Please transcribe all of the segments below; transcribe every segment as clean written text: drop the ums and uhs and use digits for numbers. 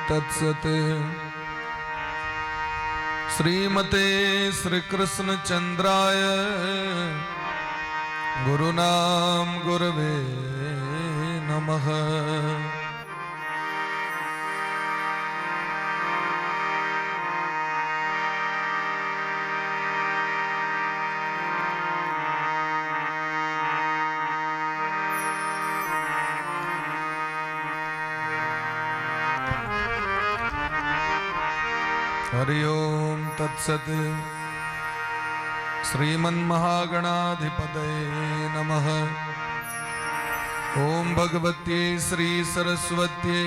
तत्सत्। श्रीमते श्री कृष्ण चंद्राय गुरुनाम गुरवे नमः। हरि ओम तत्सत्। श्रीमन्महागणाधिपतये नमः। ओम भगवत्यै श्री सरस्वत्यै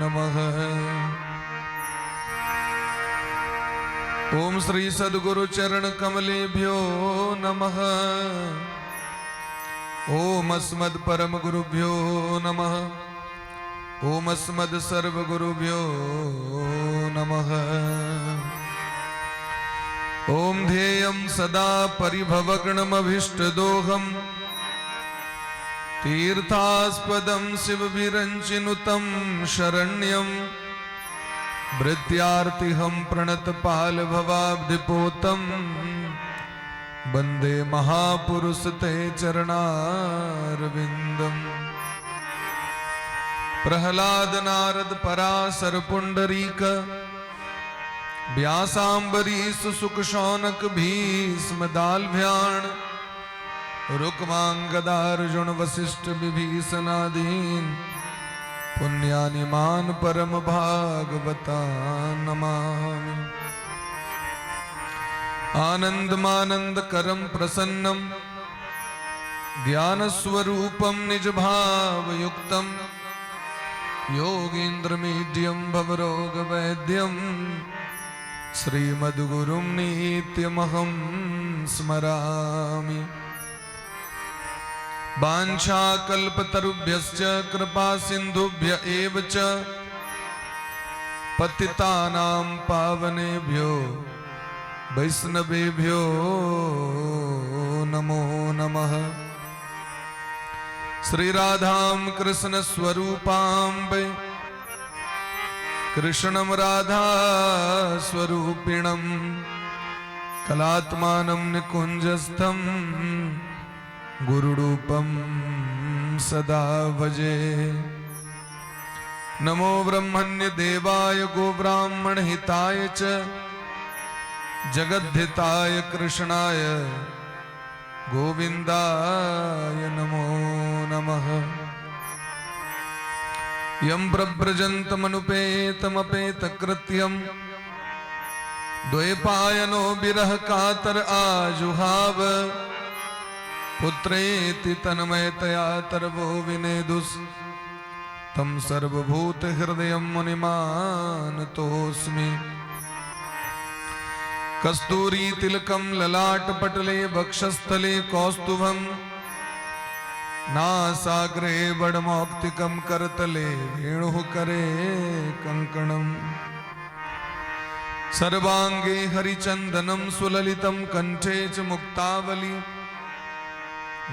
नमः। ओम श्री सद्गुरु चरण कमलेभ्यो नमः। ओम अस्मद् परम गुरुभ्यो नमः। ओम अस्मद् सर्व गुरुभ्यो नमः। ओम ध्येयं सदा परिभवगणमभीष्टदोहं तीर्थास्पदं शिवविरञ्चिनुतं शरण्यं भृत्यार्तिहं प्रणतपालभवाब्धिपोतं वन्दे महापुरुषते चरणारविन्दम्। प्रहलाद नारद पराशर पुंडरीक व्यासाम्बरीश सुख शौनक भीष्म दाल्भ्याण रुक्मांगदार्जुन वशिष्ठ विभीषणादीन पुण्यानिमान परम भागवता नमामि। आनंदमानंद करम प्रसन्नम ज्ञानस्वरूपं निज भावयुक्तम योगीन्द्रमीड्यं भवरोगवैद्यं श्रीमद्गुरुं नित्यमहं स्मरामि। वाञ्छाकल्पतरुभ्यश्च कृपा सिन्धुभ्य एव च पतितानां पावनेभ्यो वैष्णवेभ्यो नमो नमः। श्री राधां कृष्ण स्वरूपां वै कृष्णं राधा स्वरूपिणं कलात्मानं निकुञ्जस्थं गुरुरूपं सदा भजे। नमो ब्रह्मण्य देवाय गोब्राह्मण हिताय च जगद्धिताय कृष्णाय गोविंदाय नमो नमः। यं प्रव्रजन्तमनुपेतमपेतकृत्यं द्वैपायनो विरह कातर आजुहाव पुत्रेति तन्मयतया तरवो विनेदुस् तं सर्वभूत हृदयं मुनिमानतोऽस्मि। कस्तूरी तिलकं ललाट पटले वक्षस्थले कौस्तुभं नासाग्रे वडमौक्तिकं करतले वेणुः करे कंकणम्। सर्वांगे हरिचंदनं सुललितं कंठे च मुक्तावली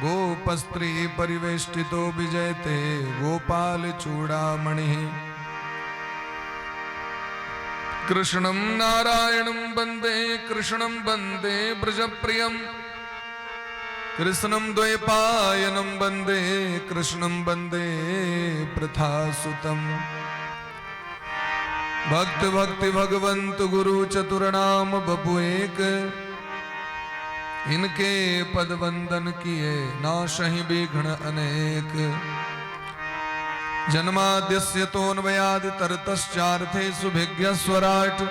गोपस्त्री परिवेष्टितो विजयते गोपाल चूड़ामणिः। कृष्णं नारायणं वंदे कृष्णं वंदे ब्रजप्रियं कृष्णं द्वैपायनं वंदे कृष्णं वंदे पृथासुतम्। भक्त भक्ति भगवंत गुरु चतुर नाम बपु एक, इनके पद वंदन किए नाशहि विघ्न अनेक। जन्माद्यस्य तोऽन्वयादि तरतश्चार्थे सुभिज्ञस्वराट्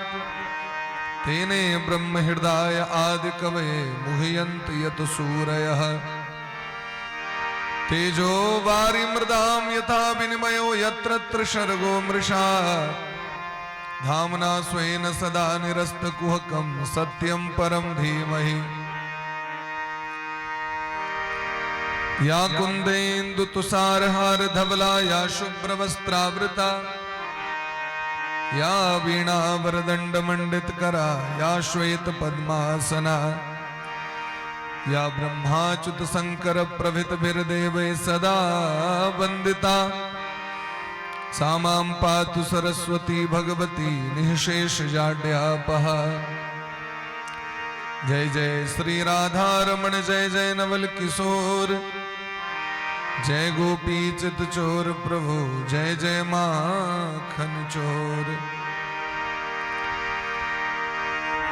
तेने ब्रह्म हृदय आदि कवये मुह्यन्ति यत सूरयः। तेजो वारि मृदां यथा विनिमयो यत्र त्रिसर्गो मृषा धाम्ना स्वेन सदा निरस्त कुहकं सत्यं परम धीमहि। या कुंदेन्दु तुषारहार धवला या शुभ्रवस्त्रावृता या वीणा वरदंड मंडित करा या श्वेत पद्मासना या ब्रह्माच्युत शंकर प्रभृतिभिर्देवै सदा वंदिता। सा मां पातु सरस्वती भगवती निःशेष जाड्यापहा। जय जय श्री राधा रमण जय जय नवल किशोर, जय गोपी चित चोर प्रभु जय जय माखन चोर।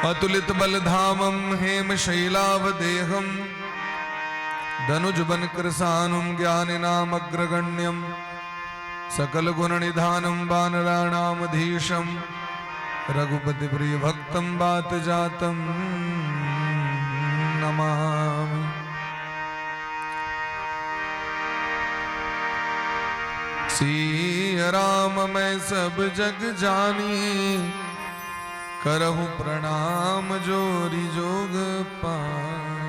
अतुलित बलधामं हेम शैलावदेहं, धनुज बन कृसानुं ज्ञानिनामग्रगण्यं, सकल गुण निधानं वानराणामधीशं, रघुपति प्रिय भक्तं बात जातं नमामि। सिया राम मैं सब जग जानी, करहु प्रणाम जोरी जोग पानी।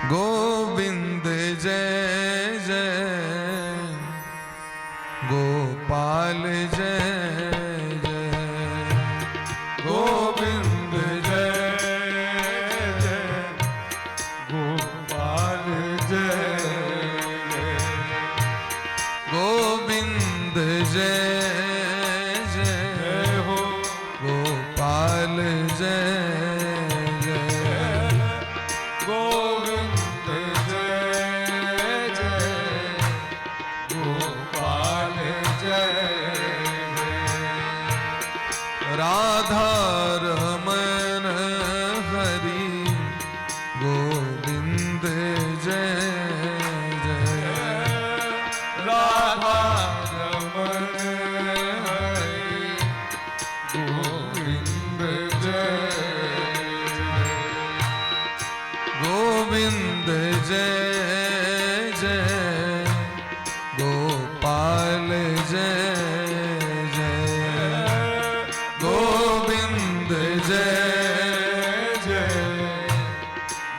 गोविंद जय जय गोपाल जय जय, गोविंद जय जय गोपाल जय जय, गोविंद जय जय जय हो गोपाल जय जय, गोविंद जय जय गोपाल जय जय, राधा रमन हरि गोविंद जय जय, राधा रमन हरि गोविंद जय जय, गोविंद जय जय गोपाल जय जय, गोविंद जय जय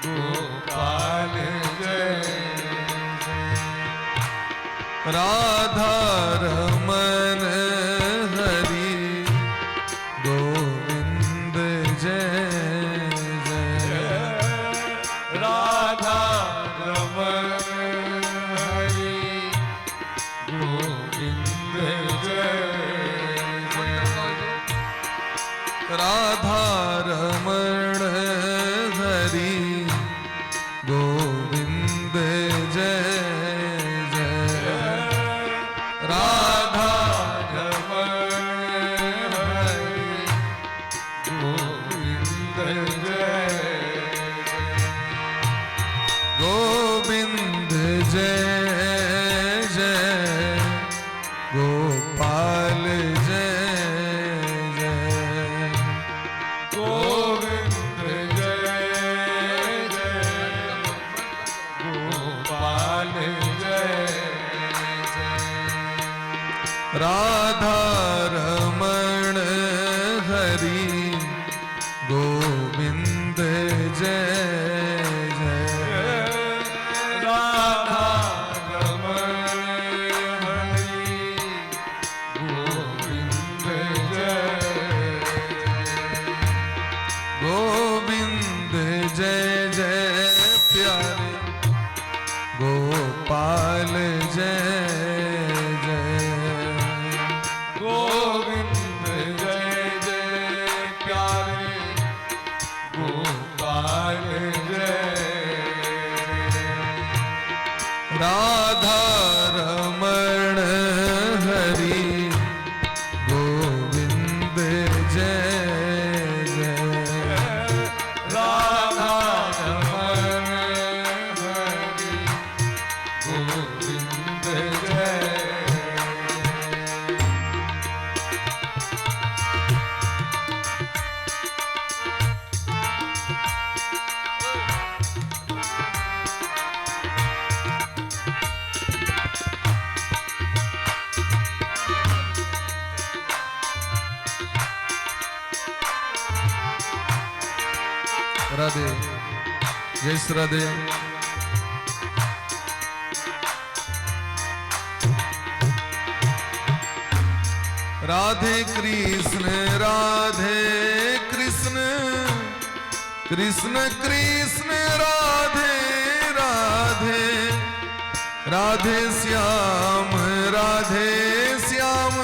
गोपाल जय जय, राधा रमन हरि गोविंद जय जय, राधा रमन हरि गोविंद जय जय, राधा रमण हरि गोविंद जय जय, राधा रमन हरि गोविंद जय जय, गोविंद जय जय गोपाल जय जय, गोविंद जय जय गोपाल जय जय, राधा रमण हरि गोविंद जय जय, राधा रमन हरि गोविंद जय जय, गोविंद जय जय प्यारे गोपाल जय जय, गोविंद जय जय प्यारे गोपाल जय जय, राधा रमण हरि गोविंद जय जय, राधा रमन हरि गोविंद जय जय। राधे जय श्री राधे। राधे कृष्ण राधे कृष्ण कृष्ण कृष्ण राधे राधे, राधे श्याम राधे श्याम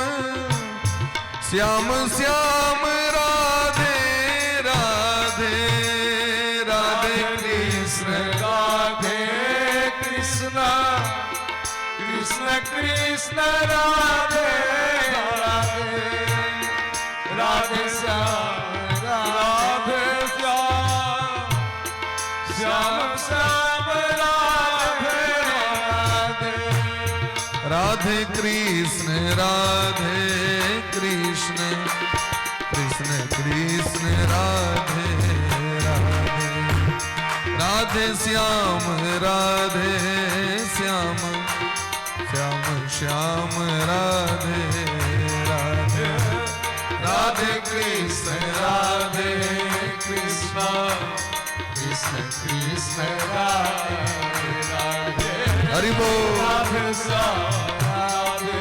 श्याम श्याम राधे राधे राधे कृष्ण राधे कृष्ण कृष्ण कृष्ण राधे राधे राधे श्याम राधे श्याम श्याम श्याम राधे राधे। राधे कृष्ण राधे कृष्ण कृष्ण कृष्ण राधे राधे राधे श्याम राधे श्याम श्याम श्याम राधे राधे राधे कृष्ण राधे कृष्ण कृष्ण कृष्ण राधे राधे। हरि बोल। राधे श्याम राधे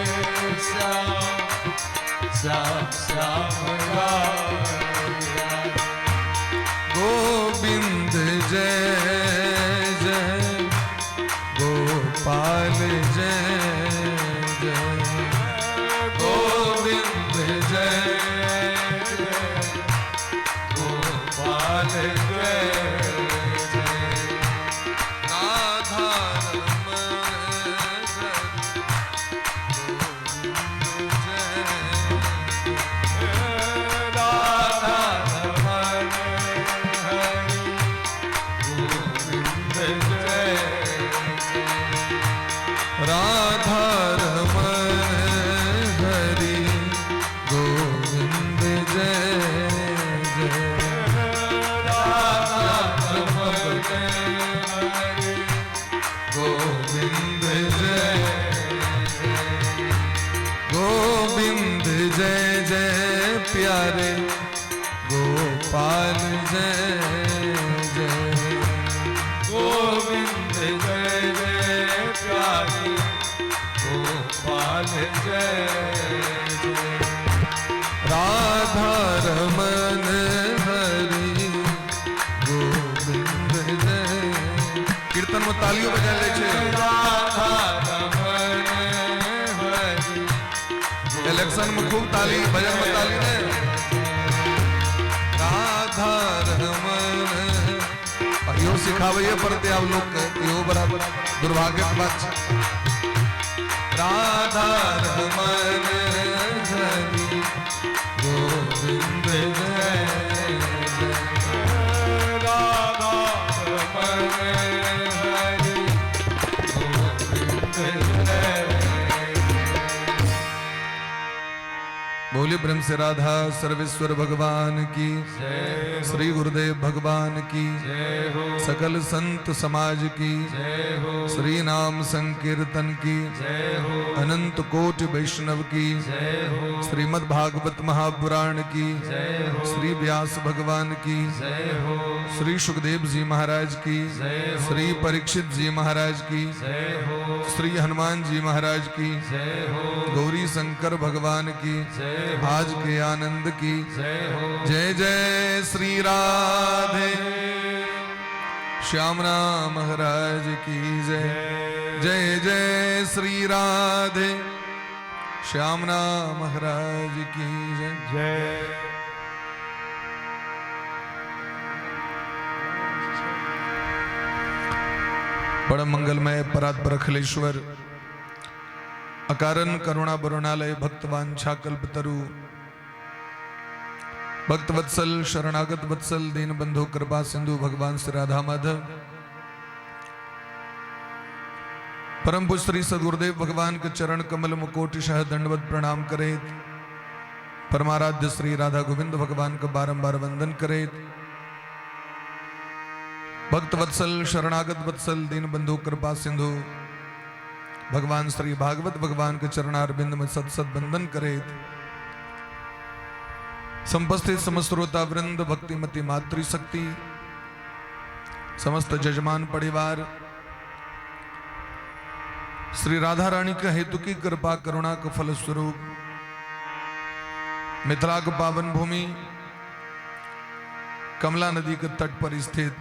श्याम श्याम श्याम राधे राधे। गोविंद जय जय गोपाल जय जय गोविंद जय जय गोपाल जय जय। राधा रमण हरि गोविंद जय राधा रमण हरि गोविंद जय जय। राधा रमण हरि गोविंद जय जय। राधा रमण हरि गोविंद जय जय। गोविंद जय जय प्यारे गोपाल जय जय। गोविंद जय जय प्यारे गोपाल जय जय। राधा रमन हरि गोविंद जय। कीर्तन में तालियों बजा ले छे। राधा रमण हरि इलेक्शन में खूब ताली, भजन में ताली ने। राधा रमन यो सिखावे पड़ते आप लोग के, यो बराबर दुर्भाग्य की बात छे। राधा रमन हरि गोविंद जय जय। राधा रमण हरि गोविंद जय। बोलिए प्रेम से राधा सर्वेश्वर भगवान की जय, श्री गुरुदेव भगवान की जय हो, सकल संत समाज की जय हो, श्री नाम संकीर्तन की जय हो, अनंत कोटि वैष्णव की जय हो, श्रीमद् भागवत महापुराण की जय हो, श्री व्यास भगवान की जय हो, श्री सुखदेव जी महाराज की जय हो, श्री परीक्षित जी महाराज की जय हो, श्री हनुमान जी महाराज की जय हो, गौरी शंकर भगवान की जय हो, आज के आनंद की जय हो, जय जय श्री राधे श्याम राम महाराज की जय जय जय श्री राधे श्याम राम महाराज की जय। जय। परम मंगलमय परात्पर अखिलेश्वर अकारण करुणा बरुणालय भक्तवांछा कल्पतरु भक्तवत्सल शरणागत वत्सल दीन बंधु कृपा सिंधु भगवान श्री राधा माधव परम पूज्य श्री सदगुरुदेव भगवान के चरण कमल मुकोटि शह दंडवत प्रणाम करे। परमाराध्य श्री राधा गोविंद भगवान का बारंबार वंदन करे। भक्तवत्सल शरणागत वत्सल दीन बंधु कृपा सिंधु भगवान श्री भागवत भगवान के चरणारविंद में सत सत वंदन करे। संपस्थित समस्त श्रोता वृंद भक्तिमती मातृशक्ति समस्त जजमान परिवार श्री राधा रानी के हेतु की कृपा करुणा के फल स्वरूप मिथिला के पावन भूमि कमला नदी के तट पर स्थित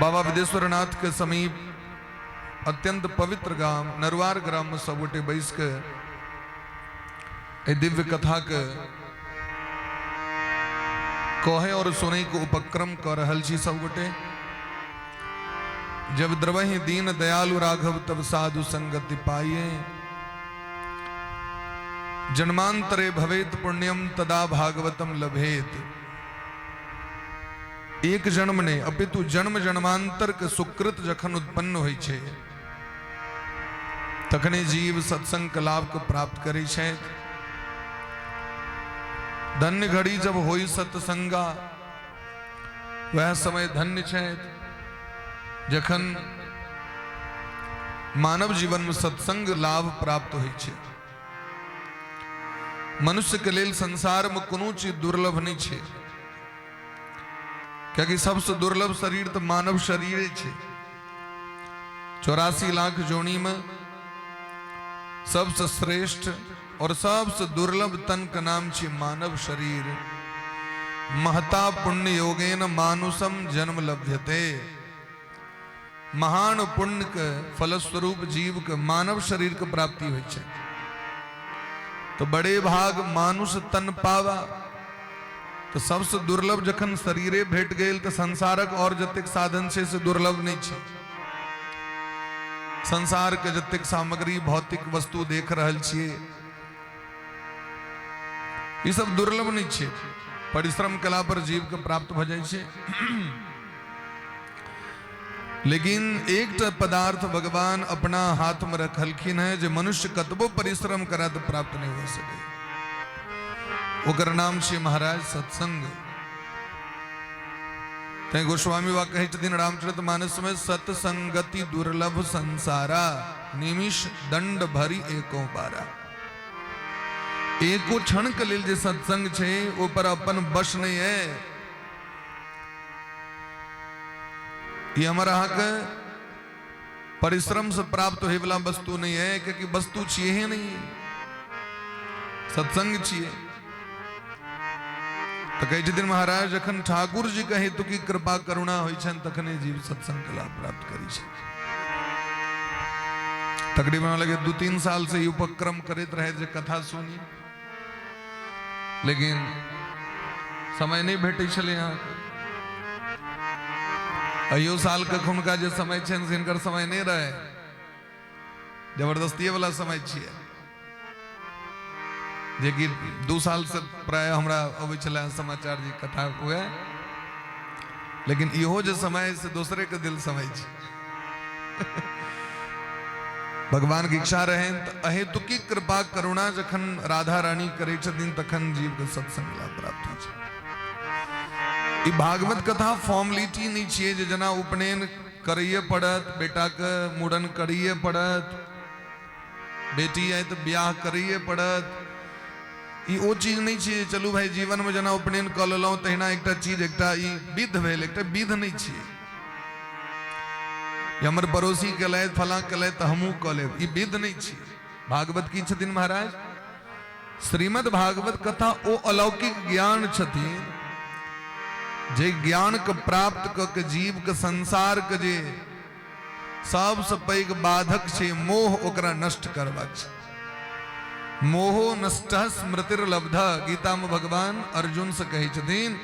बाबा विदेश्वरनाथ के समीप अत्यंत पवित्र गाम नरुआर ग्राममे सबगोटे बैस के एहि दिव्य कथाके कहे और सुनै के उपक्रम कऽ रहल छी सबगोटे। जब द्रवहि दीन दयालु राघव तब साधु संगति पाइए, जन्मांतरे भवेत पुण्यम तदा भागवतम लभेत। एक जन्म ने अपितु जन्म जन्मांतर के सुकृत जखन उत्पन्न होइ छै तखने जीव सत्संग के लाभ के प्राप्त करै छै। धन्य घड़ी जब होई सत्संगा, वह समय धन्य छै जखन मानव जीवन में सत्संग लाभ प्राप्त होइ छै। मनुष्य के लेल संसार में कोनो चीज दुर्लभ नहीं छै, कियाकि सबसे दुर्लभ शरीर तो मानव शरीर छै। 84 लाख जोनी में सबसे श्रेष्ठ और सबसे दुर्लभ तन के नाम छै मानव शरीर। महता पुण्य योगेन मानुषम जन्म लभ्यते। महान पुण्य के फलस्वरूप जीव के मानव शरीर के प्राप्ति होइ छै। तो बड़े भाग मानुष तन पावा, तो सबसे दुर्लभ जखन शरीरे भेट गेल तो संसारक और जतेक साधन छै से दुर्लभ नहीं छै। संसार के जतेक सामग्री भौतिक वस्तु देख रहल छियै ई सब दुर्लभ नहीं छै। परिश्रम कला पर जीव के प्राप्त भ जाइ छै। लेकिन एकटा पदार्थ भगवान अपना हाथ में रखलखिन है जे मनुष्य कतबो परिश्रम करा तो प्राप्त नहीं हो सके, ओकर नाम छै महाराज सत्संग। तैं गोस्वामी बा कहै छथिन रामचरित मानस में, सत्संगति दुर्लभ संसारा, निमिष दंड भरी एको बारा। एको क्षण के लेल जे सत्संग छै ओ पर अपन वश नहीं है। ई हमर अहाँके परिश्रम से प्राप्त होय वाला वस्तु नहीं है, क्योंकि वस्तु छियै ही नहीं, सत्संग छियै। तो कहै छथिन महाराज जखन ठाकुर जी के हेतु की कृपा करुणा होइ छनि तखने जीव सत्संग के लाभ प्राप्त करै छै। तकरीबन लगे 2-3 साल से ई उपक्रम करैत रहे जे कथा सुनी, लेकिन समय नहीं भेटै छलै अहाँके। अहियो साल के हुनका जे समय छनि से हिनकर समय नहीं रहे, जबरदस्तीये वाला समय छियै। जेकि 2 साल से प्राय हमरा अबै छलै समाचार जी कथा हुए, लेकिन इहो जे समय से दोसरे के दिल समय छै। भगवान के इच्छा रहे तो अहेतुकी कृपा करुणा जखन राधा रानी करै छथिन तखन जीव के सत्संग लाभ प्राप्त होइ छै। ई भागवत कथा फॉर्मेलिटी नहीं छियै जे जेना उपनयन करैए पड़त, बेटा के मुड़न करैए पड़त, बेटी आय तऽ ब्याह करैए पड़त, ई ओ चीज नहीं छियै। चलू भाई जीवन में जेना उपनयन कऽ लेलहुँ तहिना एकटा चीज एकटा ई विध भेल, एकटा विध नहीं छियै। हमर पड़ोसी केलथि फलां केलथि तऽ हमहूँ कऽ लेब, ई विध नहीं छियै। भागवत की छथिन महाराज? श्रीमद् भागवत कथा ओ अलौकिक ज्ञान छथिन जे ज्ञान के प्राप्त कऽ के जीव के संसार के जे सबसँ पैघ बाधक छै मोह, ओकरा नष्ट करबाक छै। मोहो नष्ट स्मृतिर्लब्ध, गीता में भगवान अर्जुन से कहै छथिन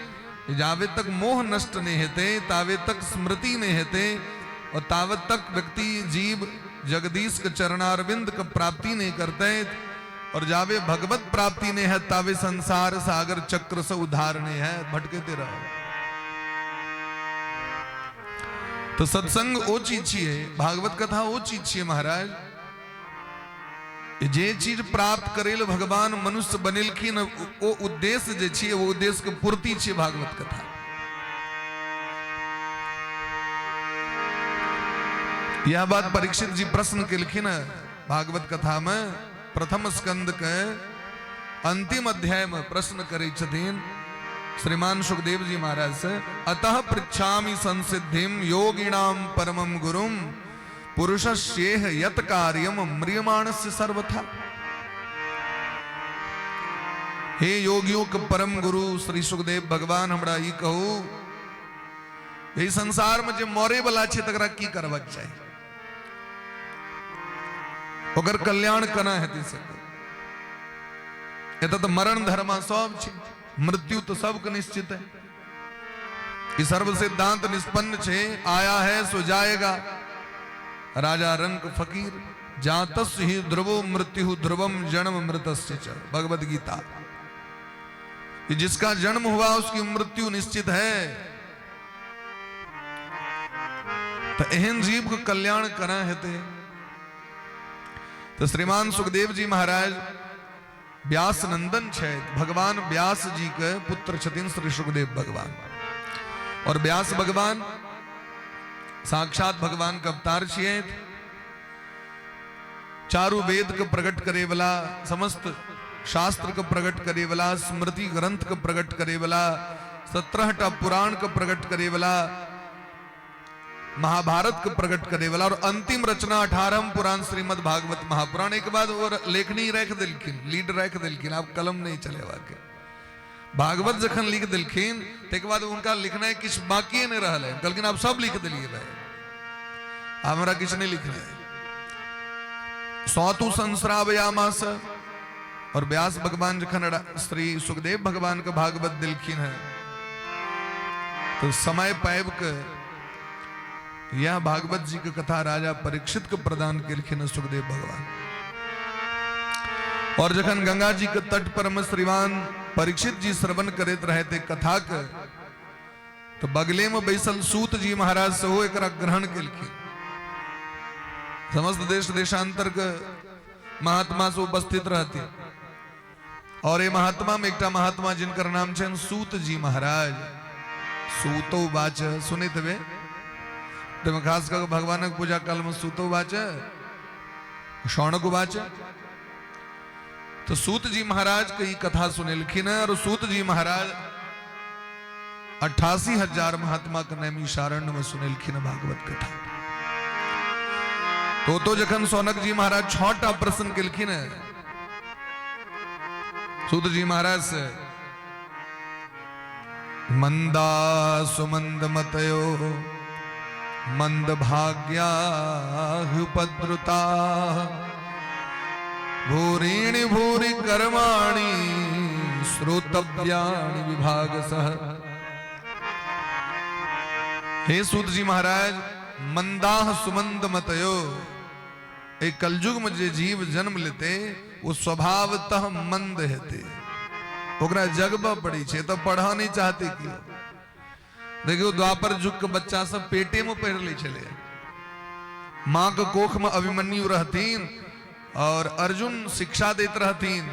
जाबे तक मोह नष्ट नहीं हेतै ताबे तक स्मृति नहीं हेतै और ताबत तक व्यक्ति जीव जगदीश के चरणारविंद के प्राप्ति नहीं करते और जाबे भगवत प्राप्ति नहीं है ताबे संसार सागर चक्र से उद्धार नहीं है, भटकते रहो। तो सत्संग ओ चीज छियै, भागवत कथा ओ चीज छियै महाराज, जे चीज प्राप्त करै लए भगवान मनुष्य बनेलखिन ओ उद्देश्य जे छियै ओ उद्देश्य के पूर्ति छियै भागवत कथा। यह बात परीक्षित जी प्रश्न केलखिन भागवत कथा में, प्रथम स्कंद के अंतिम अध्याय में प्रश्न करै छथिन श्रीमान सुखदेव जी महाराज से, अतः पृच्छामि संसिद्धिम योगिणाम परमम गुरुम पुरुषस्येह यत कार्यम म्रियमाणस्य सर्वथा। हे योगियों के परम गुरु श्री सुखदेव भगवान, हमरा ई कहू एहि संसार में जे मरे वाला छै तकरा की करबाक चाही? ओकर कल्याण केना हेतै से एतऽ तऽ मरण धर्मा सब छै, मृत्यु तऽ सबके निश्चित है। ई सर्व सिद्धांत निष्पन्न छै, आया है सो जाएगा। राजा रंक फकीर जातस ही ध्रुवो मृत्यु ध्रुवम जन्म मृतस्य च, भगवद गीता। कि जिसका जन्म हुआ उसकी मृत्यु निश्चित है। तो एहन जीव के कल्याण करा हेतै? तो श्रीमान सुखदेव जी महाराज व्यास नंदन छथि, भगवान व्यास जी के पुत्र छथिन श्री सुखदेव भगवान। और व्यास भगवान साक्षात भगवान के अवतार छियै, चारू वेद के प्रकट करे वाला, समस्त शास्त्र के प्रकट करे वाला, स्मृति ग्रंथ के प्रकट करे वाला, 17टा पुराण के प्रकट करे वाला, महाभारत के प्रकट करे वाला, और अंतिम रचना 18 पुराण श्रीमद् भागवत महापुराण। एक बाद वो लेखनी राखि देलखिन, लीड राखि देलखिन, आब कलम नहीं चलेबा के। भागवत जखन लिख देलखिन तकर बाद उनका लिखनाइ किछु बाकी नहीं रहल है। कहलखिन आब सब लिख दिलिए भाई, आब हमरा किछु नहीं लिखना है। सौतु संस्रावयामास। और व्यास भगवान जखन श्री सुखदेव भगवान के भागवत दिलखिन है तो समय पाबि के यह भागवत जी के कथा राजा परीक्षित के प्रदान केलखिन है सुखदेव भगवान। और जखन गंगा जी के तट पर में श्रीमान परीक्षित जी श्रवण करैत रहे थे कथा के, तो बगले में बैसल सूत जी महाराज सेहो एकरा ग्रहण केलखिन। समस्त देश देशांतर के महात्मा से उपस्थित रहते और ये महात्मा में एकटा महात्मा जिनकर नाम छनि सूत जी महाराज, सूतो वाच सुनैत हेबै, ताहिमे खास कऽ भगवानक पूजा काल में सूतो वाच शौनक वाच। तो सूत जी महाराज के ई कथा सुनेलखिन है और सूत जी महाराज 88,000 महात्मा के नैमिषारण्य में सुनेलखिन भागवत कथा। तो जखन शौनक जी महाराज 6टा प्रश्न केलखिन है सूत जी महाराज से, मंदा सुमंद मतयो मंद भाग्या उपद्रुता भूरीणि भूरि कर्माणि श्रोतव्याणि विभागसः। हे सूत जी महाराज, मंदाह सुमंद मतयो, एक कलयुग में जे जीव जन्म लेते वो स्वभावतः मंद हेते, ओकरा जगबऽ पड़ै छै, तऽ पढ़ऽ नहीं चाहते केओ। देखियौ द्वापर युग के बच्चा सब पेटे में पढ़ि लै छलै, माँ के कोख में अभिमन्यु रहथिन और अर्जुन शिक्षा दैत रहथिन।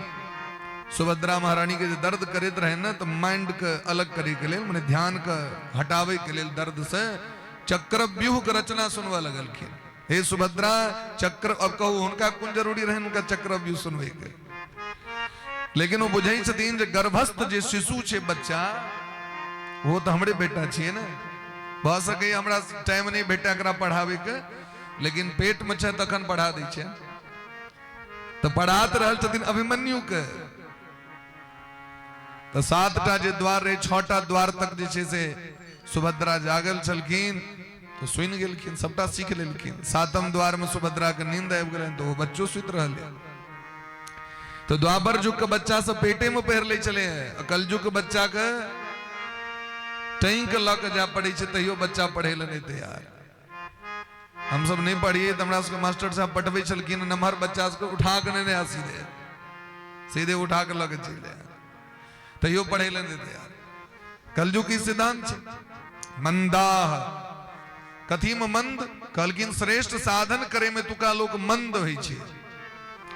सुभद्रा महारानी के जे दर्द करैत रहे ने, तो माइंड के अलग करे के लेल, माने ध्यान के हटावे के लेल दर्द से चक्रव्यूह के रचना सुनबऽ लगलखिन। हे सुभद्रा चक्र, अब कहू हुनका कोन जरूरी रहनि हुनका चक्रव्यूह सुनबै के, लेकिन वो बुझै छथिन जे गर्भस्थ जे शिशु छै बच्चा, वो तो हमरे बेटा छियै ने, भऽ सकैए हमरा टाइम नहीं भेटै एकरा पढ़ाबै के, लेकिन पेट में छै तखन पढ़ा दै छै। तो पढ़ात रहल छथिन अभिमन्यु के। तो 7टा जे द्वार रहे, 6टा द्वार तक जे छै से सुभद्रा जागल छलखिन, तो सुनि गेलखिन, सबटा सीख लेलखिन। 7म द्वार में सुभद्रा के नींद आबि गेलनि तो वो बच्चो सुति रहलै। तो द्वापर युग के बच्चा सब पेटे में पहिर लै छलै, कलयुग के बच्चा के टैंक लऽ के जाय पड़ै छै, तैयो बच्चा पढ़ै लए नहि तैयार। हम सब नहीं पढ़िए तो हमरा सबके मास्टर साहब पठबै छलखिन, नमहर बच्चा सबके उठा के नहि सीधे सीधे उठा के लऽ के चलि जाय, तैयो पढ़ै लए नहि तैयार। कलयुग के सिद्धांत छै मंदाह। कथी में मंद? कहलखिन श्रेष्ठ साधन करे में तुका लोक मंद होइ छै।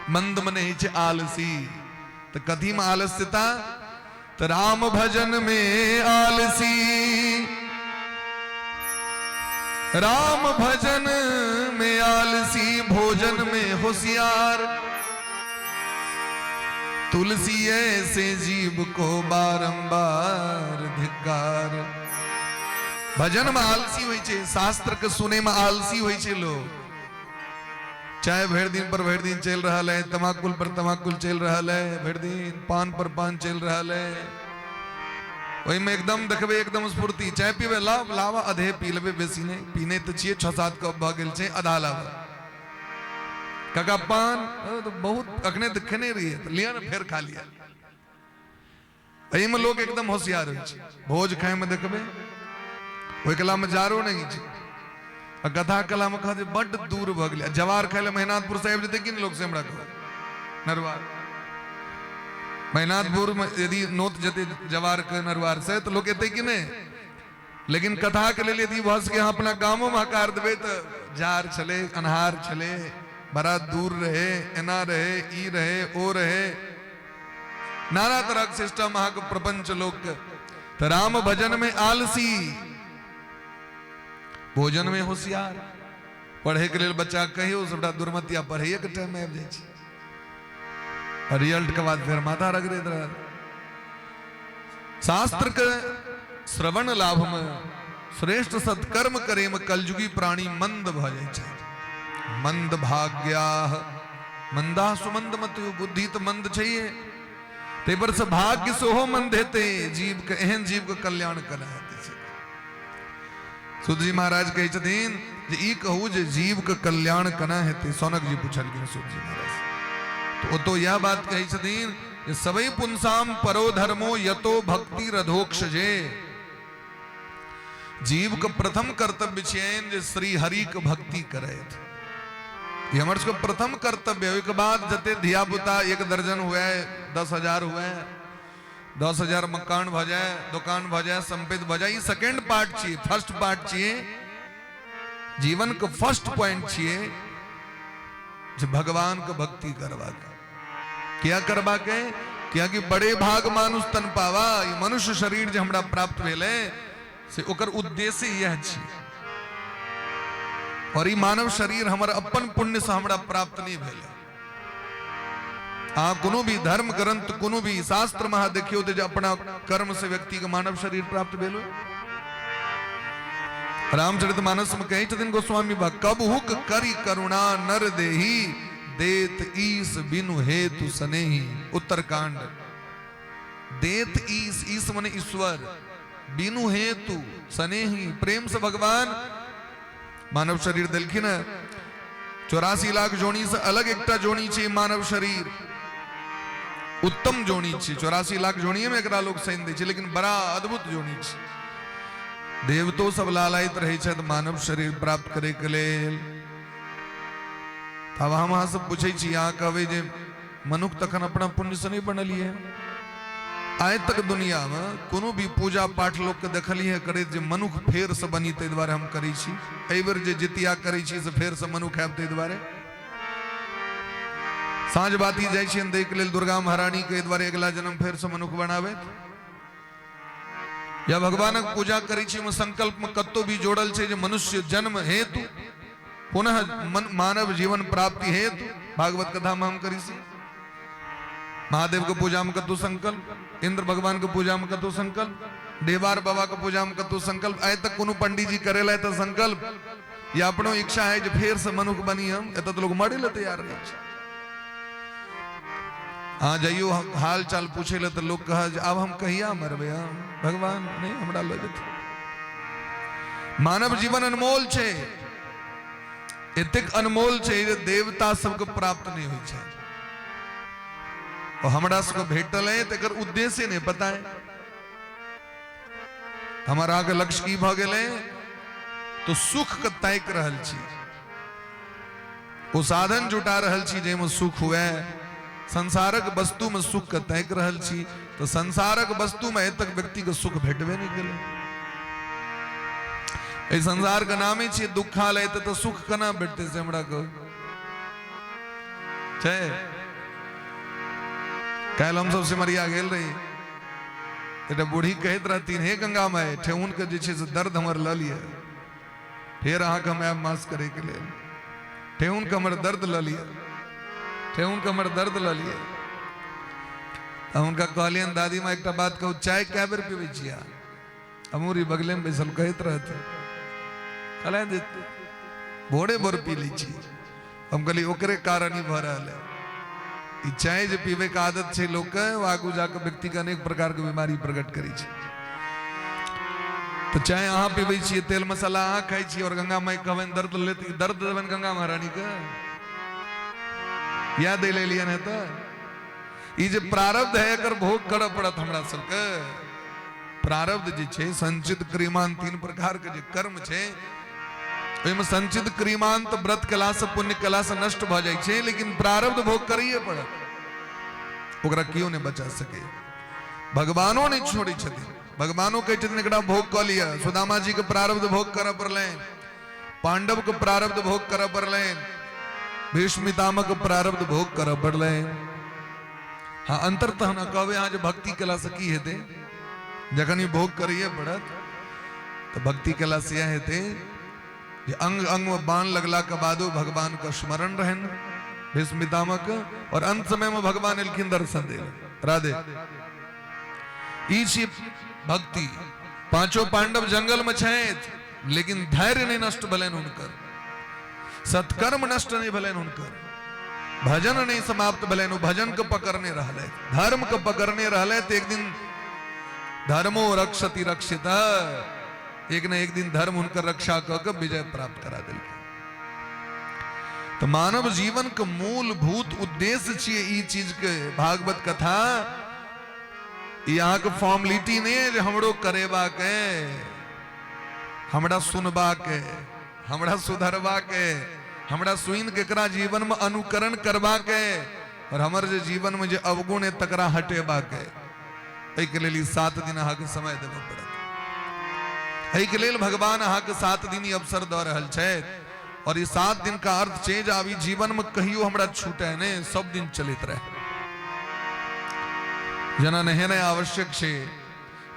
मंद मने होइ छै आलसी। तो कथी में आलस्यता? तो राम भजन में आलसी, राम भजन में आलसी, भोजन में होशियार, तुलसी ऐसे जीव को बारंबार धिक्कार। भजन में आलसी होइ छै, शास्त्र के सुने में आलसी होइ छै लोग। चाहे भरि दिन पर भरि दिन चलि रहल है, तमाकुल पर तमाकुल चलि रहल है, भरि दिन पान पर पान चलि रहल है, ओहिमे एकदम देखबै एकदम स्फूर्ति। चाय पीबै लाव लावा अधे पी लेबै, बेसी नहि पीने तऽ छियै, 6-7 कप भऽ गेल छै, आधा लावा। काका पान तऽ बहुत अखने तऽ खेने रहियै, तऽ लिअ ने फेर खा लिअ। एहिमे लोक एकदम होशियार होइ छै। भोज खायमे देखबै ओहि कलामे जारो नहि छै, आ कथा कलामे कहत जे बड्ड दूर भऽ गेलै। जवार खाय लए महिनाथपुर से आबि जेतै कि नहि लोक, से हमरा कहू। नरुआर महिनाथपुर में यदि नोत जेतै जवार के नरुआर से तऽ लोक एतै कि नहि? लेकिन कथा के लेल यदि भऽ सके अहाँ अपना गामो में हकार देबै तऽ जार छलै, अन्हार छलै, बड़ा दूर रहे, एना रहे, ई रहे, ओ रहे, नाना तरह के सिस्टम अहाँके प्रपंच लोक के। तऽ राम भजन में आलसी, भोजन में होशियार। पढ़े के लेल बच्चा कहियो सबटा दुर्मतिया पढ़ैए के टाइम में आबि जाइ छै, और रिजल्ट के बाद फेर माथा रगड़ैत रहल। शास्त्र के श्रवण लाभ में, श्रेष्ठ सत्कर्म करे में कलयुगी प्राणी मंद भ जाइ छै। मंद भाग्याह मंदा सुमंद मत, बुद्धि तऽ मंद छैहे, ताहि पर से भाग्य सेहो मंद हेतै जीव के, एहन जीव के कल्याण केना हेतै? से सुतजी महाराज कहै छथिन जे ई कहू जे जीव के कल्याण केना हेतै। सौनक जी पुछलखिन सुतजी महाराज, तऽ ओतो इएह बात कहै छथिन जे सबई पुंसाम परो धर्मो यतो भक्ति रधोक्षजे। जीव के प्रथम कर्तव्य छियनि जे श्री हरि के भक्ति करैत, ई हमर सबके प्रथम कर्तव्य। ओहिके बाद जते धिया पुता 1 दर्जन हुए, 10,000 हुए, 10,000 मकान भऽ जाय, दुकान भऽ जाय, संपत्ति भऽ जाय, ई सेकेंड पार्ट छियै। फर्स्ट पार्ट छियै, जीवन के फर्स्ट पॉइंट छियै जे भगवान के भक्ति करबाक। किया करबाक है? कियाकि बड़े भाग मानुष तन पावा, ई मनुष्य शरीर जे हमरा प्राप्त भेलै से ओकर उद्देश्य यह छी। और ई मानव शरीर हमर अपन पुण्य से हमरा प्राप्त नहीं भेलै। अहाँ कोनो भी धर्म ग्रंथ, कोनो भी शास्त्र में अहाँ देखियौ तऽ जे अपना कर्म से व्यक्ति के मानव शरीर प्राप्त भेल होय। रामचरित मानस में कहै छथिन गोस्वामी बा, कबहुक करी करुणा नर देही, देत ईस बिनु हेतु स्नेही। उत्तरकांड, देत ईस, ईस मने ईश्वर, बिनु हेतु स्नेही, प्रेम से भगवान मानव शरीर देलखिन है। 84 लाख जोनी से अलग एकटा जोनी छै मानव शरीर, उत्तम जोनी छै। 84 लाख जोनी में एकरा लोग सैन दै छै, लेकिन बड़ा अद्भुत जोनी छै। देवतो सब लालायित रहै छथि मानव शरीर प्राप्त करे के लेल। तब हम अहाँ सब पूछै छी, अहाँ कहबै जे मनुख तखन अपना पुण्य से नहीं बनलियै। आइ तक दुनिया में कोनो भी पूजा पाठ लोक के देखलियै करैत जे मनुख फेर से बनी ताहि दुआरे हम करै छी, एहि बेर जे जितिया करै छी से फेर से मनुख आयब ताहि दुआरे, साँझ बाती जाइ छियनि दै के लेल दुर्गा महारानी के, एहि दुआरे अगिला जन्म फेर से मनुख बनाबैत, या भगवानक पूजा करै छी संकल्प में कतौ भी जोड़ल छै जे मनुष्य जन्म हेतु पुनः मानव जीवन प्राप्ति हेतु भागवत कथा में हम करी छी। महादेव के पूजा में कतौ संकल्प, इंद्र भगवान के पूजा में कतौ संकल्प, देवार बाबा के पूजा में कतौ संकल्प, आइ तक कोनो पंडित जी करेला तऽ संकल्प या अपनो इच्छा है जे फेर से मनुख बनी हम, एतऽ तऽ लोग मरे लए तैयार रहै छै। अहाँ जइयो हाल चाल पूछे लए तऽ लोग कह जे आब हम कहिया मरबै, हम भगवान नहीं हमरा लऽ जेतै। मानव जीवन अनमोल छै, एतेक अनमोल छै जे देवता सबके प्राप्त नहीं होइ छै, और हमरा सबके भेटल है तऽ एकर उद्देश्य नहीं पता है। हमारा अहाँके लक्ष्य की भऽ गेलै तो सुख के ताकि रहल छी, ओ साधन जुटा रहल छी जाहिमे सुख हुए, संसारक वस्तु में सुख के ताकि रहल छी, तो संसारक वस्तु में आइ तक व्यक्ति के सुख भेटबे नहीं केलै। एहि संसार के नामे छियै दुखालय, तऽ सुख केना भेटतै से हमरा कहू। छै काल्हि हमसब सिमरिया गेल रही, एकटा बूढ़ी कहैत रहथिन, हे गंगा माय, ठेहुन के जे छै से दर्द हमर लऽ लिअ, फेर अहाँके हम आयब मास करैके लेल, ठेहुन के हमर दर्द लऽ लिअ, ठेहुन के हमर दर्द लऽ लिअ। तऽ हुनका कहलियनि, दादी माँ एकटा बात कहू, चाय कए बेर पीबै छियै अहाँ? हमहूँ बगले में बैसल कहैत रहथिन, कहलनि जे भोरे भोर पी लै छी। हम कहलियै ओकरे कारण ही भऽ रहल है, ई चाय जे पीबै के आदत छै लोकके, ओ आगू जाके व्यक्ति के अनेक प्रकार के बीमारी प्रकट करै छै। तऽ चाय अहाँ पीबै छियै, तेल मसाला अहाँ खाइ छियै, और गंगा माई कहबनि दर्द लेत, दर्द देबनि गंगा महारानी के। इएह दै लए एलियनि हेँ। तऽ ई जे प्रारब्ध है एकर भोग करऽ पड़त हमरा सबके। प्रारब्ध जे छै संचित क्रियमान 3 प्रकार के जे कर्म छै, ओहिमे संचित क्रियमान तऽ व्रत केलासँ पुण्य केलासँ नष्ट भऽ जाइ छै, लेकिन प्रारब्ध भोग करैए पड़त, ओकरा केओ नहि बचा सकै। भगवानो नहि छोड़ै छथिन, भगवानो कहै छथिन एकरा भोग कऽ लिअ। सुदामा जी के प्रारब्ध भोग करऽ पड़लनि, पांडव के प्रारब्ध भोग करऽ पड़लनि, भीष्म पितामह के प्रारब्ध भोग करऽ पड़लनि। हाँ, अंतर तहन कहबै अहाँ जे भक्ति केलासँ की हेतै? जखन ई भोग करैए पड़त तऽ भक्ति केलासँ इएह हेतै जे अंग अंग में बाण लगला के बादो भगवान के स्मरण रहनि भीष्म पितामह के, और अंत समय में भगवान एलखिन दर्शन दे। राधे, ई छी भक्ति। पांचों पांडव जंगल में छथि, लेकिन धैर्य नहीं नष्ट भेलनि हुनकर, सत्कर्म नष्ट नहीं भेलनि हुनकर, भजन नहीं समाप्त भेलनि, ओ भजन के पकड़ने रहलै, धर्म के पकड़ने रहलै। तऽ एक दिन धर्मो रक्षति रक्षित, एक न एक दिन धर्म हुनकर रक्षा कऽ के विजय प्राप्त करा देलकै। तऽ मानव जीवन के मूलभूत उद्देश्य छियै ई चीज के भागवत कथा। ई अहाँके फॉर्मेलिटी नहि है जे हमरो करेबाक है, हमरा सुनबाक है, हमरा सुधरबाक है, हमरा सुनि के एकरा जीवन में अनुकरण करबाक है, और हमर जे जीवन में जे अवगुण है तकरा हटेबाक है। एहिके लेल ई 7 दिन अहाँके समय देबऽ पड़त। एहिके लेल भगवान अहाँके 7 दिन ई अवसर दऽ रहल छथि। और ई 7 दिन का अर्थ छै जे आब ई जीवन में कहियो हमरा छूटे नहि, सब दिन चलैत रहे। जेना नहेनाइ आवश्यक छै,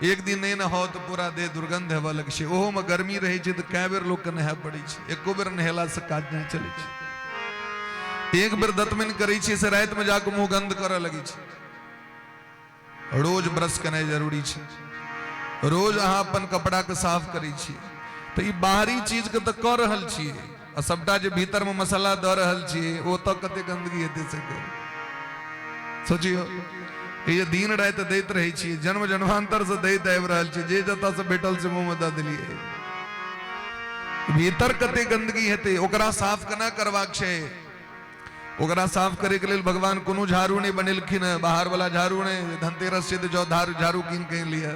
एक दिन नहि नहाओ तऽ पूरा देह दुर्गंध हेबऽ लगै छै। ओहो में गर्मी रहै छै तऽ कए बेर लोकके नहाय पड़ै छै, एको बेर नहेलासँ काज नहि चलै छै। एक बेर दतमनि करै छियै से रातिमे जाकऽ मुँह गन्ध करऽ लगै छै। रोज ब्रश केनाइ जरूरी छै, रोज अहाँ अपन कपड़ाके साफ करै छियै। तऽ ई बाहरी चीजके तऽ कऽ रहल छियै, आ सबटा जे भीतरमे मसाला दऽ रहल छियै ओ तऽ कते गन्दगी हेतै से कहू। सोचियौ, ई जे दिन राति दैत रहै छियै, जन्म जन्मांतरसँ दैत आबि रहल छियै, जे जतऽसँ भेटल से मुँहमे दऽ देलियै, भीतर कते गन्दगी हेतै, ओकरा साफ केना करबाक छै? ओकरा साफ करे के लेल भगवान कोनो झाड़ू नहीं बनेलखिन है, बाहर वाला झाड़ू नहीं, धनतेरस से जो झाड़ू कीन के लिया।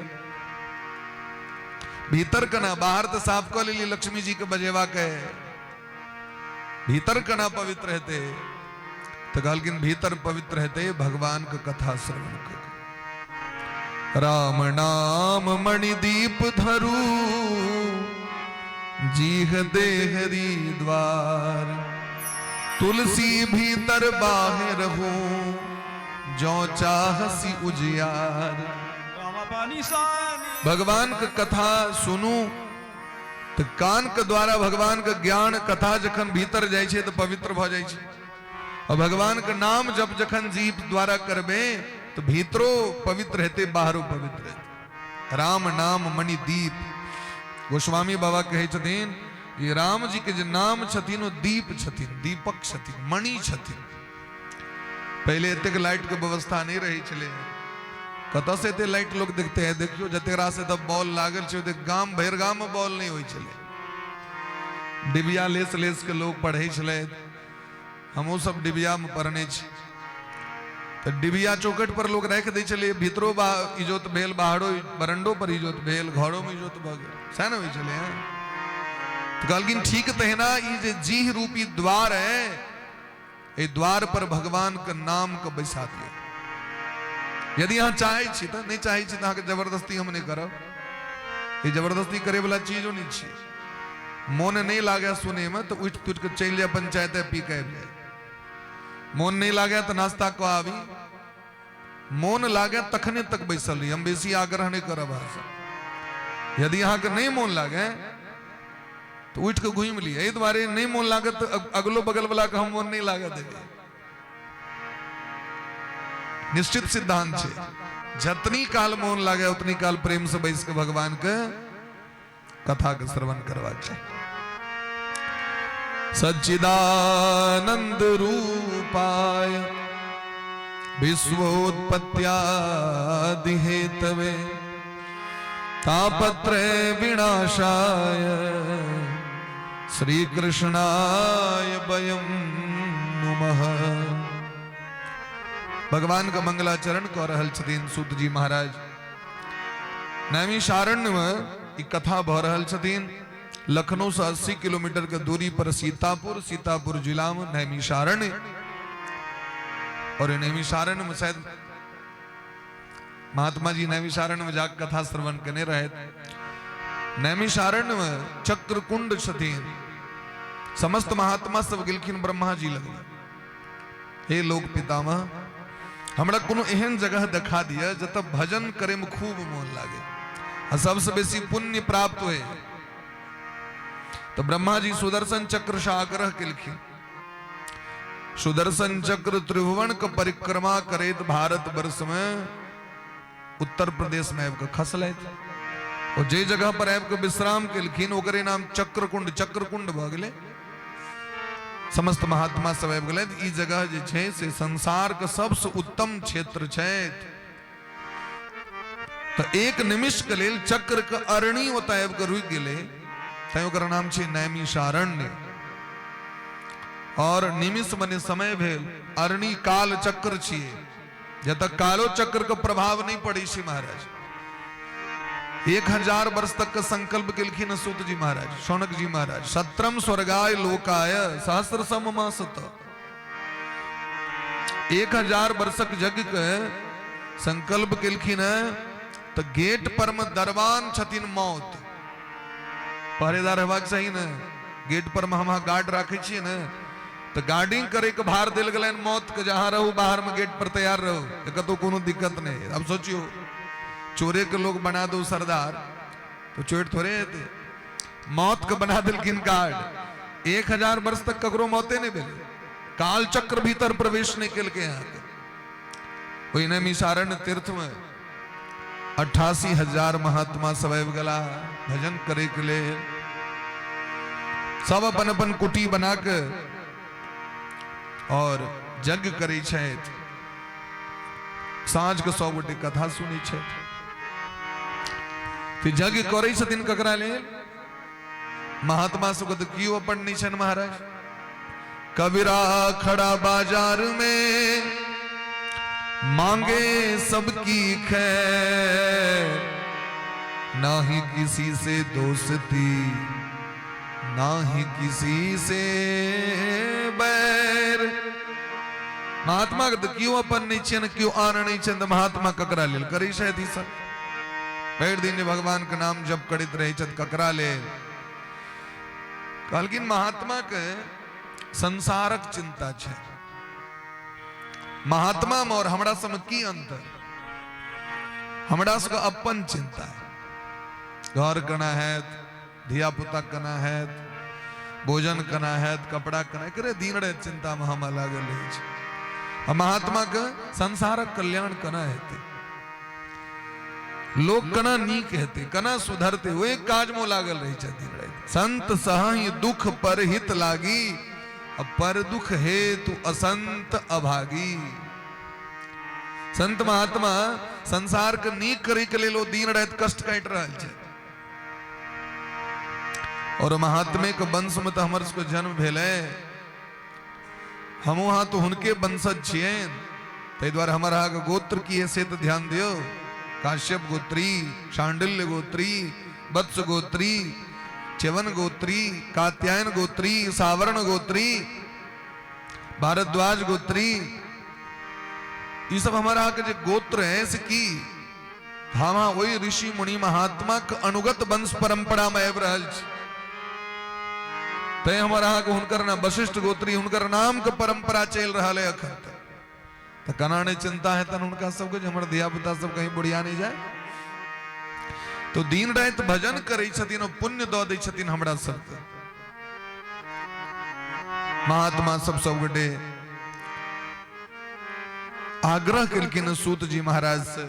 भीतर कना, बाहर तो साफ कर लेली लक्ष्मी जी के बजेवा के, भीतर कना पवित्र रहते। तो कहलखिन भीतर पवित्र रहते भगवान के कथा श्रवण कर। राम नाम मणिदीप धरू जीह देहरी द्वार, तुलसी भीतर बाहर हूँ जो चाहसी उजियार। भगवान के कथा सुनू तो कान के द्वारा भगवान के ज्ञान कथा जखन भीतर जाइ छै तो पवित्र भ जाइ छै, और भगवान के नाम जप जखन जीभ द्वारा करबे तो भीतरो पवित्र हेतै, बाहरो पवित्र हेतै। राम नाम मणिदीप, गोस्वामी बाबा कहै छथिन ये राम जी के जे नाम छथिन ओ दीप छथिन, दीपक छथिन, मणि छथिन। पहले एतेक लाइट के व्यवस्था नहीं रही छलै, कतऽ से एते लाइट लोग देखते हैं? देखियो जतेक रास एतऽ बॉल लागल छै ओतेक गाम भरि गाम में बॉल नहीं होइ छलै। डिबिया लेस लेस के लोग पढ़ै छलै, हमहूँ सब डिबिया में पढ़ने छी। तऽ डिबिया चौखट पर लोग राखि दै छलै, भीतरो इजोत भेल, बाहरो बरंडो पर इजोत भेल, घरो में इजोत भऽ गेल, सएह ने होइ छलै। तऽ कहलखिन ठीक तहिना ई जे जीह रूपी द्वार है, एहि द्वार पर भगवान के नाम के बैसा दियौ। यदि अहाँ चाहै छी तऽ, नहि चाहै छी तऽ अहाँके जबरदस्ती हम नहि करब, ई जबरदस्ती करे वाला चीजो नहि छै। मोन नहि लागे सुने में तऽ उठि तुठि के चलि जाय पंचायत पी के आबि जाय, मोन नहि लागे तऽ नाश्ता कऽ आबी, मोन लागे तखने तक बैसल रही, हम बेसी आग्रह नहि करब अहाँसँ। यदि अहाँके नहि मोन लागे तऽ उठि कऽ घुमि लिअ, एहि दुआरे नहि मोन लागत तऽ अगलो बगल वाला के हम मोन नहि लागऽ देबै। निश्चित सिद्धांत छै, जतनी काल मोन लागे उतनी काल प्रेम से बैस के भगवान के कथा के श्रवण करबाक चाही। सच्चिदानंद रूपाय विश्वोत्पत्त्यादि हेतवे तापत्रय विनाशाय श्री कृष्णाय वयं नुमः। भगवान के मंगलाचरण कऽ रहल छथिन सूत जी महाराज। नैमिषारण्य में ई कथा भऽ रहल छथिन। लखनऊ से 80 किलोमीटर के दूरी पर सीतापुर, सीतापुर जिला में नैमिषारण्य। और नैमिषारण्य में शायद महात्मा जी नैमिषारण्य में जाके कथा श्रवण केने रहे। नैमिषारण्य में चक्रकुंड छथिन। समस्त महात्मा सब गेलखिन ब्रह्मा जी लग, हे लोक पितामह, हमरा कोनो एहन जगह देखा दिया जतऽ भजन करे में खूब मोन लागे आ सबसे बेसी पुण्य प्राप्त होए। तो ब्रह्मा जी सुदर्शन चक्र से आग्रह केलखिन। सुदर्शन चक्र त्रिभुवन के परिक्रमा करैत भारत वर्ष में उत्तर प्रदेश में आबि कऽ खसलथि और जे जगह पर आबि कऽ विश्राम केलखिन ओकरे नाम चक्रकुंड, चक्रकुंड भऽ गेलै। समस्त महात्मा सब आबि गेलै। ई जगह जे छै से संसार के सबसे उत्तम क्षेत्र छै। तऽ एक निमिष के लेल चक्र के अरणी ओतऽ आबि कऽ रुकि गेलै, तैं ओकर नाम छै नैमिषारण्य। और निमिष मने समय भेल, अरणी काल चक्र छियै, जतऽ कालो चक्र के प्रभाव नहीं पड़ै छै। महाराज 1000 वर्ष तक के संकल्प केलखिन सूत जी महाराज, शौनक जी महाराज, सत्रम स्वर्गाय लोकाय सहस्र सम मासत। 1000 वर्षक यज्ञ के संकल्प केलखिन तऽ गेट पर में दरबान छथिन मौत, पहरेदार हेबाक चाही ने। गेट पर में हम गार्ड राखै छियै ने, तऽ गार्डिंग करे के भार देल गेलनि मौत के, जहां रहू बाहर में गेट पर तैयार रहू, तऽ कतौ कोनो दिक्कत नहीं। अब सोचियो, चोरे के लोग बना दो सरदार तो चोर थोड़े हेतै। मौत के बना देलखिन गार्ड। 1000 वर्ष तक ककरो मौते नहीं भेलै, काल चक्र भीतर प्रवेश नहीं केलकै। अहाँके ओहि नैमिषारण्य तीर्थ में 88,000 महात्मा सब आबि गेला भजन करे के लेल। सब अपन अपन कुटी बना के और यज्ञ करै छथि। साँझ के 100 गोटे कथा सुनै छथि। तऽ यज्ञ करै छथिन ककरा लेल? महात्मा सबके तऽ केओ अपन नहि छनि महाराज। कबीरा खड़ा बाजार में मांगे सबकी खैर, ना ही किसी से दोस्ती ना ही किसी से बैर। महात्मा के तऽ केओ अपन नहि छियनि, केओ आन नहि छनि, तऽ महात्मा ककरा लेल करै छथि ई सब? भरि दिन जे भगवान के नाम जप करैत रहै छथि ककरा लेल? कहलखिन महात्मा के संसारक चिंता छै। महात्मा में और हमरा सब में की अंतर? हमरा सबके अपन चिंता है, घर केना हैत, धिया पुता केना हैत, भोजन केना हैत, कपड़ा केना, एकरे दिन राति चिंता में हम लागल रहै छी। आ महात्मा के संसारक कल्याण केना हेतै, लोक केना नीक हेतै, केना सुधरतै, ओहि काज में लागल रहै छै दिन राति। संत सही दुख पर हित लागी, पर दुख हेतु असंत अभागी। संत महात्मा संसार के नीक करे के लेल ओ दिन राति कष्ट काटि रहल छै। और महात्मे के वंश में तो हमर सबके जन्म भेलै, हमहूँ अहाँ तो हुनके वंशज छियनि, ताहि दुआरे हमर अहाँके गोत्र की है से तऽ ध्यान दियौ। काश्यप गोत्री, शांडिल्य गोत्री, वत्स गोत्री, च्यवन गोत्री, कात्यायन गोत्री, सावर्ण गोत्री, भारद्वाज गोत्री, ई सब हमर अहाँके जे गोत्र है से की हम ओहि ऋषि मुनि महात्मा के अनुगत वंश परंपरा में आबि रहल छी। तैं हमर अहाँके हुनकर नाम वशिष्ठ गोत्री, हुनकर नाम के परंपरा चलि रहल है अखन तक। तऽ केना नहि चिंता हेतनि हुनका सबके जे हमर धिया पुता सब कहीं बुढ़िया नहि जाय। तो दिन राति भजन करै छथिन, ओ पुण्य दऽ दै छथिन हमरा सबके। महात्मा सब सब गोटे आग्रह केलखिन सूत जी महाराज से,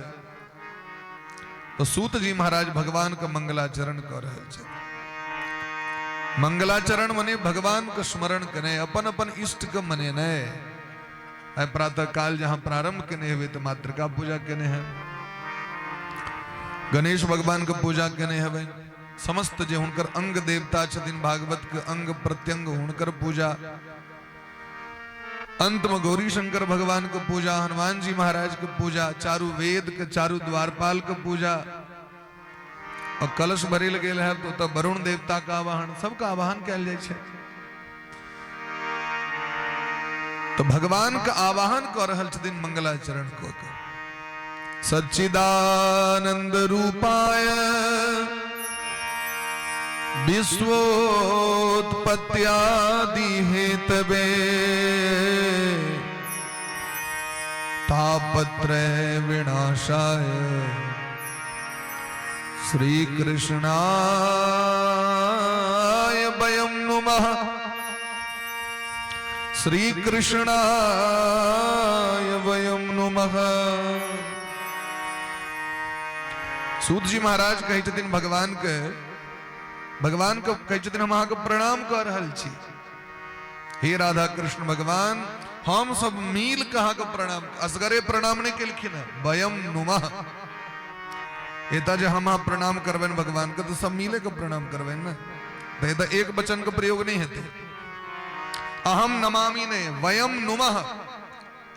तो सूत जी महाराज भगवान के मंगलाचरण कऽ रहल छथि। मंगलाचरण मने भगवान के स्मरण केनाइ, अपन अपन इष्ट के मनेनाइ। आइ प्रातः काल जहां प्रारंभ केने हेबै तऽ मातृका पूजा केने है, गणेश भगवान के पूजा केने हेबै, समस्त जे हुनकर अंग देवता छथिन भागवत के अंग प्रत्यंग हुनकर पूजा। अंत में गौरी शंकर भगवान के पूजा, हनुमान जी महाराज के पूजा, चारू वेद के, चारू द्वारपाल के पूजा, और कलश भरेल गेल है तो तब वरुण देवता का आवाहन, सबका आवाहन कयल जाइ छै। तो भगवान का आवाहन कर रहल छथिन मंगलाचरण को के। सच्चिदानंद रूपाय विश्वोत्पत्त्यादि हेतवे तापत्रय विनाशाय श्री कृष्णाय वयं नुमः। श्री कृष्णाय वयं नुमः। सूत जी महाराज कहै छथिन भगवान के, भगवान के कहै छथिन हम अहाँके प्रणाम कऽ रहल छी। हे राधा कृष्ण भगवान, हम सब मिल के अहाँके प्रणाम, असगरे प्रणाम नहि केलखिन हँ, वयम नुमः। एतऽ जे हम अहाँ प्रणाम करबनि भगवान के तऽ सब मिले के प्रणाम करबनि ने, तऽ एतऽ एक वचन के प्रयोग नहि हेतै। अहम नमामि ने, वयम नुमः,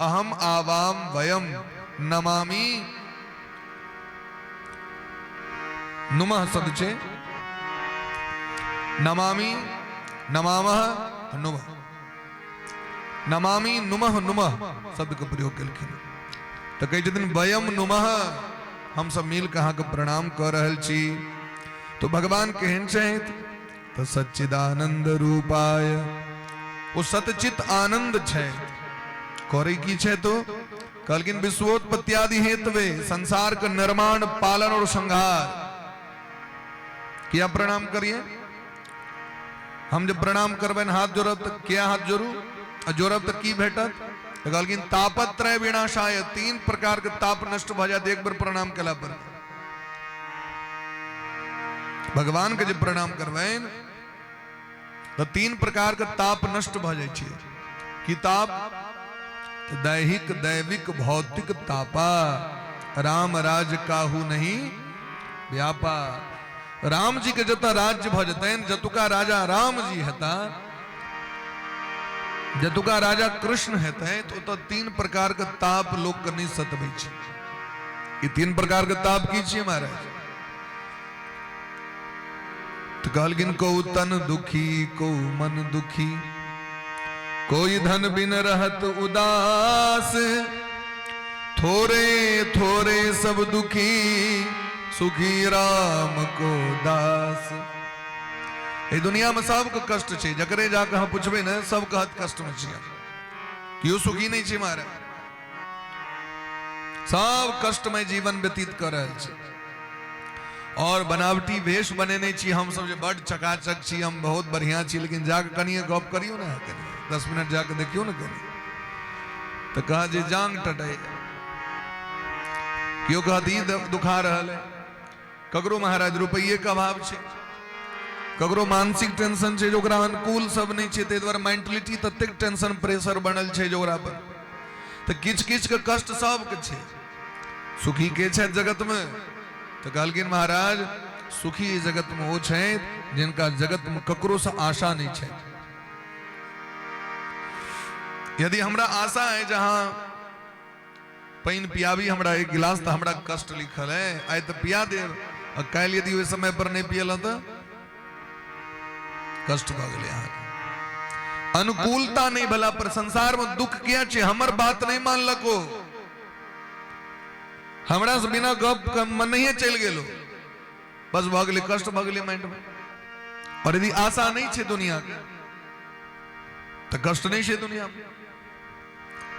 अहम आवाम वयम नमामि, नुमः शब्द छै, नमामि नमामः नुमः, नमामि नुमः नुमः शब्द के प्रयोग केलखिन। तऽ कहै छथिन वयम नुमः, हम सब मिल के अहाँके प्रणाम कऽ रहल छी। तो भगवान केहन छथि? तऽ सच्चिदानंद रूपाय, ओ सतचित आनंद छै। करै की छै? तो कहलखिन विश्वोत्पत्त्यादि हेतुवे, संसार के निर्माण पालन और संहार। किया प्रणाम करिए? हम जब प्रणाम करबनि हाथ जोड़ब तऽ किया हाथ जोड़ू, आ जोड़ब तऽ की भेटत? तऽ कहलखिन तापत्रय विनाशाय, तीन प्रकार के ताप नष्ट भऽ जायत एक बेर प्रणाम केला पर। भगवान के जे प्रणाम करबनि तऽ तीन प्रकार के ताप नष्ट भऽ जाइ छै। की ताप? तऽ दैहिक दैविक भौतिक तापा, राम राज काहू नहीं व्यापा। राम जी के जतऽ राज्य भऽ जेतनि, जतुका राजा राम जी हेता, जतुका राजा कृष्ण हेतै, तऽ ओतऽ तीन प्रकार के ताप लोक के नहि सतबै छै। ई तीन प्रकार के ताप की छियै महाराज? तऽ कहलखिन को तन दुखी को मन दुखी, कोई धन बिन रहत उदास, थोड़े थोड़े सब दुखी सुखी राम को दास। एहि दुनिया में सबके कष्ट छै, जकरे जाके अहाँ पुछबै ने सब कहत कष्ट में छियै, केओ सुखी नहि छै महाराज, सब कष्टमय जीवन व्यतीत कऽ रहल छै। और बनावटी वेश बनेने छी हम सब जे बड चकाचक छी, हम बहुत बढ़िया छी, लेकिन जाके कनिए गप करियौ ने, कनि 10 मिनट जाके देखियौ ने कनि, तऽ कहा जे जांग टटै, केओ कहत ई दुखा रहल है, ककरो महाराज रुपैये के अभाव छै, ककरो मानसिक टेंशन छै जे ओकरा अनुकूल सब नहि छै, ताहि दुआरे मेंटलिटी ततेक टेंशन प्रेशर बनल छै जे ओकरा पर, तऽ किछु किछु के कष्ट सबके छै। सुखी के छथि जगत में? तऽ कहलखिन महाराज सुखी जगत में ओ छथि जिनका जगत में ककरो से आशा नहीं छै। यदि हमरा आशा है जहां पानि पियाबी हमरा एक गिलास, तऽ हमरा कष्ट लिखल है, आइ तऽ पिया देब, आ काल्हि यदि ओहि समय पर नहि पियलहुँ तऽ कष्ट भऽ गेलै अहाँके। अनुकूलता नहि भेला पर संसार में दुख किया छै? हमर बात नहि मानलको, हमरा से बिना गप के मन नहिए चलि गेलो, बस भऽ गेलै कष्ट भऽ गेलै माइंड में। और यदि आशा नहि छै दुनिया के तऽ कष्ट नहि छै दुनिया में।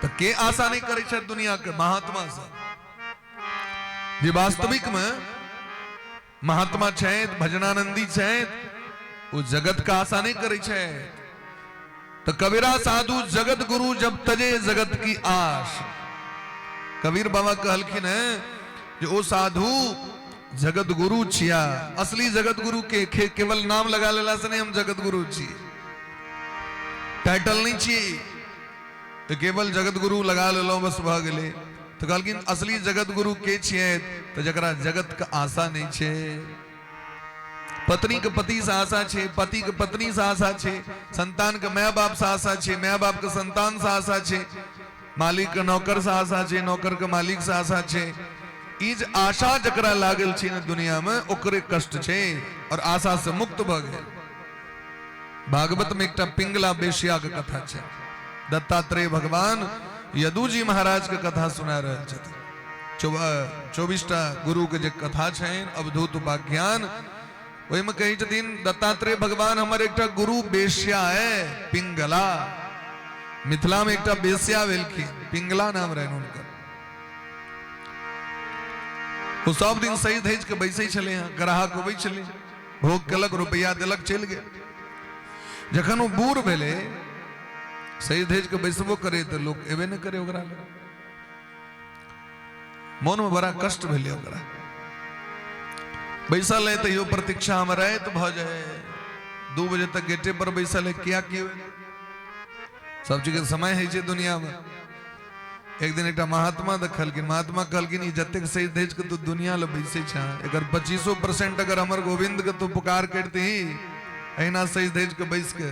तऽ के आशा नहि करै छै दुनिया के? महात्मा सब, जे वास्तविक में महात्मा छथि, भजनानंदी छथि, ओ जगत के आशा नहि करै छथि। तऽ कबीरा साधु जगत गुरु जब तजे जगत की आश। कबीर बाबा कहलखिन है जे ओ साधु जगत गुरु छिया, असली जगत गुरु के केवल नाम लगा लेला से नहीं हम जगत गुरु छी, टाइटल नहीं छी, तो केवल जगत गुरु लगा लेलहुँ बस भऽ गेलै। तऽ कहलखिन असली जगत गुरु के छियै? तऽ जकरा जगत के आशा नहीं छै। पत्नी के पति से आशा छै, पति के पत्नी से आशा छै, संतान के my बाप से आशा छै, my बाप के संतान से आशा छै, मालिक के नौकर से आशा छै, नौकर के मालिक से आशा छै। ई जे आशा जकरा लागल छै ने दुनिया में, ओकरे कष्ट छै और आशा से मुक्त भऽ गेल। भागवत में एकटा पिंगला बेश्या के कथा छै। दत्तात्रेय भगवान यदुजी महाराज के कथा सुना रहल छथिन। 24टा गुरु के जे कथा छनि अवधूत उपाख्यान, ओहिमे कहै छथिन दत्तात्रेय भगवान हमर एकटा गुरु बेश्या है पिंगला। मिथिला में एकटा बेश्या भेलखिन, पिंगला नाम रहनि हुनकर। ओ सब दिन सही धैज के बैसै छलै हँ, ग्राहक अबै छलै, भोग केलक, रुपैआ देलक, चलि गेल। जखन ओ बूढ़ भेलै, सही धैज के बैसबो करे तऽ लोक एबे नहि करे ओकरा लग। मोन में बड़ा कष्ट भेलै ओकरा। बैसल है तैयो प्रतीक्षा में राति भऽ जाए, 2 बजे तक गेटे पर बैसल है, किया की सब चीज के समय होइ छै दुनिया में। एक दिन एकटा महात्मा देखलखिन, महात्मा कहलखिन ई जतेक सही धैज के तू दुनिया लए बैसै छह, एकर 25% अगर हमर गोविंद के तू पुकार करती अहिना सही धैज के बैस के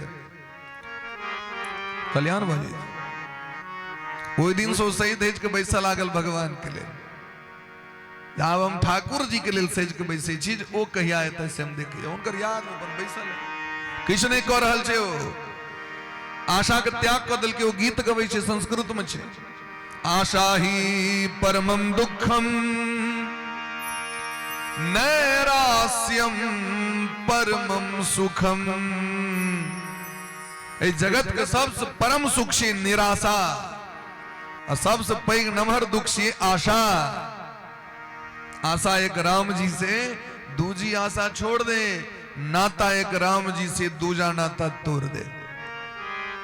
कल्याण भऽ जेतै। ओहि दिन से ओ सही धैज के बैसऽ लागल भगवान के लेल। आब हम ठाकुर जी के लेल सजि के बैसै छी जे ओ कहिया एतै से हम देखियै। हुनकर याद मे अपन बैसल है, किछु नहि कऽ रहल छै। ओ आशा के त्याग कऽ देलकै। ओ गीत गबै छै, संस्कृत में छै, आशा ही परमम दुखम नैरास्यम परमम सुखम। एहि जगत के सबसे परम सुख छै निराशा, आ सबसे पैघ नमहर दुख छै आशा। आशा एक राम जी से दूजी आशा छोड़ दे, नाता एक राम जी से दूजा नाता तोड़ दे।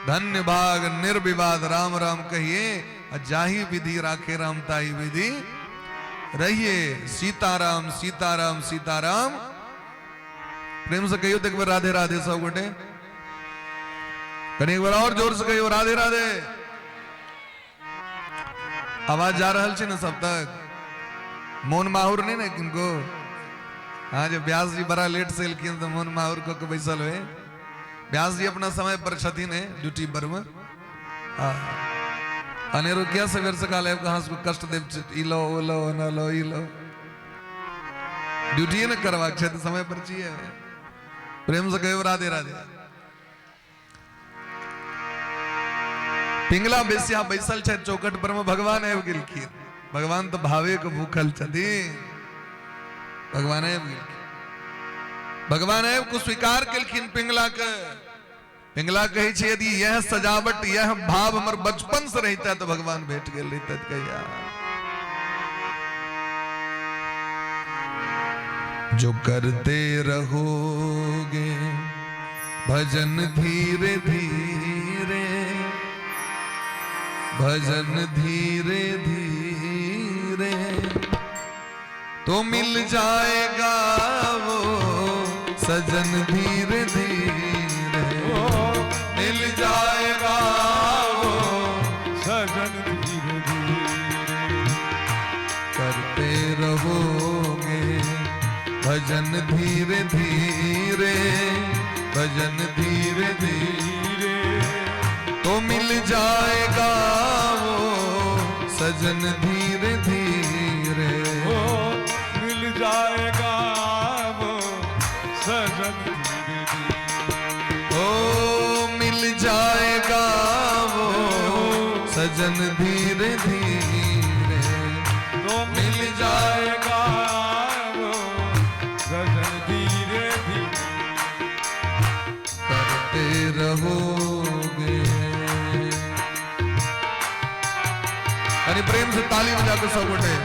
धन्य भाग निर्विवाद राम राम कहिए, जाही विधि राखे राम ताही विधि रहिए। सीताराम सीताराम सीताराम। प्रेम से कहियो तो एक बार राधे राधे सब गोटे, कनी एक बार और जोर से कहियो राधे राधे। आवाज जा रहल छै ने सब तक? मोन माहुर नहीं ने किनको? हाँ, जे व्यास जी बड़ा लेट से एलखिन तऽ मोन माहुर कऽ के बैसल होय। व्यास जी अपना समय पर छथिन है ड्यूटी पर में। हाँ, अनेरो किया सवेर सकाल आबि कऽ अहाँ सबके कष्ट देब? ई लो, ओ लो, ओना लो, ई लो। ड्यूटिए ने करबाक छै तऽ समय पर छियै। प्रेम से कहियो राधे राधे। पिंगला बेसिया बैसल छथि चौखट पर में, भगवान आबि गेलखिन। भगवान तऽ भावे के भूखल छथिन। भगवान आबि गेलखिन, भगवान आबि के स्वीकार केलखिन पिंगला के। पिंगला कहै छै यदि यह सजावट यह भाव हमर बचपन से रहिता तऽ भगवान भेट गेल रहिता कहिया। जो करते रहोगे भजन धीरे धीरे, भजन धीरे धीरे, तो मिल जाएगा वो सजन धीरे धीरे, मिल जाएगा वो सजन धीरे धीरे। करते रहोगे भजन धीरे धीरे, भजन धीरे धीरे, तो मिल जाएगा वो सजन धीरे धीरे, ओ मिल जाएगा वो सजन धीरे धीरे, ओ मिल जाएगा वो सजन धीरे धीरे, तो मिल जाएगा वो सजन धीरे धीरे। करते रहोगे। अरे प्रेम से ताली बजा के सब गोटे।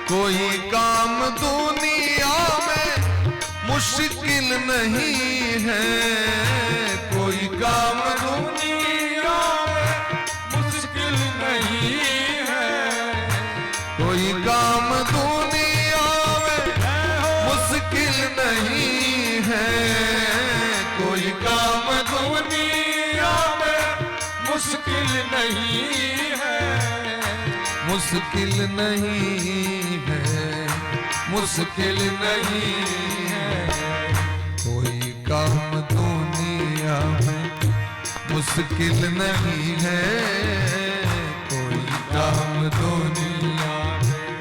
कोई काम दुनिया में मुश्किल नहीं है, कोई काम दुनिया में मुश्किल नहीं है। कोई काम दुनिया में मुश्किल नहीं है। कोई काम दुनिया में मुश्किल नहीं है। मुश्किल नहीं है, मुश्किल नहीं है। कोई काम दुनिया में मुश्किल नहीं है। कोई काम दुनिया में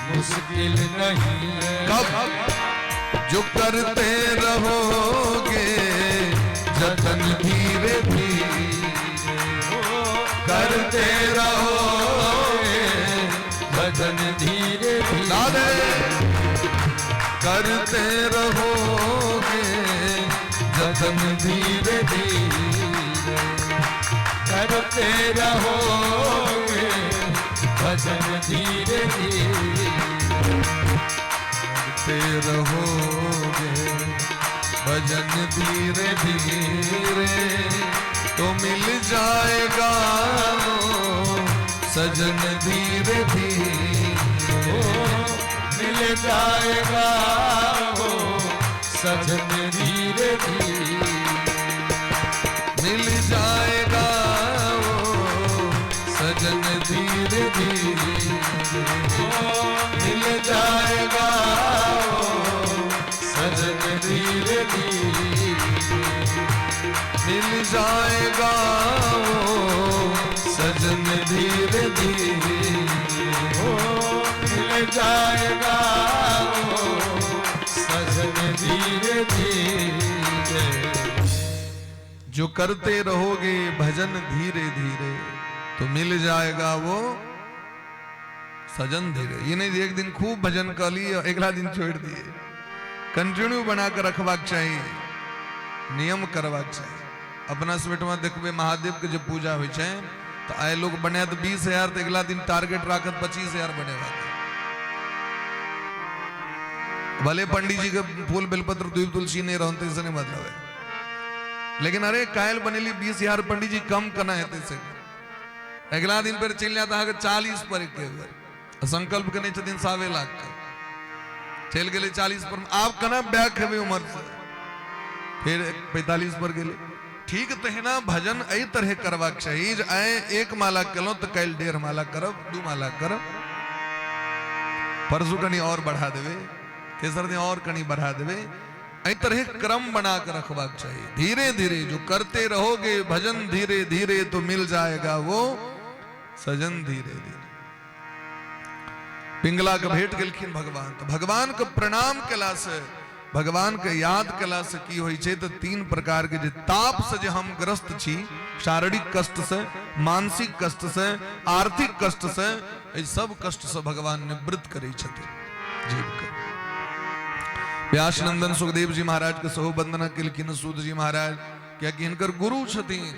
मुश्किल नहीं है। कब जो करते रहोगे जतन धीरे धीरे, करते रहोगे भजन धीरे धीरे, करते रहोगे जतन धीरे धीरे, करते रहोगे भजन धीरे धीरे, करते रहोगे भजन धीरे धीरे, तो मिल जाएगा सजन धीरे धीरे, मिल जाएगा वो सजन धीरे धीरे, मिल जाएगा वो सजन धीरे धीरे, मिल जाएगा वो सजन धीरे धीरे, मिल जाएगा वो सजन धीरे धीरे, मिल जाएगा वो सजन धीरे धीरे। जो करते रहोगे भजन धीरे धीरे तो मिल जाएगा वो सजन धीरे। ये नहीं एक दिन खूब भजन कर लिए और अगला दिन छोड़ दिए। कंटिन्यू बनाकर रखबाक चाहिए, नियम करबाक चाहिए। अपना सबठाम देखबे महादेव के जब पूजा होइ छै तो आइ लोग बनायत 20,000 तो अगला दिन टारगेट राखत 25,000 बनेबाक। भले पंडित जी के फूल बेलपत्र दूब तुलसी नहीं रहते से नहीं मतलब है, लेकिन अरे काल्हि बनेली 20,000 पंडित जी कम केना हेतै से। अगला दिन पर चलि जायत अहाँके 40 पर एक बेर संकल्प केने छथिन 1.25 लाख के, चलि गेलै 40 पर, आब केना बैक हेबै उम्हर से, फिर 45 पर गेलै। ठीक तहिना भजन एहि तरह करबाक चाही जे आइ एक माला केलहुँ तऽ काल्हि 1.5 माला करब, 2 माला करब, परसू कनी और बढ़ा देबै, तेसर दिन और कनी बढ़ा देबै। एहि तरह क्रम बना के रखबाक चाहिए। धीरे धीरे जो करते रहोगे भजन धीरे धीरे तो मिल जाएगा वो सजन धीरे धीरे। पिंगला के भेंट गेलखिन भगवान, तो भगवान के प्रणाम केला से, भगवान के याद केला से की होइ छै तो 3 प्रकार के जे ताप से जे हम ग्रस्त छी, शारीरिक कष्ट से, मानसिक कष्ट से, आर्थिक कष्ट से, एहि सब कष्ट से भगवान निवृत्त करै छथिन जीव के। व्यास नंदन सुखदेव जी महाराज के सेहो वंदना केलखिन सूत जी महाराज, कियाकि हिनकर गुरु छथिन।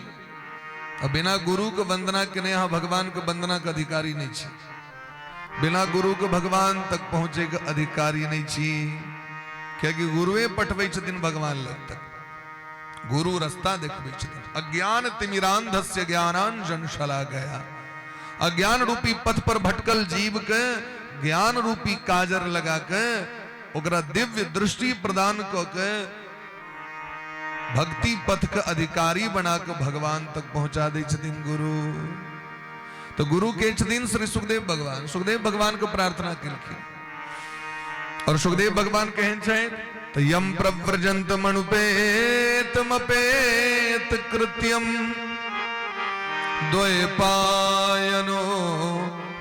आ बिना गुरु के वंदना केने अहाँ भगवान के वंदना के अधिकारी नहीं छी, बिना गुरु के भगवान तक पहुँचे के अधिकारी नहीं छी, कियाकि गुरुए पठबै छथिन भगवान लग तक, गुरु रास्ता देखबै छथिन। अज्ञान तिमिरांधस्य ज्ञानांजन शलाकया, अज्ञान रूपी पथ पर भटकल जीव के ज्ञान रूपी काजर लगा के ओकरा दिव्य दृष्टि प्रदान क के भक्ति पथ के अधिकारी बना के भगवान तक पहुंचा दै छथिन गुरु। तो गुरु के छथिन श्री सुखदेव भगवान। सुखदेव भगवान के प्रार्थना केलखिन और सुखदेव भगवान केहन छै तो यम प्रव्रजंत मनुपेत मपेत कृत्यम द्वैपायनो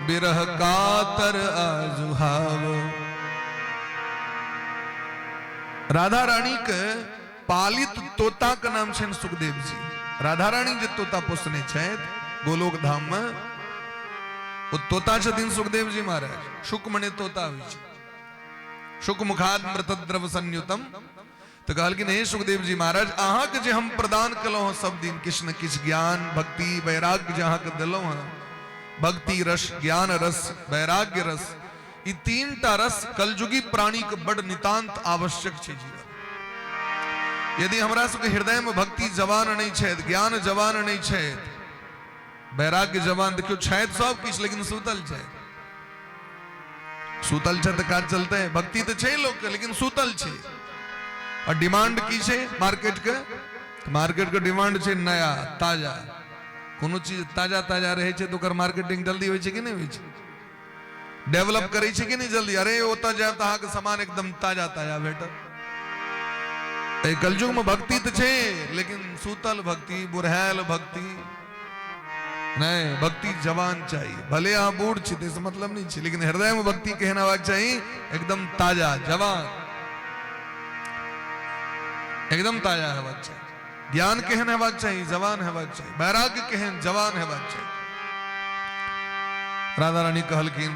विरह कातर आजुहाव। राधा रानी के पालित तोता के नाम छनि सुखदेव जी। राधा रानी जे तोता पोसने छथि गोलोक धाम में, ओ तोता छथिन सुखदेव जी महाराज। शुक मने तोता होइ छै, शुक मुखाद मृत द्रव संयुतम। तो कहलखिन हे सुखदेव जी महाराज, अहाँ के जे हम प्रदान केलहुँ हँ सब दिन किछु न किछु ज्ञान भक्ति वैराग्य जे अहाँके देलहुँ हँ, भक्ति रस, ज्ञान रस, वैराग्य रस, ई 3 टा रस कलयुगी प्राणी के बड़ नितांत आवश्यक छै जीवन। यदि हमरा सबके हृदय में भक्ति जवान नहीं छै, ज्ञान जवान नहीं छै, वैराग्य जवान, देखियो छथि सब किछु लेकिन सुतल छै। सुतल छै तऽ काज चलते? भक्ति तऽ छै लोक के, लेकिन सुतल छै। और डिमांड की छै मार्केट के? मार्केट के डिमांड छै नया ताजा। कोनो चीज ताजा ताजा रहै छै तऽ ओकर मार्केटिंग जल्दी होइ छै कि नहि होइ छै? डेवलप करै छै कि नहि जल्दी? अरे ओतऽ जायब तऽ अहाँके सामान एकदम ताजा ताजा भेटत। एहि कलयुग में भक्ति तऽ छै, लेकिन सुतल भक्ति, बुढ़ायल भक्ति नहीं। भक्ति जवान चाहिए। भले अहाँ बूढ़ छी ताहिसँ मतलब नहीं छै, लेकिन हृदय में भक्ति केहन हेबाक चाही? एकदम ताजा, जवान, एकदम ताजा हेबाक चाही। ज्ञान केहन हेबाक चाही? जवान हेबाक चाही। वैराग्य केहन? जवान हेबाक चाही। राधा रानी कहलखिन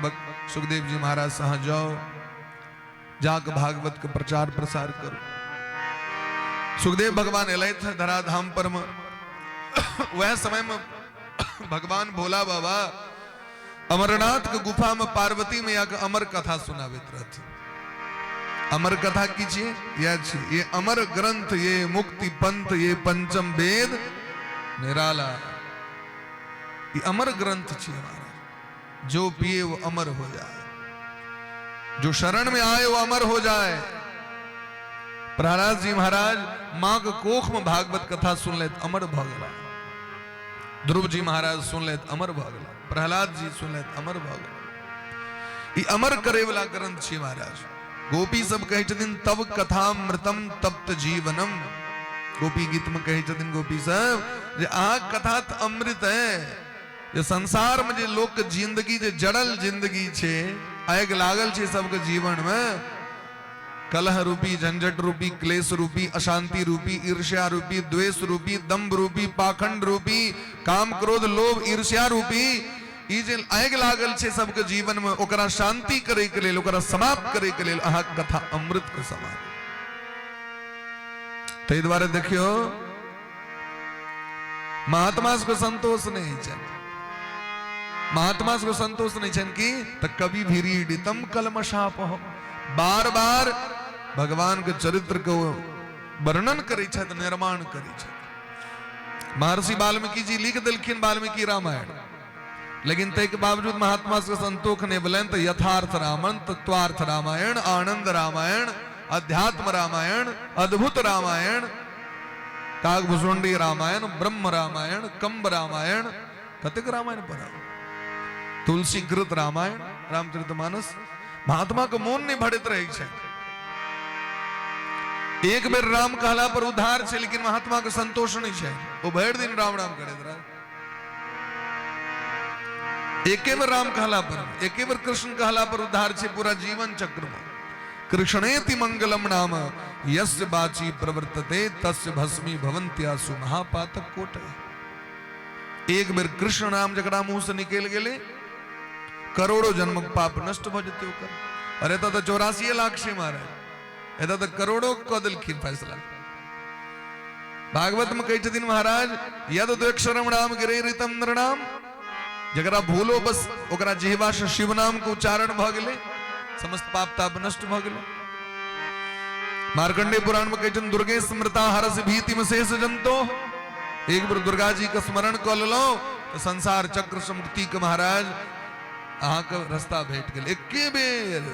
सुखदेव जी महाराज से, अहाँ जाओ, जाके भागवत के प्रचार प्रसार करू। सुखदेव भगवान एलथि धराधाम पर में। वह समय में भगवान भोला बाबा अमरनाथ के गुफा में पार्वती मैया के अमर कथा सुनाबैत रहथिन। अमर कथा की छियै? यह छी, ये अमर ग्रंथ, ये मुक्ति पंथ, ये पंचम वेद निराला। ये अमर ग्रंथ छी हमारा। जो पिए वो अमर हो जाए, जो शरण में आए वो अमर हो जाए। प्रहलाद जी महाराज मां के कोख में भागवत कथा सुन लेत, अमर भऽ गेला। ध्रुव जी महाराज सुन लेत, अमर भऽ गेला। प्रहलाद जी सुन लेत, अमर भऽ गेला। ई अमर करे वाला ग्रंथ छी महाराज। गोपी सब कहै छथिन, तब कथामृतम तप्त जीवनम। गोपी गीत में कहै छथिन गोपी सब जे अहाँ कथा तऽ अमृत है, जे संसार में जे लोक के जिंदगी, जे जड़ल जिंदगी छै, आगि लागल छै सबके जीवन में, कलह रूपी, झंझट रूपी, क्लेश रूपी, अशांति रूपी, ईर्ष्या रूपी, द्वेष रूपी, दंभ रूपी, पाखंड रूपी, काम क्रोध लोभ ईर्ष्या रूपी, ई जे आगि लागल छै सबके जीवन में, ओकरा शांति करे के लेल, ओकरा समाप्त करे के लेल अहाँके कथा अमृत के समान। ताहि दुआरे देखियो, महात्मा सबके संतोष नहीं छै। महात्मा सबके संतोष नहीं छनि की तऽ कवि भीरीडितम कलमशापहम, बार बार भगवान के चरित्र के वर्णन करै छथि, निर्माण करै छथि। महर्षि वाल्मीकि जी लिख देलखिन वाल्मीकि रामायण, लेकिन ताहि के बावजूद महात्मा सबके संतोष नहीं भेलनि तऽ यथार्थ रामायण, तत्वार्थ रामायण, आनंद रामायण, अध्यात्म रामायण, अद्भुत रामायण, काकभूषुंडी रामायण, ब्रह्म रामायण, कंब रामायण, कतेक रामायण पढ़ब, तुलसी कृत रामायण, रामचरितमानस। महात्मा के मोन नहीं भरैत रहै छै। एक बेर राम कहला पर उद्धार छै, लेकिन महात्मा के संतोष नहीं छै। ओ भरि दिन राम राम करैत रह। एके बेर राम कहला पर, एके बेर कृष्ण कहला पर उद्धार छै पूरा जीवन चक्र में। कृष्णेति मंगलम नाम यस्य वाची प्रवर्तते तस्य भस्मी भवन्त्यासु महापातक कोटय। एक बेर कृष्ण नाम जकरा मुंह से निकलि गेलै, करोड़ों जन्मक पाप नष्ट भऽ जेतै ओकर। अरे एतऽ तऽ 84 लाख छै महाराज, एतऽ तऽ करोड़ों कऽ देलखिन फैसला। भागवत में कहै छथिन महाराज, यद द्वेक्षरम राम गिरेरितम नृणाम, जकरा भूलो बस ओकरा जिहवा से शिव नाम के उच्चारण भऽ गेलै, समस्त पाप ताप नष्ट भऽ गेलै। मार्कंडेय पुराण में कहै छथिन, दुर्गे स्मृता हरस भीतिम शेष जंतो। एक बेर दुर्गा जी के स्मरण कऽ लेलहुँ तऽ संसार चक्र से मुक्ति के महाराज अहाँके रास्ता भेट गेल। एके बेर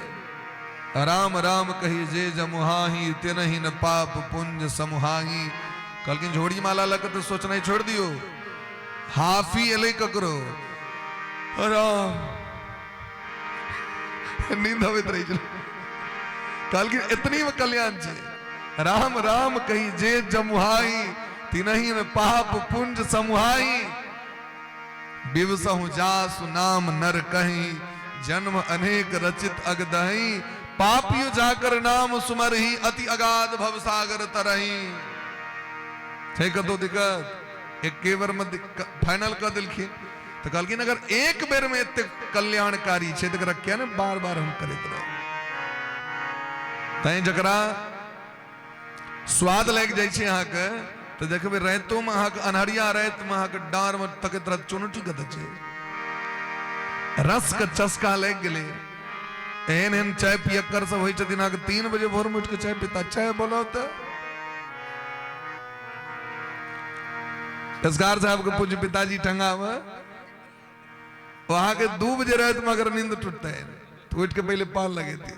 राम राम कही जे जमुहाही तेनहि न पाप पुंज समुहाही। कहलखिन, झोड़ी माला लऽ कऽ तऽ सोचनाइ छोड़ि दियौ। हाफी एलै ककरो, राम, नींद अबैत रहै छलै। कहलखिन, एतनी में कल्याण छै। राम राम कही जे जमुहाई तिनहि में पाप पुंज समुहाई। बिवसहु जासु नाम नर कही जन्म अनेक रचित अगदही। पापियो जाकर नाम सुमरही अति अगाध भव सागर तरही। छै कतौ दिक्कत? एके बेर में फाइनल कऽ देलखिन। तऽ कहलखिन, अगर एक बेर में एते कल्याणकारी छै तऽ एकरा किया ने बार बार हम करैत रहब? तैं जकरा स्वाद लागि जाइ छै अहाँके, तऽ देखबै रातिोमे अहाँके, अन्हरिया रातिमे अहाँके डाँरमे तकैत रहत, चुनौती कतऽ छै? रसके चस्का लागि गेलै। एहन एहन चाय पियक्कर सब होइ छथिन, अहाँके 3 बजे भोरमे उठि कऽ चाय पीता। चाय बनाउ तऽ पेशकार साहब के पूज्य पिताजी टंगामे अहाँके 2 बजे रातिमे अगर नींद टूटतै तऽ उठि के पहिले पान लगेती।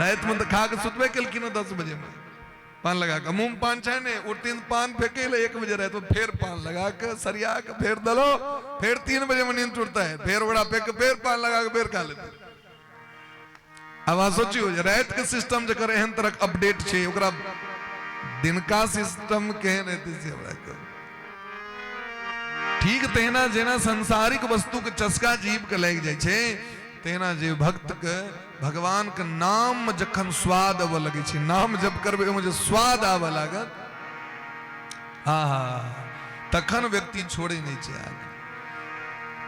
रातिमे तऽ खा के सुतबे केलखिन 10 बजेमे, पान लगा के मुँह में पान छै ने, उठतीन पान फेंके ले 1 बजे राति में, फेर पान लगा के सरिया के फेर दलो, फेर 3 बजे में नींद टूटता है, फेर ओकरा फेंक के फेर पान लगा के फेर खा लेते। अब अहाँ सोचियो जे राति के सिस्टम जकर एहन तरह के अपडेट छै, ओकरा दिनका सिस्टम केहन हेतै से हमरा कहू। ठीक तहिना जेना सांसारिक वस्तु के चस्का जीव के लागि जाइ छै, तहिना जे भक्त के भगवान के नाम में जखन स्वाद आबऽ लगै छै, नाम जप करबै ओहिमे जे स्वाद आबऽ लागत, आहा, तखन व्यक्ति छोड़ै नहि छै आगे।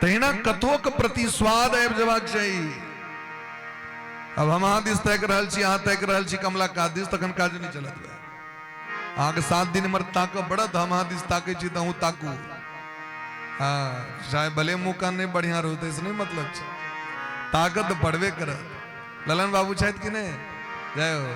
तहिना कथो के प्रति स्वाद आबि जेबाक चाही। अब हम अहाँ दिस ताकि रहल छी, अहाँ ताकि रहल छी कमला कात दिस, तखन काज नहि चलत। अहाँके 7 दिन हमर ताकऽ पड़त, हम अहाँ दिस ताकै छी तऽ अहूँ ताकू। हाँ, चाहे भले मुँह कान नहि बढ़िआँ रहू, ताहिसँ नहि मतलब छै, ताकत पड़बे करत। ललन बाबू छथि कि नहि? जय हो,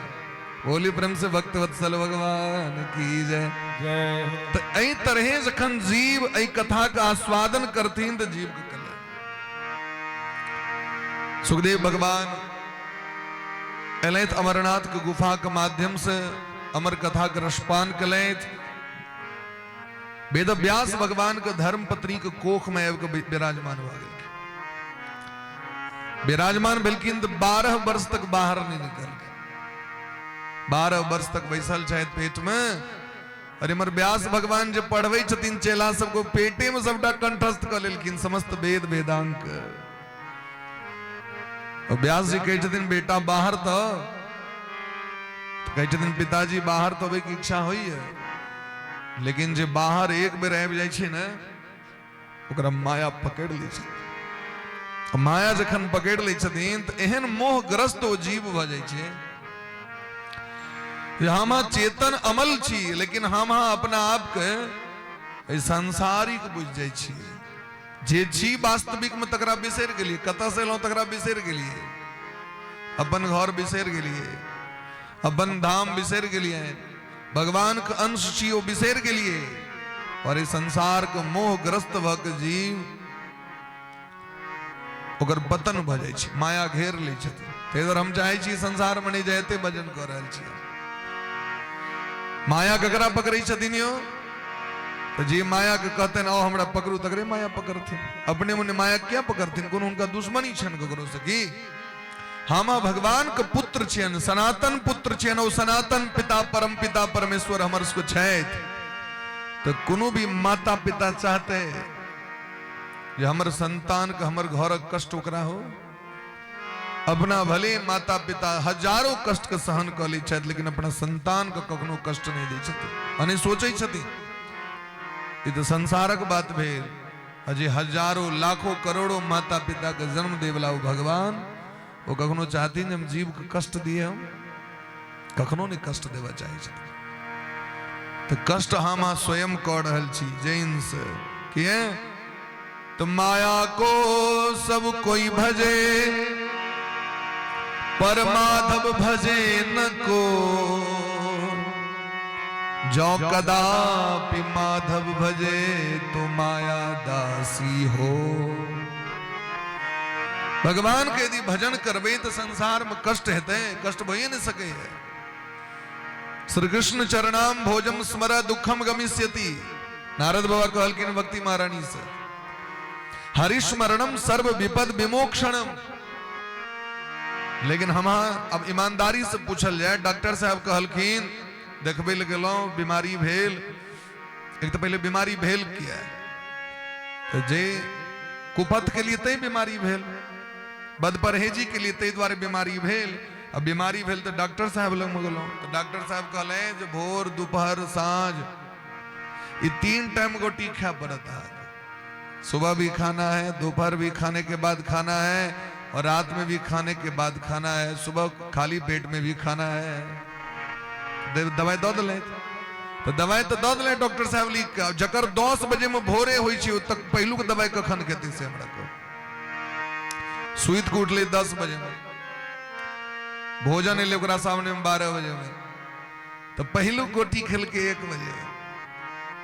बोली प्रेम से भक्त वत्सल भगवान की जय। जय हो। तऽ एहि तरहे जखन जीव एहि कथाके आस्वादन करथिन तऽ जीवके कल्याण। सुखदेव भगवान एलथि अमरनाथ के गुफा के माध्यम से, अमर कथा के रसपान केलथि। वेद व्यास भगवान के धर्म पत्नी के कोख में आबि के विराजमान भऽ गेलखिन। विराजमान भेलखिन तऽ 12 वर्ष तक बाहर नहि निकलखिन। 12 वर्ष तक बैसल छथि पेट में। और इमहर व्यास भगवान जे पढ़बै छथिन चेला सबके, पेटे में सबटा कंठस्थ कऽ लेलखिन समस्त वेद वेदांग। और व्यास जी कहै छथिन बेटा बाहर तऽ, कहै छथिन पिताजी बाहर तऽ अबैके इच्छा होइए, लेकिन जे बाहर एक बेर आबि जाइ छै ने ओकरा माया पकड़ि लै छै। माया जखन पकड़ि लै छथिन तऽ एहन मोहग्रस्त ओ जीव भऽ जाइ छै जे हम अहाँ चेतन अमल छी, लेकिन हम अहाँ अपना आपके एहि सांसारिक बुझि जाइ छी। जे छी वास्तविक में तकरा बिसरि गेलियै, कतऽ से एलहुँ तकरा बिसरि गेलियै, अपन घर बिसरि गेलियै, अपन धाम बिसरि गेलियै, भगवान के अंश छी ओ बिसरि गेलियै। और एहि संसार के मोहग्रस्त भऽ के जीव ओकर पतन भऽ जाइ छै, माया घेर लै छथिन। ताहि दुआरे हम चाहै छी संसार में नहि जाइते भजन कऽ रहल छी। माया ककरा पकड़ै छथिन यौ? तऽ जे माया के कहतनि आओ हमरा पकड़ू, तकरे माया पकड़थिन। अपने मने माया किया पकड़थिन? कोनो हुनका दुश्मनी छनि ककरो से की? हम भगवान के पुत्र छियनि, सनातन पुत्र छियनि, ओ सनातन पिता परम पिता परमेश्वर हमर सबके छथि। तऽ कोनो भी माता पिता चाहते जे हमर संतान के हमर घरक कष्ट ओकरा हो, अपना भले माता पिता हजारों कष्ट के सहन कऽ लै छथि, लेकिन अपना संतान के कखनो कष्ट नहि दै छथिन आ नहि सोचै छथिन। ई तऽ संसारक बात भेल। आ जे हजारों लाखों करोड़ों माता पिता के जन्म देवला ओ भगवान, ओ कखनो चाहथिन जे हम जीव के कष्ट दिए? हम कखनो नहि कष्ट देबऽ चाहै छथिन। तऽ कष्ट हम अहाँ स्वयं कऽ रहल छी जैन से। किए तो माया को सब कोई भजे, पर माधव भजे न को। जो कदापि माधव भजे तो माया दासी हो। भगवान के यदि भजन करबै तऽ संसार में कष्ट हेतै? कष्ट भइए नहि सकै है। श्री कृष्ण चरणाम भोजम स्मर दुखम गमिष्यति। नारद बाबा कहलखिन भक्ति महारानी से, हरिस्मरणम सर्व विपद विमोक्षणम। लेकिन हम अब ईमानदारी से पूछल जाए, डॉक्टर साहब कहलखिन देखबै लए गेलहुँ, बीमारी भेल। एक तऽ पहिले बीमारी भेल किया? तऽ जे कुपथ के लिए तै बीमारी भेल, बद परहेजी के लिए ताहि दुआरे बीमारी भेल। आ बीमारी भेल तऽ डॉक्टर साहब लगमे गेलहुँ तऽ डॉक्टर साहब कहलनि जे भोर दोपहर साँझ ई 3 टाइम गोटी खाय पड़त अहाँके। सुबह भी खाना है, दोपहर भी खाने के बाद खाना है और रात में भी खाने के बाद खाना है, सुबह खाली पेट में भी खाना है। दवाई दऽ देलथि तऽ दवाई तऽ दऽ देलथि डॉक्टर साहब लिख के। जकर 10 बजे में भोरे होइ छै, ओ तक पहिलुक दवाई कखन खेतै से हमरा कहू। सुति के उठलै 10 बजे में, भोजन एलै ओकरा सामने में 12 बजे में, तऽ पहिलुक गोटी खेलकै 1 बजे।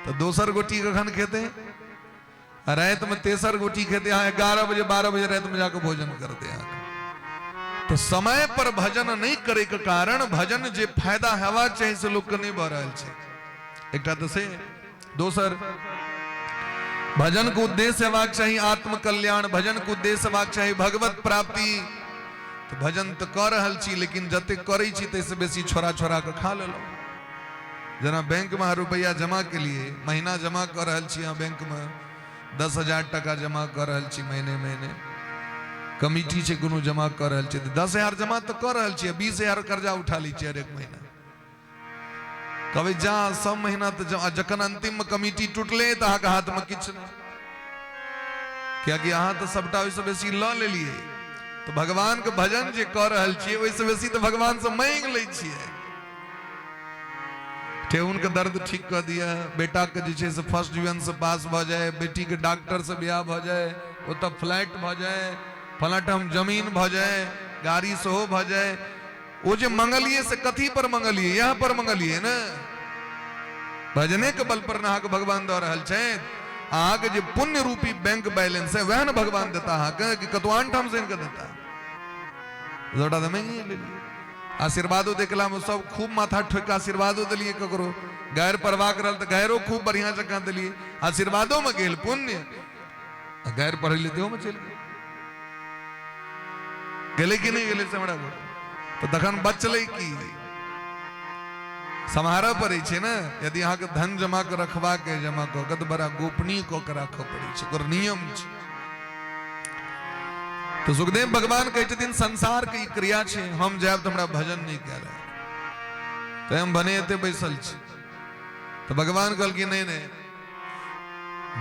तऽ दोसर गोटी कखन खेतै? रातिमे तेसर गोटी खेतै। अहाँ 11 बजे 12 बजे रातिमे जाकऽ भोजन करतै अहाँके। तऽ समय पर भजन नहि करैके कारण भजन जे फायदा हेबाक चाही से लोकके नहि भऽ रहल छै। एकटा तऽ से, दोसर भजन के उद्देश्य हेबाक चाही आत्मकल्याण, भजन के उद्देश्य हेबाक चाही भगवत प्राप्ति। तऽ भजन तऽ कऽ रहल छी, लेकिन जतेक करै छी ताहिसँ बेसी छोड़ा छोड़ा कऽ खा लेलहुँ। जेना बैंकमे अहाँ रुपैआ जमा केलियै, महीना जमा कऽ रहल छी अहाँ बैंकमे 10,000 टाका जमा कऽ रहल छी महीने महीने, कमिटी छै कोनो जमा कऽ रहल छी, तऽ 10,000 जमा तऽ कऽ रहल छी, 20,000 कर्जा उठा लै छी हरेक महीना। कहबै जा सब महीना तऽ जखन अंतिम में कमिटी टूटले तऽ अहाँके हाथ में किछु नहि, कियाकि अहाँ तऽ सबटा ओहिसँ बेसी लऽ लेलियै। तऽ भगवान के भजन जे कऽ रहल छियै ओहिसँ बेसी तऽ भगवान से मांगि लै छियै। ठेहुन के दर्द ठीक कऽ दिअ, बेटा के जे छै से फर्स्ट डिवीजन से पास भऽ जाय, बेटी के डॉक्टर से बियाह भऽ जाय, ओतऽ फ्लैट भऽ जाय, फलां ठाम जमीन भऽ जाय, गाड़ी सेहो भऽ जाय। ओ जे मंगलियै से कथी पर मंगलियै? इएह पर मंगलियै ने, भजने के बल पर अहाँके भगवान दऽ रहल छथि। अहाँके जे पुण्य रूपी बैंक बैलेंस है वएह ने भगवान देता अहाँके, कि कतौ आन ठाम से आनि कऽ देता? सबटा तऽ मांगिए लेलियै। आशीर्वादो देखला में सब खूब माथा ठोकि कऽ आशीर्वादो देलियै, ककरो गारि पढ़बाक रहल तऽ गारिओ खूब बढ़िआँ जकाँ देलियै, आशीर्वादो में गेल पुण्य, आ गारि पढ़ै लए तेहो में चलि गेल। गेलै कि नहि गेलै से हमरा तऽ तखन बचलै की? सम्हारऽ पड़ै छै ने। यदि अहाँके धन जमा कऽ रखबाक अइ, जमा कऽ कऽ तऽ बड़ा गोपनीय कऽ के राखऽ पड़ै छै, ओकर नियम छै। तऽ सुखदेव भगवान कहै छथिन संसार के ई क्रिया छै, हम जायब तऽ हमरा भजन नहि कयल हैत, तऽ हम भने एते बैसल छी। तऽ भगवान कहलखिन नहि नहि,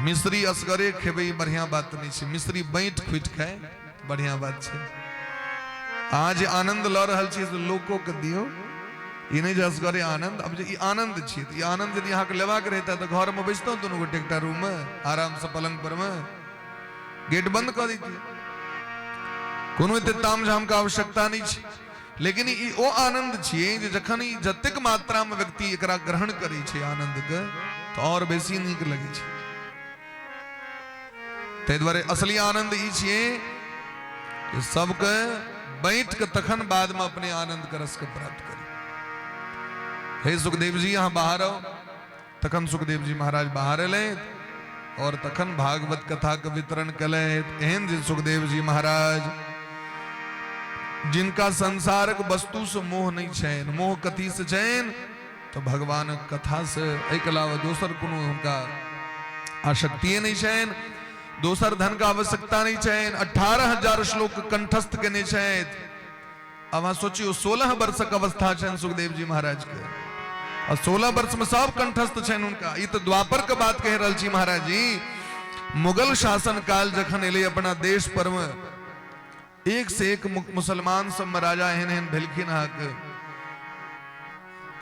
मिश्री असगरे खेबै ई बढ़िआँ बात नहि छै, मिश्री बाँटि खुटि खाय बढ़िआँ बात छै। अहाँ जे आनन्द लऽ रहल छी से लोकोके दियौ, ई नहि जे असगरे आनन्द। अब जे ई आनन्द छियै तऽ ई आनन्द यदि अहाँके लेबाक रहितै तऽ घरमे बैसतहुँ दुनू गोटे एकटा रूममे आरामसँ पलंग परमे, गेट बंद कऽ दैतियै, कोनो एते ताम झाम के आवश्यकता नहि छै। लेकिन ई ओ आनंद छियै जे जखन ई जतेक मात्रा में व्यक्ति एकरा ग्रहण करै छै आनंद के, तऽ और बेसी नीक लगै छै। ताहि दुआरे असली आनंद ई छियै जे सबके बाँटि कऽ तखन बाद में अपने आनंद के रस के प्राप्त करी। हे सुखदेव जी अहाँ बाहर आउ। तखन सुखदेव जी महाराज बाहर एलथि और तखन भागवत कथा के वितरण केलथि। एहन जे सुखदेव जी महाराज जिनका संसारक वस्तु से मोह नहीं छनि, मोह कथी से छनि? तो भगवानक कथा से, एहिके अलावा दोसर कोनो हुनका आसक्तिए नहीं छनि, दोसर धन के आवश्यकता नहीं छनि। 18,000 श्लोक कंठस्थ केने छथि। अब अहाँ सोचियौ, 16 वर्षक अवस्था छनि सुखदेव जी महाराज के, और 16 वर्ष में सब कंठस्थ छनि हुनका। ई तऽ द्वापर के बात कहि रहल छी महाराज जी। मुगल शासन काल जखन एलै अपना देश पर में, एक से एक मुसलमान सब में राजा एहन एहन भेलखिन अहाँके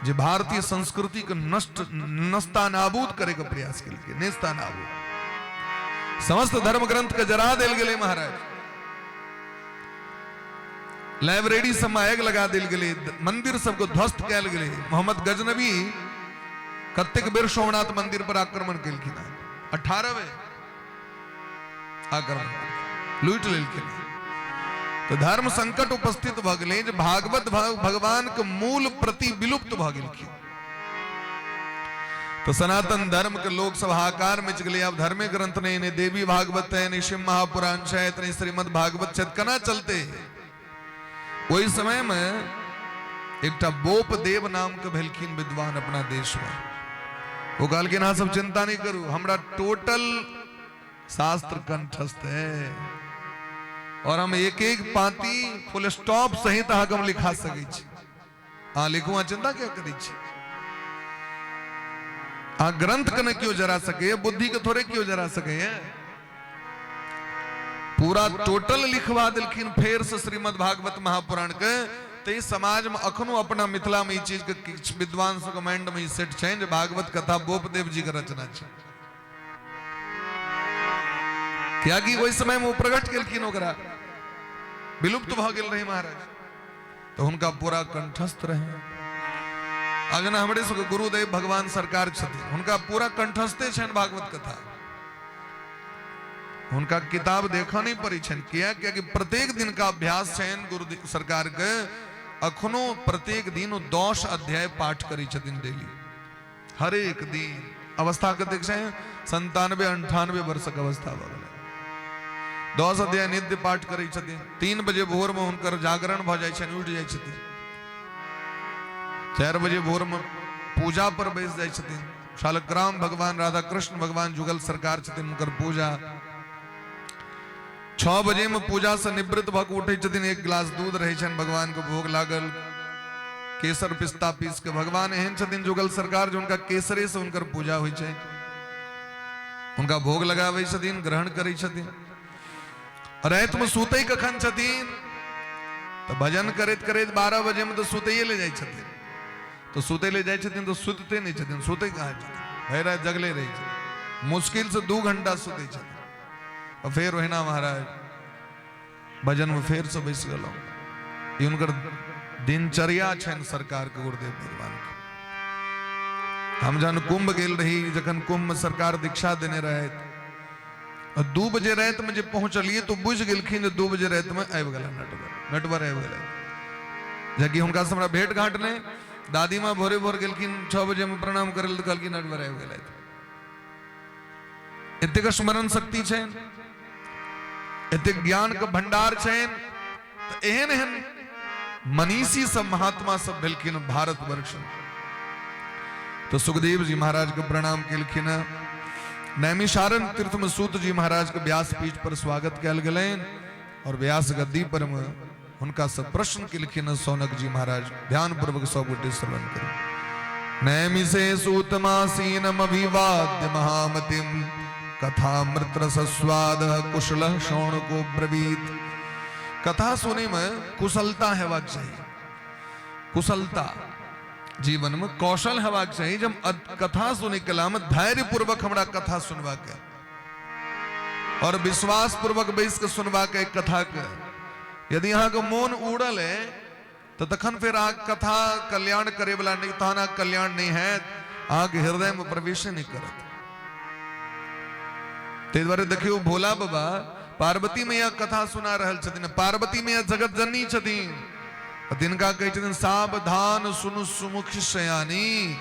जे भारतीय संस्कृति के नष्ट नस्ता नाबूद करे के प्रयास केलकै, नेस्ता नाबूद, समस्त धर्म ग्रंथ के जरा देल गेलै महाराज। लाइब्रेरी सब में आगि लगा देल गेलै, मंदिर सबके ध्वस्त कयल गेलै। मोहम्मद गजनबी कतेक बेर सोमनाथ मंदिर पर आक्रमण केलखिन, 18 बेर आक्रमण लूटि लेलखिन। तऽ धर्म संकट उपस्थित भऽ गेलै जे भागवत भगवान के मूल प्रति विलुप्त भऽ गेलखिन। तो सनातन धर्म के लोग सब हाहाकार मच गए। अब धर्मे ग्रंथ नहीं, नहीं देवी भागवत है, नहीं शिव महापुराण है, नहीं श्रीमद भागवत है, कना चलते। वही समय में एकटा बोप देव नाम के भेलखिन विद्वान अपना देश में। वो कहलखिन अहाँ सब चिंता नहीं करू, हमरा टोटल शास्त्र कंठस्थ है और हम एक एक पाती फुल स्टॉप सहित अहाँके हम लिखा सकै छी। अहाँ लिखू, अहाँ चिंता क्या करै छी? अहाँ ग्रंथ के नहि केओ जरा सकैए, बुद्धि के थोड़े केओ जरा सकैए। पूरा टोटल लिखवा देलखिन फेर से श्रीमद् भागवत महापुराण के। तो इस समाज में अखनो अपना मिथिला में ई चीज के किछु विद्वान सबके माइंड में ई सेट छनि जे भागवत कथा बोपदेव जी के रचना छै, कियाकि ओहि समय में ओ प्रकट केलखिन, ओकरा विलुप्त भऽ गेल रहे महाराज, तो हुनका पूरा कंठस्थ रहे। आब जेना हमरे सबके गुरुदेव भगवान सरकार छथिन, हुनका पूरा कंठस्थे छनि भागवत कथा। हुनका किताब देखऽ नहि पड़ै छनि। किया? कियाकि प्रत्येक दिन का अभ्यास छनि गुरुदेव सरकार के। अखनो प्रत्येक दिन ओ 10 अध्याय पाठ करै छथिन डेली, हरेक दिन। अवस्था कतेक छै? 97 98 वर्षक अवस्था भऽ गेलै। 10 अध्याय नित्य पाठ करै छथिन। 3 बजे भोर में हुनकर जागरण भऽ जाइ छनि, उठि जाइ छथिन। 4 बजे भोर में पूजा पर बैस जाइ छथिन। शालग्राम भगवान, राधा कृष्ण भगवान जुगल सरकार छथिन, हुनकर पूजा। 6 बजे में पूजा से निवृत्त भऽ कऽ उठै छथिन। 1 गिलास दूध रहै छनि, भगवान के भोग लागल, केसर पिस्ता पीस के। भगवान एहन छथिन जुगल सरकार जे हुनका केसरे से हुनकर पूजा होइ छै। हुनका भोग लगाबै छथिन, ग्रहण करै छथिन। राति में सुतै कखन छथिन? तऽ भजन करैत करैत 12 बजे में तऽ सुतैये ले जाइ छथिन। तऽ सुतै ले जाइ छथिन तऽ सुतते नहि छथिन। सुतै कहाँ छथिन? भरि राति जगले रहै छथिन। मुश्किल से 2 घंटा सुतै छथिन आ फेर ओहिना महाराज भजन में फेर से बैस गेलहुँ। ई हुनकर दिनचर्या छनि सरकार के, गुरुदेव भगवान के। हम जहन कुंभ गेल रही, जखन कुंभ में सरकार दीक्षा देने रहथि, 2 बजे राति में जे पहुंचलिए तो बुझि गेलखिन जे 2 बजे राति में आबि गेला नटवर, नटवर आबि गेलै। जबकि हुनका से हमरा भेंट घाट नहि। दादी माँ भोरे भोर गेलखिन 6 बजे में प्रणाम करे लए, तऽ कहलखिन नटवर आबि गेलै। एतेक स्मरण शक्ति छनि, एतेक ज्ञान के भंडार छनि। तऽ एहन एहन मनीषी सब महात्मा सब भेलखिन भारतवर्ष में। तो सुखदेव जी महाराज के प्रणाम केलखिन। नैमिषारण्य तीर्थ में सूत जी महाराज के व्यासपीठ पर स्वागत कयल गेलनि और व्यास गद्दी पर में हुनका सब प्रश्न केलखिन सौनक जी महाराज। ध्यान पूर्वक सब गोटे श्रवण करू। नैमिषे सूतमासीनम अभिवाद्य महामतिम कथामृत रसस्वाद कुशल शौनको ब्रवीत। कथा सुने में कुशलता हेबाक चाही, कुशलता जीवन में कौशल हेबाक चाही। जब कथा सुने के में धैर्य पूर्वक हमरा कथा सुनबा के और विश्वास पूर्वक बैस के सुनबा के कथा के, यदि अहाँ के मोन उड़ल है तो तखन फिर अहाँ कथा कल्याण करे वाला नहीं, तहन अहाँ कल्याण नहीं है, अहाँ के हृदय में प्रवेश नहीं करत। ताहि दुआरे देखियौ भोला बाबा पार्वती मैया कथा सुना रहल छथिन, पार्वती मैया जगत जननी छथिन, तिनका कहै छथिन सावधान सुनु सुमुख सयानी,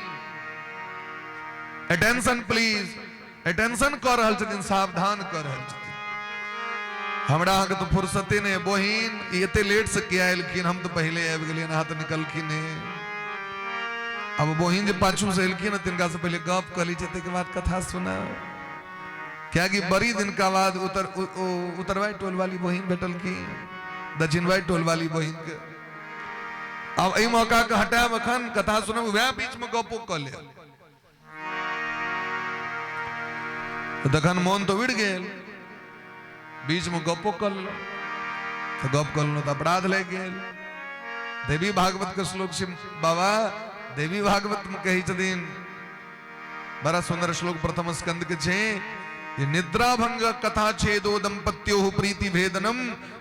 अटेंशन प्लीज, अटेंशन कऽ रहल छथिन, सावधान कऽ रहल छथिन। हमरा अहाँके तऽ फुर्सते नहि, बहिन ई एते लेट से किया एलखिन, हम तऽ पहिले आबि गेलियनि, अहाँ तऽ निकलखिन नहि। अब बहिन जे पाछू से एलखिन तिनका से पहिले गप कऽ लै छै, ताहिके बाद कथा सुनाउ। कियाकि बड़ी दिन का बाद उतरवाई टोल वाली बहिन भेटलखिन, दक्षिणवाई टोल वाली बहिन के। अब एहि मौका के हटायब अखन कथा सुनब, वएह बीच में गपो कऽ लेब, तखन मोन तऽ उड़ि गेल, बीच में गपो कऽ लेलहुँ, तऽ गप कऽ लेलहुँ तऽ अपराध लागि गेल। देवी भागवत के श्लोक छै बाबा, देवी भागवत में कहै छथिन, बड़ा सुंदर श्लोक प्रथम स्कंद के छै, ये निद्रा भंग कथा छेदो दंपत्यो प्रीति भेदनम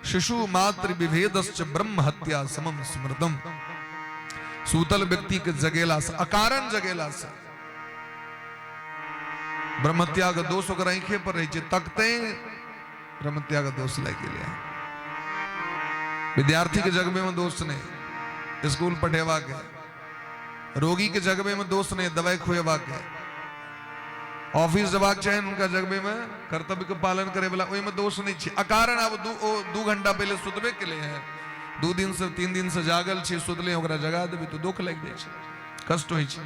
शिशु मातृ विभेदश्च ब्रह्म हत्या समम स्मृतम। सूतल व्यक्ति के जगेला से, अकारण जगेला से ब्रह्मत्या के दोष ओकर आंखे पर रहे छै, तकते ब्रह्मत्या के दोष लागि गेलै। विद्यार्थी के जगबे में दोष नहीं, स्कूल पढ़ेबा के, रोगी के जगबे में दोष नहीं, दवाई खुएबा के, ऑफिस जबाक चाही उनका जगबे में, कर्तव्य के पालन करे वाला ओहि में दोष नहीं छै। अकारण आब 2 घंटा पहले सुतबे के लिए है, 2 दिन से 3 दिन से जागल छै, सुतले ओकरा जगा देबै तऽ दुख लागि जाइ छै, कष्ट होइ छै।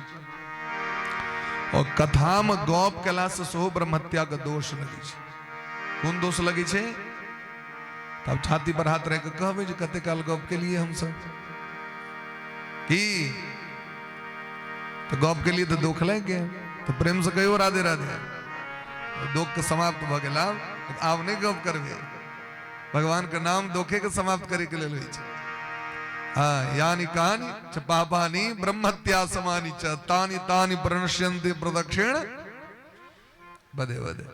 और कथा में गप केला से सेहो ब्रह्महत्या के दोष लगै छै। कोन दोष लगै छै? तब छाती पर हाथ रख के कहबै जे कते काल गप केलिए हमसब, की तऽ गप केलिए तऽ दुख लागि गेल, तऽ प्रेम से कहियो राधे राधे, दुख के समाप्त भऽ गेल, आब नहि गप करबै। भगवान के नाम दुखे के समाप्त करे के लेल होइ छै। हाँ, यानि कानि च पापानि ब्रह्महत्या समानि च तानि तानि प्रणश्यन्ति प्रदक्षिण बदे बदे।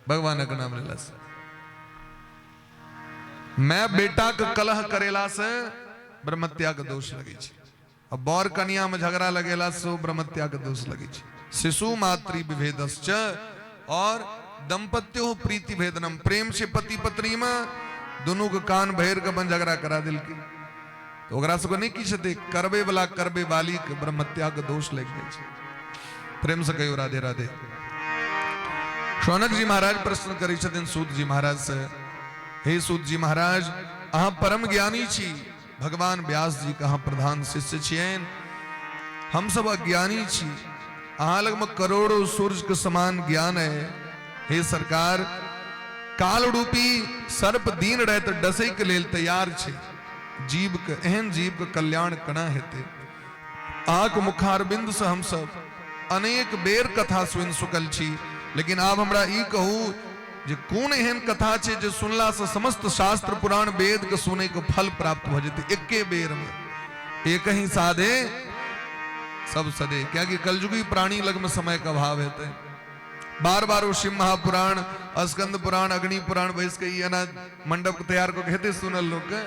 भगवान के नाम लेला से, मैं बेटा के कलह करेला से ब्रह्महत्या के दोष लगे छै। आ बर कनिया में झगड़ा लगेला से ब्रह्मत्या के दोष लगे छै। शिशु मातृ विभेदश्च और दंपत्यो प्रीति भेदनम, प्रेम से पति पत्नी में दुनू के कान भरि के अपन झगड़ा करा देलकै तऽ ओकरा सबके नहि किछु हेतै, करबै वाला करबै वाली के ब्रह्मत्या के दोष लागि जाइ छै। प्रेम से कहियो राधे राधे। शौनक जी महाराज प्रश्न करै छथिन सूत जी महाराज से, हे सूत जी महाराज, अहाँ परम ज्ञानी छी, भगवान व्यास जी के अहाँ प्रधान शिष्य छियनि, हम सब अज्ञानी छी, अहाँ लगमे करोड़ों सूर्य के समान ज्ञान है। हे सरकार, काल रूपी सर्प दिन राति डसै के लेल तैयार छै, जीव के एहन जीव के कल्याण केना हेतै? अहाँके मुखारबिंद से हम सब अनेक बेर कथा सुनि चुकल छी, लेकिन आब हमरा ई कहू जे कोन एहन कथा छै जे सुनला से समस्त शास्त्र पुराण वेद के सुनै के फल प्राप्त भऽ जेतै एके बेर में, एक ही साधे सब सदे। कियाकि कलयुगी प्राणी लग में समय के अभाव हेतै। बार बार ओ शिव महापुराण, स्कंद पुराण, अग्नि पुराण बैस के ई एना मंडप के तैयार कऽ के हेतै सुनल लोक के,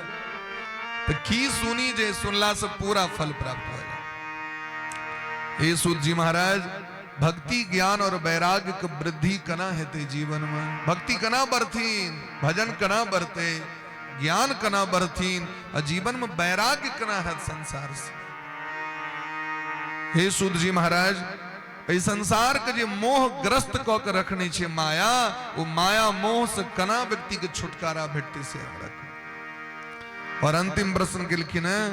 तऽ की सुनी जे सुनला से पूरा फल प्राप्त भऽ जाय। हे सूत जी महाराज, भक्ति ज्ञान और वैराग्य के वृद्धि केना हेतै जीवन में? भक्ति केना बढ़थिन, भजन केना बढ़तै, ज्ञान केना बढ़थिन, आ जीवन में वैराग्य केना हैत संसार से? हे सूत जी महाराज, एहि संसार के जे मोह ग्रस्त कऽ के रखने छै माया, ओ माया मोह से केना व्यक्ति के छुटकारा भेटतै से हमरा कहू। और अंतिम प्रश्न केलखिन हेँ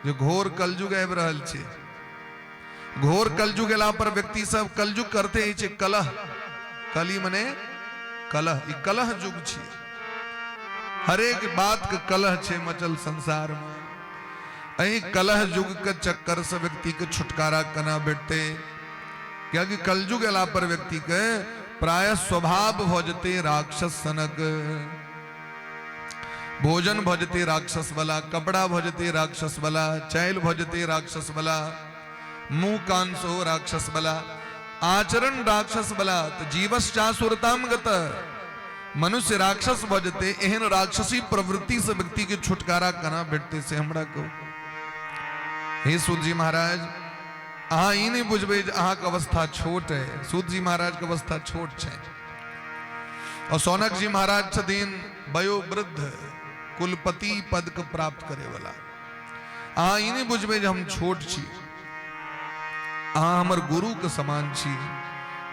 जे घोर कलयुग आबि रहल छै, घोर कलयुग एला पर व्यक्ति सब कलयुग करते होइ छै कलह, कली मने कलह, ई कलह युग छै, हरेक बात के कलह छै मचल संसार में। एहि कलह युग के चक्कर से व्यक्ति के छुटकारा केना भेटतै? कियाकि कलयुग एला पर व्यक्ति के प्राय स्वभाव भऽ जेतै राक्षस सनक, भोजन भऽ जेतै राक्षस वाला, कपड़ा भऽ जेतै राक्षस वाला, चालि भऽ जेतै राक्षस वाला, मुंह कान सेहो राक्षस वाला, आचरण राक्षस वाला, तऽ जीवश्चासुरताम गत, मनुष्य राक्षस भऽ जेतै। एहन राक्षसी प्रवृत्ति से व्यक्ति के छुटकारा केना भेटतै से हमरा कहू। हे सूत जी महाराज, अहाँ ई नहि बुझबै जे अहाँके अवस्था छोट है। सूत जी महाराज के अवस्था छोट छै और सौनक जी महाराज छथिन वयोवृद्ध, कुलपति पद के प्राप्त करे वाला। अहाँ ई नहि बुझबै जे हम छोट छी, अहाँ हमर गुरु के समान छी,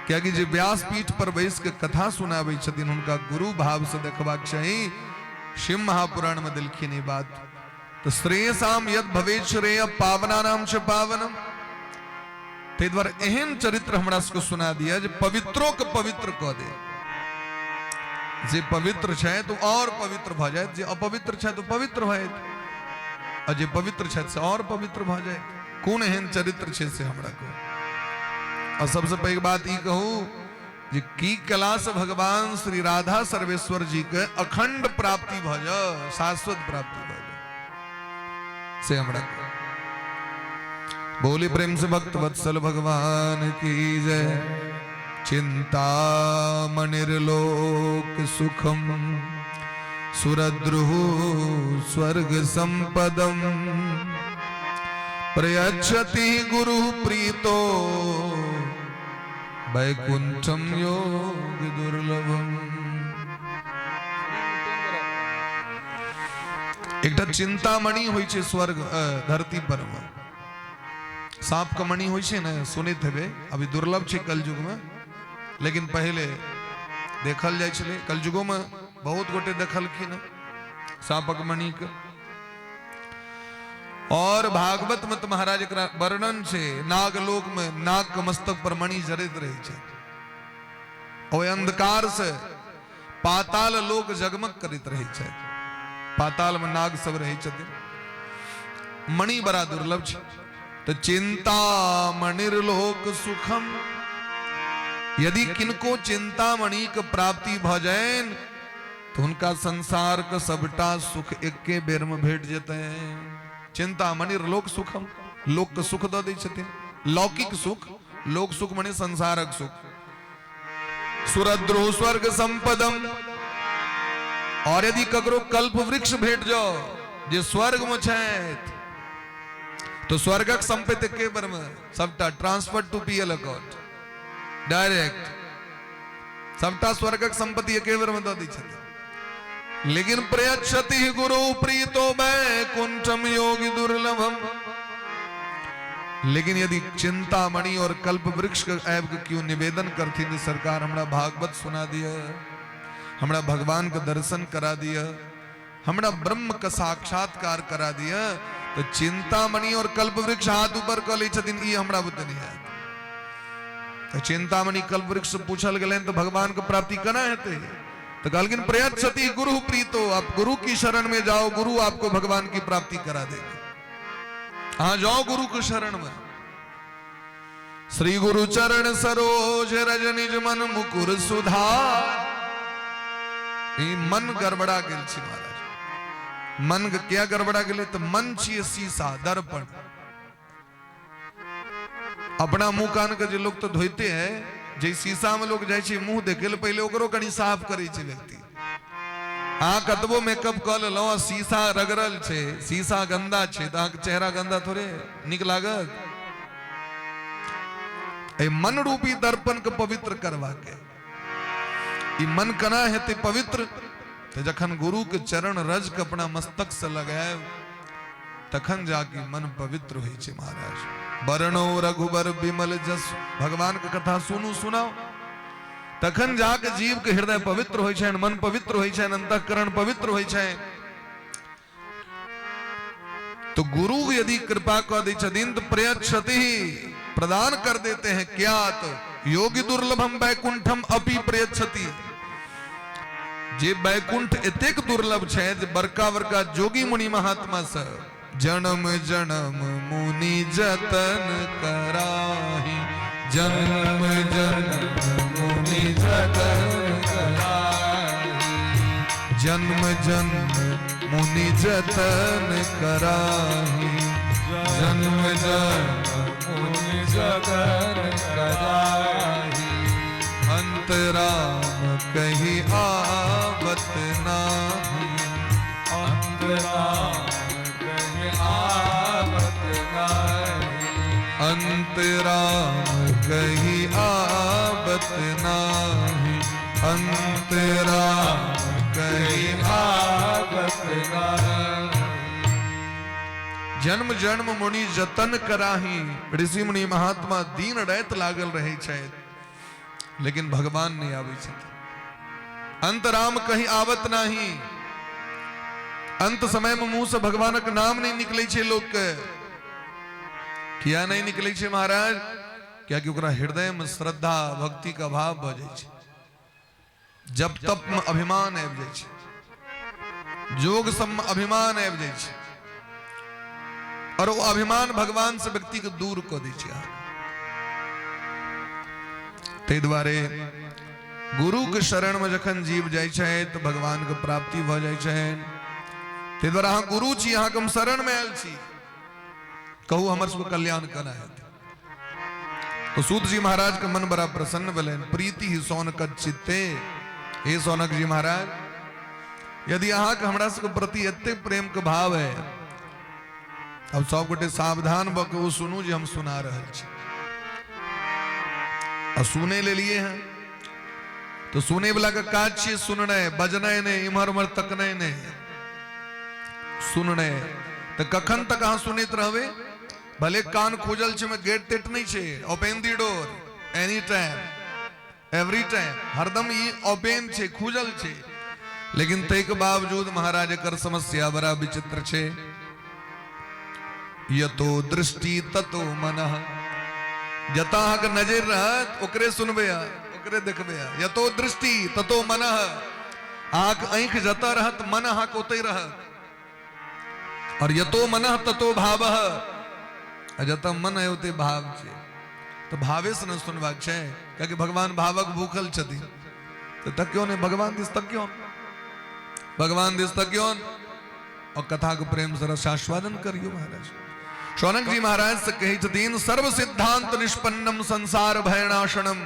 कियाकि जे व्यासपीठ पर बैस के कथा सुनाबै छथिन हुनका गुरु भाव से देखबाक चाही। शिव महापुराण में देलखिन ई बात। तऽ श्रेयसाम यद भवेत श्रेय पावना नाम च पावनम। ताहि दुआरे एहन चरित्र हमरा सबके सुना दिया जे पवित्रो के पवित्र कऽ दे। जे पवित्र छै तो और पवित्र भऽ जायत, जे अपवित्र छै तो पवित्र भऽ जायत, आ जे पवित्र छथि से और पवित्र भऽ जायत। कोन एहन चरित्र छै से हमरा कहू। और सबसे पैघ बात ई कहू जे की कला से भगवान श्री राधा सर्वेश्वर जी के अखंड प्राप्ति भऽ जाय, शाश्वत प्राप्ति भऽ जाय, से हमरा कहू। बोली प्रेम से भक्त वत्सल भगवान की जय। चिंता मणिर्लोक सुखम सुरद्रुः स्वर्ग संपदम प्रयच्छति गुरु प्रीतो वैकुंठम योग दुर्लभम। एकटा चिंतामणि होइ छै स्वर्ग धरती पर मे, सांप के मणि होइ छै ने, सुनैत हेबै, अभी दुर्लभ छै कलयुग में, लेकिन पहिले देखल जाइ छलै। कलयुगो में बहुत गोटे देखलखिन सांपक मणि के। और भागवत में तो महाराज एकरा वर्णन छै, नागलोक में नाग के मस्तक पर मणि जरैत रहै छै, ओहि अंधकार से पाताल लोक जगमग करैत रहै छै। पाताल में नाग सब रहै छथिन। मणि बड़ा दुर्लभ छै। तऽ चिंता मणिर्लोक सुखम, यदि किनको चिंता मणि के प्राप्ति भऽ जाइन तऽ हुनका संसार के सबटा सुख एके बेर में भेट जेतै। चिंता मणिर्लोक सुखम, लोक के सुख दऽ दै छथिन, लौकिक सुख, लोक सुख मने संसारक सुख। सुरद्रुह स्वर्ग संपदम, और यदि ककरो कल्प वृक्ष भेट जाओ जे स्वर्ग में छथि, तो स्वर्गक संपत्ति एके बेर में सबटा transfer to PL account direct, सबटा स्वर्गक संपत्ति एके बेर में दऽ दै छथिन। लेकिन प्रयच्छति गुरु प्रीतो वैकुंठम योगी दुर्लभम। लेकिन यदि चिंतामणि और कल्प वृक्ष के आबि के केओ निवेदन करथिन जे सरकार हमरा भागवत सुना दिअ, हमरा भगवान के दर्शन करा दिअ, हमरा ब्रह्म के साक्षात्कार करा दिअ, तो चिंतामणि और कल्प वृक्ष हाथ ऊपर कऽ लै छथिन, ई हमरा बुते नहि हैत। तो चिंतामणि कल्प वृक्ष से पूछल गेलनि तो भगवान के प्राप्ति केना हेतै? तो कहलखिन प्रयच्छति गुरु प्रीतो, आप गुरु की शरण में जाओ, गुरु आपको भगवान की प्राप्ति करा देंगे। हाँ जाओ गुरु के शरण में। श्री गुरु चरण सरोज रज निज मन मुकुर सुधार। ई मन गड़बड़ा गेल छी महाराज। मन के क्या गड़बड़ा गेलै? तो मन छियै शीशा दर्पण। अपना मुंह कान के जे लोग तो धोते हैं, जे शीशा में लोग जाइ छै मुंह देखे ले, पहले ओकरो कनी साफ करै छै व्यक्ति। अहाँ कतबो मेकअप कऽ लेलहुँ आ शीशा रगड़ल छै, शीशा गंदा छै, तऽ अहाँके चेहरा गंदा थोड़े नीक लागत। एहि मन रूपी दर्पण के पवित्र करबाके, ई मन केना हेतै पवित्र? तऽ जखन गुरु के चरण रज के अपना मस्तक से लगायब तखन जाके मन पवित्र होइ छै महाराज। बरणो रघुबर विमल जस, भगवान के कथा सुनू सुनाओ, तखन जाके जीव के हृदय पवित्र होइ छै, मन पवित्र होइ छै, अंतःकरण पवित्र होइ छै। तो गुरु यदि कृपा कऽ दै छथिन तो प्रयच्छति प्रदान कर देते हैं। क्या तो योगी दुर्लभम वैकुंठम अपि प्रयच्छति। जे वैकुंठ एतेक दुर्लभ छै जे बड़का बड़का जोगी मुनि महात्मा सब जन्म जन्म मुनि जतन कराही, जन्म जन्म मुनि जतन कराही, जन्म जन्म मुनि जतन कराही, जन्म जन्म मुनि जतन कराही, अंत राम कही आवत नाही, अंत राम कही आवत नाही, अंत राम कही आवत नाही, अंत राम कही आवत नाही। जन्म जन्म मुनि जतन कराही, ऋषि मुनि महात्मा दिन राति लागल रहे छथि, लेकिन भगवान नहीं आबै छथि। अंत राम कहीं आवत नाही, अंत समय में मुंह से भगवानक नाम नहीं निकले छै लोक के। किया नहीं निकले छै महाराज? कियाकि ओकरा हृदय में श्रद्धा भक्ति के अभाव भऽ जाइ छै। जब तप में अभिमान आबि जाइ छै, जोग सब में अभिमान आबि जाइ छै, और ओ अभिमान भगवान से व्यक्ति के दूर कऽ दै छै। ताहि दुआरे गुरु के शरण में जखन जीव जाइ छै तऽ भगवान के प्राप्ति भऽ जाइ छै। ताहि दुआरे अहाँ गुरु छी, अहाँके हम शरण में आयल छी, कहू हमर सबके कल्याण केना हेतै? तो सूत जी महाराज के मन बड़ा प्रसन्न भेलनि। प्रीति ही सौनक चित्ते, हे सौनक जी महाराज, यदि अहाँके हमरा सबके प्रति एते प्रेम के भाव है, अब सब गोटे सावधान भऽ के ओ सुनू जे हम सुना रहल छी। आ सुने लेलिए हैं तो सुने वाला के काज छियै सुननाइ, बजनाइ नहि, इम्हर उम्हर तकनाइ नहि, सुननाइ। तऽ कखन तक अहाँ सुनैत रहबै? भले कान खुजल छै, गेट तेट नहि छै, open the door any time every time, हरदम ई ओपन छै, खुजल छै। लेकिन ताहिके बावजूद महाराज एकर समस्या बड़ा विचित्र छै। यतो दृष्टि ततो मनः, जतऽ अहाँके नजर रहत ओकरे सुनबै अहाँ, ओकरे देखबै अहाँ। यतो दृष्टि ततो मनः, अहाँके आँखि जतऽ रहत मन अहाँके ओतहि रहत। और यतो मनः ततो भावः, आ जतऽ मन है ओतहि भाव छै। तऽ भावे से ने सुनबाक छै, कियाकि भगवान भावक भूखल छथिन। तऽ तकियौ ने भगवान दिस, तकियौ भगवान दिस, तकियौ और कथा के प्रेम से रसास्वादन करियो महाराज। शौनक जी महाराज से कहै छथिन सर्व सिद्धांत निष्पन्नम संसार भयनाशनम।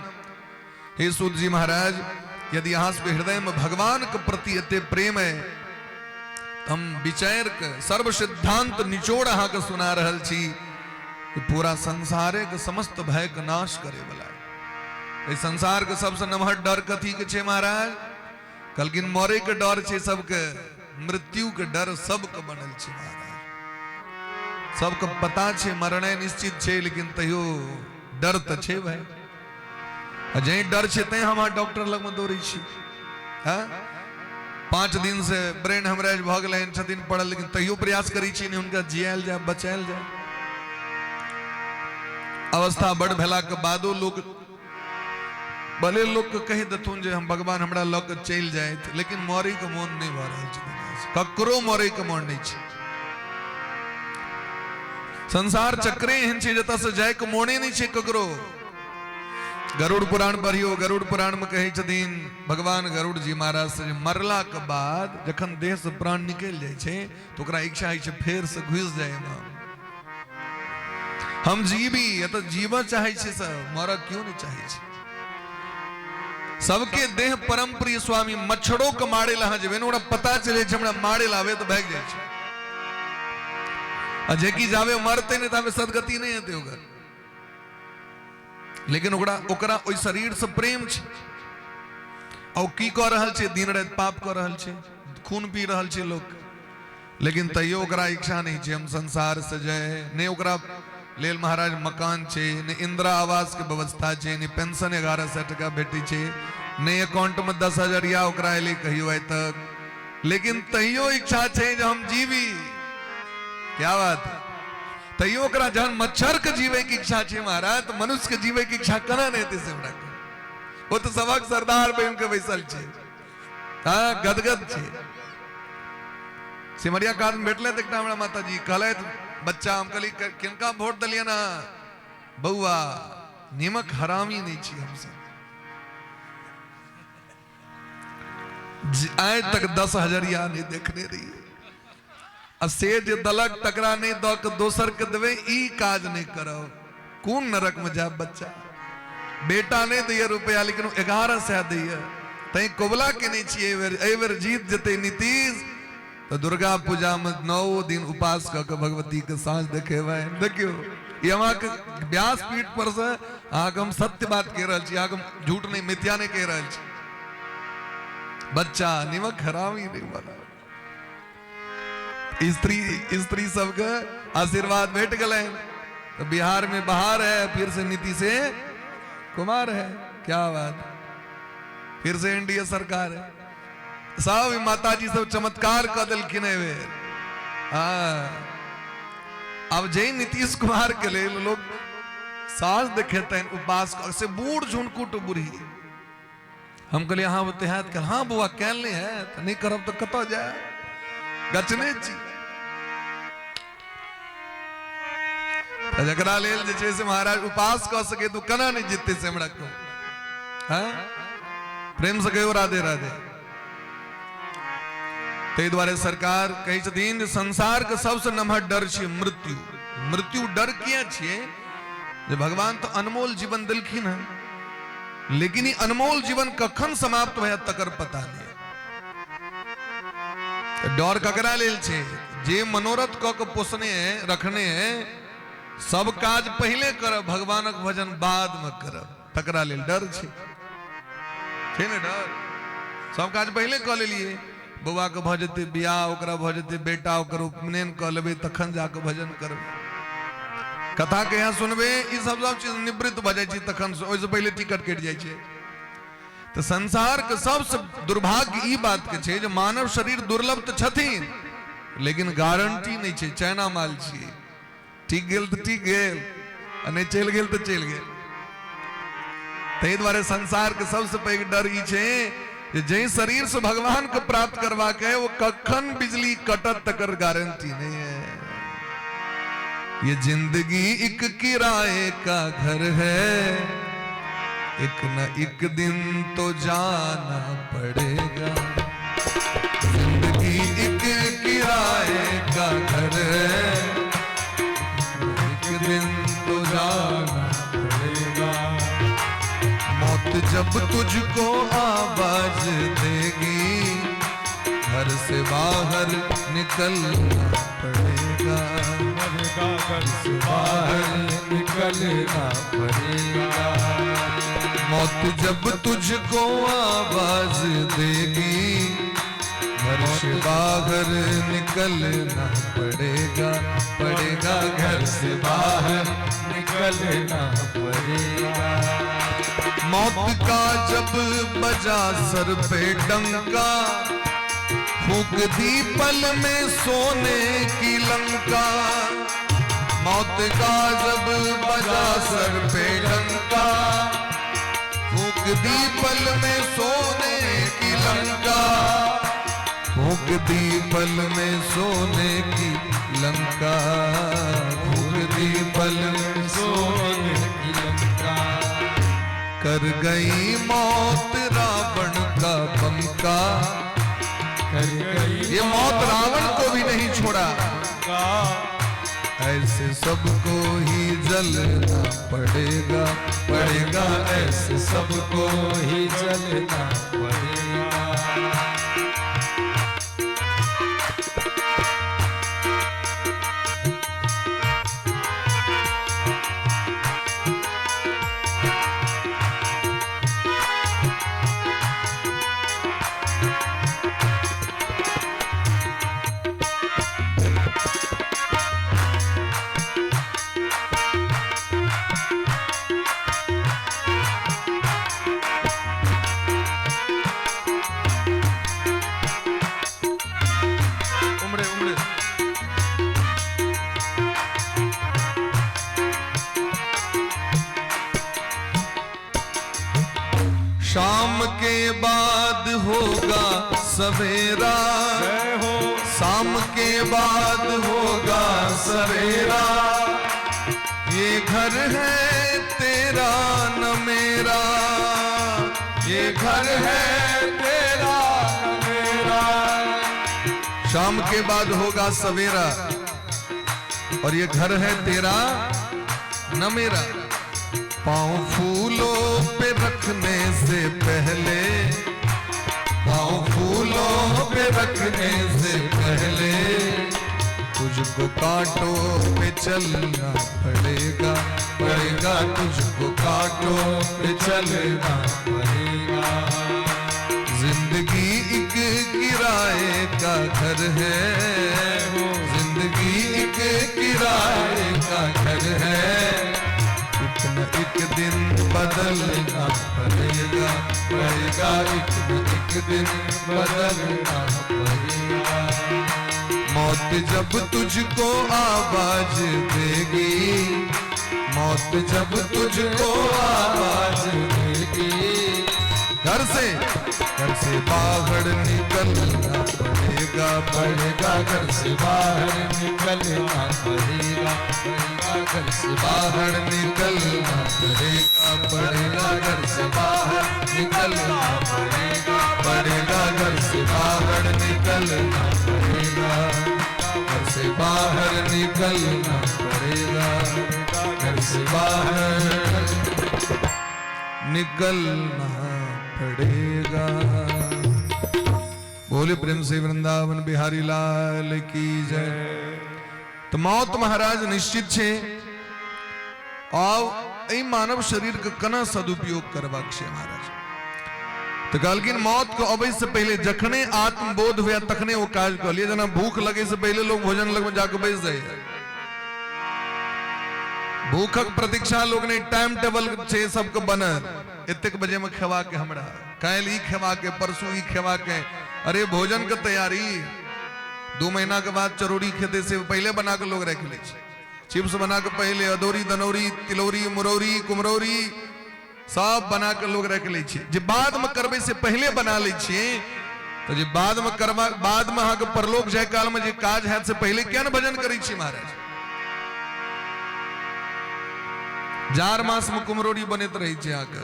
हे सूत जी महाराज, यदि अहाँ सबके हृदय में भगवान के प्रति एते प्रेम है, हम विचार के सर्व सिद्धांत निचोड़ अहाँ के सुना रहल छी। ई पूरा संसारे के समस्त भय के नाश करे वाला है। एहि संसार के सबसे नमहर डर कथी के छै महाराज? कहलखिन मरे के डर छै सबके, मृत्यु के डर सबके बनल छै महाराज। सबके पता छै मरनाइ निश्चित छै, लेकिन तैयो डर तऽ छै भाई। आ जहि डर छै तैं हम डॉक्टर लगमे दौड़ै छी। हँ, 5 दिन से ब्रेन हेमरेज भऽ गेलै छथिन पड़ल, लेकिन तैयो प्रयास करै छी नहि हुनका जियायल जाय, बचायल जाय। अवस्था बड़ भेला के बादो लोग भले लोग के कहि देथुन जे हम भगवान हमरा लऽ के चलि जाइत, लेकिन मरे के मोन नहि भऽ रहल छै, ककरो मरे के मोन नहि छै। संसार चक्रे एहन छै जतऽ से जाय के मोने नहि छै ककरो। गरुड़ पुराण पढ़ियो, गरुड़ पुराण में कहै छथिन भगवान गरुड़ जी महाराज से मरला के बाद जखन देह से प्राण निकलि जाइ छै तऽ ओकरा इच्छा होइ छै फेर से घुसि जाय एहिमे, हम जीबी। एतऽ जीबऽ चाहै छै सब, मरऽ क्यों नहि चाहै छै? सबके देह परम प्रिय स्वामी। मच्छरो के मारे ला अहाँ जेबै ने, ओकरा पता चलै छै हमरा मारे ला आबै तऽ भागि जाइ छै। आ जेकि जाबे मरतै नहि ताबे सदगति नहि हेतै ओकर। लेकिन ओकरा ओकरा ओहि शरीर से प्रेम छै। आ ओ की कऽ रहल छै? दिन राति पाप कऽ रहल छै, खून पी रहल छै लोक, लेकिन तैयो ओकरा इच्छा नहि छै हम संसार से जाय। नहि ओकरा लेल महाराज मकान छै, नहि इंदिरा आवास के व्यवस्था छै, नहि पेंशन 1100 टका भेटै छै, नहि अकाउंट में 10,000 या ओकरा एलै कहियो आइ तक, लेकिन तैयो इच्छा छै जे हम जीवी। क्या बात है? तैयो ओकरा जहन मच्छर के जीवे के इच्छा छै महाराज, तऽ मनुष्य के जीवे के इच्छा केना नहि हेतै से हमरा कहू? ओ तऽ सबक सरदार बनि के बैसल छै, हाँ गदगद छै। सिमरिया कात में भेटलै तऽ एकटा हमरा माताजी कहलथि बच्चा, हम कहली किनका वोट देलियै ना बौआ, नीमक हरामी नहि छी हमसब, आइ तक 10,000 नहि देखने रहियै, आ से जे दलक तकरा नहि दऽ के दोसर के देबै, ई काज नहि करब, कोन नरक में जायब बच्चा। बेटा नहि दैया रुपया, लेकिन 1100 दैया, तैं कबुला केने छियै एहि बेर जीत जेतै नीतीश तऽ दुर्गा पूजा में 9 दिन उपास कऽ के भगवती के साँझ देखेबै। देखियौ ई अहाँके व्यासपीठ पर से अहाँके हम सत्य बात कहि रहल छी, अहाँके हम झूठ नहि मिथ्या नहि कहि रहल छी। बच्चा निमक हरामी नहि बना। स्त्री स्त्री सबके आशीर्वाद भेट गेलनि तो बिहार में बहार है, फिर से नीतीश कुमार है। क्या बात, फिर से एनडीए सरकार है। सब माताजी सब चमत्कार कऽ देलखिन एहि बेर। हाँ, अब जे नीतीश कुमार के लेल लोग साँझ देखेतनि उपवास कऽ से बूढ़ झुनकुट बूढ़ी, हम कहलियै अहाँ बुते हैत? कहल हाँ बौआ कैल नहि हैत, नहि करब तऽ कतऽ जायब, गचने छी। जकरा लेल जे छै से महाराज उपास कऽ सके तऽ केना नहि जीततै से हमरा कहू। हाँ प्रेम से कहियो राधे राधे। ताहि दुआरे सरकार कहै छथिन जे संसार के सबसे नमहर डर छै मृत्यु। मृत्यु डर किया छियै? जे भगवान तऽ अनमोल जीवन देलखिन हन, लेकिन ई अनमोल जीवन कखन समाप्त भए तकर पता नहि। डर ककरा लेल छै? जे मनोरथ कऽ के पोसने है, रखने है, सब काज पहिले करब, भगवानक भजन बाद में करब, तकरा लेल डर छै। छै ने डर? सब काज पहिले कऽ लेलियै, बौआ के भऽ जेतै बियाह, ओकरा भऽ जेतै बेटा, ओकर उपनयन कऽ लेबै, तखन जाकऽ भजन करबै, कथा के यहाँ सुनबै, ई सब सब चीज निवृत्त भऽ जाइ छै तखन, ओहिसँ पहिले टिकट कटि जाइ छै। तऽ संसार के सबसे दुर्भाग्य ई बात के छै जे मानव शरीर दुर्लभ तऽ छथिन, लेकिन गारंटी नहि छै, चाइना माल छियै, ठीक गेल तऽ ठीक गेल, आ नहि चलि गेल तऽ चलि गेल। ताहि दुआरे संसार के सबसे पैघ डर ई छै जे जाहि शरीर से भगवान के प्राप्त करबाक है वो कखन बिजली कटत तकर गारंटी नहीं है। ये जिंदगी एक किराए का घर है, एक न एक दिन तो जाना पड़ेगा। जिंदगी एक किराए का घर है, एक दिन तो जाना पड़ेगा। मौत जब तुझको आवाज देगी, घर से बाहर निकलना पड़ेगा। पड़ेगा घर से बाहर निकलना पड़ेगा। मौत जब तुझको आवाज देगी, घर से बाहर निकलना पड़ेगा। पड़ेगा घर से बाहर निकलना पड़ेगा। मौत का जब बजा सर पे डंका, फूक दी पल में सोने की लंका। मौत का जब बजा सर पे डंका, फूक दी पल में सोने की लंका। फूक दी पल में सोने की लंका। फूक दी पल में सोने की लंका। कर गई मौत रावण का पंका। कर गई ये मौत रावण को भी नहीं छोड़ा। ऐसे सबको ही जलना पड़ेगा। पड़ेगा ऐसे सबको ही जलना पड़ेगा। उमड़े उमड़े। शाम के बाद होगा सवेरा। जय हो। शाम के बाद होगा सवेरा। ये घर है तेरा न मेरा। ये घर है तेरा न मेरा। शाम के बाद होगा सवेरा और ये घर है तेरा न मेरा। पाँव फूलों पे रखने से पहले, पाँव फूलों पे रखने से पहले तुझको कांटों पे चलना पड़ेगा। पड़ेगा तुझको कांटों पे चलना पड़ेगा। जिंदगी एक किराए का घर है। जिंदगी एक किराए का घर है। एक न एक दिन बदलना पड़ेगा। पड़ेगा एक न एक दिन बदलना पड़ेगा। मौत जब तुझको आवाज देगी, मौत जब तुझको आवाज देगी, घर से बाहर निकलना पड़ेगा। पड़ेगा घर से बाहर निकलना पड़ेगा। पड़ेगा घर से बाहर निकलना पड़ेगा। पड़ेगा घर से बाहर निकलना पड़ेगा। पड़ेगा घर से बाहर निकलना पड़ेगा। घर से बाहर निकलना पड़ेगा। घर से बाहर निकलना पड़ेगा। बोले प्रेम से वृंदावन बिहारी लाल की जय। तो मौत महाराज निश्चित छे। आव एहि मानव शरीर के कना सदुपयोग करबाक छे महाराज। तो कहलखिन मौत को अबै से पहले जखने आत्मबोध हुआ तखने वो काज कऽ लिअ। जेना भूख लगे से पहले लोग भोजन लग में जाके बैस जाइए। भूखक प्रतीक्षा लोग ने टाइम टेबल छे सबके बनल, एतेक बजे में खेबा के हमरा, काल्हि ई खेबा के, परसू ई खेबा के। अरे भोजन के तैयारी 2 महीना के बाद चरौरी खेते से पहले बना के लोग रख ले छै। चिप्स बना के पहले, अदौरी दनौरी तिलौरी मुरौरी कुमरौरी सब बना के लोग रख ले छै। जे बाद में करबै से पहले बना लै छियै। तो जे बाद में करबा, बाद में अहाँके परलोक जाय काल में जे काज हैत से पहले किया ने भजन करै छी महाराज। जार मास में कुमरौरी बनैत रहै छै अहाँके,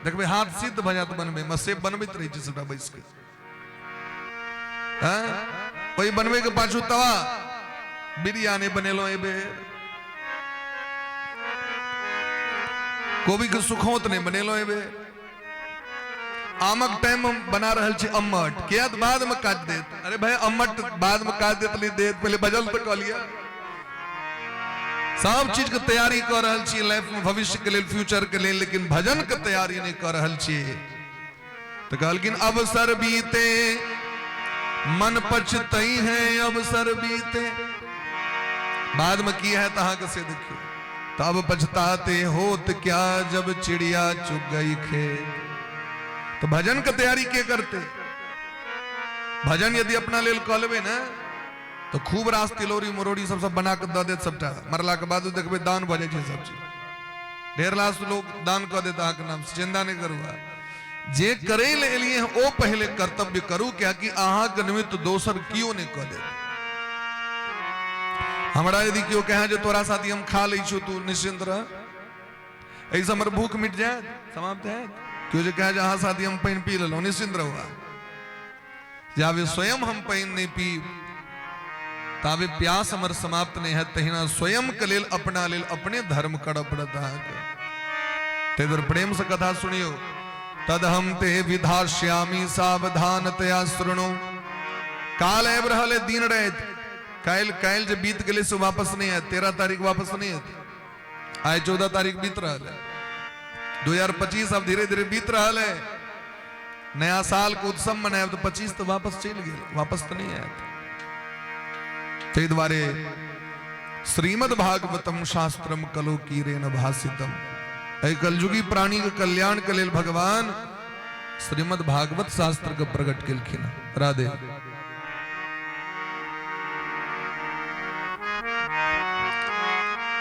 देखबै हाथ सिद्ध भऽ जायत बनबै मे, से बनबैत रहै छै सबटा बैस के। ओहि बनबै के पाछू तवा बिरयानी बनेलहुँ एहि बेर, कोबी के सुखौत नहि बनेलहुँ एहि बेर। आमक टाइम में बना रहल छी अम्मट, किया तऽ बाद में काट देत। अरे भाई अम्मट बाद में काट देत नहीं देत, पहले बजल तो कऽ लिअ। सब चीज के तैयारी कऽ रहल छी लाइफ में, भविष्य के लेल, फ्यूचर के लेल, लेकिन भजन के तैयारी नहीं कऽ रहल छी। तो कहलखिन अवसर बीते मन पछतई है, अवसर बीते। बाद में की है अहाँके से देखियौ। तब पछताते होत क्या जब चिड़िया चुग गई खेत। तो भजन के तैयारी के करते? भजन यदि अपना लेल कऽ लेबै ने तो खूब रास तिलौरी मुरौरी सब सब बना के दऽ देत सबटा। मरला के बादो देखबै दान भऽ जाइ छै सब चीज। ढेर लाख लोग दान कऽ देत अहाँके नाम से, चिंता नहीं करू। जे करे ले एलिए हैं ओ पहले कर्तव्य करू, कियाकि अहाँके निमित्त दोसर कियो नहीं कऽ देत। हमरा यदि केओ कहे जे तोरा साथी हम खा लै छियौ, तू निश्चिंत रह, एहिसँ हमर भूख मिट जायत, समाप्त हैत। केओ जे कहे जे अहाँ साथी हम पानि पी लेलहुँ, निश्चिंत रहू। जाबे स्वयं हम पानि नहीं पीब ताबे प्यास हमर समाप्त नहीं हैत। तहिना स्वयं के लेल, अपना लेल अपने धर्म करऽ पड़त अहाँके। ताहि दुआरे प्रेम से कथा सुनियो। तद हम ते विधाश्यामी सावधानतया शृणु। काल आबि रहल है दिन राति, काल्हि काल्हि जे बीत गेलै से वापस नहीं आयत। 13 तारीख वापस नहीं आयत, आइ 14 तारीख बीत रहल है, 2025 अब धीरे धीरे बीत रहल है। नया साल के उत्सव मनायब तो 25 तो वापस चलि गेल, वापस तो नहीं आयत। ताहि दुआरे श्रीमद् भागवतम शास्त्रम कलो कीरेन भाषितम। एहि कलयुगी प्राणी के कल्याण के लेल भगवान श्रीमद् भागवत शास्त्र के प्रकट केलखिन। राधे।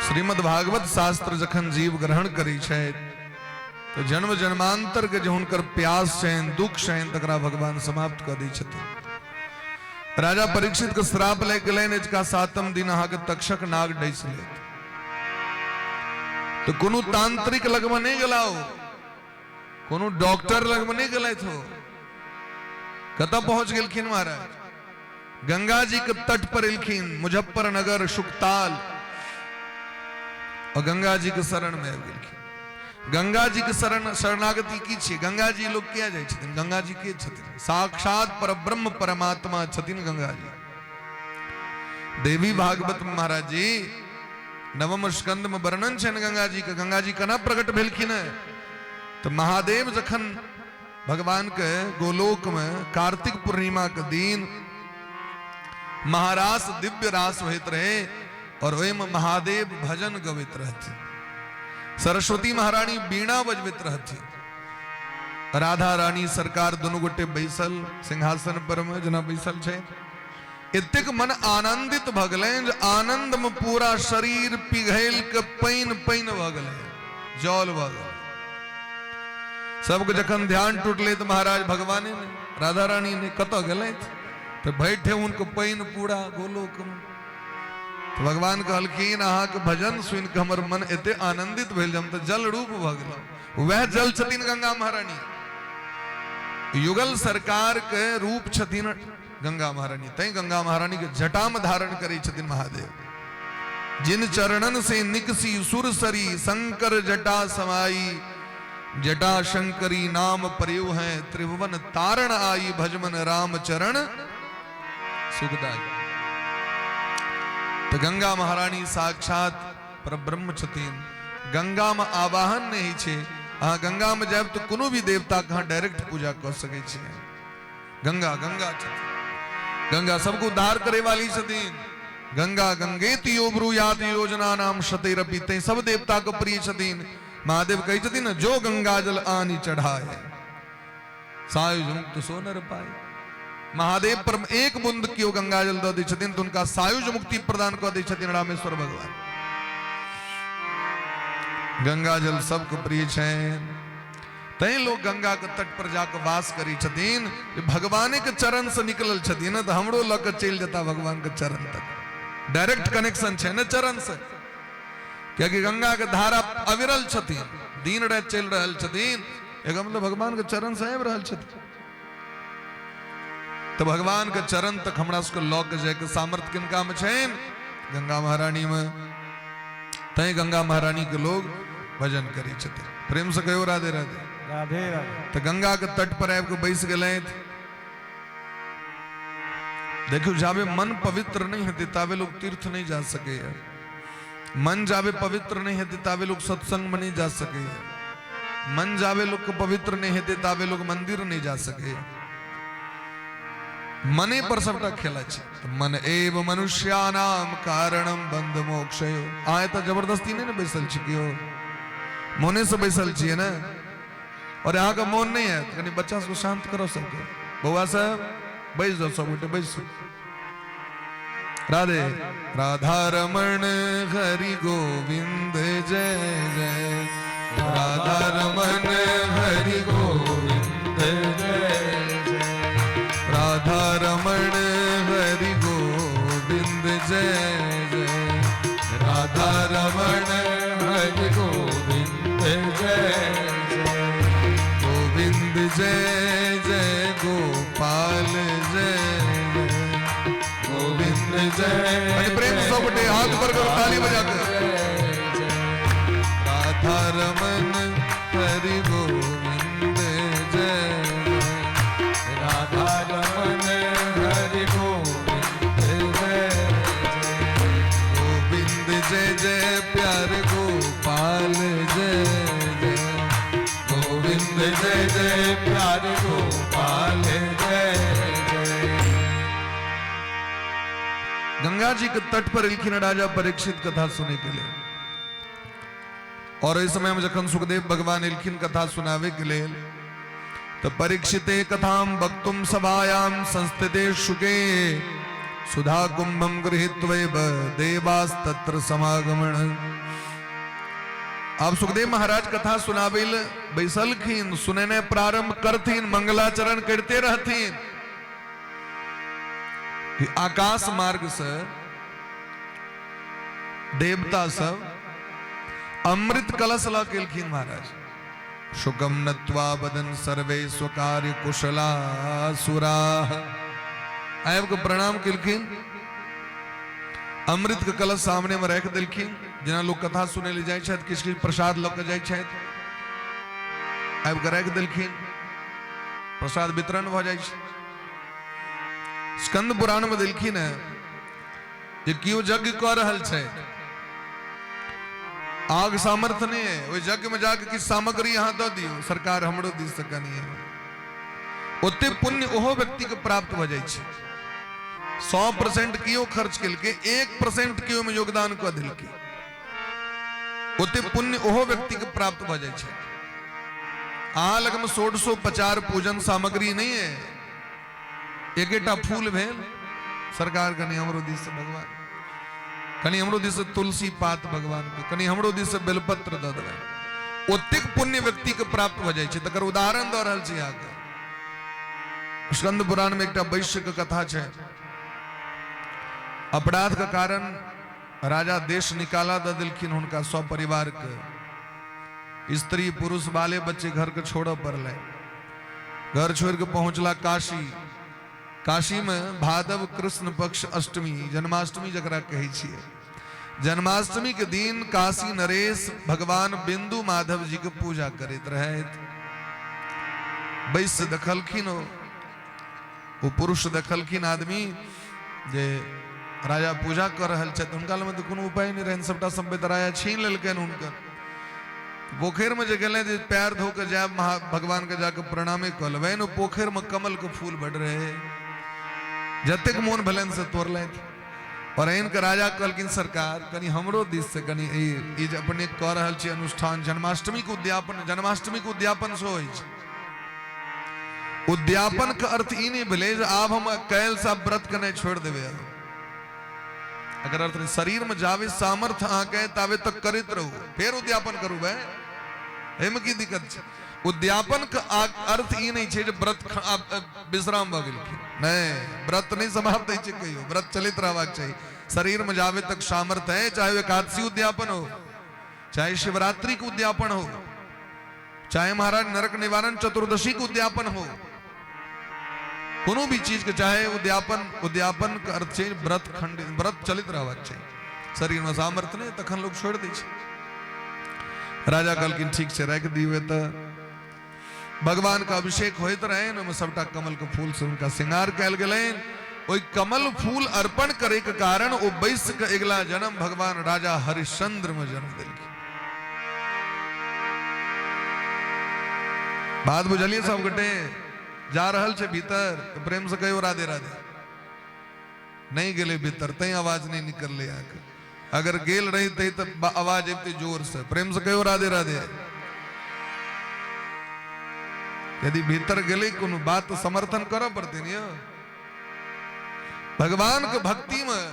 श्रीमद् भागवत शास्त्र जखन जीव ग्रहण करै छथि तो जन्म जन्मांतर के जो हुनकर प्यास छनि, दुख छनि, तकरा भगवान समाप्त कऽ दै छथिन। राजा परीक्षित के श्राप लागि गेलनि, अजुका 7म दिन अहाँके तक्षक नाग डसि लेत। तो कोनो तांत्रिक लगमे नहि गेला ओ, कोनो डॉक्टर लगमे नहि गेलथि हो, कतऽ पहुंच गेलखिन महाराज? गंगा जी के तट पर एलखिन, मुजफ्फरनगर शुकताल, और गंगा जी के शरण में आबि गेलखिन। गंगा जी के शरण शरणागति की छियै? गंगा जी लोग किया जाइ छथिन? गंगा जी के छथिन? साक्षात परब्रह्म परमात्मा छथिन गंगा जी। देवी भागवत में महाराज जी नवम स्कंद में वर्णन छनि गंगा जी के। गंगा जी केना प्रकट भेलखिन है? तो महादेव जखन भगवान के गोलोक में कार्तिक पूर्णिमा के दिन महारास दिव्य रास होइत रहे और ओहिमे महादेव भजन गबैत रहथिन, सरस्वती महारानी वीणा बजबैत रहथिन, राधा रानी सरकार दुनू गोटे बैसल सिंहासन पर में जेना बैसल छै, एतेक मन आनंदित भऽ गेलनि जे आनंद में पूरा शरीर पिघल के पानि पानि भऽ गेलै, जल भऽ गेलै। सबके जखन ध्यान टूटलै तऽ महाराज भगवाने ने राधा रानी ने कतऽ गेलथि? तऽ बैठे हुनके पानि पूरा गोलोक में। तऽ भगवान कहलखिन अहाँके भजन सुनि कऽ हमर मन एते आनंदित भेल जे हम तऽ जल रूप भऽ गेलहुँ। वएह जल छथिन गंगा महारानी, युगल सरकार के रूप छथिन गंगा महारानी। तैं गंगा महारानी के जटा में धारण करै छथिन महादेव। जिन चरणन से निकसी सुरसरी शंकर जटा समाई, जटा शंकरी नाम प्रयो है त्रिभुवन तारण आई, भजमन राम चरण सुखदाई। तो गंगा महारानी साक्षात परब्रह्म छथिन। गंगा में आवाहन नहीं छे, अहाँ गंगा में जायब तो कोनो भी देवता के अहाँ डायरेक्ट पूजा कऽ सकै छियै। गंगा गंगा छथिन, गंगा सबको उद्धार करे वाली छथिन। गंगा गंगेति यो ब्रूयात योजना नाम शतैरपि, तैं सब देवता के प्रिय छथिन। महादेव कहै छथिन जो गंगा जल आनी चढ़ाए सायुज मुक्त सो नर पाए। महादेव पर एक बूंद केओ गंगा जल दऽ दै छथिन तऽ हुनका सायुज मुक्ति प्रदान कऽ दै छथिन रामेश्वर भगवान। गंगा जल सबके प्रिय छनि, तैं लोग गंगा के तट पर जाके वास करै छथिन। भगवाने के चरण से निकलल छथिन ने, तऽ हमरो लऽ के चलि जेता भगवान के चरण तक, डायरेक्ट कनेक्शन छै ने चरण से। कियाकि गंगा के धारा अविरल छथिन, दिन राति चलि रहल छथिन, एकर मतलब भगवान के चरण से आबि रहल छथिन। तऽ भगवान के चरण तक हमरा सबके लऽ के जायके सामर्थ्य किनका में छनि? गंगा महारानी में। तैं गंगा महारानी के लोग भजन करै छथिन। प्रेम से कहियो राधे राधे। राधे राधे। तऽ गंगा के तट पर आबि कऽ बैस गेलथि। देखियौ, जाबे मन पवित्र नहि हेतै ताबे लोग तीर्थ नहि जा सकैए। मन जाबे पवित्र नहि हेतै ताबे लोग सत्संग में नहि जा सकैए। मन जाबे लोग के पवित्र नहि हेतै ताबे लोग मंदिर नहि जा सकैए। मने पर सबटा खेला छै। तऽ मन एव मनुष्यानाम कारणम बंध मोक्षयो। अहाँ एतऽ जबरदस्ती नहि ने बैसल छी, केओ मोने से बैसल छियै ने? और अहाँके मोन नहि है, कनि बच्चा सबके शांत करो सबके। बौआ सब बैस जाओ, सब गोटे बैसू। राधे राधा रमण हरि गोविंद जय जय, राधा रमण हरि गोविंद जय जय, राधा रमण हरि गोविंद जय जय, राधा रमण हरि गोविंद जय जय, गोविंद जय जय गोपाल जय जय, गोविंद जय। प्रेम सब गोटे हाथ पर करो, ताली बजा कर। राधा रमन हरि गोविंद जय, राधा रमन हरि गोविंद जय, गोविंद जय जय प्यार गोपाल जय जय, गोविंद जय जय प्यार गोपाल जय जय। गंगा जी के तट पर एलखिन राजा परीक्षित कथा सुने के लिए। और इस समय में जखन सुखदेव भगवान एलखिन कथा सुनावे के लिए, तो परीक्षिते कथाम वक्तुम सभायाम संस्थिते शुके सुधा कुंभम गृहीत्वैव देवास्तत्र समागमन। अब सुखदेव महाराज कथा सुनावे बैसलखिन, सुनेने प्रारंभ करथिन, मंगलाचरण करते रहथिन कि आकाश मार्ग से देवता सब अमृत कलश ल के एलखिन महाराज। शुकम नत्वा बदन सर्वे स्वकार्य कुशला सुराह। आबि के प्रणाम केलखिन, अमृत के कलश सामने में राखि देलखिन। जेना लोग कथा सुनै लए जाइ छथि, किछु किछु प्रसाद लऽ के जाइ छथि, आबि के राखि देलखिन, प्रसाद वितरण भऽ जाइ छै। स्कंद पुराण में देलखिन है जे केओ यज्ञ कऽ रहल छै, आग सामर्थ्य नहीं है, ओहि यज्ञ में जाके किछु सामग्री अहाँ दऽ दियौ, सरकार हमरो दिस से कनी है, ओते पुण्य ओहो व्यक्ति के प्राप्त भऽ जाइ छै। 100% केओ खर्च केलकै, 1% केओ में योगदान कऽ देलकै, ओते पुण्य ओहो व्यक्ति के प्राप्त भऽ जाइ छै। अहाँ लगमे षोडशोपचार पूजन सामग्री नहीं है, एकेटा फूल भेल, सरकार कनी हमरो दिस से भगवान, कनी हमरो दिस से तुलसी पात भगवान के, कनी हमरो दिस से बेलपत्र दऽ देबै, ओतेक पुण्य व्यक्ति के प्राप्त भऽ जाइ छै। तकर उदाहरण दऽ रहल छी अहाँके। स्कंद पुराण में एकटा वैश्य के कथा छै। अपराध के कारण राजा देश निकाला दऽ देलखिन हुनका सब परिवार के, स्त्री पुरुष बाले बच्चे घर के छोड़ऽ पड़लै। घर छोड़ के पहुंचला काशी। काशी में भादव कृष्ण पक्ष अष्टमी, जन्माष्टमी जकरा कहै छियै, जन्माष्टमी के दिन काशी नरेश भगवान बिंदु माधव जी के पूजा करैत रहथि। बैस देखलखिन ओ पुरुष देखलखिन आदमी जे राजा पूजा कर रहल छथि, हुनका लग तऽ कोनो उपाय नहि रहनि, सबटा सम्पत्ति राजा छीन लेलकनि हुनकर। पोखरि में जे गेलै जे पैर धो के जायब महा भगवान के जाके प्रणामे कऽ लेबनि, ओ पोखरि में कमल के फूल बड रहे, जतेक मोन भेलनि से तोड़लथि। और आनि के राजा कहलखिन सरकार कनि हमरो दिस से कनि ई जे अपने कऽ रहल छी अनुष्ठान जन्माष्टमी के उद्यापन, जन्माष्टमी के उद्यापन सेहो होइ छै। उद्यापन के अर्थ ई नहि भेलै जे आब हम कैल से व्रत के नहि छोड़ि देबै। अगर अर्थ नहीं, शरीर में जावे सामर्थ्य अहाँके ताबे तक करैत रहू, फेर उद्यापन करू भाई, एहिमे की दिक्कत छै? उद्यापन के अर्थ ई नहि छै जे व्रत विश्राम भऽ गेलखिन, नहि, व्रत नहि समाप्त होइ छै कहियो, व्रत चलैत रहबाक चाही। शरीर में जावे तक सामर्थ्य है, चाहे वो एकादशी उद्यापन हो, चाहे शिवरात्रि के उद्यापन हो, चाहे महाराज नरक निवारण चतुर्दशी के उद्यापन हो, कोनो भी चीज के चाहे उद्यापन, उद्यापन के अर्थ छै व्रत खंड, व्रत चलित रहबाक चाही। शरीर में सामर्थ्य नहि तखन लोग छोड़ि दै छै। राजा कहलखिन ठीक छै राखि दियौ एतऽ। भगवान के अभिषेक होइत रहनि, ओहिमे सबटा कमल के फूल से हुनका श्रृंगार कयल गेलनि। ओहि कमल फूल अर्पण करे के कारण ओ बैस के अगिला जन्म भगवान राजा हरिश्चंद्र में जन्म देलखिन। बात बुझलिए सब गोटे? जा रहल छै भीतर तो प्रेम से कहियो राधे राधे। नहीं गेले भीतर तै आवाज नहीं निकलले अहाँके, अगर गेल रहितै तऽ आवाज अबितै जोर से। प्रेम से कहियो राधे राधे। यदि भीतर गेलै कोनो बात तऽ समर्थन करऽ पड़तै ने यौ। भगवान के भक्ति में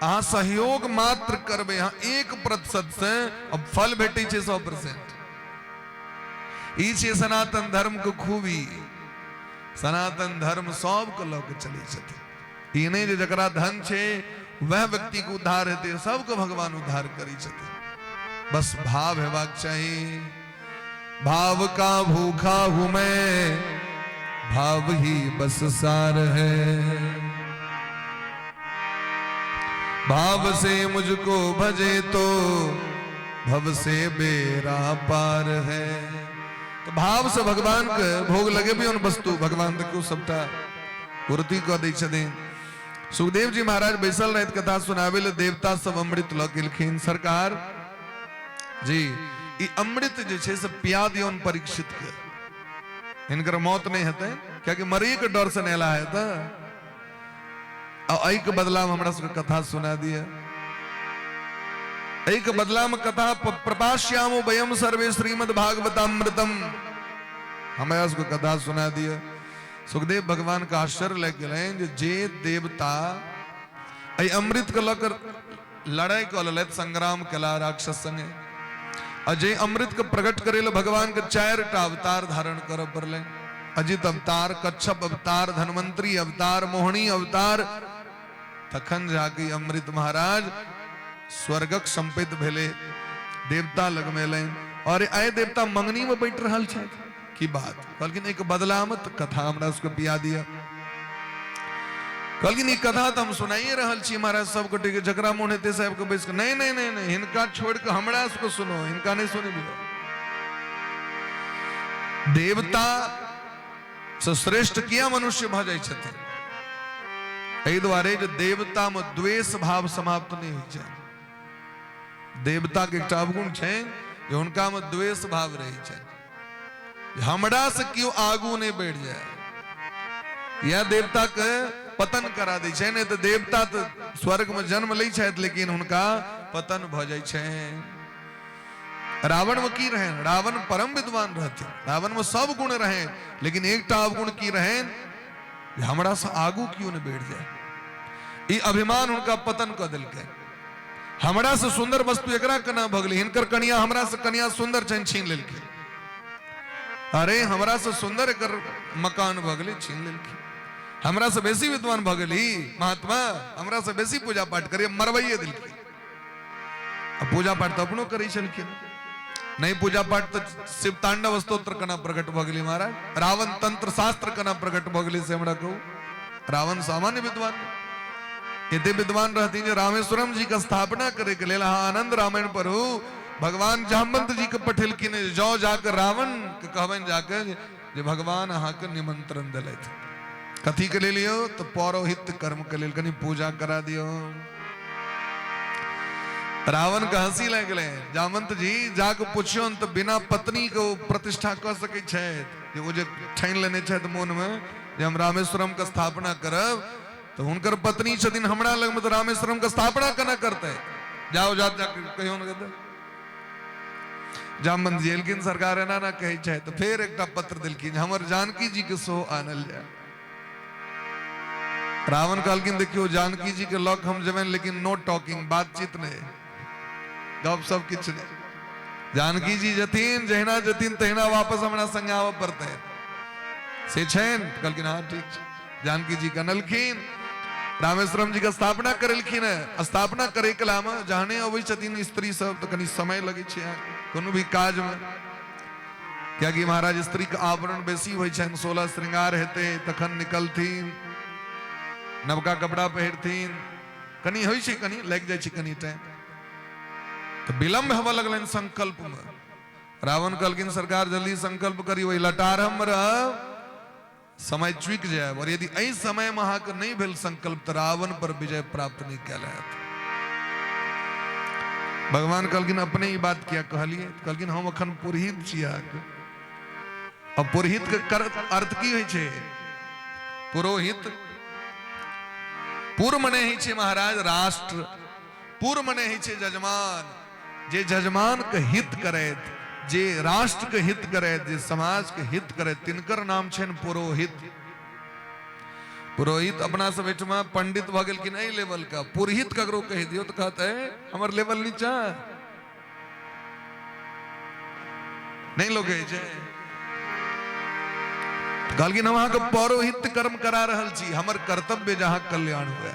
अहाँ सहयोग मात्र करबै, अहाँ 1% से अब फल भेटै छै 100%। ई छै सनातन धर्म के खूबी। सनातन धर्म सबके लऽ के चलै छथिन। ई नहि जे जकरा धन छै वह व्यक्ति के उद्धार हेतै, सबके भगवान उद्धार करै छथिन। बस भाव हेबाक चाही। भाव का भूखा हूं मैं, भाव ही बस सार है। भाव से मुझको भजे तो भव से बेरा पार है। तो भाव से भगवान के भोग लगेबियौन वस्तु, भगवान देखियौ सबटा पूर्ति कऽ दै छथिन। सुखदेव जी महाराज बैसल रहथि कथा सुनाबै लए, देवता सब अमृत लऽ गेलखिन। सरकार जी ई अमृत जे छै से पिया दियौन परीक्षित के, हिनकर मौत नहि हेतै, कियाकि मरैके के डर से नहि एला है। तऽ आ एहिके बदलामे हमरा सबके कथा सुना दिअ, एहिके बदलामे कथा प्रपाश्यामो वयम सर्वे श्रीमद् भागवतामृतम, हमरा सबके कथा सुना दिअ। सुखदेव भगवान के आश्चर्य लागि गेलनि जे जे देवता एहि अमृत के लऽ कऽ लड़ाई कऽ लेलथि, संग्राम केला राक्षस संगे, आ जे अमृत के प्रकट करे लए भगवान के 4टा अवतार धारण करऽ पड़लनि, अजित अवतार, कच्छप अवतार, धन्वंतरी अवतार, मोहिनी अवतार, तखन जाके अमृत महाराज स्वर्गक संपित भेले, देवता लग में एलनि। और आइ देवता मंगनी में बैठ रहल छथि, की बात? कहलखिन एक बदला में तऽ कथा हमरा सबके पिया दिअ। कहलखिन ई कथा तऽ हम सुनाइए रहल छी महाराज सब गोटे के, जकरा मोन हेतै साहब के बैस के। नहीं नहीं नहीं नहीं, हिनका छोड़ के हमरा सबके सुनो, हिनका नहीं सुनबियौ। देवता से श्रेष्ठ किया मनुष्य भऽ जाइ छथिन? एहि दुआरे जे देवता में द्वेष भाव समाप्त नहीं होइ छै। देवता के एकटा अवगुण छै जे हुनका में द्वेष भाव रहै छै, हमरा से केओ आगू नहीं बढ़ि जाए, यह देवता के पतन करा दै छै। नहीं तऽ देवता तऽ स्वर्ग में जन्म लै छथि, लेकिन हुनका पतन भऽ जाइ छै। रावण में की रहे? रावण परम विद्वान रहथिन, रावण में सब गुण रहे, लेकिन एकटा अवगुण की रहे? हमरा से आगू क्यों नहीं बढ़ि जाए, ई अभिमान हुनका पतन कऽ देलकै। हमरा से सुंदर वस्तु एकरा केना भऽ गेलै? हिनकर कनिया हमरा से कनिया सुंदर छनि, छीन लेलखिन। अरे हमरा से सुंदर एकर मकान भऽ गेलै, छीन लेलखिन। हमरा से बेसी विद्वान भऽ गेली महात्मा, हमरा से बेसी पूजा पाठ करे, मरवाइए देलखिन। आ पूजा पाठ तऽ अपनो करै छलखिन, नहीं पूजा पाठ तऽ शिव तांडव स्तोत्र केना प्रकट भऽ गेलै महाराज, रावण तंत्र शास्त्र केना प्रकट भऽ गेलै से हमरा कहू। रावण सामान्य विद्वान एते विद्वान रहथिन जे रामेश्वरम जी के स्थापना करे के लेल अहाँ आनंद रामायण पढ़ू, भगवान जामवंत जी के पठेलखिन जाओ जाकर रावण के कहबनि जाके जे भगवान अहाँके निमंत्रण देलथि। कथी के लेल यौ? तऽ पौरोहित्य कर्म के लेल, कनि पूजा करा दियौ। रावण के हंसी लागि गेलै। जामवंत जी जाके पुछियौन तऽ बिना पत्नी के ओ प्रतिष्ठा कऽ सकै छथि, जे ओ जे ठानि लेने छथि मोन में जे हम रामेश्वरम के स्थापना करब, तऽ हुनकर पत्नी छथिन हमरा लग में, तऽ रामेश्वरम के स्थापना केना करतै? जाओ जा जाके कहियौन के। जामवंत जी एलखिन, सरकार एना ना कहै छै, तऽ फेर एकटा पत्र देलखिन हमर जानकी जी के सेहो आनल जाय। रावण कहलखिन देखियौ जानकी जी के लग हम जेबनि, लेकिन नो टॉकिंग, बातचीत नहीं, गप सब किछु नहीं। जानकी जी जथिन, जहिना जथिन तहिना वापस हमरा संगे आबऽ पड़तै, से छनि? कहलखिन हाँ ठीक छै। जानकी जी के अनलखिन, रामेश्वरम जी के स्थापना करेलखिन। स्थापना करे कला में जहने अबै छथिन स्त्री सब तऽ कनि समय लगै छै कोनो भी काज में, कियाकि महाराज स्त्री के आवरण बेसी होइ छनि, 16 श्रृंगार हेतै तखन निकलथिन, नवका कपड़ा पहिरथिन, कनि होइ छै, कनि लागि जाइ छै कनि टाइम, तऽ विलम्ब हेबऽ लगलनि संकल्प में। रावण कहलखिन सरकार जल्दी संकल्प करी, ओहि लटार हम रहब, समय चुकि जायब, और यदि एहि समय में अहाँके नहीं भेल संकल्प तो रावण पर विजय प्राप्त नहीं कयल हैत। भगवान कहलखिन अपने ई बात किया कहलिए? कहलखिन हम अखन पुरोहित छी अहाँके। अब पुरोहित के कर अर्थ की होइ छै? पुरोहित पुर मने होइ छै महाराज राष्ट्र, पुर मने होइ छै जजमान, जे जजमान के हित करैत, जे राष्ट्र के हित करैत, जे समाज के हित करैत, तिनकर नाम छनि पुरोहित। पुरोहित अपना सब एहिठमा पंडित भऽ गेलखिन एहि लेवल के, पुरोहित ककरो कहि दियौ तऽ कहतै हमर लेवल नीचा नहीं लोग कहै छै। कहलखिन हम अहाँके पौरोहित्य कर्म करा रहल छी, हमर कर्तव्य जहाँ कल्याण हुए।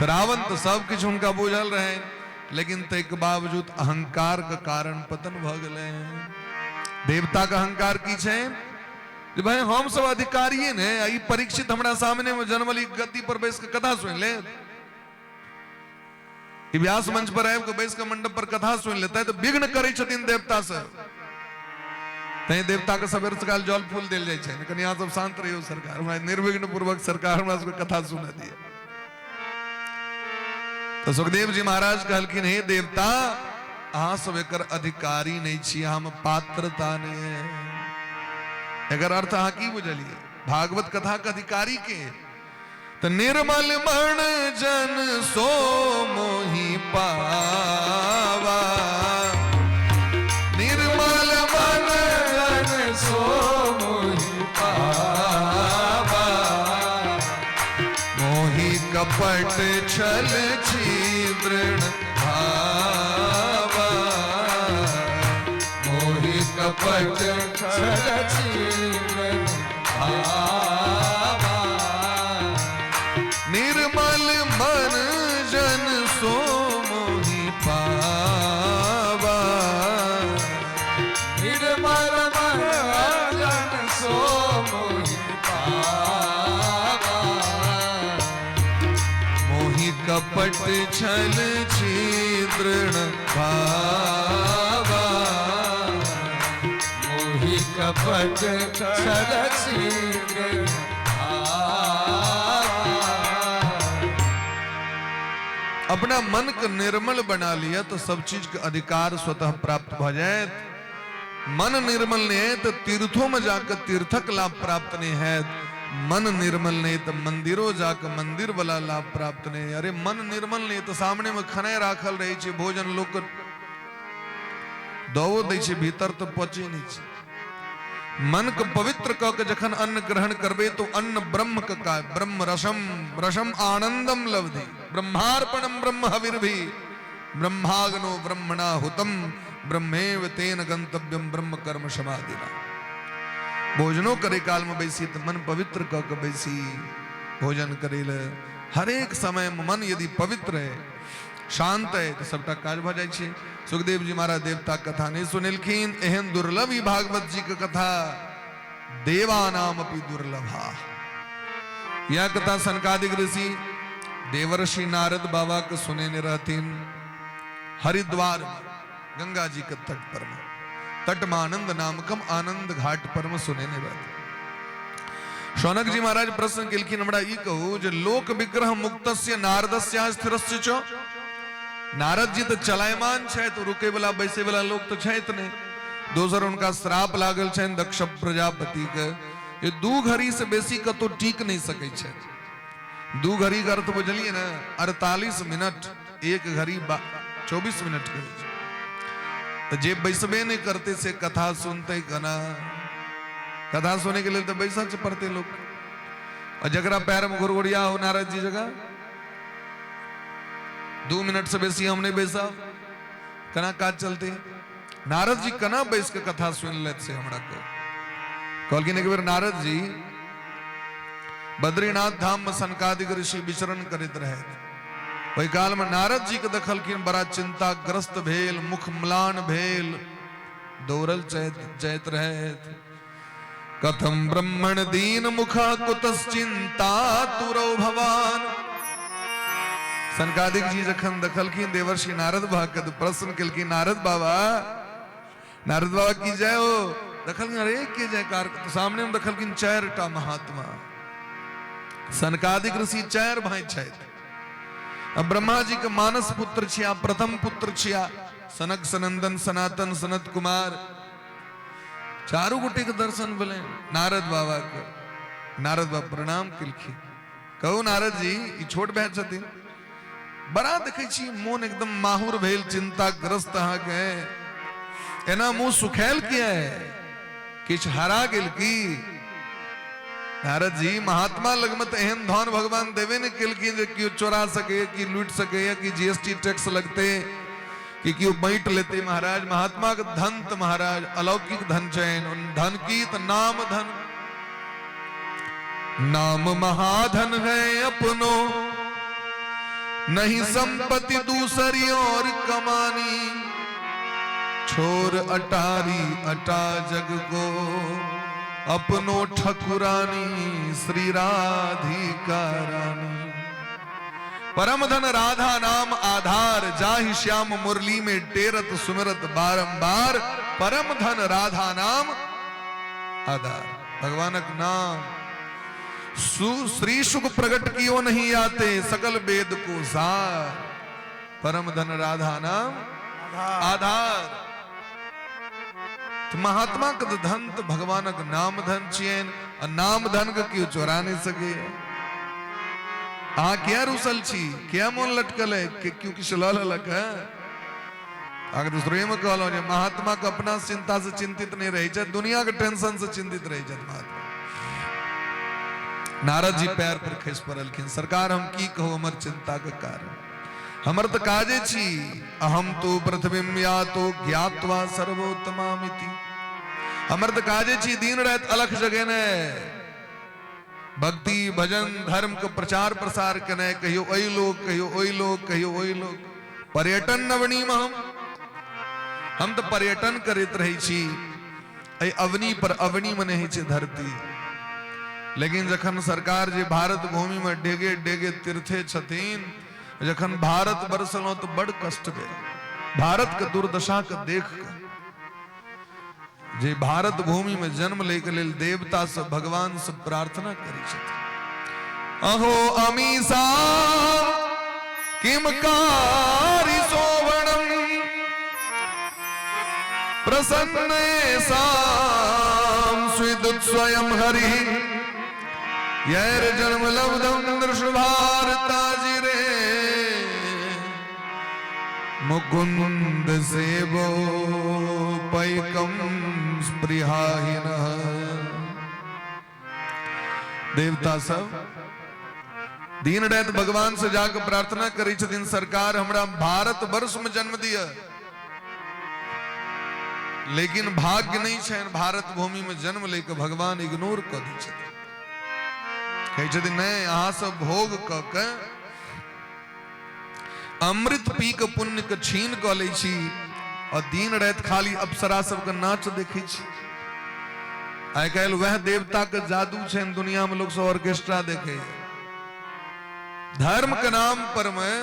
तऽ रावण तऽ सब किछु हुनका बुझल रहनि, लेकिन ताहिके बावजूद अहंकार के कारण पतन भऽ गेलै। देवता के अहंकार की छै जे भाई हम सब अधिकारिये ने, ई परीक्षित हमरा सामने में जन्मल, ई गद्दी पर बैस के कथा सुनि ले, ई व्यास मंच पर आबि के बैस के मंडप पर कथा सुनि लेतै तऽ विघ्न करै छथिन देवता सब। तैं देवता के सबेर सकाल जल फूल देल जाइ छै, कनि अहाँ सब शांत रहियौ सरकार, हमरा निर्विघ्न पूर्वक सरकार हमरा सबके कथा सुना दिय। तऽ सुखदेव जी महाराज कहलखिन हे देवता, अहाँ सब एकर अधिकारी नहीं छी, हम पात्रता नहीं है। एकर अर्थ अहाँ की बुझलिए? भागवत कथा के अधिकारी के तो निर्मल मन जन सो मोहि पावा, निर्मल मन जन सो मोहि पावा, मोहि कपट छल छिद्रण भावा, मोहि कपट छल छिद्रण भावा, निर्मल मन जन सो मोहि पावा, निर्मल मन जन सो मोहि पावा, मोहि कपट छल छिद्रण भावा, मोहि कपट छल छिद्रण भावा। अपना मन के निर्मल बना लिया तो सब चीज के अधिकार स्वतः प्राप्त भ जाए। मन निर्मल नहीं है तो तीर्थों में जाकर तीर्थक लाभ प्राप्त नहीं है, मन निर्मल नहीं तो मंदिरों जाकर मंदिर वाला लाभ प्राप्त नहीं। अरे मन निर्मल नहीं तो सामने में खाना राखल रहे छे, भोजन लोग दवो दै छे, भीतर तो पचे नहीं छे। मन के पवित्र क के जखन अन्न ग्रहण करबे तो अन्न ब्रह्म के का ब्रह्म रसम रसम आनंदम लब्धि, ब्रह्मार्पणम ब्रह्म हविर्भि, ब्रह्माग्नो ब्रह्मणा हुतम ब्रह्मेव तेन गंतव्यम ब्रह्म कर्म समाधिना। भोजनो करे काल में बैसी तो मन पवित्र क के बैसी भोजन करे ले। हरेक समय में मन यदि पवित्र है, शांत है तो सबटा काज भ जाइ छै। सुखदेव जी महाराज देवता कथा नहीं सुनेलखिन, एहन दुर्लभ ही भागवत जी के कथा देवानाम अपि दुर्लभा। यह कथा सनकादिक ऋषि देवर्षि नारद बाबा के सुनेने रहथिन हरिद्वार में, गंगा जी के तट पर में, तटमानंद नामकम आनंद घाट पर में सुनेने रहथिन। शौनक जी महाराज प्रश्न केलखिन हमरा ई कहू जे लोक विग्रह मुक्तस्य नारदस्य स्थिरस्य च, नारद जी तो चलायमान छथि, रुके वाला बैसे वाला लोक तो छथि नहीं। दोसर उनका श्राप लागल छनि दक्ष प्रजापति के, ये 2 घड़ी से बेसी कतौ टिक नहीं सकै छथि। 2 घड़ी के अर्थ बुझलिए ना, 48 मिनट, 1 घड़ी 24 मिनट के होइ छै। तो जे बैसबे नहीं करते से कथा सुनते केना? कथा सुने के लिए तो बैसा पड़ते लोग। और जकरा पैर में घुरघुरिया हो नारद जी जगह 2 मिनट से बेसी हम नहीं बैसा, केना काज चलते? नारद जी केना बैस के कथा सुन लेत से हमरा को कहलखिन एक बेर नारद जी बद्रीनाथ धाम में सनकादिक ऋषि विचरण करैत रहे। ओहि काल में नारद जी के देखलखिन बड़ा चिंताग्रस्त भेल, मुख म्लान भेल, दौड़ल जाइत रहे। कथम ब्रह्मण दीन मुख कुतश्चिंता तुरो भवान। सनकादिक जी जखन देखलखिन देवर्षि नारद बाबा के प्रश्न केलखिन, नारद बाबा नारद बाबा की जय हो। देखलखिन अरे के जयकार, तो सामने में देखलखिन 4टा महात्मा, सनकादिक ऋषि 4 भाई छथि। अब ब्रह्मा जी के मानस पुत्र छिया, प्रथम पुत्र छिया, सनक सनंदन सनातन सनत कुमार, चारू गोटे के दर्शन भेलै नारद बाबा के। नारद बाबा प्रणाम केलखिन। कहू नारद जी, ई छोट भाई छथिन, बड़ा देखै छी मोन एकदम माहुर भेल, चिंताग्रस्त अहाँके, एना मुंह सुखायल किया है, किछु हरा गेल की? नारद जी महात्मा लगमे तऽ एहन धन भगवान देबे नहि केलखिन जे केओ चोरा सके कि लूटि सकैए, कि जीएसटी टैक्स लगते, कि केओ बाँटि लेते। महाराज महात्मा के धन तऽ महाराज अलौकिक धन छनि। धन की तऽ नाम धन, नाम महाधन है अपनो, नहीं संपत्ति दूसरी और कमानी, छोर अटारी अटा जग को, अपनो ठकुरानी श्री राधिका रानी। परम धन राधा नाम आधार, जाहि श्याम मुरली में टेरत सुमिरत बारंबार, परम धन राधा नाम आधार। भगवानक नाम श्री सुख प्रगट कियो नहीं आते, सकल वेद को सार, परम धन राधा नाम आधार। तो महात्मा के तो धन तो भगवानक नाम धन छियनि, आ नाम धन के केओ चोरा नहीं सके। अहाँ किया रुसल छी, किया मोन लटकल है, कि क्यों किछु लऽ लेलक है? अहाँके तऽ शुरुएमे कहलहुँ जे महात्मा के अपना चिंता से चिंतित नहीं रहै छथि, दुनिया के टेंशन से चिंतित रहै छथि महात्मा। नारद जी पैर पर खसि पड़लखिन, सरकार हम की कहू हमर चिंता के कारण, हमर तऽ काजे छी, अहम तो पृथ्वीम यातो ज्ञात्वा सर्वोत्तमामिति, हमर तऽ काजे छी दिन राति अलख जगेने, भक्ति भजन धर्म के प्रचार प्रसार केने, कहियो ओहि लोक, कहियो ओहि लोक, कहियो ओहि लोक, पर्यटन नवनीम हम तऽ पर्यटन करैत रहै छी एहि अवनी पर। अवनी मने होइ छै धरती। लेकिन जखन सरकार जे भारत भूमि में डेगे डेगे तीर्थे छथिन, जखन भारत बरसलहुँ तऽ बड़ कष्ट भेल। भारत के दुर्दशा के देख के, जे भारत भूमि में जन्म लै के लेल देवता सब भगवान सब प्रार्थना करै छथिन, अहो अमीषा किम कारी शोभनम प्रसन्न साम स्विदुत स्वयं हरि, यैर जन्म लब्धम दृषभारता जिरे, मुकुंद सेवो पैकम स्पृहाहीनः। देवता सब दिन राति भगवान से जाके प्रार्थना करै छथिन, सरकार हमरा भारत वर्ष में जन्म दिया, लेकिन भाग्य नहीं छनि भारत भूमि में जन्म लेके भगवान इग्नोर कऽ दै छथिन। कहै छथिन नहीं, अहाँ सब भोग कऽ के अमृत पी के पुण्य के छीन कऽ लै छी और दिन राति खाली अप्सरा सबके नाच देखै छी। आइ काल्हि वएह देवता के जादू छनि, दुनिया में लोग सब ऑर्केस्ट्रा देखे। धर्म के नाम पर में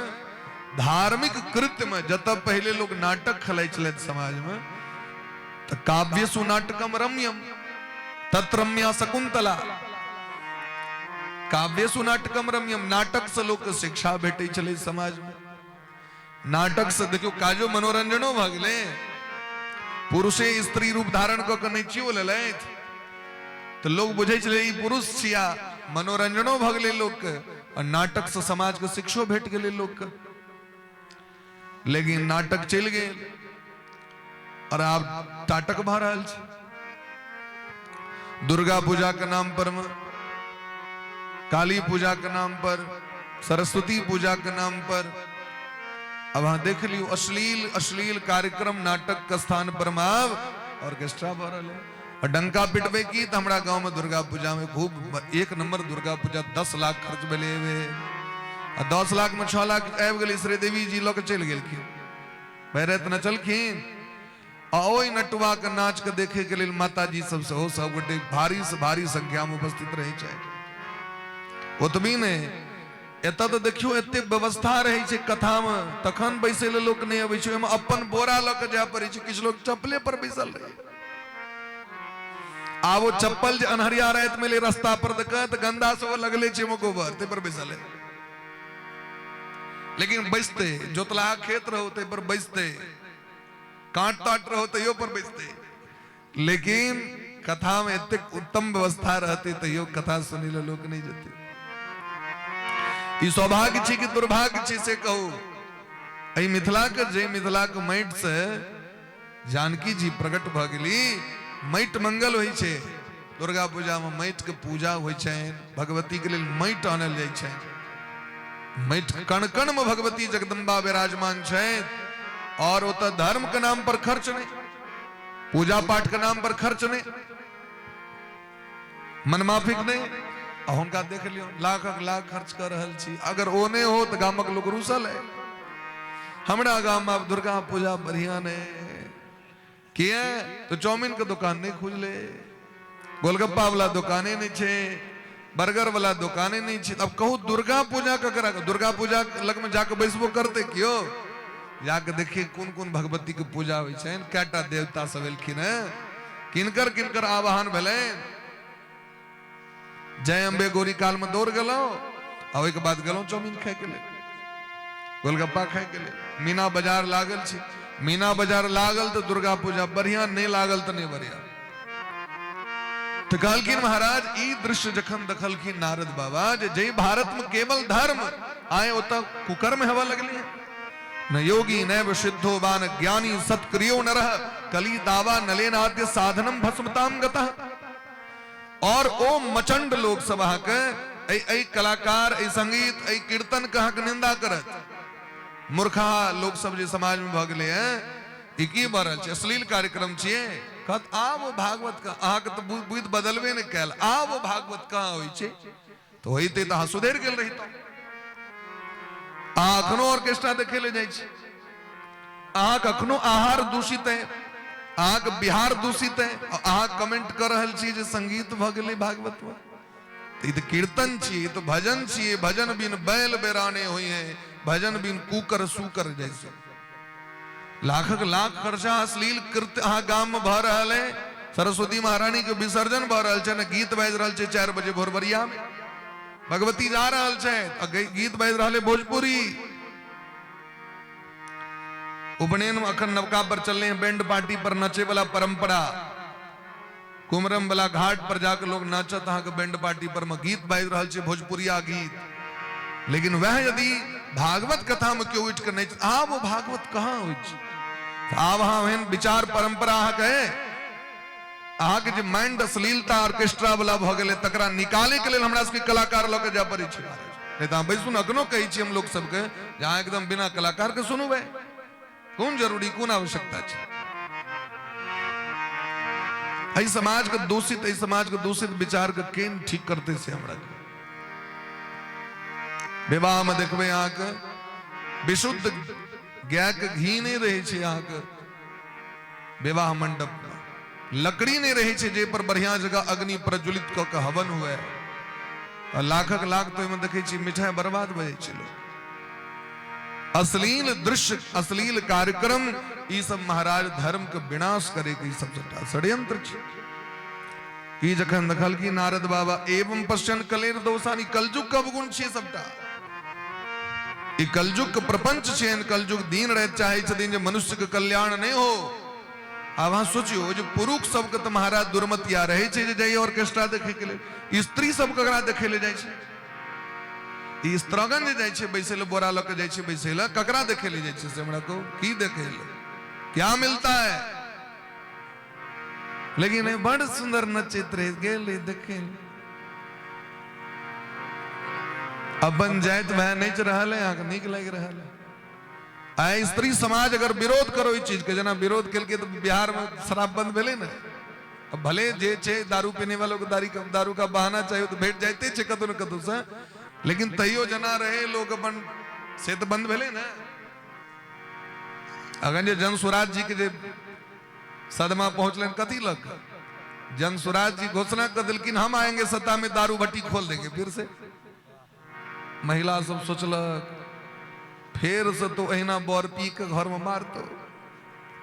धार्मिक कृत्य में जतऽ पहिले लोग नाटक खेलै छलथि समाज में, तऽ काव्यसु नाटकम रम्यम तत्रम्या शकुंतला, काव्यसु नाटकम रम्यम, नाटक से लोग के शिक्षा भेटै छलै समाज में। नाटक से देखियौ काजो मनोरंजनो भऽ गेलै, पुरुषे स्त्री रूप धारण कऽ के नहि छियो लेलथि तऽ लोग बुझै छलै ई पुरुष छिया, मनोरंजनो भऽ गेलै लोकके और नाटक से समाज के शिक्षो भेट गेलै लोकके। लेकिन नाटक चलि गेल और आब टाटक भऽ रहल छै। दुर्गा पूजा के नाम पर में, काली पूजा के नाम पर, सरस्वती पूजा के नाम पर, अब अहाँ देख लियौ अश्लील अश्लील कार्यक्रम नाटक के स्थान पर में आब ऑर्केस्ट्रा भऽ रहल है। और डंका पिटबै की तऽ हमरा गांव में दुर्गा पूजा में खूब एक नंबर दुर्गा पूजा 10 लाख खर्च भेलै एहिबेर, आ 10 लाख में 6 लाख आबि गेलै श्रीदेवी जी लऽ के चलि गेलखिन, भरि राति नचलखिन। आ ओहि नटुआ के नाच के देखे के लेल माता जी सब सेहो सब गोटे भारी से भारी संख्या में उपस्थित रहै छथि। ओतबी नहि, एतऽ तऽ देखियौ एते व्यवस्था रहै छै कथामे, तखन बैसै लए लोक नहि अबै छै, ओहिमे अपन बोरा लऽ कऽ जाय पड़ै छै, किछु लोक चप्पले पर बैसल रहै। आब ओ चप्पल जे अन्हरिया राति मे रस्ता पर देखत तऽ गंदा से ओ लगले छै ओहिमे गोबर, ताहि पर बैसल है। लेकिन बैसते, जोतलाहा खेत रहो ताहि पर बैसते, कांट ताट रहो तैयो पर बैसते, लेकिन कथा में एतेक उत्तम व्यवस्था रहते तैयो कथा सुनै लए लोक नहि जेतै। ई सौभाग्य छी कि दुर्भाग्य छी से कहू। एहि मिथिला के, जे मिथिला के माटि से जानकी जी प्रकट भऽ गेली, माटि मंगल होइ छै। दुर्गा पूजा में माटि के पूजा होइ छनि, भगवती के लेल माटि आनल जाइ छनि। माटि कण कण में भगवती जगदम्बा विराजमान छथि, और ओतऽ धर्म के नाम पर खर्च नहि, पूजा पाठ के नाम पर खर्च नहीं, मनमाफिक नहीं। आ हुनका देख लियौ, लाखक लाख खर्च कर रहल छी। अगर ओ नहीं हो तो गामक लोग रूसल है। हमरा गाम में आब दुर्गा पूजा बढ़िया नहीं किए तो चाउमीन के दुकान नहीं खुजले, गोलगप्पा वाला दुकाने नहीं छे, बर्गर वाला दुकाने नहीं छे। अब कहू दुर्गा पूजा ककरा, दुर्गा पूजा लग में जाके बैसबो करते क्यों? जाके देखिए कोन कोन भगवती के पूजा होइ छनि, कएटा देवता सब एलखिन हैं, किनकर किनकर आवाहन भेलनि। जय अम्बे गौरी काल में दौड़ गेलहुँ, आ ओहिके बाद गेलहुँ चाउमीन खायके लेल, गोलगप्पा खायके लेल। मीना बाजार लागल छै, मीना बाजार लागल तऽ दुर्गा पूजा बढ़िया, नहि लागल तऽ नहि बढ़िया। तऽ कहलखिन महाराज, ई दृश्य जखन देखलखिन नारद बाबा जे जै भारत में केवल धर्म आए ओतऽ कुकर्म हेबऽ लगलै। न योगी नैव सिद्धो वान ज्ञानी सत्क्रियो नरः कली दावा नलेनाद्य साधनम भस्मताम गतः। और ओ मचंड लोक सब अहाँके एहि कलाकार, एहि संगीत, एहि कीर्तन के अहाँके निंदा करत। मूर्खा लोक सब जे समाज में भऽ गेलै हैं, ई की भऽ रहल छै, अश्लील कार्यक्रम छियै। कहत आब ओ भागवत का अहाँके तऽ बुद्धि बदलबे नहि कयल, आब ओ भागवत कहाँ होइ छै? तऽ होइते तऽ अहाँ सुधरि गेल रहितहुँ। अहाँ अखनो ऑर्केस्ट्रा देखै लए जाइ छी, अहाँ कखनो आहार दूषित है, अहाँके बिहार दूषित है, अहाँ कमेंट कऽ रहल छी जे संगीत भऽ गेलै भागवत में। ई तऽ कीर्तन छियै, ई तऽ भजन छियै। भजन बिन बैल बेराने होइ है, भजन बिन कुकर सुकर जैसे। लाखक लाख खर्चा अश्लील कृत्य अहाँ गाम में भऽ रहल है। सरस्वती महारानी के विसर्जन भऽ रहल छै ने, गीत बाजि रहल छै 4 बजे भोरबरिया में, भगवती जा रहल छै आ गीत बाजि रहल है भोजपुरी। उपनयन में अखन नवका पर चलले हैं बैंड पार्टी पर नचे वाला परंपरा। कुमरम वाला घाट पर जाके लोग नाचत अहाँके बैंड पार्टी पर में गीत बाजि रहल छै भोजपुरिया गीत। लेकिन वह यदि भागवत कथा में केओ उठि के नहि, आब ओ भागवत कहाँ होइ छै? आब अहाँ ओहन विचार परंपरा अहाँके, अहाँके जे माइंड अश्लीलता ऑर्केस्ट्रा वाला भऽ गेलै तकरा निकाले के लेल हमरा सबके कलाकार लऽ के जाय पड़ै छै। नहि तऽ अहाँ बैसू ने, अखनो कहै छी हम लोक सबके जे अहाँ एकदम बिना कलाकार के सुनू भाई, कोन जरूरी, कोन आवश्यकता छै? एहि समाज के दूषित, एहि समाज के दूषित विचार के केन ठीक करते से हमरा के। विवाह में देखबै अहाँके विशुद्ध गाय के घी नहीं रहै छै अहाँके विवाह मंडप में, लकड़ी नहीं रहै छै जे पर बढ़िया जगह अग्नि प्रज्वलित कऽ के हवन हुए। आ लाखक लाख तो ओहिमे देखै छी मिठाई बर्बाद भऽ जाइ छै लोक। अश्लील दृश्य, अश्लील कार्यक्रम, ई सब महाराज धर्म के विनाश करे के ई सब सबटा षड्यंत्र छै। ई जखन देखलखिन नारद बाबा एवं पश्यन कलेर दोषानी, कलयुग के अवगुण छियै सबटा। ई कलयुग के प्रपंच छियनि। कलयुग दिन राति चाहै छथिन जे मनुष्य के कल्याण नहि हो। आब अहाँ सोचियौ जे पुरुष सबके तऽ महाराज दुर्मतिया रहै छै जे जाइए ऑर्केस्ट्रा देखै के लेल, स्त्री सब ककरा देखै लए जाइ छै? ई स्त्रगण जे जाइ छै बैसै लए, बोरा लऽ के जाइ छै बैसै लए, ककरा देखै लए जाइ छै से हमरा कहू, की देखै लए, क्या मिलता है? लेकिन ई बड़ सुंदर नचैत रहि गेल देखै लए। अपन जाइत भाय नाचि रहल है, अहाँके नीक लागि रहल है। आइ स्त्री समाज अगर विरोध करो ई चीज के, जेना विरोध केलकै तऽ बिहार में शराब बंद भेलै ने। अब भले जे छै दारू पीने वालों को दारू का बहाना चाहिए तो भेट जाइते छै कतौ ने कतौ से, लेकिन तैयो जना रहे लोग अपन से तऽ बंद भेलै ने। अखन जे जन स्वराज जी के जे सदमा पहुंचलन कथी लग, जन स्वराज जी घोषणा कर दिलखिन हम आएंगे सत्ता में दारू भट्टी खोल देंगे फिर से। महिला सब सोचलक फेर से तो अहिना बर पी के घर में मारतो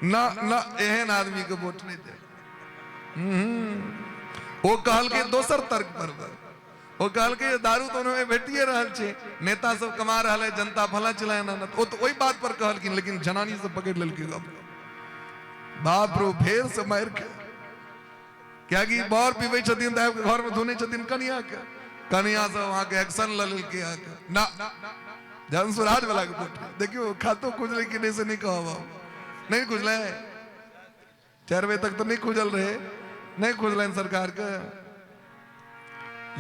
ना ना, एहन आदमी के वोट नहीं दे। ओ कहलकै दोसर तर्क पर, ओ कहलकै दारू तो ओहिमे भेटिए रहल छै, नेता सब कमा रहल है, जनता फला चिल्ला ना, ओ तो ओहि बात पर कहलखिन, लेकिन जनानी सब पकड़ लेलकै गप। बाप रो फेर से मारि के, कियाकि बर पीबै छथिन तऽ आबि कऽ घरमे धुनै छथिन कनिया के, कनिया सब अहाँके एक्शन लऽ लेलकै अहाँके ना जन सुराज वाला के वोट। देखियौ खातो खुजलै कि नहि से नहि कहब, नहि खुजलै 4 बजे तक तो नहीं खुजल रहे, नहीं खुजलन सरकार के,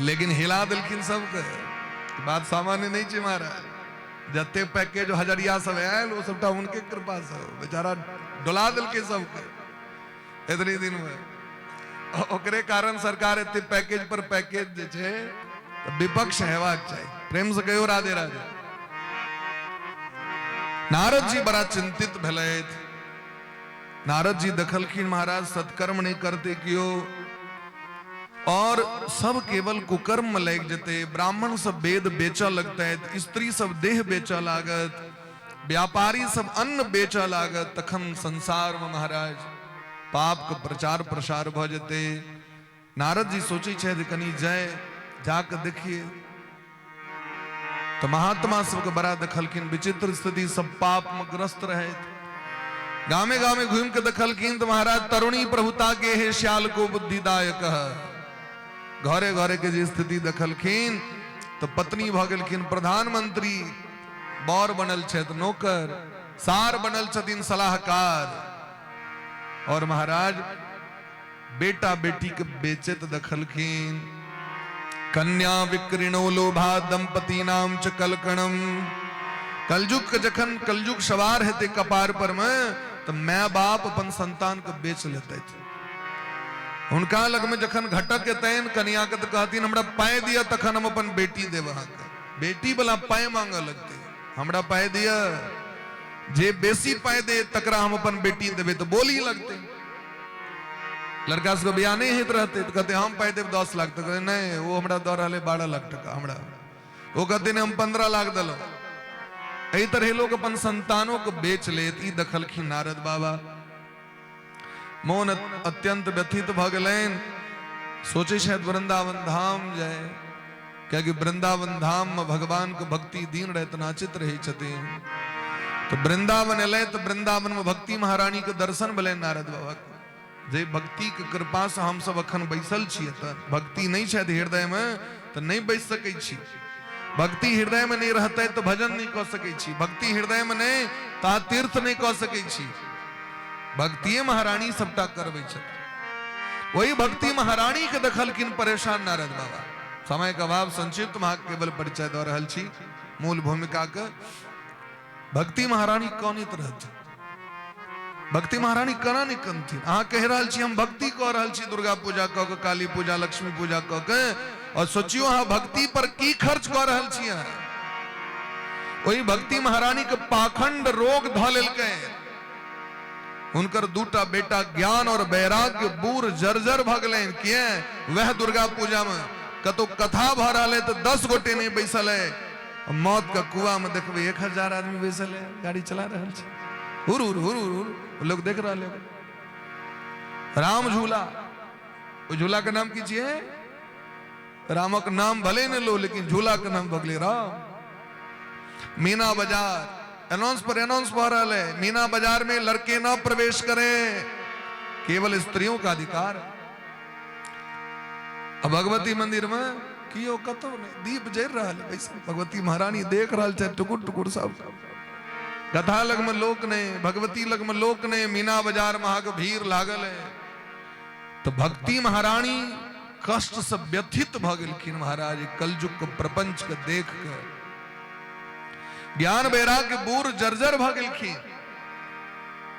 लेकिन हिला दिलखिन सबके। बात सामान्य नहीं छै महाराज, जते पैकेज हजरिया सब आयल वो सबटा उनके कृपा से बेचारा डोला दिलके सबके इतने दिन में। ओकरे कारण सरकार एते पैकेज पर पैकेज जे छै, तऽ विपक्ष हेबाक चाही। प्रेम से कहियो राधे राधे। नारद जी बड़ा चिंतित भेलथि। नारद जी देखलखिन महाराज सत्कर्म नहीं करते कियो और सब केवल कुकर्म में लागि जेतै, ब्राह्मण सब वेद बेचऽ लगतै, स्त्री सब देह बेचऽ लागत, व्यापारी सब अन्न बेचऽ लागत, तखन संसार में महाराज पाप के प्रचार प्रसार भऽ जेतै। नारद जी सोचै छथि कनि जाय जाके देखिए, तो महात्मा सबके बड़ा देखलखिन विचित्र स्थिति, सब पाप में ग्रस्त रहे। गामे गामे घूम के देखलखिन तो महाराज तरुणी प्रभुता के हे श्याल को बुद्धिदायक, घरे घरे के जे स्थिति देखलखिन तो पत्नी भऽ गेलखिन प्रधानमंत्री, बर बनल छथि नौकर, सार बनल छथिन सलाहकार, और महाराज बेटा बेटी के बेचैत देखलखिन। कन्या विक्रीणो लोभा दंपति नाम च कलकणम। कलयुग के जखन कलयुग सवार हेतै कपार पर में, तो my बाप अपन संतान के बेच लेते थे। हुनका लग में जखन घटक एतनि कनिया के, तो कहथिन हमरा पाय दिया तखन हम अपन बेटी देब अहाँके। बेटी वाला पाय मांगऽ लगतै, हमरा पाय दिया, जे बेसी पाय दे तकरा हम अपन बेटी देबै, तो बोली लगतै। लड़का सबके बियाह नहीं होइत रहतै तो कहते हम पाइ देब 10 लाख, तो कहते नहीं वो हमरा दऽ रहल है 12 लाख टका हमरा, वो कहते नहीं हम 15 लाख देलहुँ। एहि तरह लोग अपन संतानों के बेच लेत। ई देखलखिन नारद बाबा, मोन अत्यंत व्यथित भऽ गेलनि। सोचै छथि वृंदावन धाम जाय, कियाकि वृंदावन धाम में भगवान के भक्ति दिन राति नाचित रहै छथिन। तो वृंदावन एलै तो वृंदावन में भक्ति महारानी के दर्शन भेलनि नारद बाबा के। जे भक्ति के कृपा से हम सब अखन बैसल छी, तऽ भक्ति नहीं छथि हृदय में तो नहीं बैस सकै छी। भक्ति हृदय में नहीं रहते तो भजन नहीं कऽ सकै छी, भक्ति हृदय में नहीं ता तीर्थ नहीं कऽ सकै छी। भक्तिये महारानी सबटा करबै छथि। वही भक्ति महारानी के देखलखिन परेशान नारद बाबा। समय के अभाव संक्षिप्त में केवल परिचय दऽ रहल छी मूल भूमिका के। भक्ति महारानी कनैत रहथिन, भक्ति महारानी केना नहि कनथिन? अहाँ कहि रहल छी हम भक्ति कऽ रहल छी, दुर्गा पूजा कऽ के, काली पूजा, लक्ष्मी पूजा कऽ के, और सोचियो अहाँ भक्ति पर की खर्च कऽ रहल छी। अहाँ ओहि भक्ति महारानी के पाखंड रोग धऽ लेलकै। हुनकर दूटा बेटा ज्ञान और वैराग्य बूढ़ जर्जर भऽ गेलनि। किए? वएह दुर्गा पूजा में कतौ कथा भऽ रहल है तऽ 10 गोटे नहि बैसल है, मौत के कुआ में देखबै 1000 आदमी बैसल है, गाड़ी चला रहल छै, हुर हुर हुर हुर हुर लोग देख रहल है। राम झूला, ओ झूला के नाम की छियै? रामक नाम भले ने लो, लेकिन झूला के नाम भऽ गेलै राम। मीना बाजार, अनाउंस पर अनाउंस भऽ रहल है, मीना बाजार में लड़के न प्रवेश करें, केवल स्त्रियों का अधिकार। अब भगवती मंदिर में कियो कतौ नहीं, दीप जरि रहल है, भगवती महारानी देख रहल छै टुकुर टुकुर सब। कथा लग में लोक नहीं, भगवती लग में लोक नहीं, मीना बाजार में अहाँके भीड़ लागल है। तो भक्ति महारानी कष्ट से व्यथित भऽ गेलखिन महाराज कलयुग के प्रपंच के देख के। ज्ञान वैराग्य बूढ़ जर्जर भऽ गेलखिन।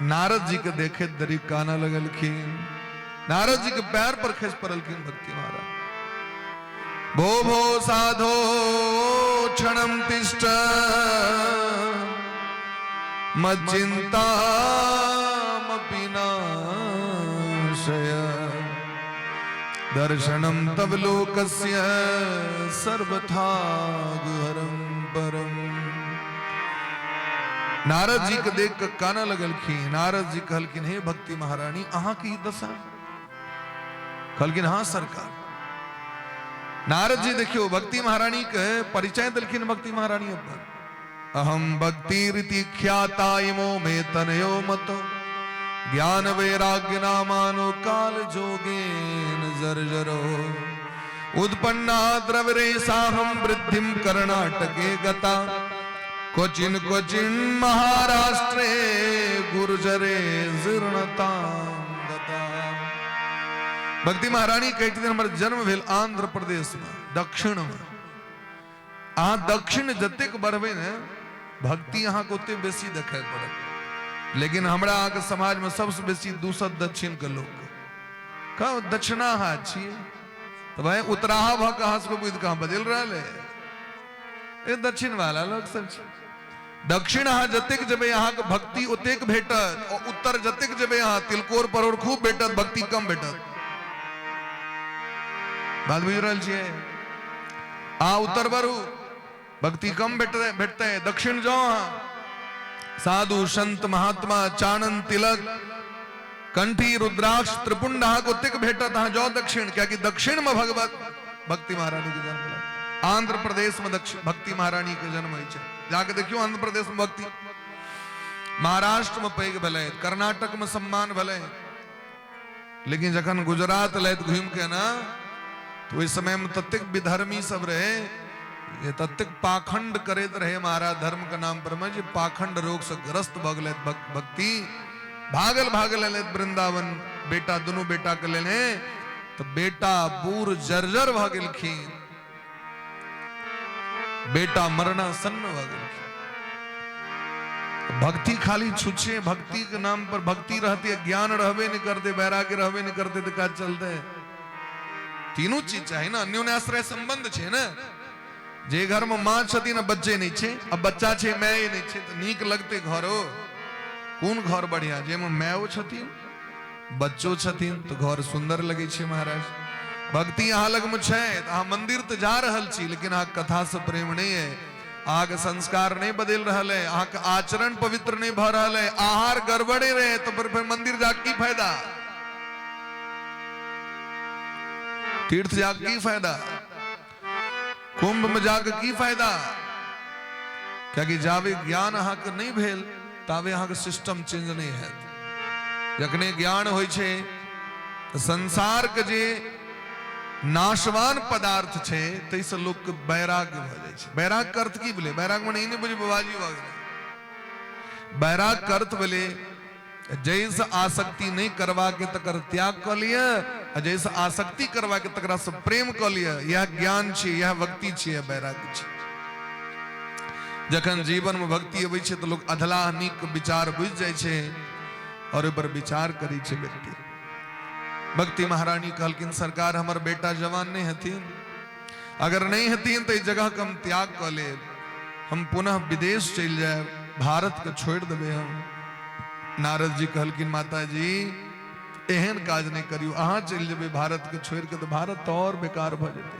नारद जी के देखे दरी काना लगलखिन, नारद जी के पैर पर खसि पड़लखिन भक्ति महाराज। भो भो साधो क्षणम तिष्ठ मच्चिन्तामपि नाशय, दर्शनम तव लोकस्य सर्वथा गुहरम। परम। नारद जी के देख के कानऽ लगलखिन। नारद जी कहलखिन, हे भक्ति महारानी, अहाँ के ई दशा? कहलखिन, हाँ सरकार। नारद जी देखियो भक्ति महारानी के परिचय देलखिन। भक्ति महारानी अपन, अहम भक्ति रीति ख्याता इमो मे तनयो मतो ज्ञान वैराग्य नामानो काल जोगेन जर्जरो उत्पन्ना द्रवरे साहम वृद्धिम कर्णाटके गता क्वचिन क्वचिन महाराष्ट्रे गुर्जरे जीर्णता गता। भक्ति महारानी कहै छथिन, हमर जन्म भेल आंध्र प्रदेश में, दक्षिण में। अहाँ दक्षिण जतेक बढ़बै ने, भक्ति अहाँके ओते बेसी देखाइ पड़त। लेकिन हमरा अहाँके समाजमे सबसँ बेसी दूसत दक्षिण के लोक। कह दक्षिणाहा छियै तऽ भाई उतराहा भऽ कऽ अहाँ सबके बुद्धि कहाँ बदलि रहल है? ए दक्षिण वाला लोक सब छै। दक्षिण अहाँ जतेक जेबै, अहाँके भक्ति ओतेक भेटत, और उत्तर जतेक जेबै अहाँ, तिलकोर परोर खूब भेटत, भक्ति कम भेटत। बात बुझि रहल छियै? अहाँ उत्तर बढ़ू, भक्ति कम भेटतै भेटतै। दक्षिण जाउ अहाँ, साधु संत महात्मा, चानन तिलक, कंठी, रुद्राक्ष, त्रिपुंड अहाँके ओतेक भेटत। अहाँ जाउ दक्षिण, कियाकि दक्षिण में भगवत भक्ति महारानी के जन्म भेलै। आंध्र प्रदेश में दक्षिण भक्ति महारानी के जन्म होइ छै। जाके देखियौ आंध्र प्रदेश में भक्ति। महाराष्ट्र में पैघ भेलै, कर्नाटक में सम्मान भेलै, लेकिन जखन गुजरात लैत घूमि के ना, तो ओहि समय में ततेक विधर्मी सब रहे, जे ततेक पाखंड करैत रहे महाराज धर्म के नाम पर में, जे पाखंड रोग से ग्रस्त भऽ गेलै। भक्ति भागल भागल एलै वृंदावन, बेटा, दुनू बेटा के लेने, तऽ बेटा बूढ़ जर्जर भऽ गेलखिन, बेटा मरणासन्न भऽ गेलखिन। भक्ति खाली छुछे भक्ति के नाम पर भक्ति रहती है, ज्ञान रहबे नहीं करते, वैराग्य रहबे नहीं करते, तो काज चलते? तीनू चीज चाही ना। अन्योन्याश्रय संबंध छै ने। जे घर में माँ छथिन आ बच्चे नहीं छै, आ बच्चा छै, my नहीं छै, तऽ नीक लगते घरो? कोन घर बढ़िया? जाहिमे मायो छथिन, बच्चो छथिन, तऽ घर सुंदर लगै छै। महाराज, भक्ति अहाँ लगमे छै तऽ अहाँ मंदिर तऽ जा रहल छी, लेकिन अहाँके कथा से प्रेम नहीं है, अहाँके संस्कार नहीं बदलि रहल है, अहाँके आचरण पवित्र नहीं भऽ रहल है, आहार गड़बड़े रहे, तो फिर मंदिर जाके की फायदा? तीर्थ जाके की फायदा? कुंभ में जाके की फायदा? कियाकि जाबे ज्ञान अहाँके नहि भेल, ताबे अहाँके सिस्टम चेंज नहि हैत। जखने ज्ञान होइ छै तऽ संसारके जे नाशवान पदार्थ छै, ताहिसँ लोकके वैराग्य भऽ जाइ छै। वैराग्य अर्थ की भेलै? वैराग्य मने ई नहि बुझबै बाबाजी भऽ गेलै। वैराग्य अर्थ भेलै, जाहिसँ आसक्ति नहि करबाके तकर त्याग कऽ लिअ, आ जाहिसँ आसक्ति करबाके तकरासँ प्रेम कऽ लिअ। इएह ज्ञान छी, इएह भक्ति छी, इएह वैराग्य छी। जखन जीवनमे भक्ति अबै छै तऽ लोक अधलाह नीक विचार बुझि जाइ छै और ओहि पर विचार करै छै व्यक्ति। भक्ति महारानी कहलखिन, सरकार, हमर बेटा जवान नहि हेथिन? अगर नहि हेथिन तऽ ई जगहके हम त्याग कऽ लेब, हम पुनः विदेश चलि जायब, भारतके छोड़ि देबै हम। नारद जी कहलखिन, माता जी, एहन काज नहि करियौ। अहाँ चलि जेबै भारतके छोड़ि के तऽ भारत तऽ और बेकार भऽ जेतै,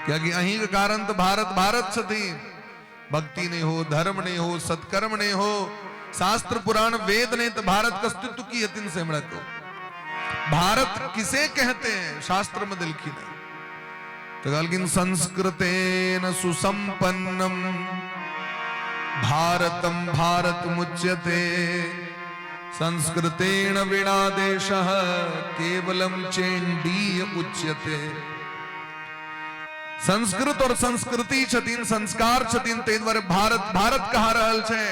कियाकि अहींके कारण तऽ भारत भारत छथिन। भक्ति नहीं हो, धर्म नहीं हो, सत्कर्म नहीं हो, शास्त्र पुराण वेद नहीं, तो भारत का अस्तित्व की हतिन से हमरा को? भारत किसे कहते हैं? शास्त्र में दिलखिन है तो कहलखिन, संस्कृतेन सुसंपन्नम भारतम भारत मुच्यते, संस्कृतेन विना देशः केवलम चेंडीय उच्यते। संस्कृत और संस्कृति छथिन, संस्कार छथिन, ताहि दुआरे भारत भारत कहा रहल छै।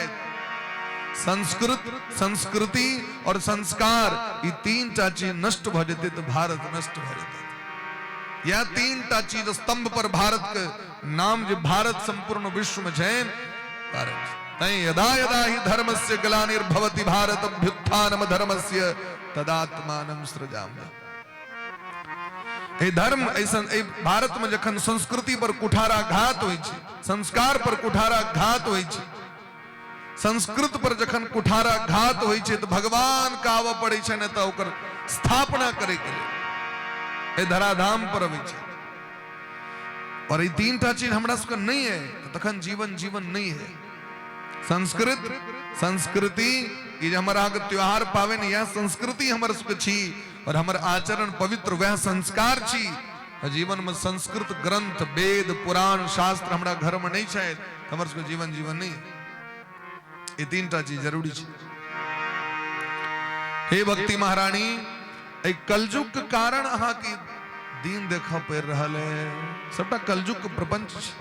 संस्कृत, संस्कृति और संस्कार, ई तीन टा चीज नष्ट भऽ जेतै तऽ भारत नष्ट भऽ जेतै। यह तीन टा चीज स्तंभ पर भारत के नाम जे भारत संपूर्ण विश्व में छै कारण छै। तैं यदा यदा ही धर्मस्य ग्लानिर्भवति भारत अभ्युत्थानम धर्मस्य तदात्मानं सृजाम्य। एहि धर्म ऐसन एहि भारत में जखन संस्कृति पर कुठाराघात होइ छै, संस्कार पर कुठाराघात होइ छै, संस्कृत पर जखन कुठाराघात होइ छै, तऽ भगवान के आबऽ पड़ै छै ने तऽ ओकर स्थापना करे के लेल एहि धराधाम पर अबै छै। और ई तीन टा चीज हमरा सबके नहीं है तो तखन जीवन जीवन नहीं है। संस्कृत संस्कृति ई जे हमर अहाँके त्योहार पाबनि यह संस्कृति हमर सबके छी और हमर आचरण पवित्र वह संस्कार छी। और जीवन में संस्कृत ग्रंथ वेद पुराण शास्त्र हमरा घर में नहीं छै, हमर सबके जीवन जीवन नहीं है। ई तीन टा चीज जरूरी छै। हे भक्ति महारानी, एहि कलयुग के कारण अहाँके दिन देखऽ पड़ि रहल है। सबटा कलयुग के प्रपंच छै।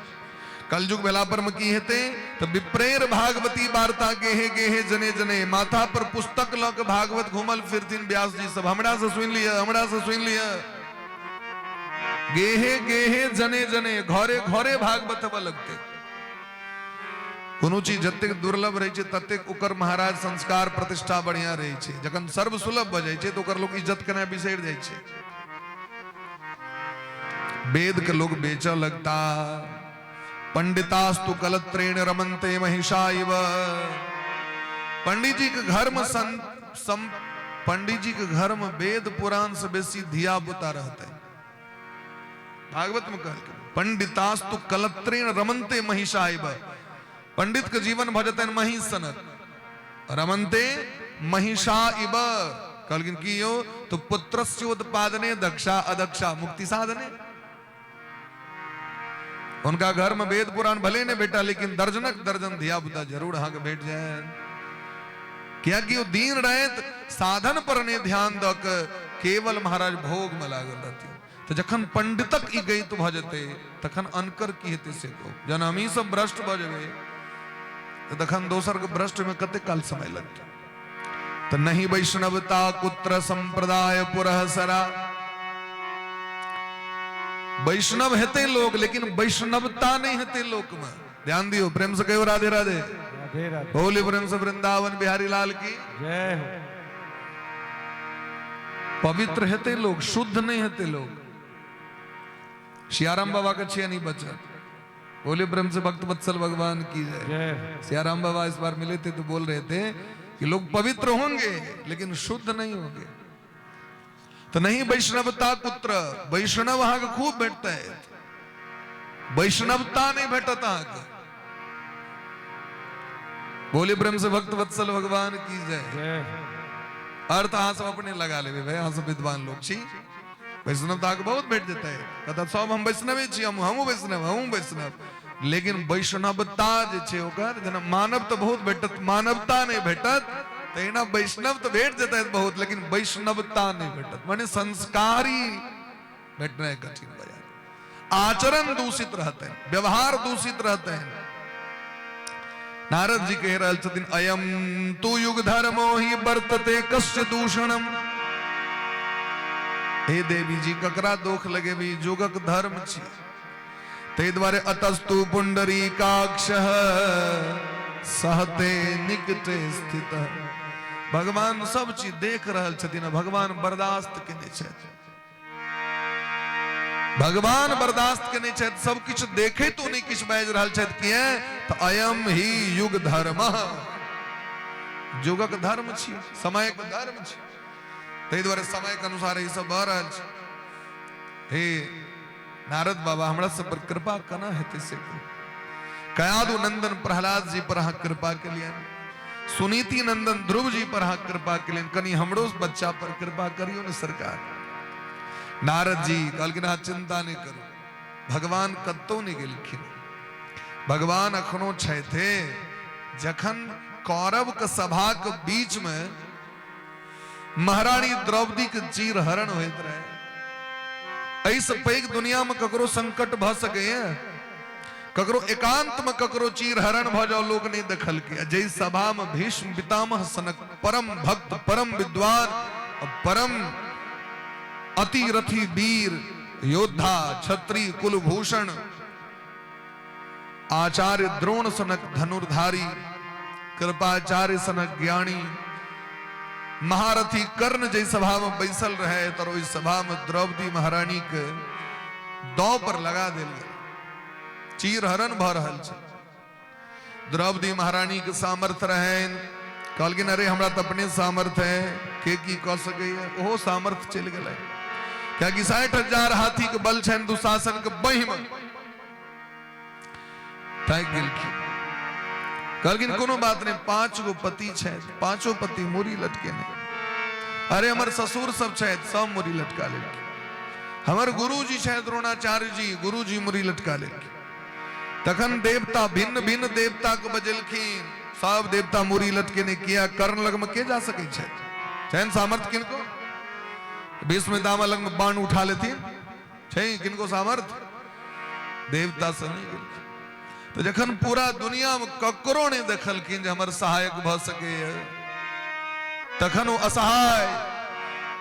कलयुग भेला पर में की हेतै तऽ विप्रेर भागवती वार्ता गेहे गेहे जने जने माथा पर पुस्तक लऽ के भागवत घूमल फिरथिन व्यास जी सब, हमरा से सुनि लिअ, हमरा से सुनि लिअ। गेहे गेहे जने जने घरे घरे भागवत हेबऽ लगतै। कोनो चीज जतेक दुर्लभ रहै छै ततेक ओकर महाराज संस्कार प्रतिष्ठा बढ़िया रहै छै। जखन सर्वसुलभ भऽ जाइ छै तऽ ओकर लोक इज्जत केनाइ बिसरि जाइ छै। वेद के लोग बेचऽ लगता। पंडितास्तु कलत्रेण रमन्ते महिषा इव। पंडित जी के घर में पंडित जी के घर में वेद पुराण से बेसी धिया पुता रहते। भागवत में कहल पंडितास्तु कलत्रेण रमन्ते महिषा इव। पंडित के जीवन भऽ जेतनि महिष सनक, रमन्ते महिषा इव। कहलखिन की यौ, तो पुत्रस्योत्पादने दक्षा अदक्षा मुक्ति साधने। उनका घर में वेद पुराण भले नहीं बेटा, लेकिन दर्जनक दर्जन धिया पुता जरूर अहाँके भेट जाए। कियाकि ओ दिन राति साधन पर नहीं ध्यान दऽ के केवल महाराज भोग में लागल रहथिन। तऽ जखन पंडितक ई गति भऽ जेतै तखन अनकर की हेतै से कहू। जहन हमही सब भ्रष्ट भऽ जेबै तऽ तखन दोसर के भ्रष्ट में कते काल समय लगतै। तऽ नहीं वैष्णवता कुत्र संप्रदाय पुरहसरा। वैष्णव हेतै लोग लेकिन वैष्णवता नहीं हेतै लोक में। ध्यान दियो, प्रेम से कहियो राधे राधे। राधे राधे। बोले प्रेम से वृंदावन बिहारी लाल की जय हो। पवित्र हेतै लोग, शुद्ध नहीं हेतै लोग। सियाराम बाबा के छियै नहीं बचत। बोले प्रेम से भक्त वत्सल भगवान की जय। जय हो। सियाराम बाबा इस बार मिले थे तो बोल रहे थे कि लोग पवित्र होंगे लेकिन शुद्ध नहीं होंगे। तो नहीं वैष्णवता कुत्र, वैष्णव अहाँ के खूब भेटता है, वैष्णवता नहीं भेटत अहाँ के। बोले प्रेम से भक्त वत्सल भगवान की जय। जय। अर्थ अहाँ सब अपने लगा लेबे भाई, अहाँ सब विद्वान लोग छी। वैष्णवता के बहुत भेट जेतै, कहता सब हम वैष्णवे छी, हमहूँ वैष्णव, हमहूँ वैष्णव। लेकिन वैष्णवता जे छै ओकर, जेना मानव तऽ बहुत भेटत, मानवता नहि भेटत, तहिना वैष्णव तऽ भेट जेतै बहुत, लेकिन वैष्णवता नहि भेटत। माने संस्कारी भेटनाइ कठिन भऽ जायत। आचरण दूषित रहतै, व्यवहार दूषित रहतै। नारद जी कहि रहल छथिन, अयम तु युग धर्मो ही वर्तते कस्य दूषणम। हे देवी जी, ककरा दोख लगेबी, युगक धर्म छी। ताहि दुआरे अतस्तु पुंडरीकाक्ष सहते निकटे स्थित। भगवान सब चीज देख रहल छथिन, भगवान बर्दाश्त केने छथि। भगवान बर्दाश्त केने छथि, सब किछु देखैतो नहि किछु बाजि रहल छथि। किए तऽ अयम ही युग धर्म, युगक धर्म छी, समयक धर्म छी। ताहि दुआरे समयक अनुसार ई सब भऽ रहल छै। हे नारद बाबा, हमरा सब पर कृपा केना हेतै से कहू। कयादु नंदन प्रहलाद जी पर अहाँ कृपा केलियनि, सुनीति नंदन ध्रुव जी पर अहाँ कृपा केलियनि, कनि हमरो बच्चा पर कृपा करियौ ने सरकार। नारद जी कहलखिन अहाँ चिंता नहि करू, भगवान कतौ नहि गेलखिन, भगवान अखनो छथि। जखन कौरव के सभा के बीच में महारानी द्रौपदी के चीर हरण होइत रहे, एहिसँ पैघ दुनिया में ककरो संकट भऽ सकैए? ककरो एकांत में ककरो चीर हरण भऽ जाओ लोग नहीं देखलकै। जाहि सभा में भीष्म पितामह सनक परम भक्त, परम विद्वान, परम अतिरथी वीर योद्धा, क्षत्रिय कुलभूषण आचार्य द्रोण सनक धनुर्धारी, कृपाचार्य सनक ज्ञानी, महारथी कर्ण जै सभा में बैसल रहे, तर ओहि सभा में द्रौपदी महारानी के दांव पर लगा देल गेल। चीरहरण भऽ रहल छै। द्रौपदी महारानी के सामर्थ्य रहनि, कहलखिन अरे हमरा तऽ अपने सामर्थ्य है, के की कऽ सकैए। ओहो सामर्थ्य चलि गेलै, कियाकि 60,000 हाथी के बल छनि दुशासन के बहि में। थाकि गेलखिन। कहलखिन कोनो बात नहि, 5 गो पति छथि, पांचो पति मूड़ी लटकेने। अरे हमर ससुर सब छथि, सब मूड़ी लटका लेलखिन। हमर गुरुजी छथि द्रोणाचार्य जी, गुरुजी मूड़ी लटका लेलखिन। तखन देवता भिन्न भिन्न देवता के बजेलखिन, सब देवता मूड़ी लटकेने। किया? कर्ण लग में के जा सकै छथि? छनि सामर्थ्य किनको? भीष्म पितामह लग में बाण उठा लेथिन, छै किनको सामर्थ्य? देवता से नहीं गेलखिन। तो जखन पूरा दुनिया में ककरो नहीं देखलखिन जे हमर सहायक भ सकैए, तखन ओ असहाय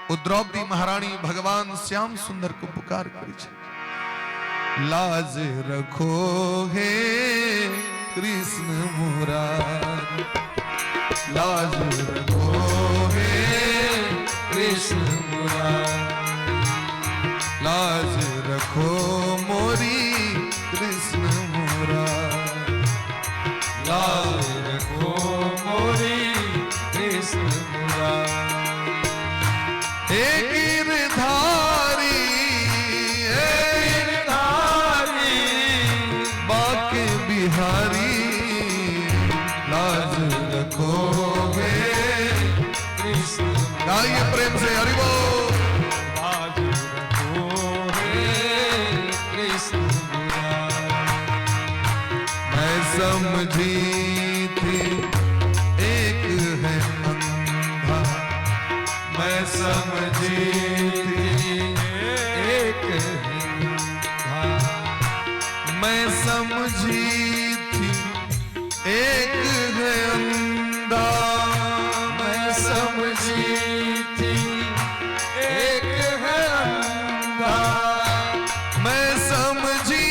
ओ द्रौपदी महारानी भगवान श्याम सुंदर को पुकार करै छै, लाज रखो हे कृष्ण मुरारी, लाज रखो हे कृष्ण मुरारी, लाज रखो मोरी कृष्ण मुरारी, लाज रखो मोरी कृष्ण मुरारी। हे गिरधारी, हे गिरधारी, बाके बिहारी, लाज रखो हे कृष्ण। गाइए प्रेम से हरि बोल। लाज रखो हे कृष्ण मुरारी। मैं समझी थी एक है अंधा, मैं समझी थी एक है अंधा, मैं समझी थी एक है अंधा, मैं समझी थी एक है अंधा, मैं समझी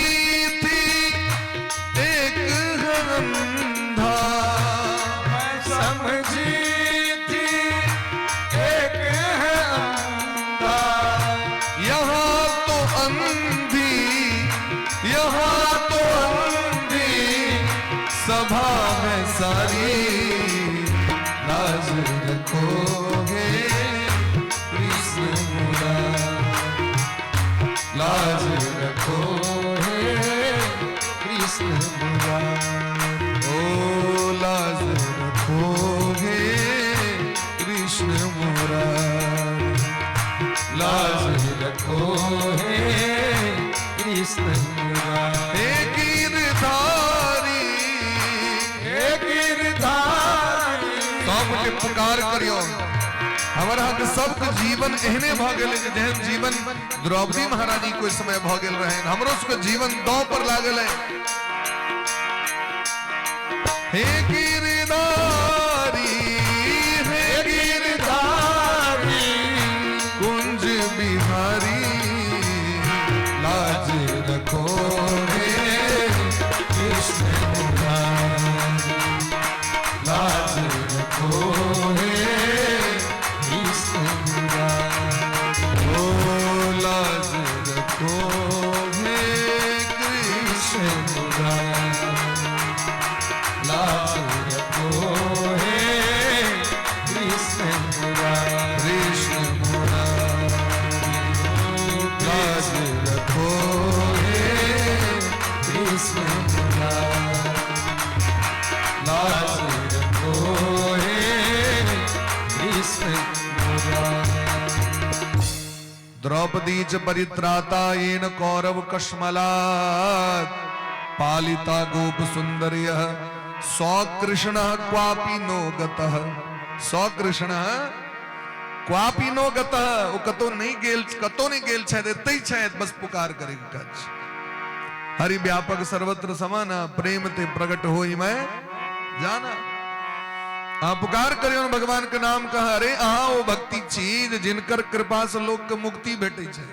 थी एक है अंधा, मैं समझी थी एक है अंधा। यहाँ तो अंधी, यहाँ तो अंधी सभा है सारी, लाज रखो हे कृष्ण मुरारी, लाज रखो हे कृष्ण मुरारी, ओ लाज रखो हे कृष्ण मुरारी, लाज रखो हे कृष्ण मुरारी। हे गिरधारी, हे गिरधारी, सबके पुकार करियो। हमर अहाँके सबके जीवन एहने भऽ गेलै जे जेहन जीवन द्रौपदी महारानी के ओहि समय भऽ गेल रहनि, हमरो सबके जीवन दांव पर लागल है। हे गिरधारी, हे गिरधारी, कुंज बिहारी, लाज रखो हे कृष्ण मुरारी, लाज रखो हे कृष्ण मुरारी, ओ लाज रखो हे कृष्ण कृष्ण मुरारी, लाज रखो हे कृष्ण मुरारी, कृष्ण मुरारी, लाज रखो हे कृष्ण मुरारी, लाज रखो हे कृष्ण मुरारी। द्रौपदी च परित्राता येन कौरव कश्मलात्, पालिता गोप सुंदर्यः सौकृष्ण क्वापि नो गतः। सौकृष्ण क्वापि नो गतः, ओ कतो नहीं गेल, कतो नहीं गेल छथि, एतै छथि, बस पुकार करे के काज। हरि व्यापक सर्वत्र समाना, प्रेम ते प्रकट होई मैं जाना। अहाँ पुकार करियौ भगवान के नाम कह, अरे अहाँ ओ भक्ति छी जे जिनकर कृपा से लोक के मुक्ति भेटै छै।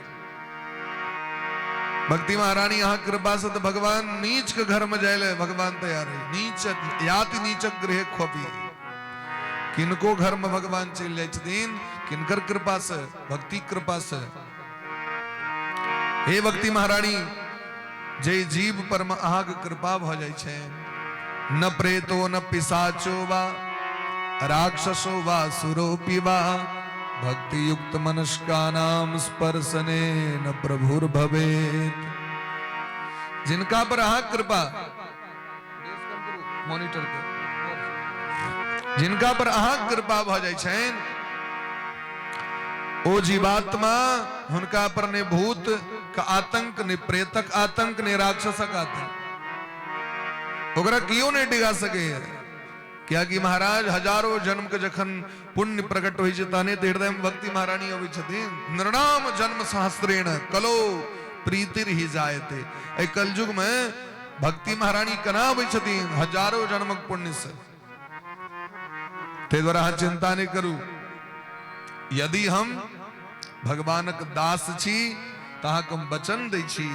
भक्ति महारानी अहाँ कृपा से तो भगवान नीच के घर में जाय ले भगवान तैयार है। नीच याति नीचक गृह खोपी, किनको घर में भगवान चलि जाइ छथिन, किनकर कृपा से, भक्ति कृपा से। हे भक्ति महारानी, जे जीव पर में अहाँ के कृपा भ जाइ छै, न प्रेतो न पिशाचो वा राक्षसो वा सुरोपि वा, भक्ति युक्त मनुष्का नाम स्पर्शने न प्रभुर्भवेत्। जिनका पर अहाँ कृपा, मॉनिटर के। जिनका पर अहाँक कृपा भऽ जाइ छनि ओ जीवात्मा, हुनका पर ने भूत का आतंक, ने प्रेतक आतंक, ने राक्षसक आतंक, ओकरा कियो नहि डिगा सकैए। कियाकि महाराज हजारों जन्म के जखन पुण्य प्रकट होइ छै तहने तऽ हृदय में भक्ति महारानी अबै छथिन। नृणाम जन्म सहस्त्रेण कलो प्रीतिर ही जायते। एहि कलयुग में भक्ति महारानी केना अबै छथिन? हजारों जन्मक पुण्य से। ताहि दुआरे अहाँ चिंता नहि करू। यदि हम भगवानक दास छी तऽ अहाँके हम वचन दै छी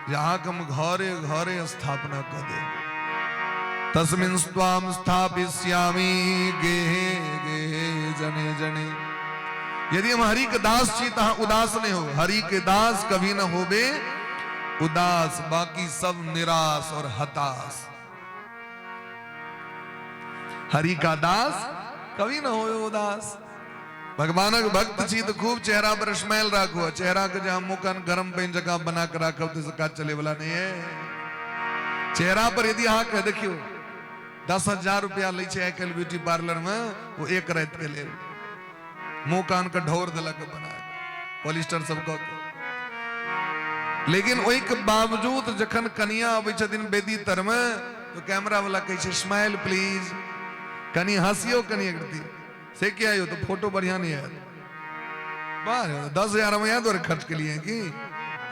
जे अहाँके हम घरे घरे स्थापना कऽ देब। तस्मिन् स्वाम स्थापिष्यामि गेहे गेहे जने जने। यदि हम हरि के दास छी तऽ अहाँ उदास नहि हो। हरि के दास कभी न होबे उदास, बाकी सब निराश और हताश। हरि का दास कभी न होए उदास। भगवानक भक्त छी तऽ खूब चेहरा पर स्माइल राखू। चेहरा के जे मुँह कान गरम पानि जकाँ बना के राखब तऽ काज चले वाला नहीं है। चेहरा पर यदि अहाँके देखियौ 10,000 रुपया लै छै आइ काल्हि ब्यूटी पार्लर में, ओ एक राति के लेल मुँह कान के ढोर देलक बना पॉलिस्टर सब कऽ के। लेकिन ओहिके बावजूद जखन कनिया अबै छथिन वेदी तर में तो कैमरा वाला कहै छै स्माइल प्लीज, कनि हँसियो कनि एक रत्ती। से किया यौ? तो फोटो बढ़िया नहीं आयल। वाह, 10,000 हम इएह दुआरे खर्च केलिए कि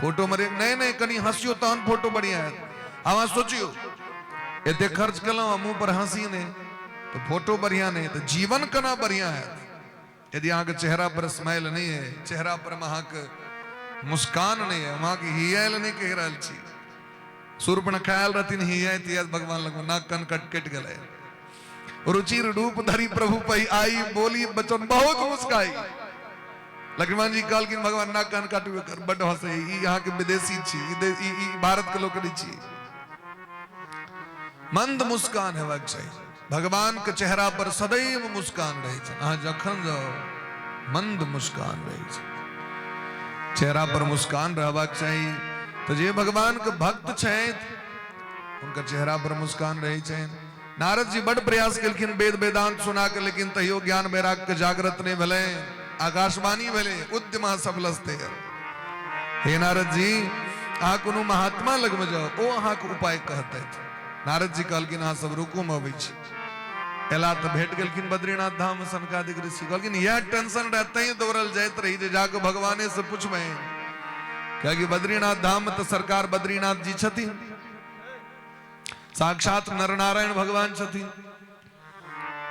फोटो मरे नहीं नहीं कनि हँसियो तहन फोटो बढ़िया आयत। आब अहाँ सोचियो एते खर्च केलहुँ आ मुँह पर हँसी नहीं तो फोटो बढ़िया नहीं तो जीवन केना बढ़िया आयत? यदि अहाँके चेहरा पर स्माइल नहीं है, चेहरा पर अहाँके मुस्कान नहीं है, हम अहाँके हियायल नहीं कहि रहल छी। शूर्पणखा आयल रहथिन हियाइत हियाइत भगवान लग, नाक कान कट कटि गेलै। रुचिर रूप धरि प्रभु पहि आई, बोली बचन बहुत मुस्काई। लक्ष्मण जी कहलखिन भगवान नाक कान काटू एकर, बड्ड हंसै, ई अहाँके विदेशी छी, ई भारत के लोक नहि छी। मंद मुस्कान हेबाक चाही। भगवान के चेहरा पर सदैव मुस्कान रहै छै। अहाँ जखन जाउ मंद मुस्कान रहै छै, चेहरा पर मुस्कान रहबाक चाही। तऽ जे भगवान के भक्त छथि हुनकर चेहरा पर मुस्कान रहै छनि। नारद जी बड़ प्रयास केलखिन वेद वेदांत सुना के, लेकिन तैयो ज्ञान वैराग्य के जागृत नहीं भेलै, आकाशवाणी भेलै उद्यम सफलस्ते। हे नारद जी, अहाँ कोनो महात्मा लगमे जाउ, ओ अहाँके उपाय कहतथि। नारद जी कहलखिन अहाँ सब रुकू, हम अबै छी। एला तऽ भेट गेलखिन बद्रीनाथ धाम सनकादिक ऋषि। कहलखिन इएह टेंशन रहै तैं दौड़ल जाइत रही जे जाके भगवाने से पुछबै, कियाकि बद्रीनाथ धाम में तऽ सरकार बद्रीनाथ जी छथिन, साक्षात नरनारायण भगवान छथिन।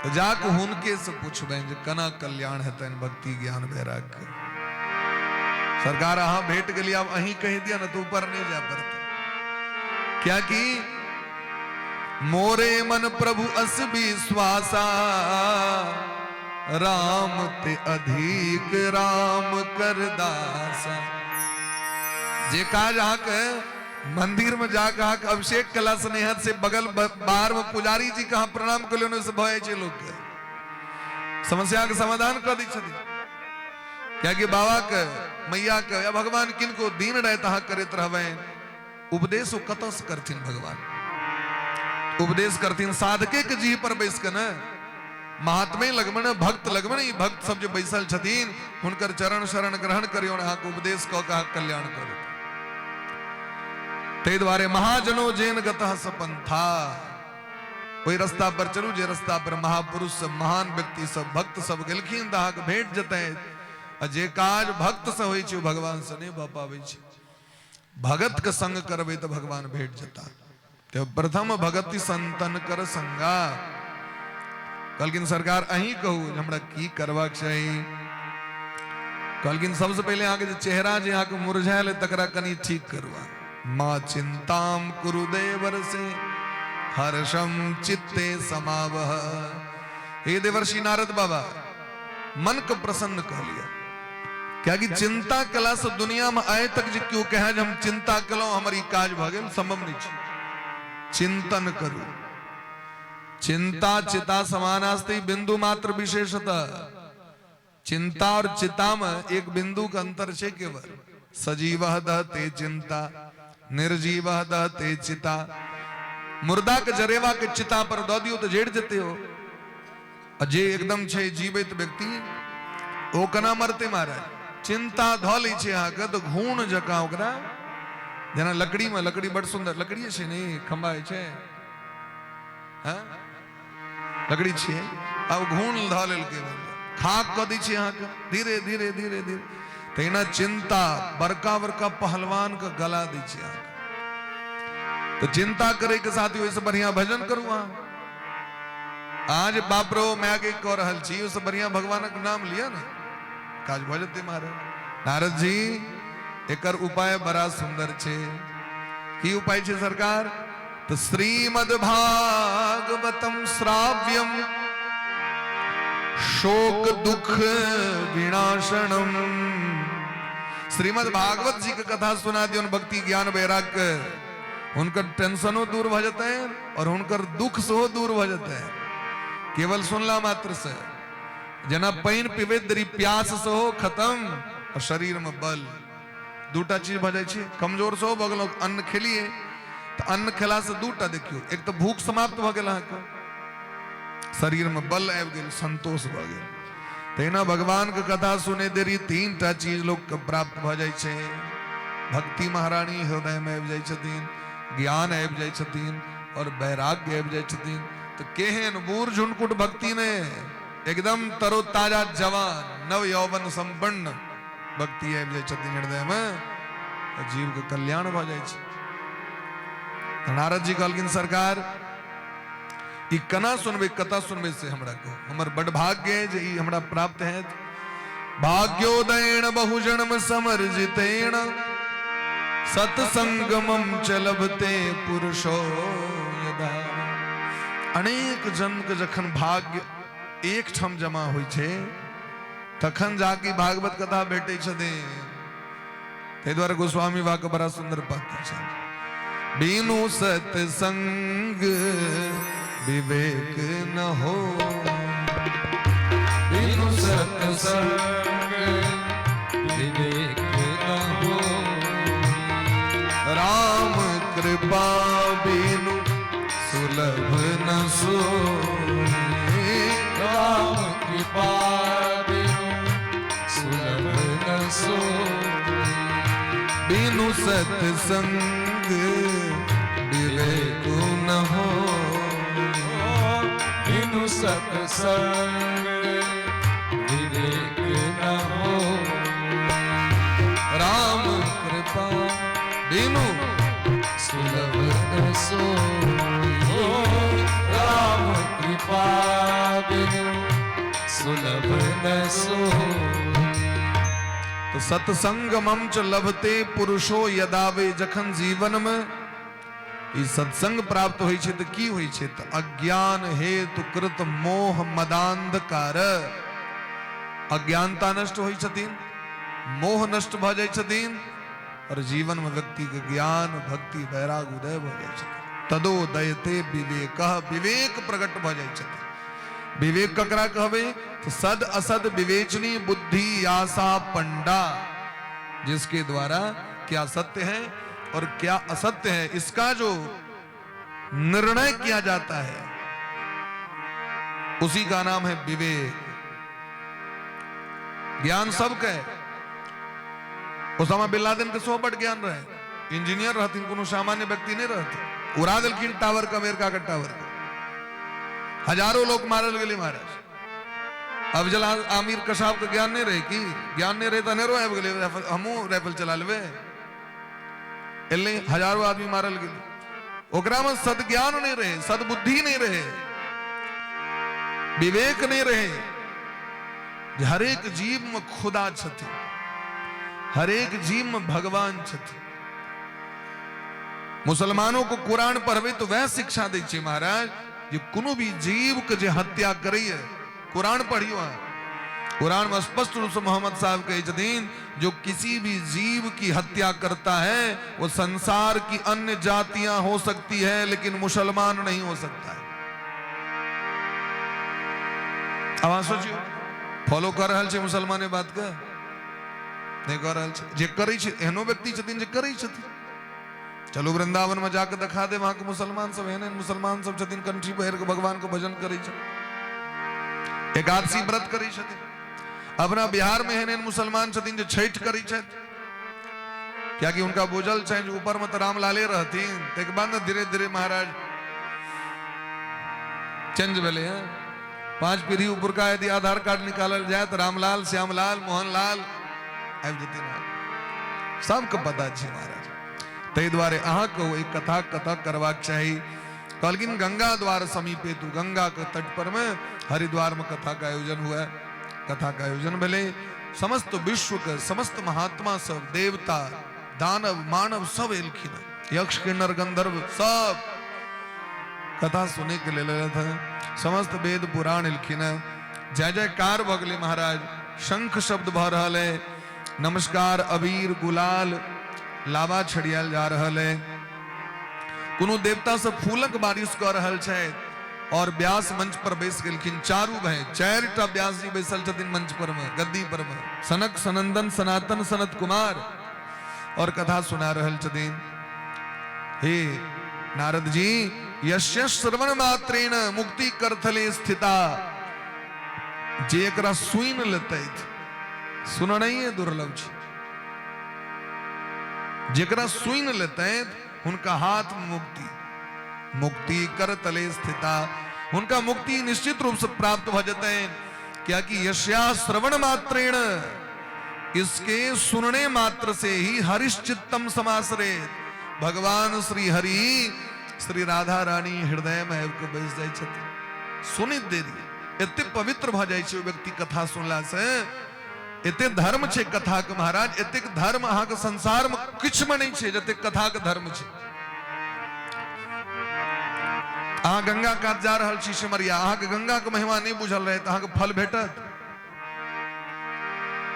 तऽ जाके हुनके से पुछबनि जे केना कल्याण हेतनि भक्ति ज्ञान वैराग्य। सरकार अहाँ भेट गेलियै, आब अहीं कहि दिअ ने तऽ ऊपर नहि जाय पड़तै। कियाकि मोरे मन प्रभु अस विश्वासा, राम ते अधिक राम कर दासा। जे काज अहाँके मंदिर में जाके अहाँके अभिषेक कला से नहीं हत, से बगल बाहर में पुजारी जी के अहाँ प्रणाम कऽ लियौ, से भऽ जाइ छै लोक के समस्या के समाधान कऽ दै छथिन। कियाकि बाबा के, मैया के या भगवान किनको दिन राति अहाँ करैत रहबै, उपदेश ओ कतऽ से करथिन? भगवान उपदेश करथिन साधके के जीह पर बैस के ने, महात्मे लगमे ने, भक्त लगमे ने। ई भक्त सब जे बैसल छथिन हुनकर चरण शरण ग्रहण करियौ, अहाँके उपदेश कऽ के अहाँके कल्याण करू। ताहि दुआरे महाजनो जेन गतः स पंथा, ओहि रास्ता पर चलू जे रास्ता पर महापुरुष सब, महान व्यक्ति सब, भक्त सब गेलखिन तऽ अहाँके भेट जेतै। आ जे काज भक्त से होइ छै ओ भगवान से नहि भऽ पाबै छै। भगत के संग करबै तऽ भगवान भेट जेता। तऽ प्रथम भगति संतन कर संगा। कहलखिन सरकार अहीं कहू जे हमरा की करबाक चाही। कहलखिन सबसे पहिले अहाँके जे चेहरा जे अहाँके मुरझायल है तकरा कनि ठीक करू। माँ चिंताम कुरु देवर से हर्षम चित्ते समावह। हे देवर्षि नारद बाबा, मन के प्रसन्न कह लिया। कियाकि चिंता कला से दुनिया में आए तक जे केओ कहे जे हम चिंता केलहुं हमर ई काज भऽ गेल, संभव नहीं छै। चिंतन करू। चिंता चिता समानास्ति बिंदु मात्र विशेषतः। चिंता और चिता में एक बिंदु के अंतर छै केवल। सजीव दहते चिंता, निर्जीव दहते चिता। मुर्दा के जरेवा के चिता पर दऽ दियौ तऽ जरि जेतै ओ। आ जे एकदम छै जीवित व्यक्ति ओ केना मरतै महाराज? चिंता धऽ लै छै अहाँके तऽ घून जकाँ ओकरा, जेना लकड़ी में, लकड़ी बड़ सुंदर लकड़ी छै ने, खम्भा छै, हाँ लकड़ी छियै, आब घून धऽ लेलकै, खाक कऽ दै छै अहाँके धीरे धीरे धीरे धीरे। तहिना चिंता बड़का बड़का पहलवान के गला दै छै अहाँके। तऽ चिंता करे के साथ ओहिसँ बढ़िया भजन करू अहाँ। अहाँ जे बाप रो माय के कऽ रहल छी, ओहिसँ बढ़िया भगवानक नाम लिअ ने, काज भऽ जेतै महाराज। नारद जी, एकर उपाय बड़ा सुंदर छै। की उपाय छै सरकार? तऽ श्रीमद् भागवतम श्राव्यम शोक दुख विनाशनम। श्रीमद् भागवत जी के कथा सुना दियौन, भक्ति ज्ञान वैराग्य, हुनकर टेंशनो दूर भऽ जेतै और हुनकर दुख सेहो दूर भऽ जेतै, केवल सुनला मात्र से। जेना पानि पीबैत देरी प्यास सेहो खत्म और शरीर में बल, दूटा चीज भऽ जाइ छै। कमजोर सेहो भऽ गेलहुँ, अन्न खेलियै तऽ अन्न खेलासँ दूटा देखियौ, एक तऽ भूख समाप्त भऽ गेल अहाँके, शरीरमे बल आबि गेल, संतोष भऽ गेल। तहिना भगवानके कथा सुने देरी तीन टा चीज लोकके प्राप्त भऽ जाइ छै। भक्ति महारानी हृदयमे आबि जाइ छथिन, ज्ञान आबि जाइ छथिन और वैराग्य आबि जाइ छथिन। तऽ केहन बूढ़ झुनकुट भक्ति ने, एकदम तरोताजा जवान नव यौवन संपन्न भक्ति आबि जाइ छथिन हृदयमे, तऽ जीवके कल्याण भऽ जाइ छै। नारद जी कहलखिन सरकार ई केना सुनबै, कतऽ सुनबै से हमरा कहू, हमर बड भाग्य है जे ई हमरा प्राप्त है। भाग्योदयेन बहुजन्म समर्जितेन सत्संगमम च लभते पुरुषो यदा। अनेक जन्म के जखन भाग्य एक ठाम जमा होइ छै तखन जाके भागवत कथा भेटै छथिन। ताहि दुआरे गोस्वामी बाबा के बड़ा सुंदर पाती छै, बिनु सत्संग विवेक न हो, बिनु सत्संग विवेक न हो, राम कृपा बिनु सुलभ न सो, राम कृपा बिनु सुलभ न सो, बिनु सत्संग विवेक न हो, बिनु सत्संग विवेक न हो, राम कृपा बिनु सुलभ न सो, राम कृपा बिनु सुलभ न सो। तो सत्संगमम च लभते पुरुषो यदावे। जखन जीवन में ई सत्संग प्राप्त होइ छै तऽ की होइ छै? तऽ अज्ञान हेतु कृत मोह मदांधकार, अज्ञानता नष्ट होइ छथिन, मोह नष्ट भऽ जाइ छथिन और जीवन में व्यक्ति के ज्ञान भक्ति वैराग उदय भऽ जाइ छथिन। तदोदयते विवेक, विवेक प्रकट भऽ जाइ छथिन। विवेक ककरा कहबै? तो सद असद विवेचनी बुद्धि आशा पंडा, जिसके द्वारा क्या सत्य है और क्या असत्य है इसका जो निर्णय किया जाता है उसी का नाम है विवेक। ज्ञान सबके है। ओसामा बिन लादेन के सो बड़ ज्ञान रहे, इंजीनियर रहथिन, कोनो सामान्य व्यक्ति नहीं रहते। उड़ा देलखिन टावर के, अमेरिका के टावर के, हजारों लोग मारल गेलै महाराज। अफजल आमिर कसाब के ज्ञान नहीं रहे की? ज्ञान नहीं रहे तो अनेरो आबि गेलै, हमहूँ राइफल चला लेबै। एलै हजारों आदमी मारल गेलै। ओकरा में सदज्ञान नहीं रहे, सदबुद्धि नहीं रहे, विवेक नहीं रहे। हरेक जीव में खुदा छथिन, हरेक जीव में भगवान छथिन। मुसलमानों को कुरान पढ़बै तो वह शिक्षा दै छै महाराज, जे कोनो भी जीव के जे हत्या करैए, कुरान पढ़ियो अहाँ। कुरान में स्पष्ट रूप से मोहम्मद साहब कहै छथिन, जो किसी भी जीव की हत्या करता है वो संसार की अन्य जातियां हो सकती है लेकिन मुसलमान नहीं हो सकता है। अब अहाँ सोचियो, फॉलो कर रहल छै मुसलमान बात के? नहीं कर रहल छै। जे करै छै, एहनो व्यक्ति छथिन जे करै छथिन, चलू वृंदावन में जाके देखा देब अहाँके मुसलमान सब एहन एहन मुसलमान सब छथिन, कंठी पहिर के भगवान के भजन करै छथिन, एकादशी व्रत करै छथिन। अपना बिहार में एहन एहन मुसलमान छथिन जे छठि करै छथि, कियाकि हुनका बुझल छनि जे ऊपर में तऽ रामलाले रहथिन। ताहिके बाद ने धीरे धीरे महाराज चेंज भेलै हँ। 5 पीढ़ी ऊपरका यदि आधार कार्ड निकालल जाय तऽ रामलाल, श्यामलाल, मोहनलाल आबि जेथिन। सबके पता छै महाराज। ताहि दुआरे अहाँ कहू एहि कथा कतऽ करबाक चाही? कहलखिन गंगा द्वार समीपे तू, गंगा के तट पर में हरिद्वार में कथा के आयोजन हुआ। कथा के आयोजन भेलै, समस्त विश्व के समस्त महात्मा सब, देवता, दानव, मानव सब एलखिन, यक्ष, किन्नर, गंधर्व सब कथा सुने के लेल एलथि, समस्त वेद पुराण एलखिन। जय जयकार भऽ गेलै महाराज, शंख शब्द भऽ रहल है, नमस्कार, अबीर, गुलाल, लावा छड़ियाल जा रहल है, कोनो देवता सब फूलक बारिश कऽ रहल छथि। और व्यास मंच पर बैस गेलखिन चारू भाई, 4टा व्यास जी बैसल छथिन मंच पर में, गद्दी पर में, सनक, सनंदन, सनातन, सनत कुमार, और कथा सुना रहल छथिन। हे नारद जी, यस्य श्रवण मात्रेण मुक्ति करथले स्थिता, जे एकरा सुनि लेतै, सुननाइए दुर्लभ छै, जेकरा सुनि लेतै हुनका हाथ में मुक्ति, मुक्ति कर तले स्थिता, हुनका मुक्ति निश्चित रूप से प्राप्त भ जेतै। कियाकि यस्या श्रवण मात्रेण, इसके सुनने मात्र से ही हरिश्चित्तम समासरे, भगवान श्री हरि श्री राधा रानी हृदय में आबि के बैस जाइ छथिन। सुनित देरी एते पवित्र भ जाइ छै ओ व्यक्ति कथा सुनला से। एते धर्म छै कथा के महाराज, एतेक धर्म अहाँके संसार में किछु में नहीं छै जतेक कथा के धर्म छै। अहाँ गंगा कात जा रहल छी सिमरिया, अहाँके गंगा के महिमा नहीं बुझल रहे तऽ अहाँके फल भेटत?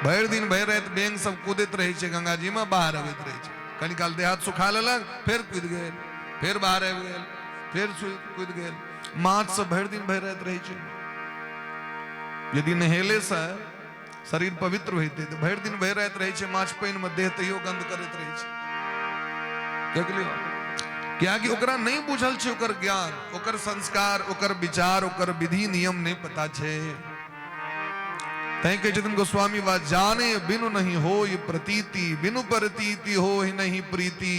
भरि दिन भरि राति बेंग सब कूदैत रहै छै गंगा जी में, बाहर अबैत रहै छै, कनी काल देह हाथ सुखा लेलक, फेर कूदि गेल, फेर बाहर आबि गेल, फेर कूदि गेल। माछ सब भरि दिन भरि राति रहै छै। यदि नहेले से शरीर पवित्र होइतै तऽ भरि दिन भरि राति रहै छै माछ पानि में, देह तैयो गंध करैत रहै छै। देख लियौ, कियाकि ओकरा नहि बुझल छै, ओकर ज्ञान, ओकर संस्कार, ओकर विचार, ओकर विधि नियम नहि पता छै। तैं कहै छथिन गोस्वामी, वा जाने बिनु नहीं होई प्रतीति, बिनु प्रतीति होहि नहीं प्रीति,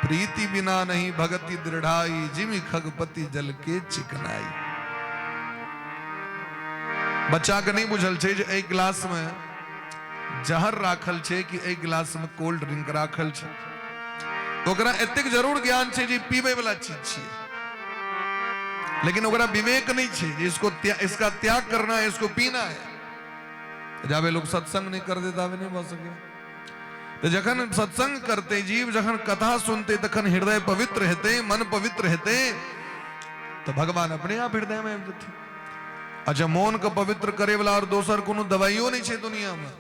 प्रीति बिना नहीं भगति दृढ़ाई, जिमि खगपति जल के चिकनाई। बच्चा के नहीं बुझल छै जे एहि गिलास में जहर राखल छै कि एहि गिलास में कोल्ड ड्रिंक राखल छै। ओकरा एतेक जरूर ज्ञान छै जे पीबै वाला चीज छियै, लेकिन ओकरा विवेक नहीं छै जे इसका त्याग करना है, इसको पीना है। जाबे लोग सत्संग नहीं कर दे ताबे नहीं भऽ सके। तो जखन सत्संग करते जीव, जखन कथा सुनते, तखन हृदय पवित्र हेतै, मन पवित्र हेतै, तो भगवान अपने आप हृदय में आबि जेथिन। अच्छा, मोन के पवित्र करे वाला और दोसर कोनो दवाइयो नहीं छै दुनिया में।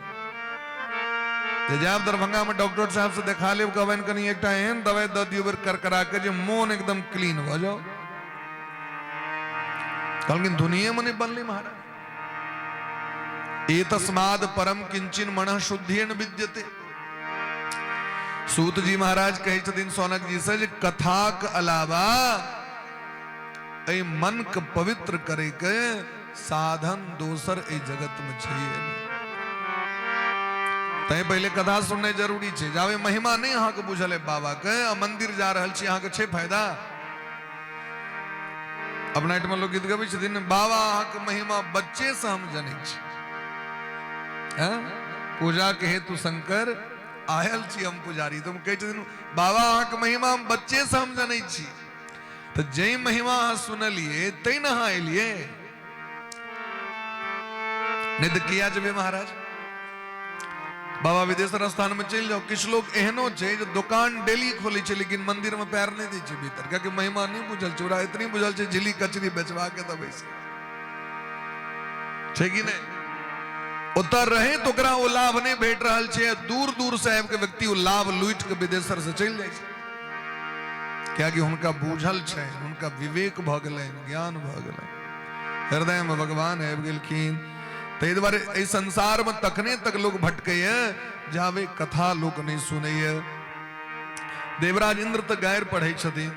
जे जायब दरभंगा में डॉक्टर साहब से देखा लेब, कहबनि कनी एकटा एहन दवाई दऽ दियौ बेर करकरा के जे मोन एकदम क्लीन भऽ जाओ। कहलखिन दुनिया में नहीं बनली महाराज। एतस्माद परम किंचन मनः शुद्धिन विद्यते। सूत जी महाराज कहै छथिन सौनक जी से जे कथाक अलावा एहि मन के पवित्र करे के साधन दोसर एहि जगत में छै नहि। तैं पहिले कथा सुननाइ जरूरी छै। जाबे महिमा नहि अहाँके बुझल है बाबा के, आ मंदिर जा रहल छी, अहाँके छै फायदा? अपना एहिठमा लोक गीत गबै छथिन, बाबा अहाँके महिमा बच्चे से हम जनै छी, हैं? पूजा के हेतु शंकर आयल छी हम पुजारी। तो हम कहै छथिन बाबा अहाँके महिमा हम बच्चे से हम जनै छी। तऽ जै महिमा अहाँ सुनलियै तै ने अहाँ एलियै, नहि तऽ किया जेबै महाराज? बाबा विदेश्वर स्थान में चलि जाउ, किछु लोग एहनो छै जे दोकान डेली खोलै छै लेकिन मंदिर में पैर नहि दै छै भीतर, कियाकि महिमा नहि बुझल छै। ओकरा एतनी बुझल छै झिल्ली कचरी बेचबा के तब बैस छै कि नहि। ओतऽ रहै तऽ ओकरा ओ लाभ नहि भेट रहल छै, दूर दूर से आबि के व्यक्ति ओ लाभ लूटि के विदेशर से चलि जाइ छै, कियाकि हुनका बुझल छनि, हुनका विवेक भऽ गेलनि, ज्ञान भऽ गेलनि, हृदय में भगवान आबि गेलखिन। ताहि दुआरे एहि संसार में तखने तक लोग भटकैए जाबे कथा लोक नहीं सुनैए। देवराज इंद्र तऽ गारि पढ़ै छथिन।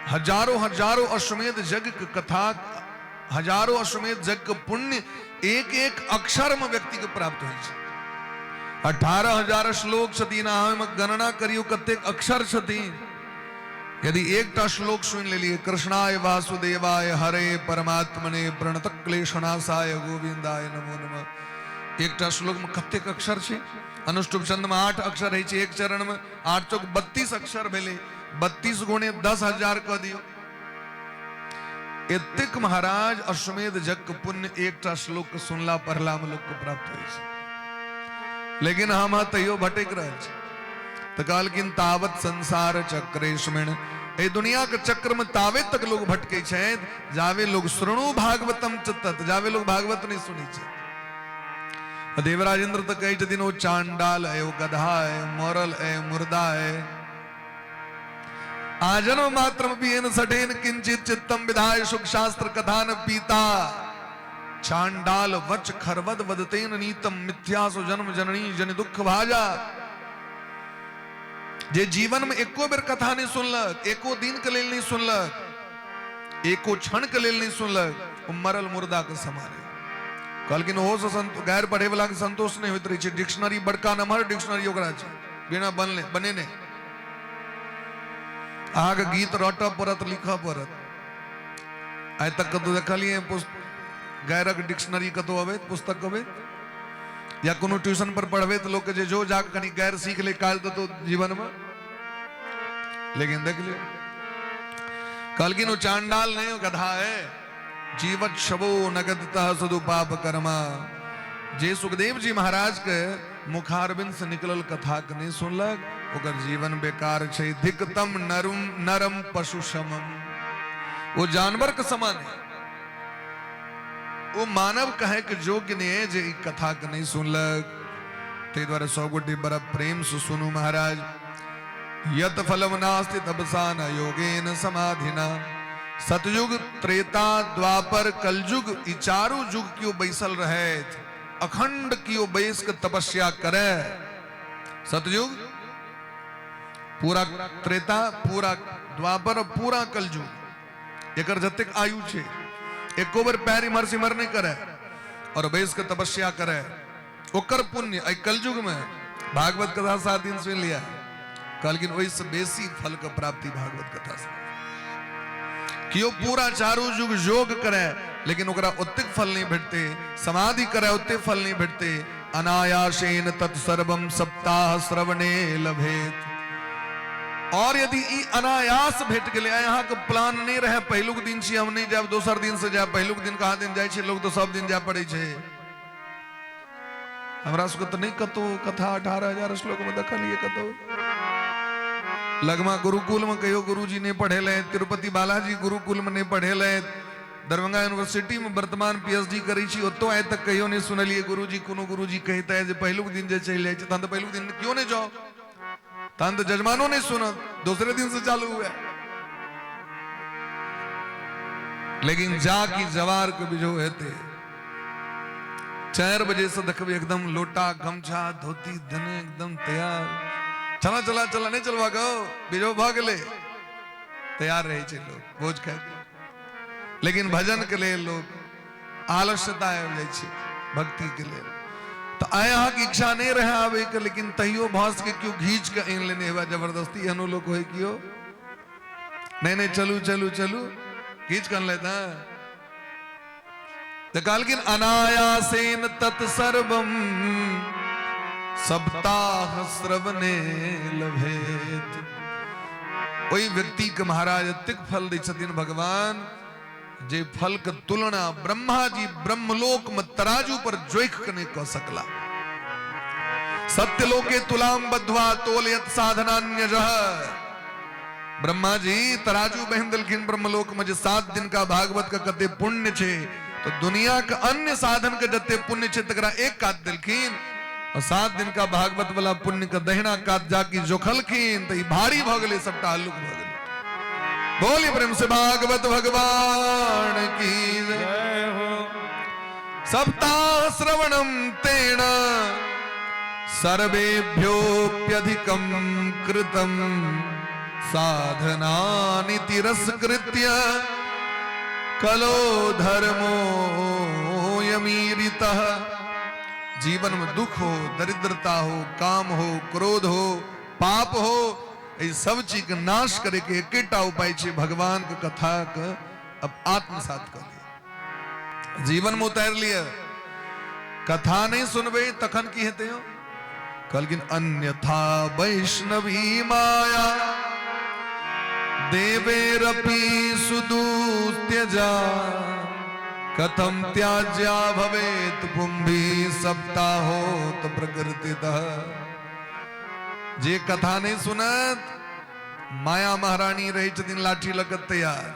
हजारों हजारों अश्वमेध यज्ञ के कथा, हजारों अश्वमेध यज्ञ के पुण्य एक एक अक्षर में व्यक्ति के प्राप्त होइ छै। 18,000 श्लोक छथिन, अहाँ ओहिमे गणना करियौ कतेक अक्षर छथिन। यदि एकटा श्लोक सुनि लेलियै, कृष्णाय वासुदेवाय हरे परमात्मने प्रणत क्लेशनाशाय गोविंदाय नमो नमः, एकटा श्लोक में कतेक अक्षर छै? अनुष्टुप छंद में 8 अक्षर होइ छै एक चरण में, 8 चौक 32 अक्षर भेलै, 32 गुणे 10,000 कऽ दियौ। एतेक महाराज अश्वमेध यज्ञ पुण्य एकटा श्लोक के सुनला पढ़ला में लोक के प्राप्त होइ छै। लेकिन हम तैयो भटकि रहल छी। तऽ कहलखिन तावत संसार चक्रेशमिण, एहि दुनिया के चक्र में तावे तक लोग भटकै छथि जावे लोग शृणु भागवतम च तत्, जावे लोग भागवत नहीं सुनै छथि। देवराजेंद्र तऽ कहै छथिन ओ चांडाल है, ओ गधा है, मरल है, मुर्दा है। आजन्म मात्र पिएन सठेन किंचित चित्तम विधाय सुख शास्त्र कथा न पीता, चांडाल वच खरवद वदतेन नीतम मिथ्या सो जन्म जननी जन दुख भाजा। जे जीवन में एको बेर कथा नहीं सुनलक, एको दिन के लेल नहीं सुनलक, एको क्षण के लेल नहीं सुनलक, ओ मरल मुर्दा के समान है। कहलखिन ओहो से गैर पढ़े वाला के संतोष नहीं होइत रहे छै। डिक्शनरी बड़का नमहर डिक्शनरी ओकरा छै, बिना बनले बनेने अहाँके गीत रटऽ पड़त, लिखऽ पड़त। आइ तक कतौ देखलियै गैरक डिक्शनरी कतौ अबैत, पुस्तक अबैत, या कोनो ट्यूशन पर पढ़बैत लोक जे जो जाके कनि गैर सीख ले काल्हि देतौ जीवन में। लेकिन देख लियौ, कहलखिन ओ चांडाल नहीं, ओ गधा है। जीवत शबो नगदतः सदु पाप कर्मा। जे सुखदेव जी महाराज के मुखारबिंद से निकलल कथा के नहीं सुनलक, ओकर जीवन बेकार छै। धिकतम नरम नरम पशु समम, वो जानवर के समान है। वो मानव कहे के योग्य नहीं है जे ई कथा के नहीं सुनलक। ताहि दुआरे सब गोटे बड़ा प्रेम से सुनू महाराज। यत फलम नास्ति तपसा न योगेन समाधिना। सतयुग त्रेता द्वापर कलयुग ई चारू युग क्यों बैसल रहैत, अखंड क्यों बैस के तपस्या करे। सतयुग पूरा, त्रेता पूरा, द्वापर पूरा, कलयुग, एकर जतेक आयु छै एको बेर पैर इम्हर सिम्हर नहीं करे और बैस के तपस्या करे, ओकर पुण्य एहि कलयुग में भागवत कथा 7 दिन सुनि लिया, कहलखिन ओहिसँ बेसी फल के प्राप्ति भागवत कथा से। केओ पूरा चारू युग योग करे लेकिन ओकरा ओतेक फल नहीं भेटते, समाधि करे ओतेक फल नहीं भेटते। अनायासेन तत्सर्वम सप्ताह श्रवणे लभेत। और यदि ई अनायास भेट गेलै, अहाँ के प्लान नहीं रहे, पहिलुक दिन छी हम नहीं जायब, दोसर दिन से जायब, पहिलुक दिन कहाँ दिन जाइ छै लोग, तो सब दिन जाय पड़ै छै। हमरा सबके तऽ नहि कतौ कथा 18,000 श्लोक में देखलियै कतौ। लगमा गुरुकुल में कहियो गुरुजी नहीं पढ़ेले, तिरुपति बालाजी गुरुकुल में नहीं पढ़ेले, दरभंगा यूनिवर्सिटी में वर्तमान PhD करै छी, ओतौ आइ तक कहियो नहीं सुनलियै गुरुजी, कोनो गुरुजी कहिता जे पहिलुक दिन जे चलि जाइ छै तहन तऽ पहिलुक दिन क्यों नहीं जाओ, तहन तऽ जजमानो नहीं सुनत, दोसरे दिन से चालू हुए। लेकिन जा की जवार के बिजो हेते 4 बजे से देखबे एकदम लोटा गमछा धोती धने एकदम तैयार, चला चला चला नहीं चलवा गो बिजो भऽ गेलै, तैयार रहै छै लोग भोज खाय के। लेकिन भजन के लेल लोग आलस्यता आबि जाइ छै भक्ति के लेल। तऽ आइ अहाँके इच्छा नहीं रहे आबै के, लेकिन तैयो भऽ सकै केओ घीच के आनि लेने हेबा जबरदस्ती, एहनो लोक होइ केओ नहीं नहीं चलू चलू चलू घीच के अनलथि। हँ तऽ कहलखिन अनायासेन तत्सर्वम सप्ताह श्रवणे लभेत। ओहि व्यक्ति के महाराज एतेक फल दै छथिन भगवान जे फल के तुलना ब्रह्मा जी ब्रह्मलोक में तराजू पर जोख के नहीं कऽ सकला। सत्यलोके तुलाम बद्ध्वा तोलयत साधनान्यजः। ब्रह्मा जी तराजू बहन दिलखिन ब्रह्मलोक में जे 7 दिन का भागवत का कते पुण्य छे, तो दुनिया के अन्य साधन के जते पुण्य छे तकरा एक कात दिलखिन और 7 दिन का भागवत वाला पुण्य के दहिना कात जाके जोखलखिन तो ई भारी भ गेलै, सबटा हल्लुक भ गेलै। बोलिए प्रेम से भागवत भगवान की जय हो। सप्ताह श्रवणम तेन सर्वेभ्योप्यधिकम कृतम। साधनानि तिरस्कृत्य कलो धर्मो यमीरितः। जीवन में दुख हो, दरिद्रता हो, काम हो, क्रोध हो, पाप हो, एहि सब चीज के नाश करे के एकेटा उपाय छै, भगवान के कथा के अब आत्मसात कर लिअ, जीवन में उतारि लिअ। कथा नहीं सुनबै तखन की हेतै यौ? कहलखिन अन्यथा वैष्णवी माया देवेरपि सुदुस्त्यजा कथम त्याज्या भवेत् पुंभी सप्ताहोत प्रकृतितः। जे कथा नहीं सुनत, माया महारानी रहै छथिन लाठी लऽ कऽ तैयार,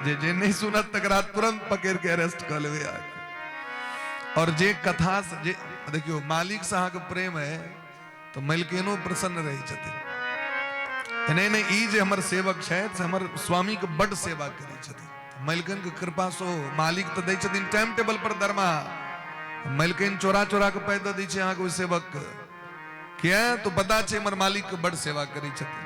जे जे नहीं सुनत तकरा तुरंत पकड़ के अरेस्ट कऽ लेबै अहाँके। और जे कथा से, जे देखियौ मालिक से अहाँके प्रेम है तऽ मलिकेनो प्रसन्न रहै छथिन। नहि नहि, ई जे हमर सेवक छथि से हमर स्वामीके बड्ड सेवा करै छथिन, मलिकन के कृपा सो मालिक तऽ दै छथिन टाइम टेबल पर दरमाहा, मलिकन चोरा चोरा के पाइ दऽ दै छै अहाँके ओहि सेवक के, किया तो पता छै हमर मालिक के बड्ड सेवा करै छथिन।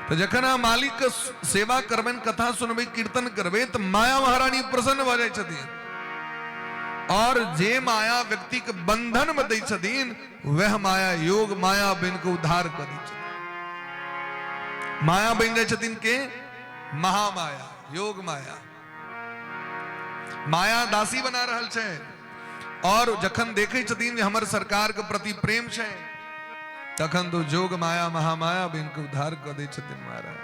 तऽ जखन अहाँ मालिक के सेवा करबनि, कथा सुनबै, कीर्तन करबै, तऽ माया महारानी प्रसन्न भऽ जाइ छथिन। और जे माया व्यक्ति के बंधन में दै छथिन वह माया योग माया बनि के उद्धार कऽ दै छथिन। माया बनि जाइ छथिन के? महामाया, योग माया। माया दासी बना रहल छै। और जखन देखै छथिन जे हमर सरकार के प्रति प्रेम छै, तखन तो जोग माया महामाया बनि के उद्धार कऽ दै छथिन महाराज।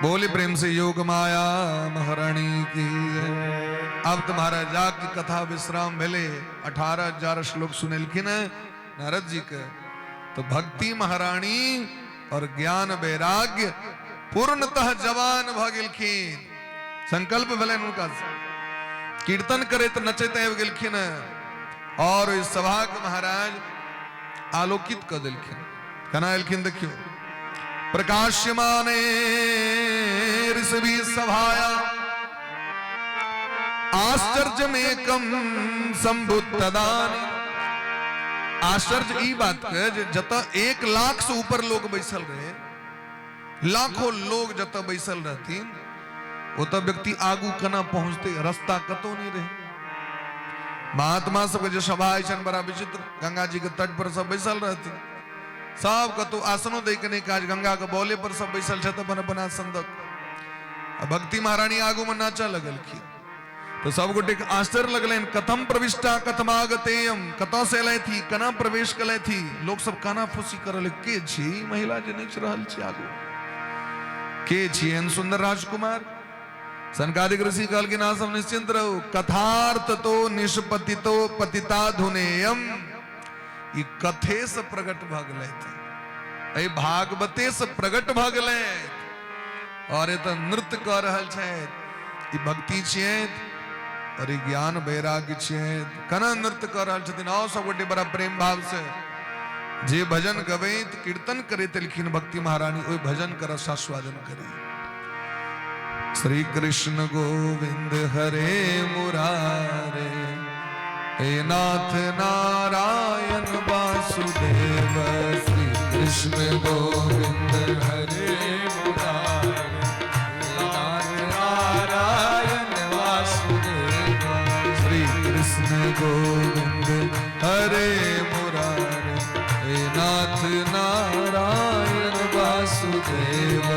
बोली प्रेम से योग माया महारानी की जय। अब तो महाराज जाग की कथा विश्राम भेले, 18,000 श्लोक सुनेलखिन है नारद जी के। तो भक्ति महारानी और ज्ञान वैराग्य पूर्णतः जवान भ गेलखिन। संकल्प भेलनि हुनका, कीर्तन करैत नचैत आबि गेलखिन और ओहि सभा के महाराज आलोकित कऽ देलखिन। केना एलखिन देखियौ, प्रकाश्यमाने ऋषि सभाया आश्चर्यमेकम संभुतदानि। आश्चर्य ई बात के जे जतऽ 1 लाख से ऊपर लोग बैसल रहे, लाखों लोग जतऽ बैसल रहथिन, ओतऽ व्यक्ति आगू केना पहुँचतै, रास्ता कतौ नहीं रहे। महात्मा सबके जे सभा होइ छनि बड़ा विचित्र, गंगा जी के तट पर सब बैसल रहथिन, सब कतौ आसनो दै के नहि काज, गंगा के बौले पर सब बैसल छथि अपन अपन आसन दऽ कऽ। आ भक्ति महारानी आगू में नाचऽ लगलखिन तो सब गोटे के आश्चर्य लगलनि, कथम प्रविष्टा कथमागतेयम, कतऽ से एलथि, केना प्रवेश केलथि। लोक सब काना फूसी करल, के छी ई महिला जे नाचि रहल छी आगू, के छी एहन सुंदर राजकुमार। सनकादिक ऋषि कहलखिन अहाँ सब निश्चिंत रहू, कथार्थ तो निष्पतितो पतिता धुनेयम, ई कथे से प्रकट भऽ गेलथि, एहि भागवते से प्रकट भऽ गेलथि और एतऽ नृत्य कऽ रहल छथि। ई भक्ति छियथि और ई ज्ञान वैराग्य छियथि, केना नृत्य कऽ रहल छथिन। आओ सब गोटे बड़ा प्रेम भाव से जे भजन गबैत कीर्तन करैत एलखिन भक्ति महारानी, ओहि भजन के रसास्वादन करी। श्री कृष्ण गोविंद हरे मुरारे, हे नाथ नारायण वासुदेव। श्री कृष्ण गोविंद हरे मुरारे, हे नाथ नारायण वासुदेव। श्री कृष्ण गोविंद हरे मुरारे, हे नाथ नारायण वासुदेव।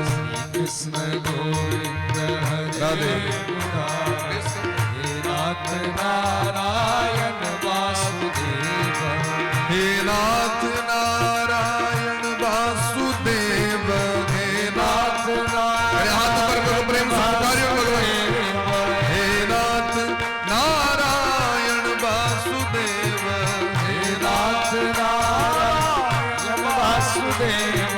श्री कृष्ण गोविंद हरे राधे। मुरारे, हे नाथ नारायण वासुदेव। हे नाथ नारायण वासुदेव, हे नाथ नाथ अरे हाथ ऊपर करो, प्रेम से पुकारियो भगवान। हे नाथ नारायण वासुदेव, हे नाथ नारायण वासुदेव।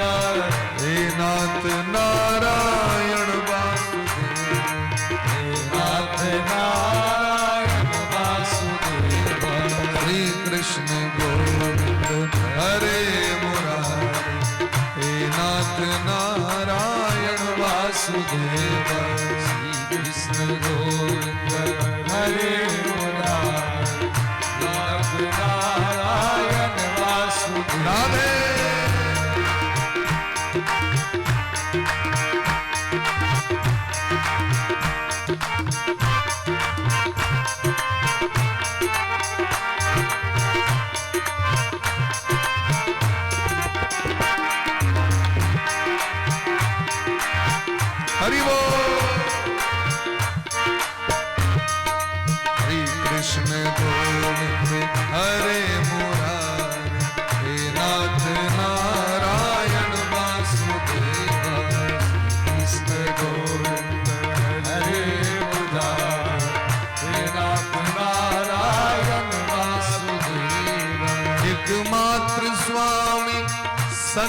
हे नाथ नारायण वासुदेव, हे नाथ नारायण वासुदेव। श्री कृष्ण गोविंद हरे मुरारे, हे नाथ नारायण वासुदेव। श्री कृष्ण गोविंद हरे मुरारे, नाथ नारायण वासुदेव। राधे।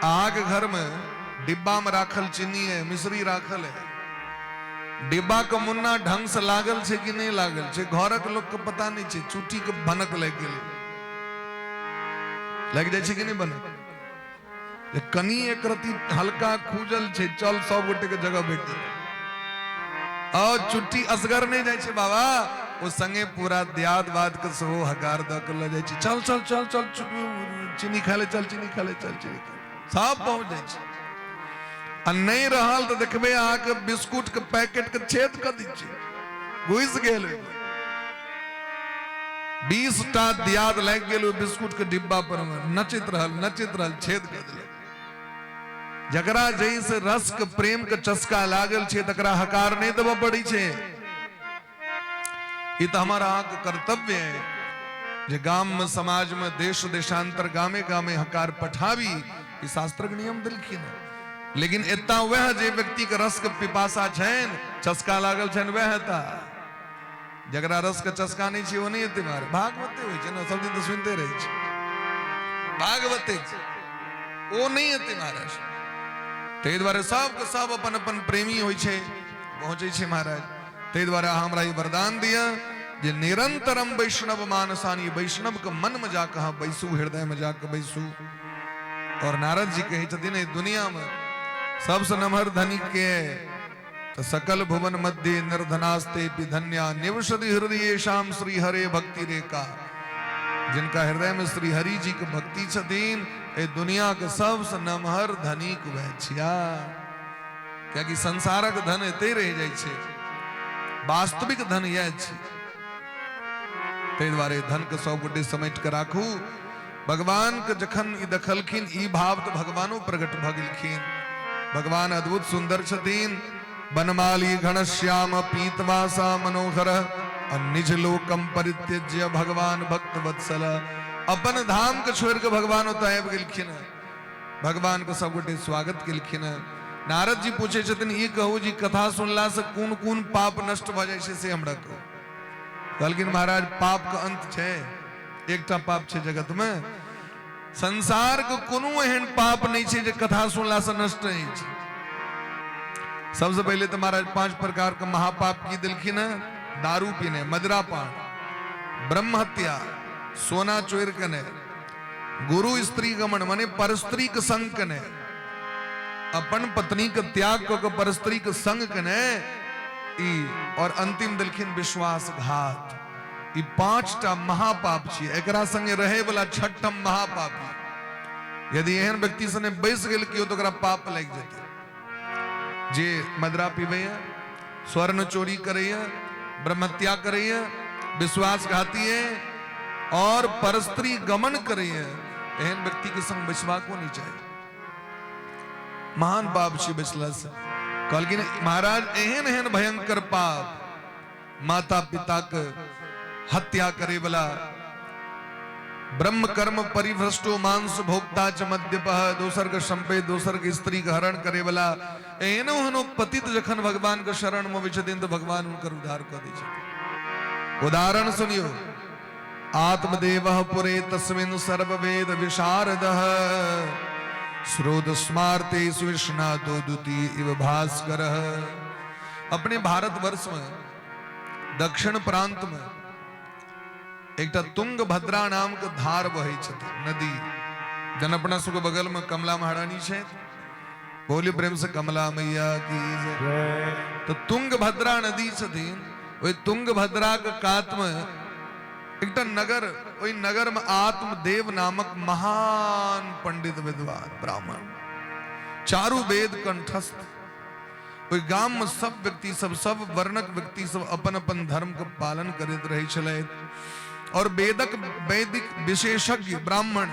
अहाँके घर में डिब्बा में राखल चीनी है, मिश्री राखल है, डिब्बा के मुन्ना ढंग से लागल छै कि नहीं लागल छै घरक लोक के पता नहीं छै, चुट्टी के भनक लागि गेलै, लागि जाइ छै कि नहीं भनक? जे कनि एक रति हल्का खूजल छै, चल सब गोटे के जगह भेट जेतै। और चुट्टी असगर नहीं जाइ छै बाबा, ओ संगे पूरा दियाद बाद के सेहो हकार दऽ के लऽ जाइ छै, चल चल चल चल चीनी खा ले, चल चीनी खा ले, चल चीनी खा ले, सब पहुंच जाइ छै। आ नहीं रहल तऽ देखबै अहाँके बिस्कुट के पैकेट के छेद कऽ दै छै, घुसि गेल ओहिमे। 20 टा दियाद लागि गेल ओहि बिस्कुट के डिब्बा पर मे, नचैत रहल नचैत रहल, छेद कऽ देलक। जकरा जहि से रस के प्रेम के चस्का लागल छै तकरा हकार नहीं देबऽ पड़ै छै। ई तऽ हमर अहाँके कर्तव्य है जे गाम में, समाज में, देश देशांतर गामे गामे हकार पठाबी, ई शास्त्रक नियम देलखिन हँ। लेकिन एता वएह जे व्यक्ति के रस के पिपासा छनि, चस्का लागल छनि, वएह एता। जकरा रस के चस्का नहीं छै ओ नहीं एते मारे। भागवते होइ छै ने, सब दिन तऽ सुनते रहै छै, भागवते छै, ओ नहीं एते महाराज। ताहि दुआरे सबके सब अपन अपन प्रेमी होइ छै, पहुँचै छै महाराज। ताहि दुआरे अहाँ हमरा ई वरदान दिअ जे निरंतरम वैष्णव मानसानी, वैष्णव के मन में जाके अहाँ बैसू, हृदय में जाके बैसू। और नारद जी कहै छथिन एहि दुनिया में सबसे नमहर धनिक के तो सकल भुवन मध्य निर्धनास्ते धन्या निवसति हृदय शाम श्री हरे भक्ति रेखा। जिनका हृदय में श्री हरि जी के भक्ति छथिन, एहि दुनिया के सबसे नमहर धनिक वह छिया। कियाकि संसारक धन एते रहि जाइ छै, वास्तविक धन यह छै। ताहि दुआरे धन के सब गोटे समेट के राखू। भगवान के जखन ई देखलखिन ई भाव तऽ भगवानो प्रकट भऽ गेलखिन। भगवान अद्भुत सुंदर छथिन। बनमाली घनश्याम पीतवासा मनोहर निज लोकम परित्यज्य भगवान भक्त वत्सल। अपन धाम के छोड़ के भगवान ओतऽ आबि गेलखिन। भगवान के सब गोटे स्वागत केलखिन। नारद जी पूछे छथिन ई कहू जी कथा सुनला से कोन कोन पाप नष्ट भऽ जाइ छै से हमरा कहू। कहलखिन महाराज पाप के अंत छै, एकटा पाप छै जगत में, संसार के कोनो एहन पाप नहीं छै जे कथा सुनला से नष्ट नहीं छै। सबसे पहले तो महाराज 5 प्रकार के महापाप की देलखिन है, दारू पीने, मदिरापान, ब्रह्म हत्या, सोना चोर कने, गुरु स्त्री गमन माने परस्त्री के संग कने, अपन पत्नी के त्याग क के परस्त्री के संग कने ई, और अंतिम देलखिन विश्वासघात। ई 5टा महापाप छियै, एकरा संगे रहे वाला 6ठम महापापी। यदि एहन व्यक्ति सने बैस गेल केओ तो ओकरा पाप लागि जेतै। जे मदिरा पीबैया, स्वर्ण चोरी करैया, ब्रह्महत्या करैया, विश्वासघाती है और परस्त्री गमन करैया, एहन व्यक्ति के संग बैसबाको नहीं चाही। महान पाप छी बैसला से। कहलखिन महाराज एहन एहन भयंकर पाप, माता पिता के हत्या करे वाला, ब्रह्म कर्म परिभ्रष्टो मांस भोक्ता च मद्यपः, दोसर के संपे दोसर के स्त्री के हरण करे वाला, एहनो एहनो पतित जखन भगवान के शरण में अबै छथिन तऽ भगवान हुनकर उद्धार कऽ दै छथिन। उदाहरण सुनियो, आत्मदेवः पुरे तस्मिन् सर्ववेद विशारदः श्रोत स्मार्ते सुविष्णातो द्वितीय इव भास्करः। अपने भारतवर्ष में दक्षिण प्रांत में एकटा तुंगभद्रा नाम के धार बहै छथिन नदी, जन अपना सबके बगल में कमला महारानी छै, बोली प्रेम से कमला मैया की जय। तो तुंगभद्रा नदी छथिन, ओहि तुंगभद्रा के कात में एकटा नगर, ओहि नगर में आत्मदेव नामक महान पंडित विद्वान ब्राह्मण, चारू वेद कंठस्थ। ओहि गाम में सब व्यक्ति सब, सब वर्णक व्यक्ति सब अपन अपन धर्म के पालन करैत रहै छलथि और वेदक वैदिक विशेषज्ञ ब्राह्मण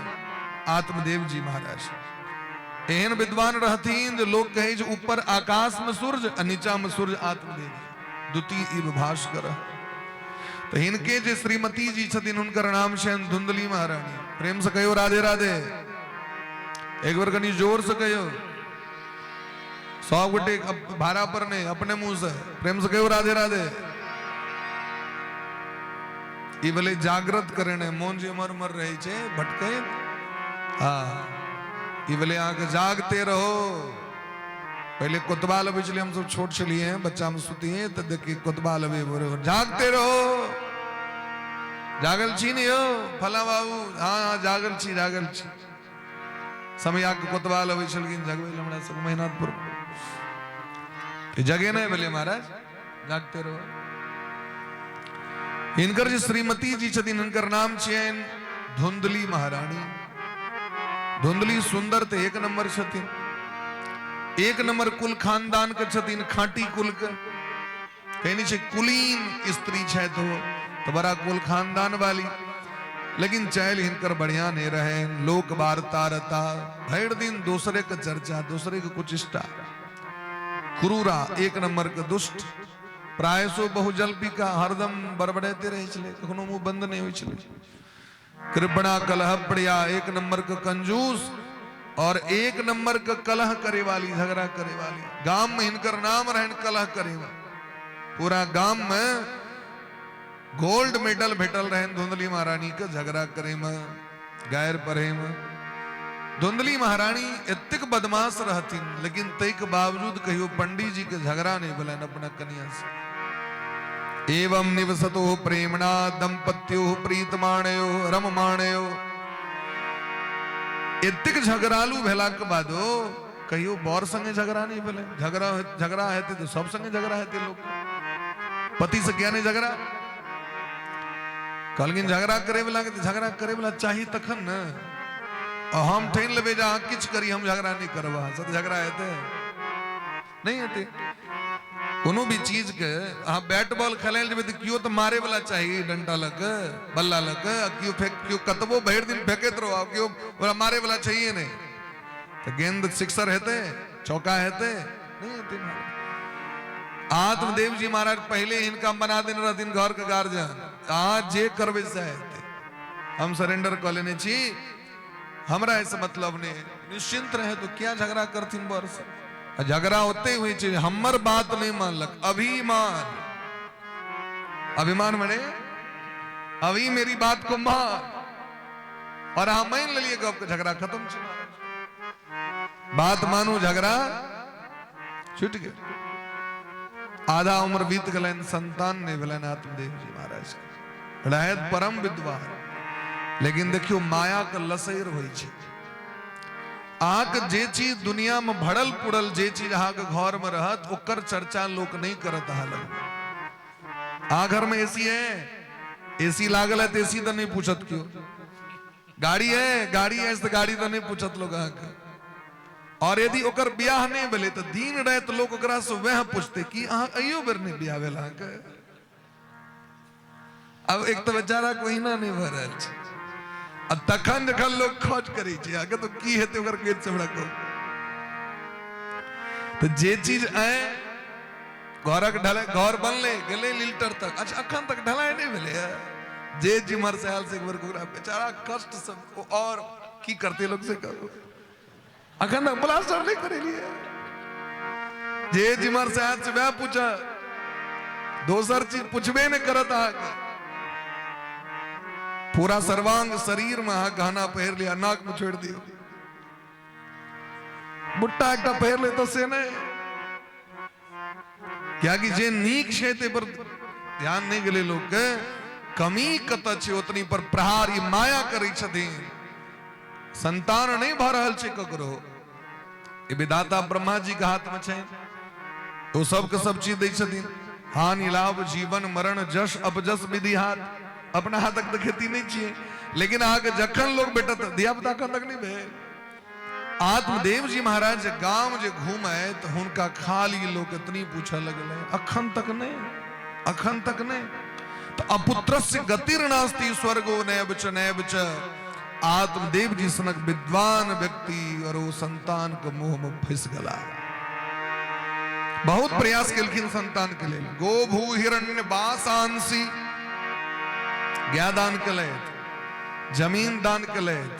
आत्मदेव जी महाराज एहन विद्वान रहथिन जे लोग कहै जे ऊपर आकाश में सूर्य आ नीचा में सूर्य आत्मदेव द्वितीय इव भास्कर। तो हिनके जे श्रीमती जी छथिन हुनकर नाम छनि धुंधली महारानी। प्रेम से कहियो राधे राधे, एक बार कनी जोर से कहियो, सब गोटे भाड़ा पर नहीं अपने मुंह से प्रेम से कहियो राधे राधे। ई भेलै जागृत करे ने, मोन जे उमर उमर रहे छै भटकै। हाँ ई भेलै अहाँके जागते रहो। पहिले कोतवाल अबै छलै, हमसब छोट छलियै, बच्चा में सुतियै तऽ देखियै कोतवाल अबै भोरे भोर, जागते रहो, जागल छी ने यौ फला बाबू? हाँ हाँ, जागल छी, जागल छी। समया के कोतवाल अबै छलखिन जगबै लए हमरा सब महिनाथपुर। जगेनाइ भेलै महाराज, जागते रहो। हिनकर जे श्रीमती जी छथिन, हिनकर नाम छियनि धुंधली महारानी। धुंधली सुंदर तऽ एक नंबर छथिन, एक नंबर कुल खानदान के छथिन, खाटी कुल के, कहनी छै कुलीन स्त्री छथि ओ, तऽ बड़ा कुल खानदान वाली। लेकिन चैल हिनकर बढ़िया नहीं रहे, लोक वार्ता रता, भरि दिन दोसरे के चर्चा, दोसरे के कुचिष्टा, क्रूरा, एक नंबर के दुष्ट, प्रायसो बहुजल्पिका, हरदम बड़बड़ाते रहे छलै, कखनो मुंह बंद नहीं होइ छलै। कृपणा कलह प्रिया, एक नंबर के कंजूस और एक नंबर के कलह करे वाली, झगड़ा करे वाली। गाम में हिनकर नाम रहन कलह करे में, पूरा गाम में गोल्ड मेडल भेटल रहन धुंधली महारानी के झगड़ा करे में, गैर पढ़े में। धुंधली महारानी एतेक बदमाश रहथिन, लेकिन तै के बावजूद कहियो पंडित जी के झगड़ा नहीं भेलनि अपना कन्या से। एवं निवसतो प्रेमणा दंपत्यो प्रीतमाणयो रममाणयो। एतेक झगड़ालू भेला के बादो कहियो बर संगे झगड़ा नहीं भेलै। झगड़ा झगड़ा हेतै तऽ सब संगे झगड़ा हेतै लोक, पति से किया नहीं झगड़ा? कहलखिन झगड़ा करे वाला के झगड़ा करे वाला चाही तखन ने, आ हम ठानि लेबै जे अहाँ किछु करी, हम झगड़ा नहीं करब अहाँ से, तऽ झगड़ा हेतै नहीं हेतै। कोनो भी चीज के अहाँ बैट बॉल खेलै लए जेबै तऽ केओ तऽ मारे वाला चाही, डंटा लऽ कऽ, बल्ला लऽ कऽ, आ केओ फेंक, केओ कतबो भरि दिन फेंकैत रहू, आ केओ ओकरा मारे वाला चाहिए नहीं, तऽ गेंद सिक्सर हेतै, चौका हेतै नहीं हेतै। आत्मदेव जी महाराज पहले हिनका बना देने रहथिन घर के गार्जियन, अहाँ जे करबै सएह हेतै, हम सरेंडर कऽ लेने छी, हमरा एहिसँ मतलब नहि, निश्चिंत रहे। तो क्या झगड़ा करथिन बर से? आ झगड़ा ओते होइ छै, हमर बात नहीं मानलक, अभिमान, अभिमान मने अभी मेरी बात को मान, और अहाँ मान लेलिए गप के, झगड़ा खत्म छै। बात मानू, झगड़ा छूट गेल। आधा उम्र बीत गेलनि, संतान नहीं भेलनि आत्मदेव जी महाराज के। रहैत परम विद्वान, लेकिन देखियो माया के लसैर होइ छै। अहाँके जे चीज दुनिया में भरल पुरल, जे चीज अहाँके घर में रहत, ओकर चर्चा लोक नहीं करत अहाँ लग। अहाँ घर में एसी है, एसी लागल है तो एसी तो नहीं पूछत क्यों, गाड़ी है, गाड़ी है तो गाड़ी तो नहीं पूछत लोग अहाँके। और यदि ओकर ब्याह नहीं भेलै तऽ दिन राति लोक ओकरा से वएह पूछते कि अहाँ अइयो बेर नहीं ब्याह भेल अहाँके? अब एक तऽ बेचारा के ओहिना नहीं भऽ रहल छै, आ तखन जखन लोक खोज करै छै अहाँके तऽ की हेतै ओकर गेट से हमरा कहू। तऽ जे चीज आय घरक ढलाई, घर बनलै गेलै लिल्टर तक, अच्छा अखन तक ढलाई नहीं भेलै है, जे जिम्हर से आयल से एक बेर ओकरा बेचारा कष्ट से और की करते लोग से करू, अखन तक प्लास्टर नहीं करेलिए, जे जिम्हर से आयल से वएह पूछ, दोसर चीज पूछबे नहीं करत अहाँके। पूरा सर्वांग शरीर में अहाँ गहना पहिर लिया, नाक में छोड़ि दियौ, बुट्टा एकटा पहिर ले तो से नहीं, कियाकि जे नीक छै तै पर ध्यान नहीं गेलै लोक के, कमी कतऽ छै ओतनी पर प्रहार ई माया करै छथिन। संतान नहीं भऽ रहल छै ककरो, ई विधाता ब्रह्मा जी के हाथ में छै, ओ सबके सब चीज दै छथिन। हानि लाभ जीवन मरण जश अपजस विधि हाथ, अपना हाथक तऽ खेती नहीं छियै, लेकिन अहाँके जखन लोग भेटत, धिया पुता अखन तक नहीं भेल। आत्मदेव जी महाराज जे गाम जे घूमे तऽ हुनका खाली लोग इतनी पूछऽ लगलै, अखन तक नहीं, अखन तक नहीं। तऽ अपुत्रस्य गतिर्नास्ति स्वर्गो नैव च नैव च। आत्मदेव जी सनक विद्वान व्यक्ति और वो संतान के मोह में फंस गला। बहुत प्रयास केलखिन संतान के लेल, गोभू हिरण्य बासांसी गाय दान केलथि, जमीन दान केलथि,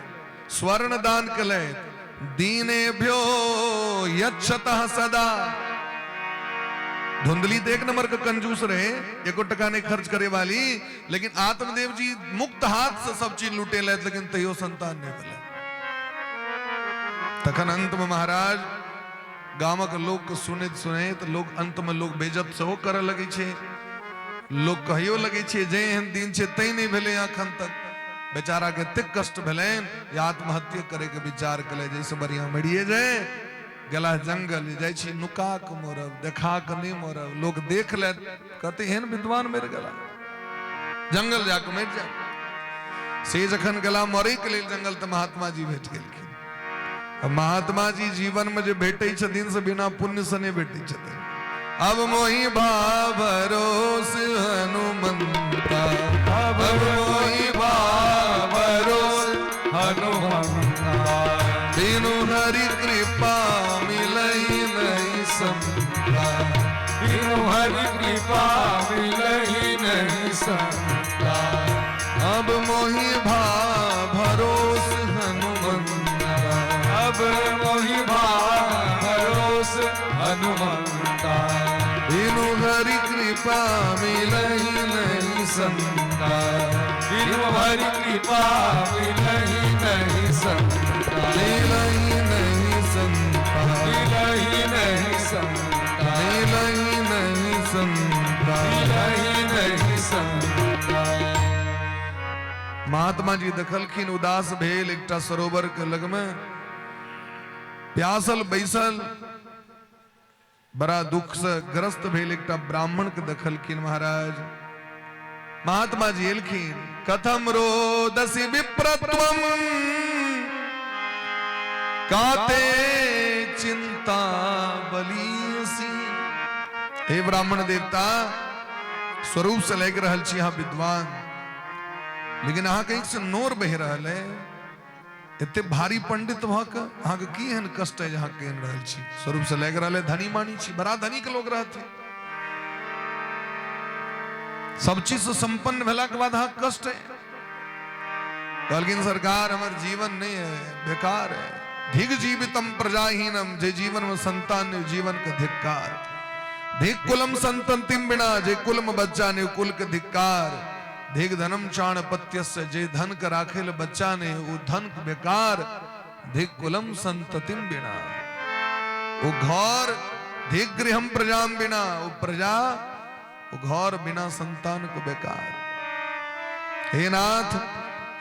स्वर्ण दान केलथि, दीनेभ्यो यच्छतः सदा। धुंधली तो एक नंबर के कंजूस रहे, एको टका नहीं खर्च करे वाली, लेकिन आत्मदेव जी मुक्त हाथ से सब चीज लुटे, लेकिन तैयो संतान नहीं भेलै। तखन अंतमे महाराज गामक लोक सुनैत सुनैत लोक अंतमे लोक बेजत सेहो करऽ लगै छै, लोक कहियो लगै छै जे एहन दिन छै तैं नहि भेलै अखन तक। बेचारा के एतेक कष्ट भेलनि जे आत्महत्या करे के विचार केलनि, जैसे बढ़िया मरिए जाए। गेला जंगल, जाइ छी नुका के मरब, देखा के नहि मरब, लोक देख लेत कहते एहन विद्वान मरि गेला, जंगल जाके मरि जाए। से जखन गेला मरे के लेल जंगल तऽ महात्मा जी भेट गेलखिन। महात्मा जी जीवन में जे भेटै छथिन से बिना पुण्य से नहि भेटै छथिन। अब मोहि भरोस हनुमंता, अब मोहि भरोस हनुमंता, बिनु हरि कृपा मिलई नहीं संता, बिनु हरि कृपा मिलई नहीं संता। अब मोहि भरोस हनुमंता, अब मोहि भरोस हनुमंता, बिनु हरि कृपा मिलई नहीं संता, बिनु हरि कृपा मिलई नहीं संता, मिलई नहीं संता, मिलई नहीं संता, मिलई नहीं संता, मिलई नहीं संता। महात्मा जी देखलखिन उदास भेल एकटा सरोवर के लग में प्यासल बैसल बड़ा दुख से ग्रस्त भेल एकटा ब्राह्मण के देखलखिन महाराज। महात्मा जी एलखिन, कथम रोदसी विप्रत्वम काते चिंता बलीसी। हे ब्राह्मण देवता, स्वरूप से लागि रहल छी अहाँ विद्वान, लेकिन अहाँके आँखि से नोर बहि रहल है। एते भारी पंडित भऽ कऽ अहाँके की एहन कष्ट है जे अहाँ केहन रहल छी? स्वरूप से लागि रहल है धनी मानी छी, बड़ा धनिक लोग रहते, सब चीज से संपन्न भेला के बाद अहाँके कष्ट है। कहलखिन सरकार हमर जीवन नहीं है, बेकार है। धिग जीवितम प्रजाहीनम, जे जीवन में संतान नहीं जीवन के धिक्कार। धिग कुलम संततिम बिना, जे कुल में बच्चा नहीं कुल के धिक्कार। धिग धनम चाण पत्यस्य, जे धन के राखे ले बच्चा नहीं वो धन के बेकार। धिग कुलम संततिम बिना, वो घर धिग गृहम प्रजाम बिना, वो प्रजा वो घर बिना संतान को बेकार। हे नाथ,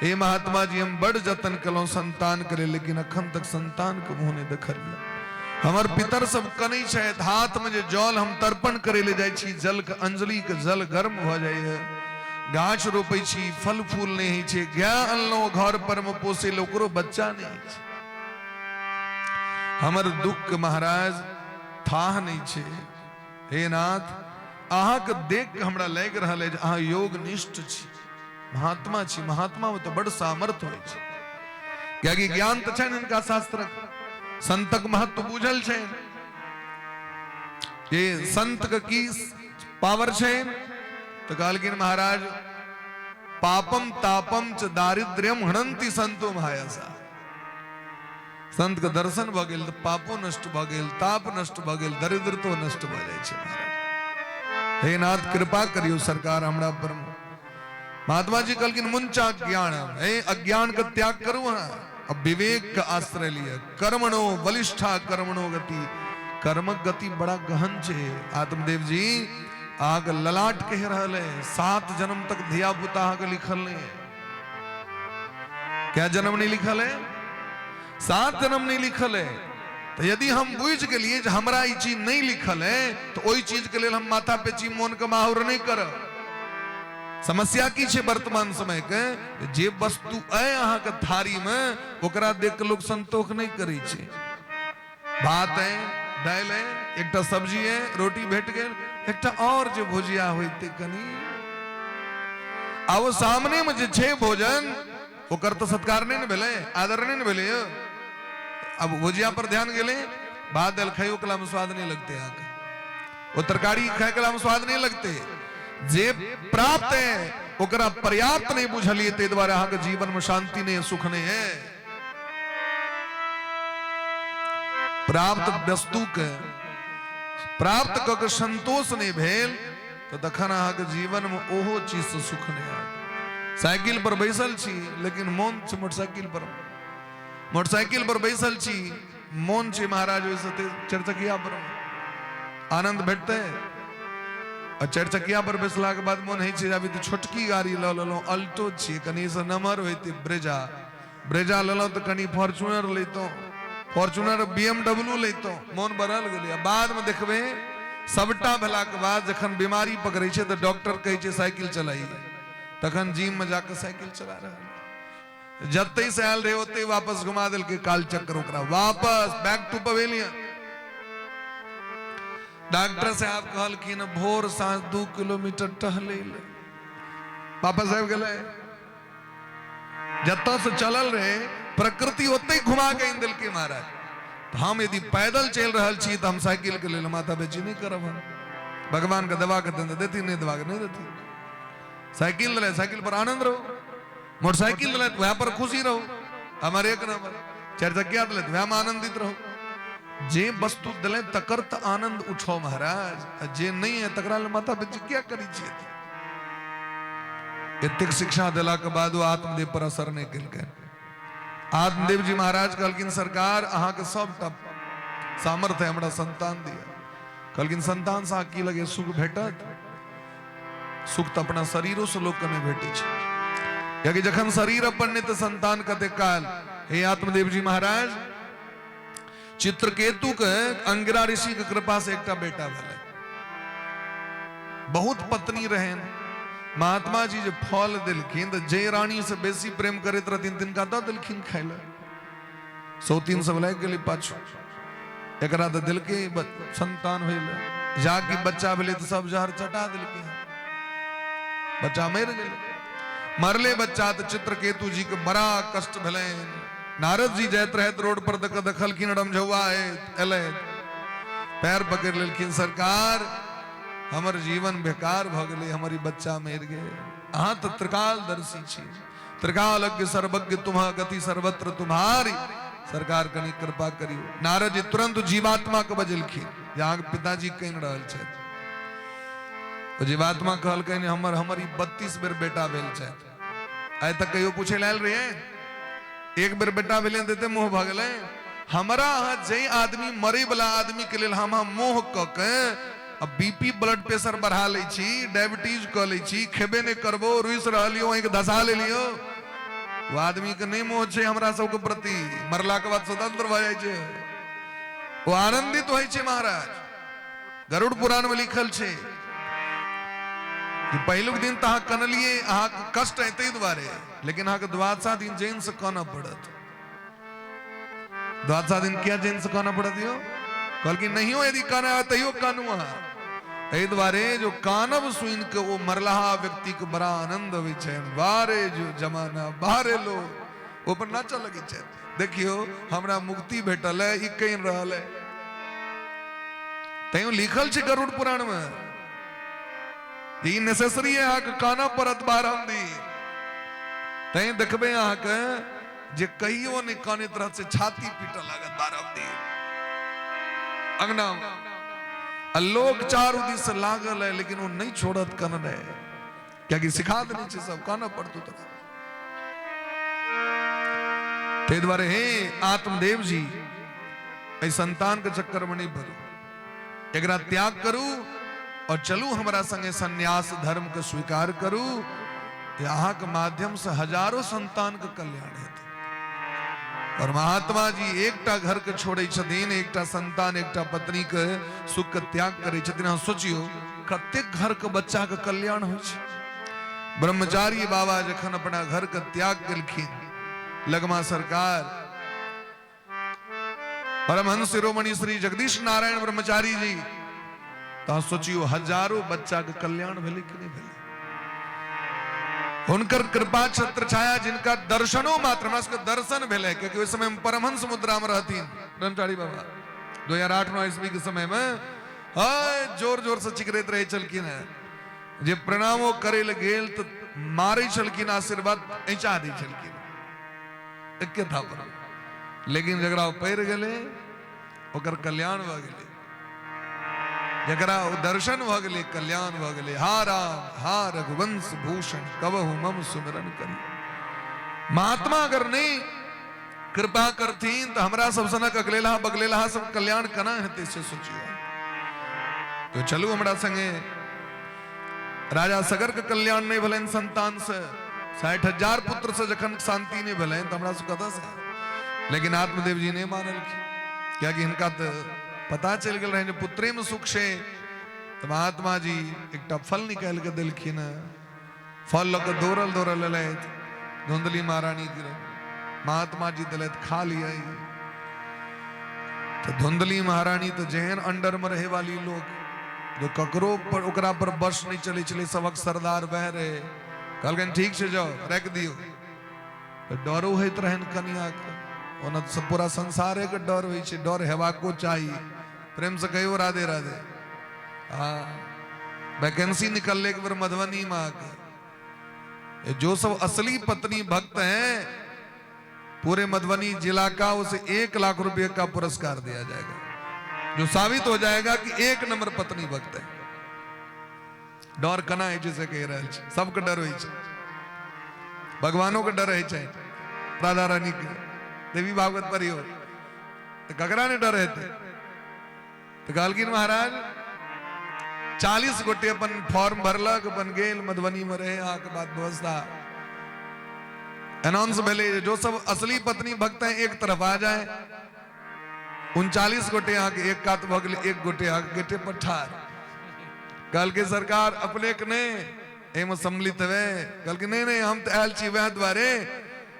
हे महात्मा जी, हम बड़ जतन कलौ संतान के लिए, लेकिन अखन तक संतान के मुंह नहीं देखलिए। हमर पितर सब कनै छथि, हाथ में जे जल हम तर्पण करे ले जाइ छी, जल के अंजलि के जल गर्म भ जाइ है। गाछ रोपै छी, फल फूल नहीं होइ छै, गाय अनलहुँ घर पर में पोसै ले, ओकरो बच्चा नहीं होइ छै। हमर दुख के महाराज थाह नहीं छै। हे नाथ, अहाँके देख के हमरा लागि रहल है जे अहाँ योगनिष्ठ छी, महात्मा छी। महात्मा में तो बड़ सामर्थ्य होइ छै, कियाकि ज्ञान तऽ छनि हिनका शास्त्रक, संतक महत्व बुझल छनि जे संत के की पावर छै। तो कहलखिन महाराज, पापम तापम च दारिद्र्यम हणंती संतो महायसा। संत के दर्शन भ गेल तऽ पापो नष्ट भ गेल, ताप नष्ट भ गेल, दरिद्रतो नष्ट भ जाइ छै महाराज। हे नाथ, कृपा करियो सरकार हमरा पर। महात्मा जी कहलखिन मुंचा ज्ञान, हे अज्ञान के त्याग करू अहाँ, अब विवेक के आश्रय लिय। कर्मणो बलिष्ठा कर्मणो गति, कर्मक गति बड़ा गहन छै। आत्मदेव जी, आग ललाट कह रहल है, 7 जन्म तक धिया पुता अहाँके लिखल नहीं है। क्या जन्म नहीं लिखल है? 7 जन्म नहीं लिखल है। तो यदि हम बुझ गेलिए जे हमरा ई चीज नहीं लिखल है, तो ओहि चीज के लेल हम माथा पेची मोन के माहौर नहीं करब। समस्या की छै वर्तमान समय के, जे वस्तु अय अहाँ के थारी में, ओकरा देख के लोग संतोष नहीं करै छै। भात है, दालि है, एकटा सब्जी है, रोटी भेट गेल, एकटा और जे भुजिया होइते कनी, आ ओ सामने में जे छै भोजन, ओकर तो सत्कार नहीं ने भेलै, आदर नहीं ने भेलै। अब भुजिया पर ध्यान गेलै, भात दालि खाइयो कला में स्वाद नहीं लगते अहाँके, ओ तरकारी खाय कला में स्वाद नहीं लगते। जे प्राप्त है ओकरा पर्याप्त नहीं बुझलिए, ताहि दुआरे अहाँके जीवन में शांति नहीं है, सुख नहीं है। प्राप्त वस्तु के प्राप्त कऽ के संतोष नहीं भेल तो तखन अहाँके जीवन में ओहो चीज से सुख नहीं आयत। साइकिल पर बैसल छी लेकिन मोन छै मोटरसाइकिल पर, मोटरसाइकिल पर बैसल छी मोन छै महाराज ओहिसँ चारिचकिया पर आनंद भेटतै। आ चारिचकिया पर बैसलाके बाद मोन होइ छै अभी तऽ छोटकी गाड़ी लऽ लेलहुँ, अल्टो छियै, कनि से नमहर होइतै ब्रेजा, ब्रेजा लेलहुँ तऽ कनि फॉर्च्यूनर लैतहुँ, फॉर्च्यूनर BMW लैतहुँ, मोन बढ़ल गेलै। आ बादमे देखबै सबटा भेलाके बाद जखन बीमारी पकड़ै छै तऽ डॉक्टर कहै छै साइकिल चलाइए, तखन जिममे जाकऽ साइकिल चला रहल। जतै से आयल रहे ओतै वापस घुमा देलकै काल चक्कर ओकरा, वापस बैक टू पवेलियन। डॉक्टर साहब कहलखिन भोर साँझ 2 किलोमीटर टहलै ले, वापस आबि गेलै। जतऽ से चलल रहे प्रकृति ओतै घुमा के आनि देलकै महाराज। तऽ हम यदि पैदल चलि रहल छी तऽ हम साइकिल के लेल माथा बेची नहि करब। हम भगवान के दवा के देथिन, नहि दवा के नहि देथिन। साइकिल देले साइकिल पर आनंद रहो, मोटरसाइकिल देले वएह पर खुशी रहो, हमर एक नंबर। चारि चक्किया देले वएह में आनंदित रहो। जे वस्तु देले तकर तऽ आनंद उठो महाराज, आ जे नहीं है तकरा लेल माथा बेची किया करै छियै? एतेक शिक्षा देला के बाद ओ आत्मदेव पर असर नहि केलकै। आत्मदेव जी महाराज कहलखिन सरकार अहाँके सबटा सामर्थ्य हमरा संतान दिया। कहलखिन संतान से अहाँ की लगे सुख भेटत? सुख तऽ अपना शरीरो से लोक के नहि भेटै छै, कियाकि जखन शरीर अपन नहि तऽ संतान कते काल। हे आत्मदेव जी महाराज, चित्रकेतु के अंगिरा ऋषि के कृपा से एकटा बेटा भेलै, बहुत पत्नी रहनि। महात्मा जी जे फल देलखिन तऽ जे रानी से बेसी प्रेम करैत रहथिन तिनका दऽ देलखिन खाय लए। सौतीन सब लागि गेलै पाछू, एकरा तऽ देलकै संतान होइ लए, जाकि बच्चा भेलै तऽ सब जहर चटा देलकै, बच्चा मरि गेलै। मरले बच्चा तऽ चित्रकेतु जी के बड़ा कष्ट भेलनि। नारद जी जाइत रहैत रोड पर देख देखलखिन रमझौआ एलै, पैर पकड़ि लेलखिन, सरकार हमर जीवन बेकार भऽ गेलै, हमर ई बच्चा मरि गेल, अहाँ तऽ त्रिकालदर्शी छी, त्रिकालज्ञ सर्वज्ञ तुम्हा गति सर्वत्र तुम्हारी, सरकार कनि कृपा करियौ। नारद जी तुरंत जीवात्मा के बजेलखिन जे अहाँके पिताजी कहि रहल छथि। ओ जीवात्मा कहलकनि हमर हमर ई 32 बेर बेटा भेल छथि, आइ तक कहियो पूछे लए आयल रहियै? एक बेर बेटा भेलै तऽ एते मोह भऽ गेलै। हमरा अहाँ जै आदमी मरै वाला आदमी के लेल हम मोह कऽ के आ बीपी ब्लड प्रेशर बढ़ा लै छी, डायबिटीज कऽ लै छी, खेबे नहि करबो, रुसि रहलियौ, आँखि धसा लेलियौ, ओ आदमी के नहि मोह छै हमरा सबके प्रति। मरला के बाद स्वतंत्र भऽ जाइ छै, ओ आनंदित होइ छै महाराज। गरुड़ पुराण में लिखल छै कि पहिलुक दिन तऽ अहाँ कनलियै, अहाँके कष्ट है ताहि दुआरे, लेकिन अहाँके द्वादशा दिन जैन से कानऽ पड़त। द्वादशा दिन किया जैन से कानऽ पड़त यौ? कहलखिन नहियो यदि कानऽ आयत तैयो कानू अहाँ, एहि दुआरे जो कानब सुनि के ओ मरलाहा व्यक्ति के बड़ा आनंद अबै छै। बारे जो जमाना बारे लोग, ओ पर नाचऽ लगै छै, देखियौ हमरा मुक्ति भेटल है, ई कहि रहल है। तैयो लिखल छै गरुड़ पुराण में ई नेसेसरी है अहाँके कानऽ पड़त 12 दिन। तैं देखबै अहाँके जे कहियो नहि कानैत रहत से छाती पीटऽ लागत 12 दिन अंगना में। आ लोक चारू दिस से लागल है, लेकिन ओ नहि छोड़त कननाइ, कियाकि सिखा देने छै सब कानऽ पड़तौ। तऽ ताहि दुआरे हे आत्मदेव जी, एहि संतान के चक्कर में नहि पड़ू, एकरा त्याग करू और चलू हमरा संगे संन्यास धर्म के स्वीकार करू। अहाँके माध्यम से हजारों संतान के कल्याण हेतै। और महात्मा जी एकटा घर के छोड़ै छथिन, एकटा संतान एकटा पत्नी के सुख के त्याग करै छथिन। अहाँ सोचियौ कतेक घर के बच्चा के कल्याण होइ छै। ब्रह्मचारी बाबा जखन अपना घर के त्याग केलखिन, लगमा सरकार परमहंस शिरोमणि श्री जगदीश नारायण ब्रह्मचारी जी, तो सोचियो हजारों बच्चा के कल्याण भेलै कि नहीं भेलै। हुनकर कृपा छत्र छाया जिनका दर्शनो मात्र, हमरा सबके दर्शन भेलै, क्योंकि ओहि समय में परमहंस मुद्रा में रहथिन ब्रह्मचारी बाबा 2008-9 ईस्वी के समय में। हाय जोर जोर से चिकरैत रहै छलखिन हेँ, जे प्रणामो करै लए गेल तऽ मारै छलखिन आशीर्वाद, ऐंचा दै छलखिन एके थापर, लेकिन जकरा ओ पड़ि गेलै ओकर कल्याण भऽ गेलै, जकरा ओ दर्शन भऽ गेलै कल्याण भऽ गेलै। हा राम हा रघुवंश भूषण कबहु मम सुमिरन करी। महात्मा अगर नहीं कृपा करथिन तऽ हमरा सब सनक अगलेलहा बगलेलहा सब कल्याण केना हेतै से सोचियौ। तो चलू हमरा संगे। राजा सगर के कल्याण नहि भेलनि संतान से, 60,000 पुत्र से जखन शांति नहि भेलनि तऽ हमरा सब कतऽ से। लेकिन आत्मदेव जी नहि मानलखिन, कियाकि हिनका तऽ पता चलि गेल रहनि जे पुत्रे मे सुख छै। तऽ महात्मा जी एकटा फल निकालि कऽ देलखिन, फल लऽ कऽ दौड़ल दौड़ल एलथि धुंधली महारानी के। महात्मा जी देलथि खा लिअ। तऽ धुंधली महारानी तऽ जेहन अंडर में रहे वाली लोग, जो ककरो पर ओकरा पर बस नहीं चलै छलै, सबक सरदार वह रहे। कहलखिन ठीक छै जाओ राखि दियौ। तऽ डरो होइत रहनि कनियाके, ओना तऽ पूरा संसारे के डर होइ छै, डर हेबाको चाही। प्रेम से कहियो राधे राधे। हाँ, वैकेंसी निकलले एक बेर मधुबनी में आके, जो सब असली पत्नी भक्त हैं पूरे मधुबनी जिला का, उसे 1 लाख रुपए का पुरस्कार दिया जाएगा, जो साबित हो जाएगा कि 1 नंबर पत्नी भक्त है। डर कना है जिसे कह रहे हैं, सबके डर होइ छै, भगवानों के डर होइ छै, राधा रानी के देवी भागवत पढ़ियो तो ककरा ने डर हेतै। तो कहलखिन महाराज 40 गोटे अपन फॉर्म भरलक, अपन गेल मधुबनी में रहे। अहाँके बात व्यवस्था अनाउंस भेलै जो सब असली पत्नी भक्त हैं एक तरफ आ जाए। 39 गोटे अहाँके एक कात भऽ गेलै, 1 गोटे अहाँके गेटे पर ठाढ़। कहलकै सरकार अपने के नहि एहिमे सम्मिलित हेबै? कहलकै नहि नहि हम तऽ आयल छी वएह दुआरे,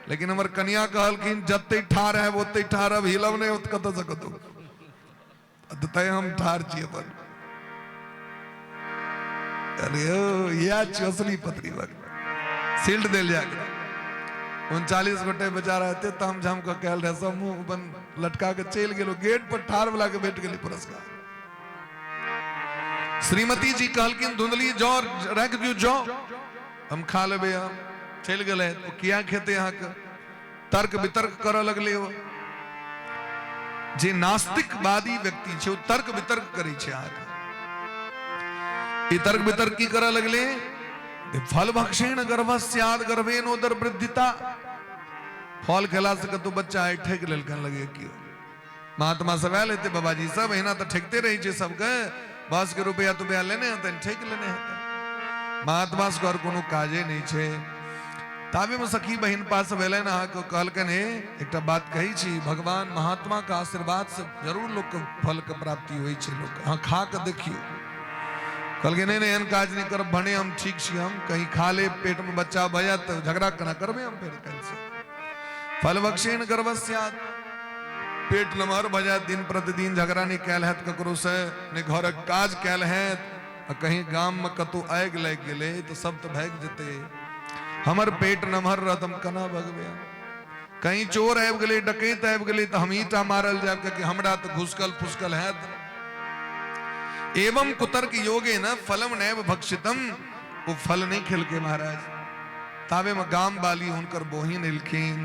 लेकिन हमर कनिया कहलखिन जते ठाढ़ है ओते ठाढ़, अब हिलब नहि होत कतऽ से कतौ, तैं हम ठाढ़ छी अपन। अरे ओ इएह छी असली पत्नी भक्त, सील्ड देल जाय। 39 गोटे बेचारा एते ताम झाम कऽ कयल रहे, सब मुंह अपन लटका के चलि गेल, गेट पर ठाढ़ वाला के भेट गेलै पुरस्कार। श्रीमती जी कहलखिन धुंधली जौ राखि दियौ, जौ हम खा लेबै। हम चलि गेलै, ओ किया खेतै अहाँके? तर्क वितर्क करऽ लगलै। ओ जे नास्तिकवादी व्यक्ति छै ओ तर्क वितर्क करै छै अहाँके। ई तर्क वितर्क की करऽ लगलै? फल भक्षेण गर्भ स्याद गर्भेनोदर वृद्धिता। फल खेला से कतौ बच्चा आइ ठकि लेलकन लगे केओ। महात्मा सब आयल हेतै, बाबाजी सब एहिना तऽ ठकिते रहै छै सबके, बस के रुपया तुपया लेने हेतनि, ठकि लेने हेतनि। महात्मा सबके आओर कोनो काजे नहि छै। ताबेमे सखी बहिन पास सब एलनि अहाँके, कहलकनि हे एकटा बात कहै छी, भगवान महात्मा के आशीर्वाद से जरूर लोकके फल के प्राप्ति होइ छै, लोक अहाँ खा कऽ देखियौ। कहलकै नहि नहि एहन काज नहि करब, भने हम ठीक छी, हम कहीं खा लेब पेटमे बच्चा भऽ जायत तऽ झगड़ा केना करबै हम फेर काल्हिसँ। फल बख्शेन गर्भस्यात, पेट नमहर भऽ जायत, दिन प्रतिदिन झगड़ा नहि कयल हैत ककरो से, नहि घरक काज कयल हैत, आ कहीं गाममे कतहु आगि लागि गेलै तऽ सब तऽ भागि जेतै, हमर पेट नमहर रहत हम केना भगबै? कहीं चोर आबि गेलै, डकैत आबि गेलै तऽ हमही टा मारल जायब, कियाकि हमरा तऽ घुसकल फुसकल हैत। एवं कुतर्क योगे न फलम नैव भक्षितम, ओ फल नहि खेलकै महाराज। ताबेमे गाम वाली हुनकर बहिन एलखिन,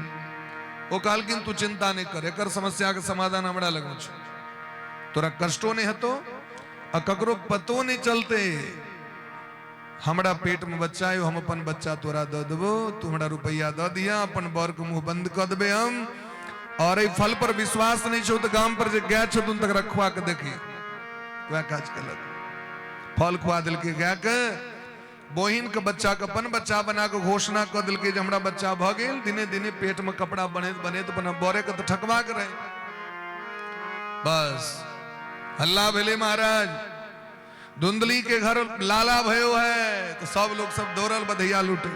ओ कहलखिन तू चिंता नहि कर, एकर समस्या के समाधान हमरा लगमे छौ, तोरा कष्टो नहि हेतौ आ ककरो पतो नहि चलते। हमरा पेट में बच्चा आयो, हम अपन बच्चा तोरा दऽ देबो, तू हमरा रुपैआ दऽ दिया, अपन बर के मुंह बंद कऽ देबै हम। और एहि फल पर विश्वास नहि छौ तऽ गाम पर जे गाय छथुन तकरा खुआ के देखी। वएह काज केलक, फल खुआ देलकै गाय के, बहिन के बच्चा के अपन बच्चा बना के घोषणा कऽ देलकै जे हमरा बच्चा भऽ गेल। दिने दिने पेट में कपड़ा बनेत बनेत अपना बरे के तऽ ठकबा के रहे, बस हल्ला भेलै महाराज, धुंधली के घर लाला भयो है, तो सब लोग सब दौड़ल बधैया लूटे।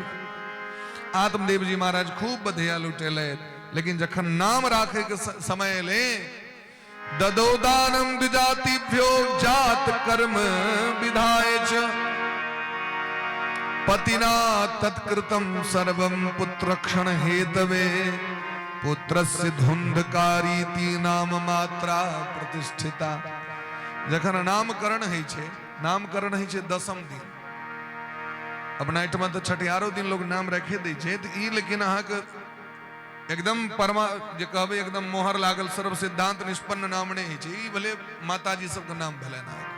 आत्मदेव जी महाराज खूब बधैया लूटेले, लेकिन जखन नाम राखे के समय एलै, ददौ दानम द्विजातिभ्यो जात कर्म विधाय च पतिना तत्कृतम सर्वं पुत्रक्षण हेतवे पुत्रस्य धुंधकारीति नाम मात्रा प्रतिष्ठिता। जखन नामकरण होइ छै, नामकरण होइ छै 10म दिन, अपना एहिठमा तऽ छठिहारो दिन लोग नाम राखि दै छै, तऽ ई लेकिन अहाँके एकदम परमा जे कहबै एकदम मोहर लागल सर्व सिद्धांत निष्पन्न नाम नहि होइ छै, ई भले माताजी सबके नाम भेलनि अहाँके।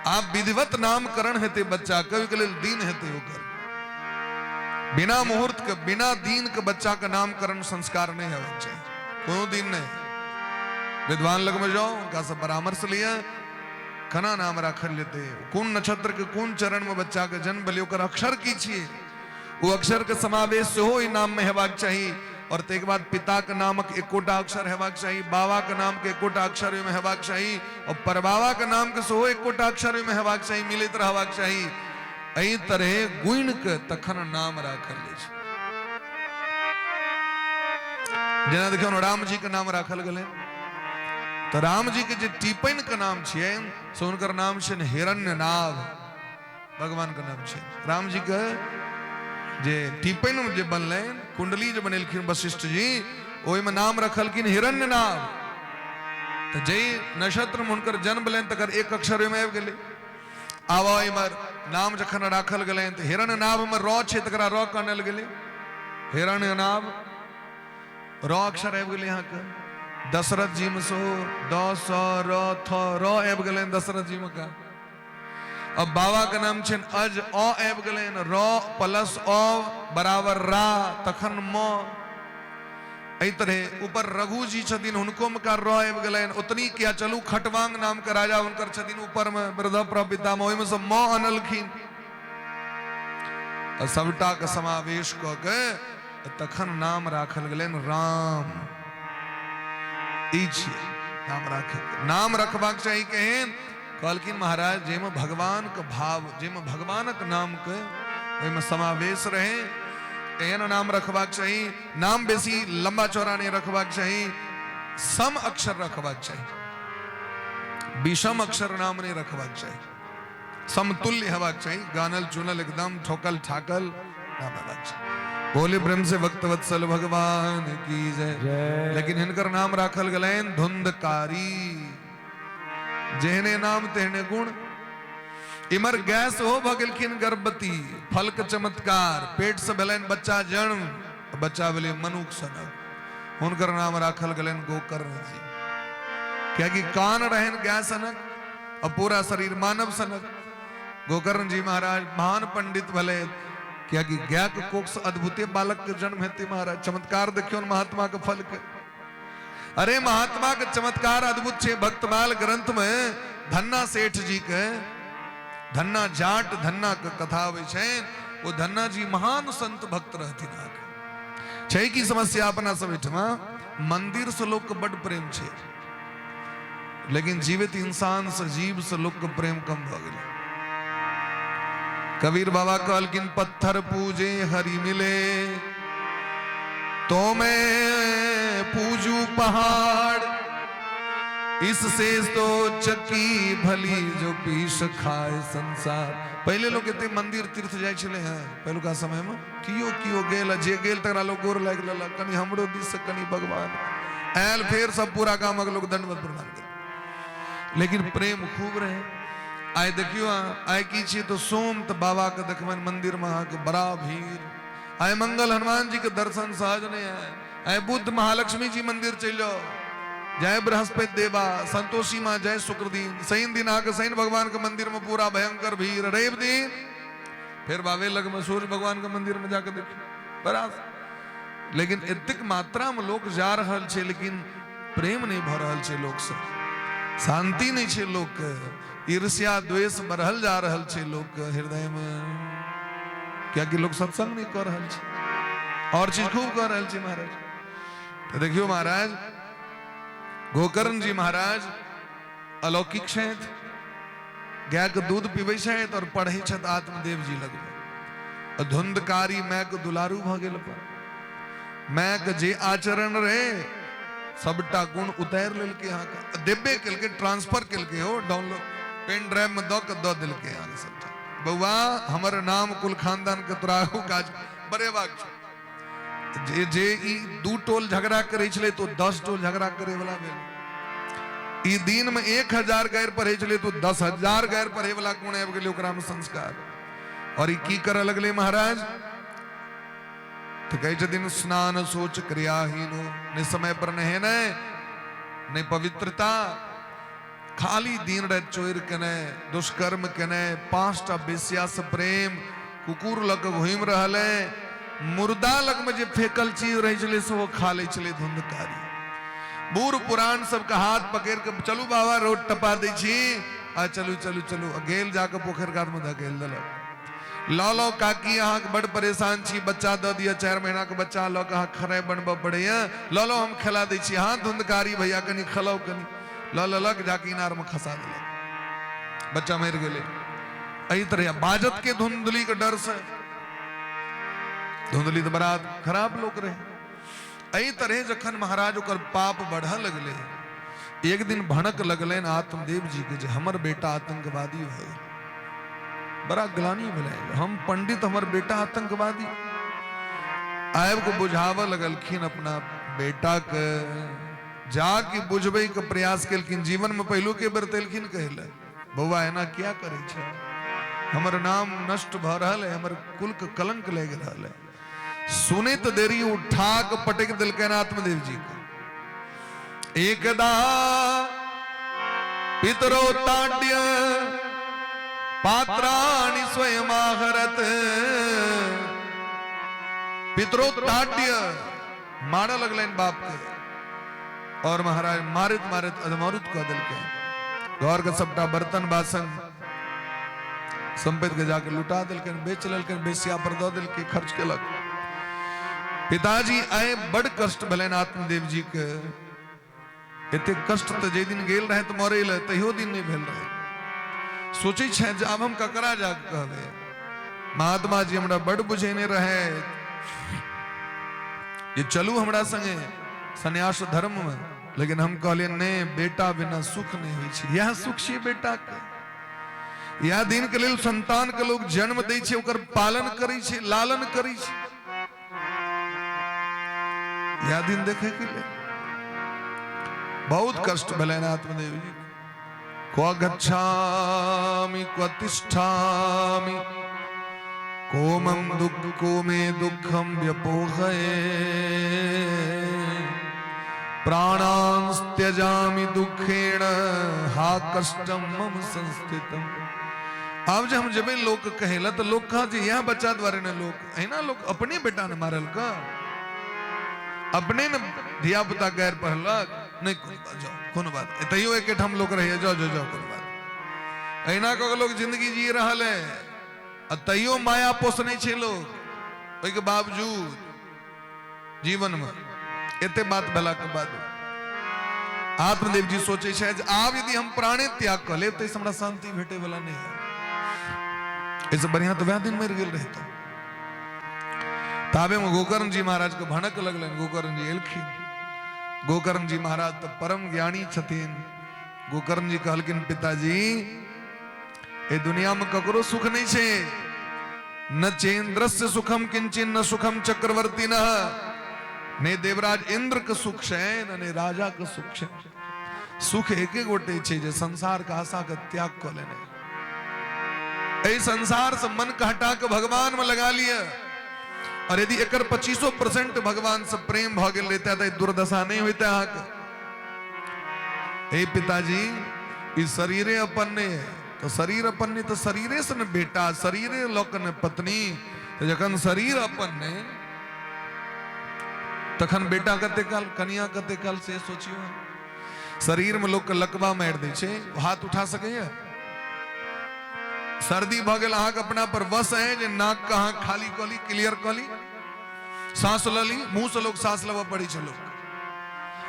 आब विधिवत नामकरण हेतै बच्चा के, ओहिके लेल दिन हेतै ओकर। बिना मुहूर्त के, बिना दिन के बच्चा के नामकरण संस्कार नहीं हेबाक चाही, कोनो दिन नहीं। विद्वान लग में जाओ, उनका सब परामर्श लिया, केना नाम राखल जेतै, कोन नक्षत्र के कोन चरण में बच्चा के जन्म भेलै, ओकर अक्षर की छियै, ओ अक्षर के समावेश सेहो ई नाम में हेबाक चाही। और ताहिके बाद पिता के नामक एकोटा अक्षर हेबाक चाही, बाबा के नाम के एकोटा अक्षर ओहिमे हेबाक चाही, और परबाबा के नाम के सेहो एकोटा अक्षर ओहिमे हेबाक चाही, मिलैत रहबाक चाही। एहि तरहे गुणि के तखन नाम राखल जाइ छै। जेना देखियौ ने, राम जी के नाम राखल गेलै तऽ राम जी के जे टिपनि के नाम छियनि से हुनकर नाम छनि हिरण्यनाभ, भगवान के नाम छै। राम जी के जे टिपनि जे बनलनि, कुंडली जे बनेलखिन वशिष्ठ जी, ओहिमे नाम रखलखिन हिरण्यनाभ। तऽ जाहि नक्षत्र में हुनकर जन्म भेलनि तकर एक अक्षर ओहिमे आबि गेलै। आब एम्हर नाम जखन राखल गेलनि तऽ हिरण्यनाभ में र छै, तकरा र कहल गेलै, हिरण्यनाभ र अक्षर आबि गेलै अहाँके। दशरथ जी में सेहो द स र थ र आबि गेलनि दशरथ जी में का। अब बाबा के नाम छनि अज, अ आबि गेलनि, र प्लस अ बराबर रा, तखन म। एहि तरहे ऊपर रघु जी छथिन, हुनको में का र आबि गेलनि। ओतनी किया चलू, खटवांग नाम के राजा हुनकर छथिन ऊपर में, वृद्ध प्रपिता में, ओहिमे से म अनलखिन। आ सबटा के समावेश कऽ के तखन नाम राखल गेलनि राम। ई छियै नाम राखै। नाम रखबाक चाही केहन? कहलखिन महाराज, जाहिमे भगवान के भाव, जाहिमे भगवानक नाम के ओहिमे समावेश रहे, एहन नाम रखबाक चाही। नाम बेसी लंबा चौड़ा नहीं रखबाक चाही, सम अक्षर रखबाक चाही, विषम अक्षर नाम नहीं रखबाक चाही, समतुल्य हेबाक चाही, गानल चुनल एकदम ठोकल ठाकल नाम हेबाक चाही। बोले प्रेम से भक्त वत्सल भगवान की जय। लेकिन हिनकर नाम राखल गेलनि धुंधकारी, जेहने नाम तेहने गुण। इमर गैस हो भऽ गेलखिन गर्भवती, फल के चमत्कार, पेट से भेलनि बच्चा जन्म, बच्चा भेलै मनुख सनक, हुनकर नाम राखल गेलनि गोकर्ण जी। कियाकि कान रहनि गाय सनक और पूरा शरीर मानव सनक। गोकर्ण जी महाराज महान पंडित भले, कियाकि गाय के कोख से अद्भुत बालक के जन्म हेतै महाराज। चमत्कार देखियौ महात्मा के फल के। अरे महात्मा के चमत्कार अद्भुत छे। भक्तमाल ग्रंथ में धन्ना सेठ जी के, धन्ना जाट धन्ना के कथा आबै छै। वो धन्ना जी महान संत भक्त रहथिन। अहाँके छै की समस्या अपना सब एहिठमा, मंदिर से लोक के बड प्रेम छै, लेकिन जीवित इंसान से, जीव से लोक के प्रेम कम भऽ गेलै। कबीर बाबा कहलखिन पत्थर पूजे हरि मिले तो मैं पूजू पहाड़, इससे तो चक्की भली जो पीस खाए संसार। पहले लोग एते मंदिर तीर्थ जाइ छलै हैं पहिलुका समय में, कियो कियो गेल, जे गेल तकरा लोग गोर लागि लेलक, कनि हमरो दिस से कनि भगवान आयल, फेर सब पूरा गामक लोग दंडवत प्रणाम केलक, लेकिन प्रेम खूब रहे। आइ देखियो, आइ की छियै तऽ सोम तऽ बाबा के देखबनि मंदिर में अहाँके बड़ा भीड़। आइ मंगल हनुमान जी के दर्शन सहज नहीं है। आइ बुद्ध महालक्ष्मी जी मंदिर चलि जाओ, जय बृहस्पति देवा, संतोषी माँ, जय शुक्र दिन, शनि दिन आके शनि भगवान के मंदिर में पूरा भयंकर भीड़। रवि दिन फिर बाबे लग में सूर्य भगवान के मंदिर में जाके देखियो बड़ा। लेकिन एतेक मात्रा में लोग जा रहल छै, लेकिन प्रेम नहीं भऽ रहल छै लोक से, शांति नहीं छै लोक के, ईर्ष्या द्वेष बढ़ल जा रहल छै लोक के हृदय में, कियाकि लोग सत्संग नहीं कर रहल छै, और चीज खूब कर रहल छै महाराज। तो देखियो महाराज, गोकर्ण जी महाराज अलौकिक छथि, गाय के दूध पीबै छथि और पढ़ै छथि आत्मदेव जी लगमे। धुंधकारी my के दुलारू भऽ गेल, पर my के जे आचरण रहे सबटा गुण उतारि लेलकै अहाँके, देबे केलकै, ट्रांसफर केलकै हो, डाउनलोड पेन ड्राइव में दऽ के दऽ देलकै अहाँके सबटा। बौआ हमर नाम कुल खानदान के तोरा आगू काज बढ़ेबाक छौ। जे जे ई 2 टोल झगड़ा करै छलै तो 10 टोल झगड़ा करे वाला भेल। ई दिन में 1000 गैर पढ़ै छलै तो 10,000 गैर पढ़े वाला गुण आबि गेलै ओकरा में संस्कार। और ई की करऽ लगलै महाराज, तो कहै छथिन स्नान शौच क्रियाहीन हो, नहि समय पर नहेने, नहि पवित्रता, खाली दिन राति चोरि केने, दुष्कर्म केने, 5टा बेश्या से प्रेम, कुकुर लऽ कऽ घुमि रहल है, मुर्दा लगमे जे फेकल चीज रहै छलै सेहो खा लै छलै धुंधकारी। बूढ़ पुरान सबके हाथ पकड़ि के चलू बाबा रोड टपा दै छी, आ चलू चलू चलू, आ गेल जाके पोखरि कातमे धकेल देलक। लऽ लऽ काकी अहाँके बड़ परेशान छी, बच्चा दऽ दिअ, 4 महीनाके बच्चा लऽ कऽ अहाँ खेनाइ बनबऽ पड़ैए, लऽ लऽ हम खेला दै छी। हाँ धुंधकारी भैया कनि खेलाउ कनि, लऽ लेलक जाके इनारमे खसा देलक, बच्चा मरि गेलै। एहि तरह बाजत के धुंधली के डर से, धुंधली तऽ बड़ा खराब लोक रहे। एहि तरह जखन महाराज ओकर पाप बढ़ऽ लगलै, एक दिन भनक लगलनि आत्मदेव जी के जे हमर बेटा आतंकवादी भऽ गेल। बड़ा ग्लानि भेलै, हम पंडित, हमर बेटा आतंकवादी। आबि कऽ बुझाबऽ लगलखिन अपना बेटा के, जाके बुझबै के प्रयास केलखिन। जीवन में पहिलुके बेर तेलखिन कहै लए, बौआ एना किया करै छै, हमर नाम नष्ट भऽ रहल है, हमर कुल के कलंक लागि रहल है। सुनैत देरी उठा के पटकि देलकनि आत्मदेव जी के। एकदा पितरो ताड्य पात्राणि स्वयमाहरत। पितरो ताड्य मारऽ लगलनि बाप के, और महाराज मारैत मारैत अधमरुत कऽ देलकै। घर के सबटा बर्तन बासन संपत्ति के जाके लुटा देलकनि, बेच लेलकनि, बेसिया पर दऽ देलकै, खर्च केलक। पिताजी आए बड़ कष्ट भेलनि आत्मदेव जी के। एते कष्ट तऽ जाहि दिन गेल रहै तऽ मरै लए, तहियो दिन नहि भेल रहै। सोचै छथि जे आब हम ककरा जाके कहबै, महात्मा जी हमरा बड़ बुझेने रहै जे चलू हमरा संगे सन्यास धर्म में, लेकिन हम कहलियै नहि, बेटा बिना सुख नहि होइ छै, इएह सुख छै बेटा के। इएह दिन के लेल संतान के लोग जन्म दै छै, ओकर पालन करै छै, लालन करै छै, इएह दिन देखे के लेल। बहुत कष्ट भेलनि आत्मदेव जी। क्व गच्छामि क्व तिष्ठामि कोमम दुख को मे दुखम व्यपोहये प्राणांस्त्यजामि दुखेण हा कष्टम मम संस्थितम। आब जे हम जेबै लोक कहै लए तऽ लोक कहत जे इएह बच्चा दुआरे ने लोक एहिना लोक अपने बेटा ने मारलक, अपने ने धिया पुता गैर पढ़लक, नहि कोनो बात, जाओ कोनो बात, तैयो एकेठाम लोक रहैए, जाओ जाओ जाओ कोनो बात। एहिना कऽ कऽ लोक जिंदगी जी रहल है आ तैयो माया पोसने छै लोक, ओहिके बावजूद जीवन में एते बात भेला के बाद आत्मदेव जी सोचे छै जे आब यदि हम प्राणे त्याग कऽ लेब तऽ हमरा शांति भेटे वाला नहि है, एहिसँ बढ़िया तऽ वएह दिन मरि गेल रहितहुँ। ताबे में गोकर्ण जी महाराज के भनक लगलनि, गोकर्ण जी एलखिन। गोकर्ण जी महाराज तऽ परम ज्ञानी छथिन। गोकर्ण जी कहलखिन पिताजी एहि दुनिया में ककरो सुख नहीं छै, न चेन्द्रस्य सुखम किंचन न सुखम चक्रवर्ती न, ने देवराज इंद्र के सुख छै न ने राजा के सुख छै। सुख एके गोटे छै जे संसार के आशा के त्याग कऽ लेने, एहि संसार से मन के हटा के भगवान में लगा लिया। और यदि एकर 25% भगवान से प्रेम भऽ गेल रहता तऽ दुर्दशा नहीं होता अहाँके। हे पिताजी ई शरीरे अपन नहीं है तो शरीर अपन नहीं तो शरीरे से न बेटा, शरीरे लऽ कऽ ने पत्नी, तो जखन शरीर अपन नहीं तखन बेटा कते काल कनिया कते काल से सोचियो। शरीर में लोग के लकवा मारि दै छै, हाथ उठा सकैया? सर्दी भऽ गेल अहाँके अपना पर वश है जे नाक के अहाँ खाली कऽ ली, क्लियर कऽ ली, सांस लऽ ली, मुंह से लोग सांस लेबऽ पड़ै छै लोक।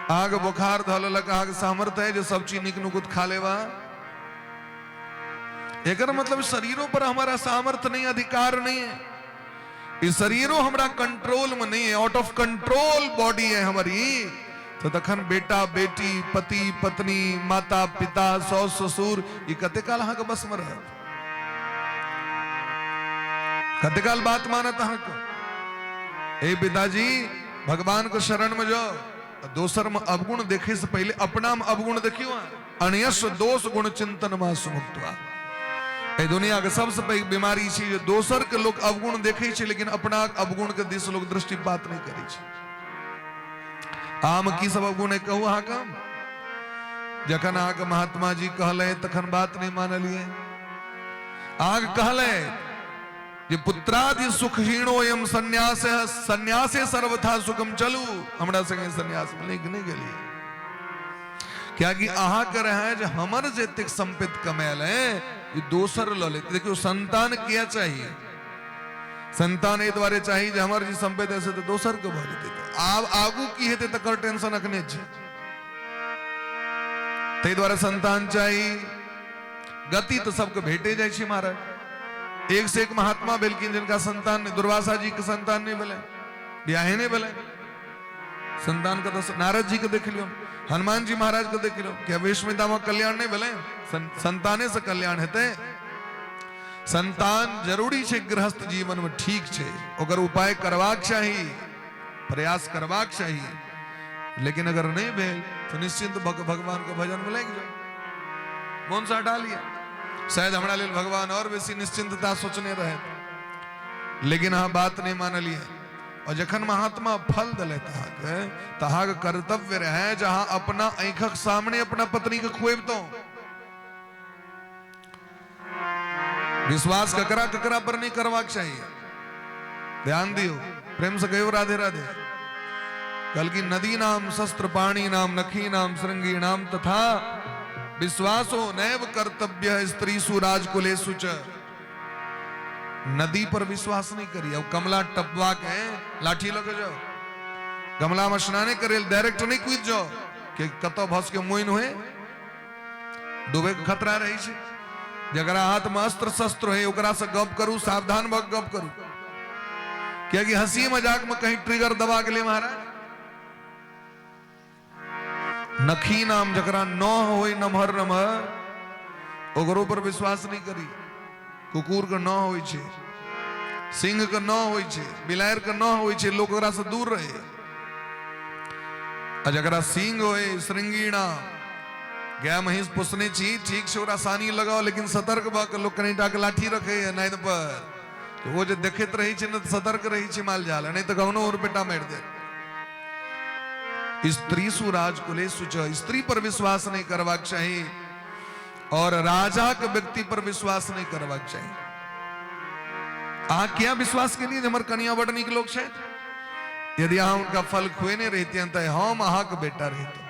अहाँके बोखार धऽ लेलक, अहाँके सामर्थ्य है जे सब चीज नीक नुकुत खा लेबा। एकर मतलब शरीरों पर हमारा सामर्थ्य नहीं, अधिकार नहीं है। ई शरीरों हमरा कंट्रोल में नहीं है, आउट ऑफ कंट्रोल बॉडी है हमारी। तो तखन बेटा बेटी पति पत्नी माता पिता सास ससुर ई कते काल अहाँके बस में रहत, कते काल बात मानत अहाँके? हे पिताजी भगवान के शरण में जाओ, दोसर में अवगुण देखे से पहले अपना में अवगुण देखियो। अनयस दोष गुण चिंतन मा सुमुक्तवा। एहि दुनिया के सबसे पैघ बीमारी छै जे दोसर के लोग अवगुण देखे छै लेकिन अपना अवगुण के दिस लोग दृष्टिपात नहीं करै छै। आम की सब अवगुण है कहू अहाँके? जखन अहाँके महात्मा जी कहले तखन बात नहीं मानलिए। अहाँके कहले जे पुत्रादि सुखहीणोयम संन्यास संन्यासे सर्वथा सुखम। चलू हमरा संगे संन्यास में। नहि नहि गेलियै, कियाकि अहाँके रहै जे हमर जे एतेक सम्पत्ति कमायल है ई दोसर लऽ लेत। देखियौ, संतान किया चाहिए? संतान एहि दुआरे चाही जे हमर जे सम्पत्ति है से तऽ दोसरके भऽ जेतै, आब आगू की हेतै तकर टेंशन अखने छै, ताहि दुआरे संतान चाही। गति तऽ सबके भेटे जाइ छै महाराज। एक से एक महात्मा भेलखिन जिनका संतान नहि। दुर्वासा जी के संतान नहि भेलै, बियाहे नहि भेलै, संतान के तऽ नारद जी के देख लियौ, हनुमान जी महाराज के देख लियौ। क्या विश्व में कल्याण नहि भेलै? संताने से कल्याण हेतै। संतान जरूरी छै गृहस्थ जीवन में, ठीक छै, ओकर उपाय करबाक चाही, प्रयास करबाक चाही, लेकिन अगर नहीं भेल तो निश्चिंत भगवान के भजन में लागि जाओ, मन से हटा लिया। शायद हमरा लेल भगवान और बेसी निश्चिंतता सोचने रहे, लेकिन अहाँ बात नहीं मानलिए। और जखन महात्मा फल दिले अहाँके, तऽ अहाँके कर्तव्य रहे जे अहाँ अपना आँखिक सामने अपना पत्नी के खुएबतहुँ। विश्वास ककरा ककरा पर नहीं करबाक चाहिए, ध्यान दियो, प्रेम से कहियो राधे राधे। कल की नदी नाम शस्त्र पाणी नाम नखी नाम श्रृंगी नाम तथा विश्वासो नैव कर्तव्य स्त्रीसु राजकुलेषु च। नदी पर विश्वास नहीं करी। अब कमला टपवा के लाठी लग जाओ, गमला में स्नाने करे डायरेक्ट नहीं कूद जाओ कि कतौ भस के मोइन हुए, डूबे के खतरा रही छै। जकरा हाथ में अस्त्र शस्त्र है ओकरा से गप करू, सावधान भ गप करू, कियाकि हंसी मजाक में कहीं ट्रिगर दबा गेलै महाराज। नखी नाम जकरा न होय नमहर नमहर, ओकरो पर विश्वास नहीं करी। कुकुर के न होय छै, सिंह के न होय छै, बिलायर के न होय छै, लोक ओकरा से दूर रहे। आ जकरा सिंह होय, श्रृंगीणा, गाय महींस पोसने छी, ठीक छै, ओकरा सानी लगाओ, लेकिन सतर्क भऽ के लोक कनिटा के लाठी रखे नाइद पर, ओ जे देखैत रहै छै ने सतर्क रहै छै माल जाल, नहीं तऽ कखनो और बेटा मारि देत। स्त्री सु राजकुलेषु च, स्त्री पर विश्वास नहीं करबाक चाही और राजा के व्यक्ति पर विश्वास नहीं करबाक चाही। अहाँ किया विश्वास केलिए जे हमर कनिया बड नीक लोक छथि? यदि अहाँ उनका फल खुएने रहितियन तऽ हम अहाँके बेटा रहितहुँ।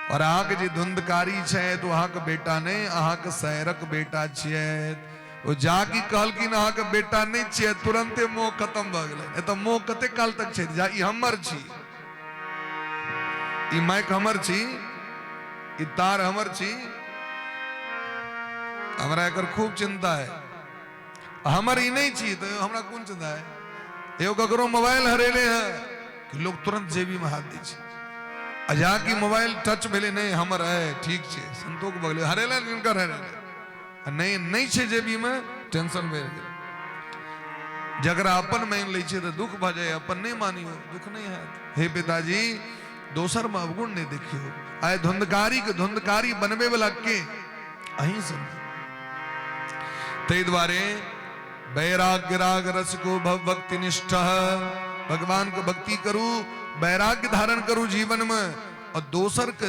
और अहाँके जे धुंधकारी छथि ओ अहाँके बेटा नहि, अहाँके सैरक बेटा छियथि। ओ जाकि कहलखिन अहाँके बेटा नहि छियै, तुरंते मोह खत्म भऽ गेलै। एतऽ मोह कते काल तक छै? जा ई हमर छी, ई माइक हमर छी, ई तार हमर छी, हमरा एकर खूब चिंता है। हमर ई नहीं छी तो हमरा कोन चिंता है? एगो ककरो मोबाइल हरेले है कि लोग तुरंत जेबी में हाथ दै छै, आ जा कि मोबाइल टच भेलै, नहीं हमर है, ठीक छै, संतोष भऽ गेलै। हरेले जिनकर हरेले, आ नहीं नहीं छै जेबी में, टेंशन भरि गेल। जकरा अपन मानि लै छै तऽ दुख भऽ जाए, अपन नहीं मानियो दुख नहीं हैत। हे पिताजी, दोसर में अवगुण नहीं देखियो। आय धुंधकारी के धुंधकारी बनबे वाला के अहीं सब। ताहि दुआरे वैराग्य राग रस को भव भक्ति निष्ठा, भगवान के भक्ति करू, वैराग्य धारण करू जीवन में, और दोसर के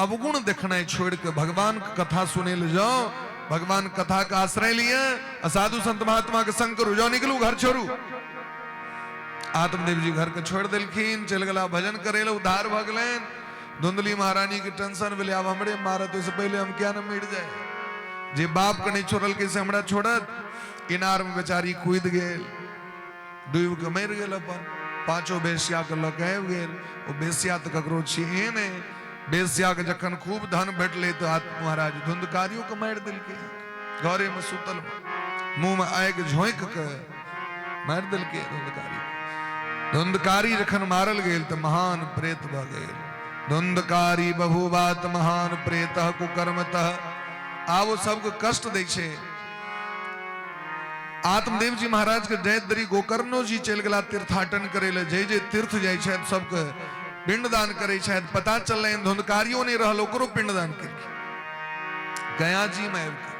अवगुण देखनाइ छोड़ के भगवान के कथा सुने ले जाओ, भगवान कथा का आश्रय लिए और साधु संत महात्मा के संग करू। जाओ, निकलू, घर छोड़ू। आत्मदेव जी घर के छोड़ देलखिन, चल गला भजन करे ले, उद्धार भऽ गेलनि। धुंधली महारानी के टेंशन भेलै, आब हमरे मारत, ओहिसँ पहिले हम किया न मरि जाए? जे बाप के नहीं छोड़लकै से हमरा छोड़त? इनार में बेचारी कूद गेल, डूबि के मरि गेल। अपन पांचो बेश्या के लऽ के आबि गेल। ओ बेश्या तऽ ककरो छिहे नहि। बेश्या के जखन खूब धन भेटलै तऽ आत्म महाराज धुंधकारियो के मारि देलकै। घरे में सुतल मुंह में आगि झोंकि के मारि देलकै धुंधकारी। धुंधकारी जखन मारल गेल तऽ महान प्रेत भऽ गेल। धुंधकारी बहुबात महान प्रेत कुकर्मतः। आब ओ सबके कष्ट दै छै। आत्मदेव जी महाराज के जयद्री गोकर्णो जी चलि गेला तीर्थाटन करे ले। जे जे तीर्थ जाइ छथि सबके पिंडदान करै छथि। पता चललनि धुंधकारियो नहि रहल, ओकरो पिंडदान केलखिन। गया जी में आबि कऽ,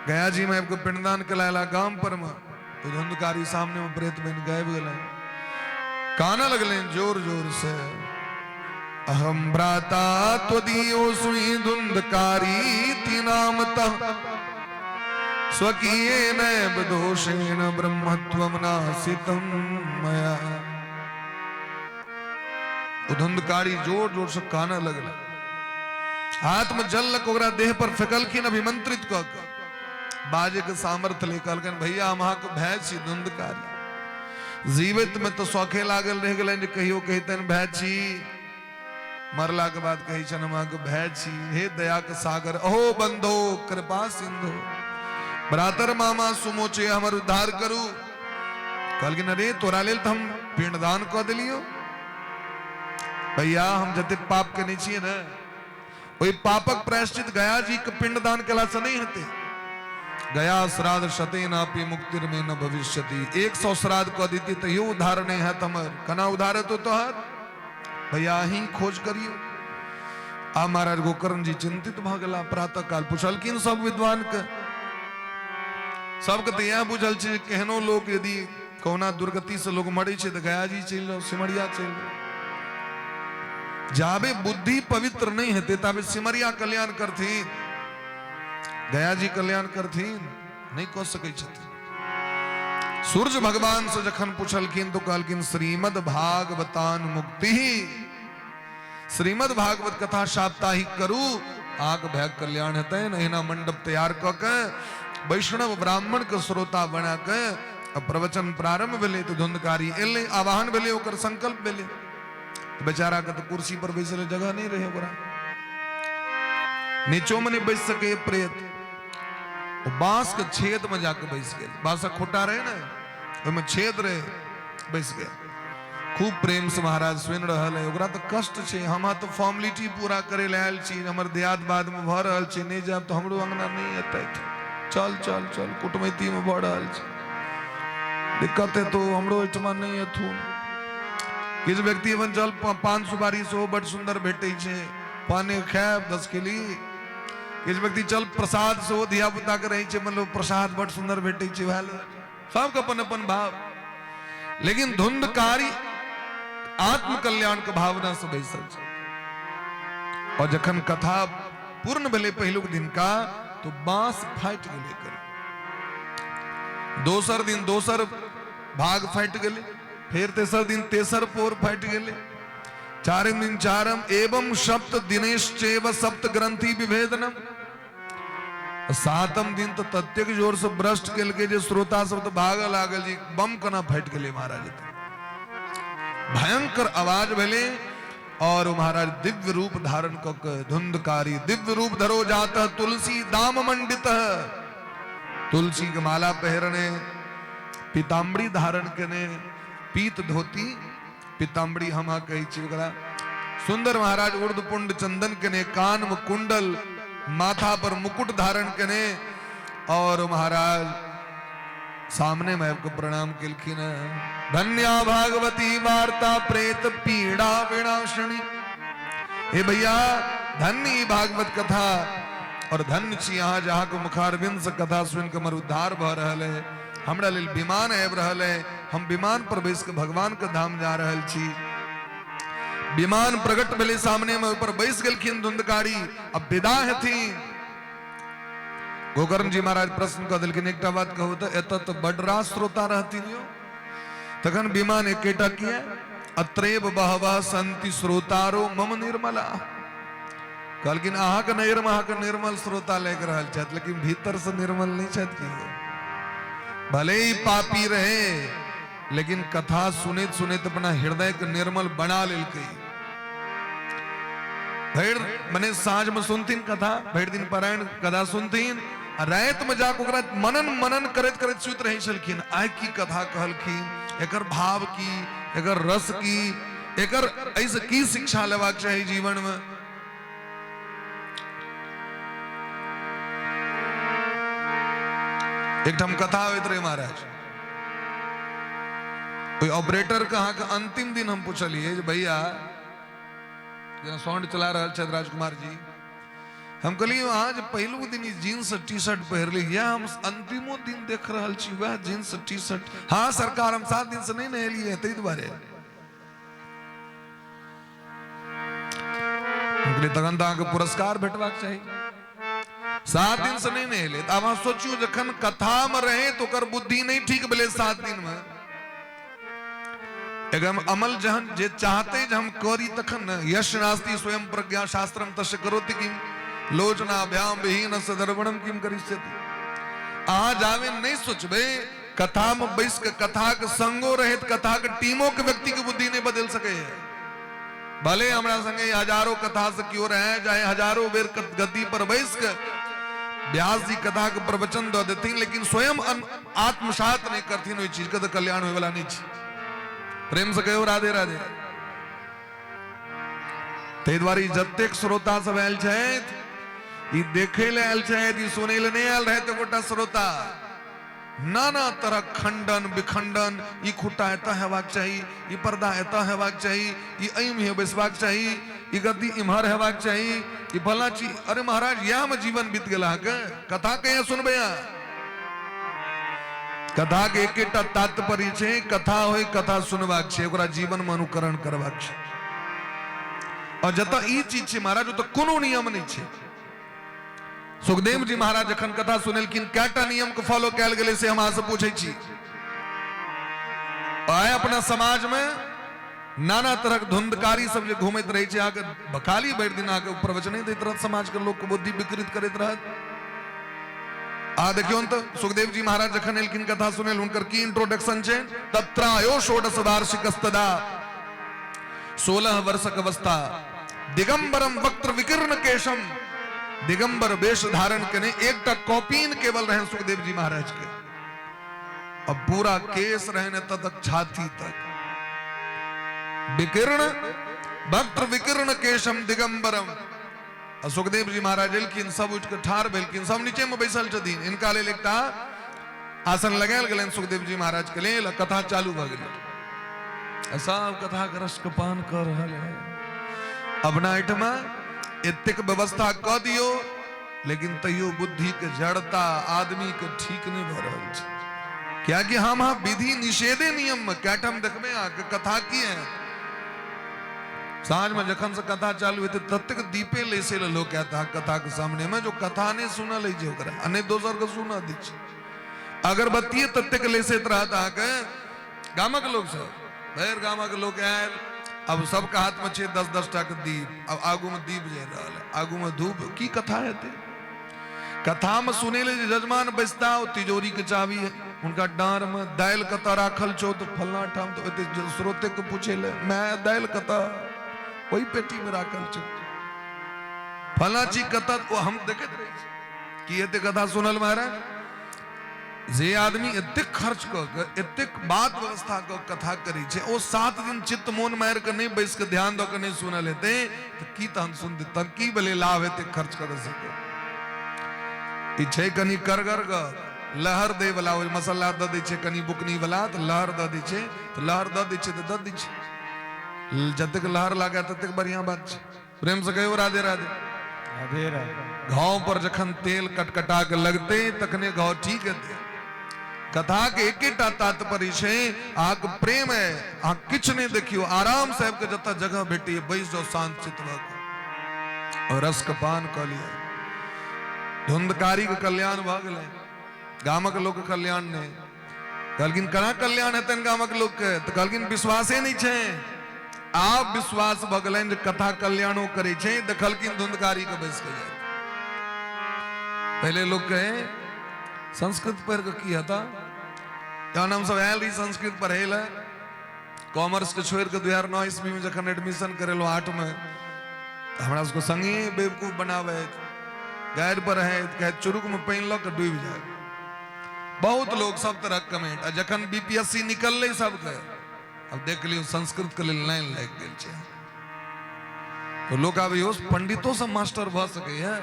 गया जी में आबि कऽ पिंडदान केला गाम पर में, तो धुंधकारी सामने में प्रेत बनि के आबि गेलनि। कानऽ लगलनि जोर जोर से, अहम भ्राता त्वदीयोऽस्मि धुंधकारी नामतः। स्वकीयेनैव दोषेण ब्रह्मत्वं नासितं मया। ओ धुंधकारी जोर जोर से कानऽ लगल, हाथ में जल लग ओकरा देह पर फेकलखिन, अभिमंत्रित कऽ के बाजे के सामर्थ्य ले कहलखिन, भैया हम अहाँके भय छी धुंधकारी। जीवित में तो शौखे लागल रहि गेलनि जे कहियो कहितनि भय छी, मरला के बाद कहै छनि हम अहाँके भय छी। हे दया के सागर, अहो बंधो कृपा सिंधु, भ्रातर मामा सुमोचे हमर उद्धार करू। कहलखिन अरे तोरा लेल तऽ हम पिंडदान कऽ देलियौ भैया, हम जते पाप केने छियै ने ओहि पापक प्रायश्चित गया जी के पिंडदान केला से नहीं हेतै। गया श्राद्ध शतेनापि मुक्तिर्मे न भविष्यति। 100 श्राद्ध कऽ देती तैयो उद्धार नहीं हैत हमर, केना उद्धार हेतौ तोहर? भैया अहीं खोज करियौ। आ महाराज गोकर्ण जी चिंतित भऽ गेला। प्रातः काल पुछलखिन सब विद्वान के, सबके तऽ इएह बुझल छै केहनो लोक यदि कहुना दुर्गति से लोग मरै छै तऽ गया जी चलि जाउ, सिमरिया चलि जाउ। जाबे बुद्धि पवित्र नहीं हेतै ताबे सिमरिया कल्याण करथिन, गया जी कल्याण करथिन नहीं कऽ सकै छथिन। सूर्य भगवान से जखन पुछलखिन तो कहलखिन श्रीमद भागवतान मुक्ति, श्रीमद भागवत कथा साप्ताहिक करू, आग भय कल्याण हेतै। एहिना मंडप तैयार कऽ के वैष्णव ब्राह्मण के श्रोता बना के प्रवचन प्रारंभ भेलै तऽ धुंधकारी एलै, आवाहन भेलै, ओकर संकल्प भेलै। बेचारा के तऽ कुर्सी पर बैसै जगह नहीं रहे, ओकरा नीचो में नहीं बैस सके प्रेत, बांस के छेद में जाके बैस गेल। बांसक खूटा रहे ने, ओहिमे छेद रहे, बैस गेल। खूब प्रेम से महाराज सुनि रहल है। ओकरा तऽ कष्ट छै, हम तऽ फॉर्मेलिटी पूरा करे लए आयल छी, हमर दियाद बाद में भऽ रहल छै, नहि जायब तऽ हमरो अंगना नहि एतै। चल चल चल, कुटमैती में भऽ रहल छै, दिक्कत हेतौ, हमरो ओहिठमा नहि एथुन। किछु व्यक्ति अपन चल पान सुपारी सेहो बड सुन्दर भेटै छै, पाने खायब 10 किली। किछु व्यक्ति चल प्रसाद सेहो धिया पुता के रहै छै, मतलब प्रसाद बड सुन्दर भेटै छै, वएह सबके अपन अपन भाव। लेकिन धुंधकारी आत्मकल्याण के भावना से बैसल छै। और जखन कथा पूर्ण भेलै पहिलुक दिन का, तो बांस फाटि गेलै कर। दोसर दिन दोसर भाग फाटि गेलै, फेर तेसर दिन तेसर पोर फाटि गेलै, चारिम दिन चारम, एवं सप्त दिनेश्चैव सप्त ग्रंथि विभेदनम। सातम दिन तो ततेक जोर से ब्रस्ट केलकै जे श्रोता सब तो भागऽ लागल जी बम केना फाटि गेलै महाराज। भयंकर आवाज भेलै और महाराज दिव्य रूप धारण कऽ के धुंधकारी दिव्य रूप धरो जात तुलसी दाम मंडित, तुलसी के माला पहिरने, पीताम्बरी धारण केने, पीत धोती, पीताम्बरी हम अहाँ कहै छी ओकरा, सुंदर महाराज ऊर्ध्व पुंड चंदन केने, कान में कुंडल, माथा पर मुकुट धारण केने और महाराज सामने में आबि के प्रणाम केलखिन। धन्या भागवती वार्ता प्रेत पीड़ा विनाशिनी। हे भैया धन्य ई भागवत कथा और धन्य छी अहाँ जहाँ के मुखारविंद से कथा सुनि के हमर उद्धार भऽ रहल है। हमरा लेल विमान आबि रहल है, हम विमान पर बैस के भगवान के धाम जा रहल छी। विमान प्रकट भेलै सामने में, ओहि पर बैस गेलखिन धुंधकारी, अब विदा हेथिन। गोकर्ण जी महाराज प्रश्न कऽ देलखिन, एकटा बात कहू तऽ एतऽ तऽ बड रास श्रोता रहथिन यौ, तखन विमान एकेटा किया? अत्रैव बहवः सन्ति श्रोतारो मम निर्मला। कहलखिन अहाँके नजर में अहाँके निर्मल श्रोता लागि रहल छथि, लेकिन भीतर से निर्मल नहीं छथि। की भले ही पापी रहे, लेकिन कथा सुनैत सुनैत अपना हृदय के निर्मल बना लेलकै। भरि मने साँझ में सुनथिन कथा, भरि दिन पारायण कथा सुनथिन, आ राति में जाके ओकरा मनन मनन करैत करैत सुति रहै छलखिन। आइ की कथा कहलखिन, एकर भाव की, एकर रस की, एकर एहिसँ की शिक्षा लेबाक चाही जीवन में। एकठाम कथा होइत रहे महाराज, ओहि ऑपरेटर के अहाँके अंतिम दिन हम पुछलियै जे भैया जेना साउंड चला रहल छथि राजकुमार जी, हम कहलियै अहाँ जे पहिलुक दिन ई जींस टी शर्ट पहिरली, इएह हम अंतिमो दिन देख रहल छी वएह जींस टी शर्ट। हाँ सरकार, हम 7 दिन से नहीं नहेलियै ताहि दुआरे। हम कहलियै तखन तऽ अहाँके पुरस्कार भेटबाक चाही। 7 दिन से नहि नहेले। तऽ आब अहाँ सोचियौ, जखन कथामे रहै तऽ ओकर बुद्धि नहि ठीक भेलै 7 दिनमे। एकदम अमल जहन जे चाहते जे हम करी तखन ने। यश नास्ति स्वयं प्रज्ञा शास्त्रम तस्य करोति किम लोचनाभ्याम विहीन सदर्वणम किम करिष्यति। अहाँ जावे नहीं सोचबे, कथा में बैस के कथा के संगो रहत कथा के टीमों के व्यक्ति के बुद्धि नहीं बदल सके है। भले हमरा संगे हजारों कथा से क्यों रहे, चाहे हजारों बेर गद्दी पर बैस के व्यास जी कथा के प्रवचन दऽ देथिन, लेकिन स्वयं आत्मसात नहीं करथिन ओहि चीज के, तऽ कल्याण होय वाला नहीं छै। प्रेम से कहियो राधे राधे। ताहि दुआरे जतेक श्रोता सब आयल छथि, ई देखे ले आयल छथि, ई सुनै ले नहि आयल रहथि। एकोटा श्रोता नाना तरह खंडन विखंडन, ई खुट्टा एतऽ हेबाक चाही, ई पर्दा एतऽ हेबाक चाही, ई एहिमे बैसबाक चाही, ई गद्दी इम्हर हेबाक चाही, ई फलां चीज। अरे महाराज, इएह में जीवन बीत गेल अहाँके, कथा कहिया सुनबै अहाँ? कथा के एकेटा तात्पर्य छै, कथा होय कथा सुनबाक छै, ओकरा जीवन में अनुकरण करबाक छै। और जतऽ ई चीज छै महाराज, ओतऽ कोनो नियम नहि छै। सुखदेव जी महाराज जखन कथा सुनेलखिन, कएटा नियम के फॉलो कयल गेलै से हम अहाँ से पूछै छी। आइ अपना समाज में नाना तरहक धुंधकारी सब जे घूमैत रहै छै, अहाँके बखाली भरि दिन अहाँके प्रवचने दैत रहत, समाज के लोक के बुद्धि विकृत करैत रहत। आ देखियौ तऽ सुखदेव जी महाराज जखन एलखिन कथा सुनेल, हुनकर की इंट्रोडक्शन छै? तत्रायो षोडश वार्षिकस्तदा, 16 वर्षक अवस्था, दिगंबरम वक्त्र विकीर्ण केशम, दिगंबर वेश धारण केने, एकटा कॉपीन केवल रहन सुखदेव जी महाराज के, अब पूरा केस रहन एतऽ तक छाती तक, विकीर्ण वक्त्र विकीर्ण केशम दिगंबरम। आ सुखदेव जी महाराज एलखिन, सब उठि कऽ ठाढ़ भेलखिन, सब नीचे में बैसल छथिन, इनका लेल एकटा आसन लगायल गेलनि सुखदेव जी महाराज के लेल, कथा चालू भऽ गेलै। सब कथा के रस के पान कऽ रहल है। अपना एहिठमा एतेक व्यवस्था कऽ दियौ, लेकिन तैयो बुद्धि के जड़ता आदमी के ठीक नहीं भऽ रहल छै। कियाकि हम अहाँ विधि निषेधे नियम में कए ठाम देखबै अहाँके कथा की है। साँझ में जखन से कथा चालू हेतै ततेक दीपे लेसे ले लोक आयत अहाँ कथा के सामने में, जो कथा नहीं सुनल है ओकरा आ नहि दोसर के सुनऽ दै छै। अगरबत्तिए ततेक लेसैत रहत अहाँके गामक लोक सब, भरि गामक लोक आयल, अब सबके हाथ में छै 10-10 टा के दीप, अब आगू में दीप जरि रहल है, आगू में धूप, की कथा हेतै? कथा में सुनै ले जे जजमान बैसता, ओ तिजोरी के चाबी है हुनका डाँर में, दालि कतऽ राखल छौ तऽ फल्लाँ ठाम, तऽ ओते स्रोते के पूछे ले, माय दालि कतऽ? ओहि पेटी में राखल छौ, फल्लाँ चीज कतऽ? ओ हम देखैत रहै छी की एते कथा सुनल महाराज। जे आदमी एतेक खर्च कऽ के एतेक बात व्यवस्था कऽ कथा करै छै, ओ 7 दिन चित्त मोन मारि कऽ नहि बैस कऽ ध्यान दऽ कऽ नहि सुनल हेतै तऽ की तहन सुनतै? तहन की भेलै लाभ एतेक खर्च कऽ कऽ? सकै ई छै कनि करगर गप, लहर दै वाला, ओहि मसाला दऽ दै छै कनि बुकनी वाला, तऽ लहर दऽ दै छै, तऽ लहर दऽ दै छै तऽ दऽ दै छै, जतेक लहर लागै ततेक बढ़िआँ बात छै। प्रेम से कहियो राधे राधे। राधे राधे। घाव पर जखन तेल कटकटा के लगते तखने घाव ठीक हेतै। कथा के एकेटा तात्पर्य छै, अहाँके प्रेम है, अहाँ किछु नहि देखियौ, आराम से आबि के जतऽ जगह भेटैए बैस जाउ शांत चित्त भऽ कऽ और रस के पान कऽ लिअ। धुंधकारी के कल्याण भऽ गेलै, गामक लोक के कल्याण नहि। कहलखिन केना कल्याण हेतनि गामक लोकके? तऽ कहलखिन विश्वासे नहि छै। आब विश्वास भऽ गेलनि जे कथा कल्याणो करै छै। देखलखिन धुंधकारी के बैस के जाइत। पहिले लोक कहे संस्कृत पढ़ि कऽ की हेता? जहन हमसब आयल रही संस्कृत पढ़ै लए, कॉमर्स के छोड़ि कऽ 2009 ईस्वी में जखन एडमिशन करेलहुँ 8 में, तऽ हमरा सबके संगे बेवकूफ बनाबैत गाड़ि पर रहैत कहैत चुरुक में पानि लऽ कऽ डूबि जायब। बहुत लोग सब तरह कमेंट। आ जखन बीपीएससी निकललै सबके, अब देख लियौ संस्कृत के लेल लाइन लागि गेल छै। तो लोक आब इहो पंडितो सब मास्टर भऽ सकैए,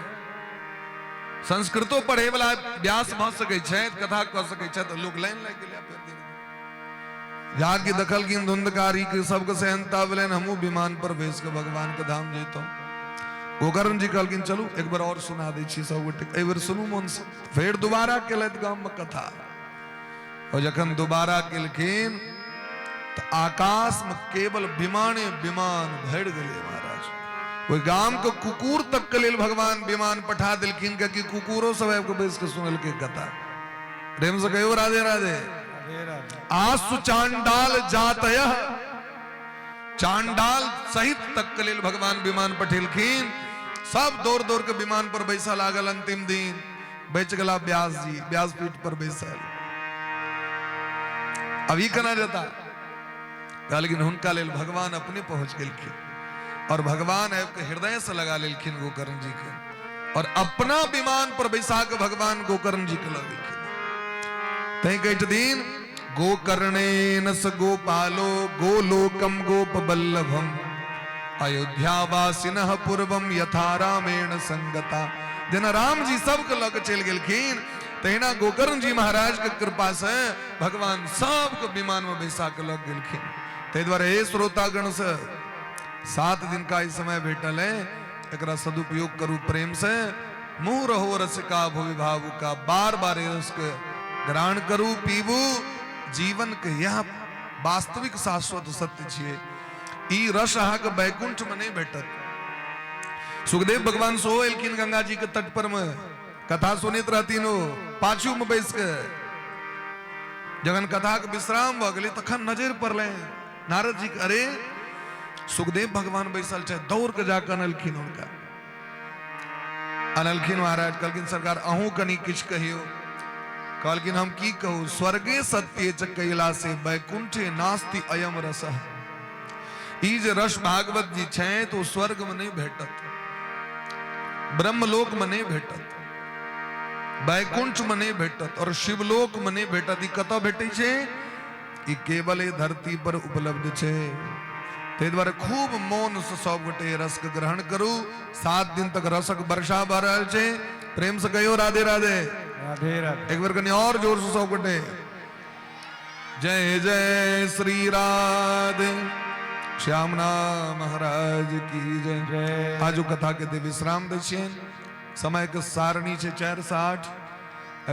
संस्कृतो पढ़े वाला व्यास भऽ सकै छै, कथा कऽ सकै छै, तऽ लोक लाइन लागि गेलै। फेर धीरे जाके देखलखिन धुंधकारी के सबके सेहनता भेलनि, हमहूँ विमान पर बैस के भगवान के धाम जैतहुँ। गोकर्ण जी कहलखिन चलू एक बेर और सुना दै छी सब गोटे, एहि बेर सुनू मन से। फेर दोबारा केलथि गाम में कथा, और जखन दोबारा केलखिन तऽ आकाश में केवल विमाने विमान भरि गेलै महाराज। ओहि गाम के कुकुर तक के लेल भगवान विमान पठा देलखिन, कियाकि कुकुरो सब आबि कऽ बैस कऽ सुनलकै कथा। प्रेम से कहियो राधे राधे। आसु चांडाल जातय, चांडाल सहित तक के लेल भगवान विमान पठेलखिन। सब दौड़ दौड़ के विमान पर बैसा लागल। अंतिम दिन बच गला व्यास जी, व्यासपीठ पर बैसल। अभी केना जेता? कहलखिन हुनका लेल भगवान अपने पहुंच गेलखिन और भगवान आबि के हृदय से लगा लेलखिन गोकर्ण जी के और अपना विमान पर बैसा के भगवान गोकर्ण जी के लऽ गेलखिन। तैं कहै छथिन गोकर्णेन स गोपालो गोलोकम गोप बल्लभम अयोध्यावासिनः पूर्वम यथा रामेण संगता। जेना राम जी सबके लऽ के चलि गेलखिन तहिना गोकर्ण जी महाराज के कृपा से भगवान सबके विमान में बैसा के लऽ गेलखिन। ताहि दुआरे हे श्रोतागण से 7 दिन का ई समय भेटल है, एकरा सदुपयोग करू प्रेम से। मुँह रहो रसिका भुवि भावुका, बार बार रस के ग्रहण करू पीबू। जीवन के यह वास्तविक शाश्वत सत्य छियै। ई रस अहाँके वैकुंठ में नहीं भेटत। सुखदेव भगवान सेहो एलखिन गंगा जी के तट पर में, कथा सुनैत रहथिन ओ पाछू में बैस के। जखन कथा के विश्राम भऽ गेलै तखन नजर पड़लै नारद जी के, अरे सुखदेव भगवान बैसल छै। दौड़ के जाके अनलखिन हुनका। अनलखिन महाराज, कहलखिन सरकार अहूँ कनि किछु कहियौ। कहलखिन हम की कहू, स्वर्गे सत्य च कैलासे वैकुंठे नास्ति अयम रसः। ई जे रस भागवत जी छै तो स्वर्ग में नहीं भेटत, ब्रह्मलोक में नहीं भेटत, वैकुंठ में नहीं भेटत और शिवलोक में नहीं भेटत। ई कतऽ भेटै छै? ई केवल एहि धरती पर उपलब्ध छै। ताहि दुआरे खूब मोन से सब गोटे रस के ग्रहण करू। 7 दिन तक रसक वर्षा भऽ रहल छै। प्रेम से कहियो राधे राधे। राधे राधे। एक बेर कनि और जोर से सब गोटे जय जय श्री राधे। श्यामना महाराज की जय। जय। आजू कथा के दे विश्राम दै छियनि। समय के सारणी छै 4:60।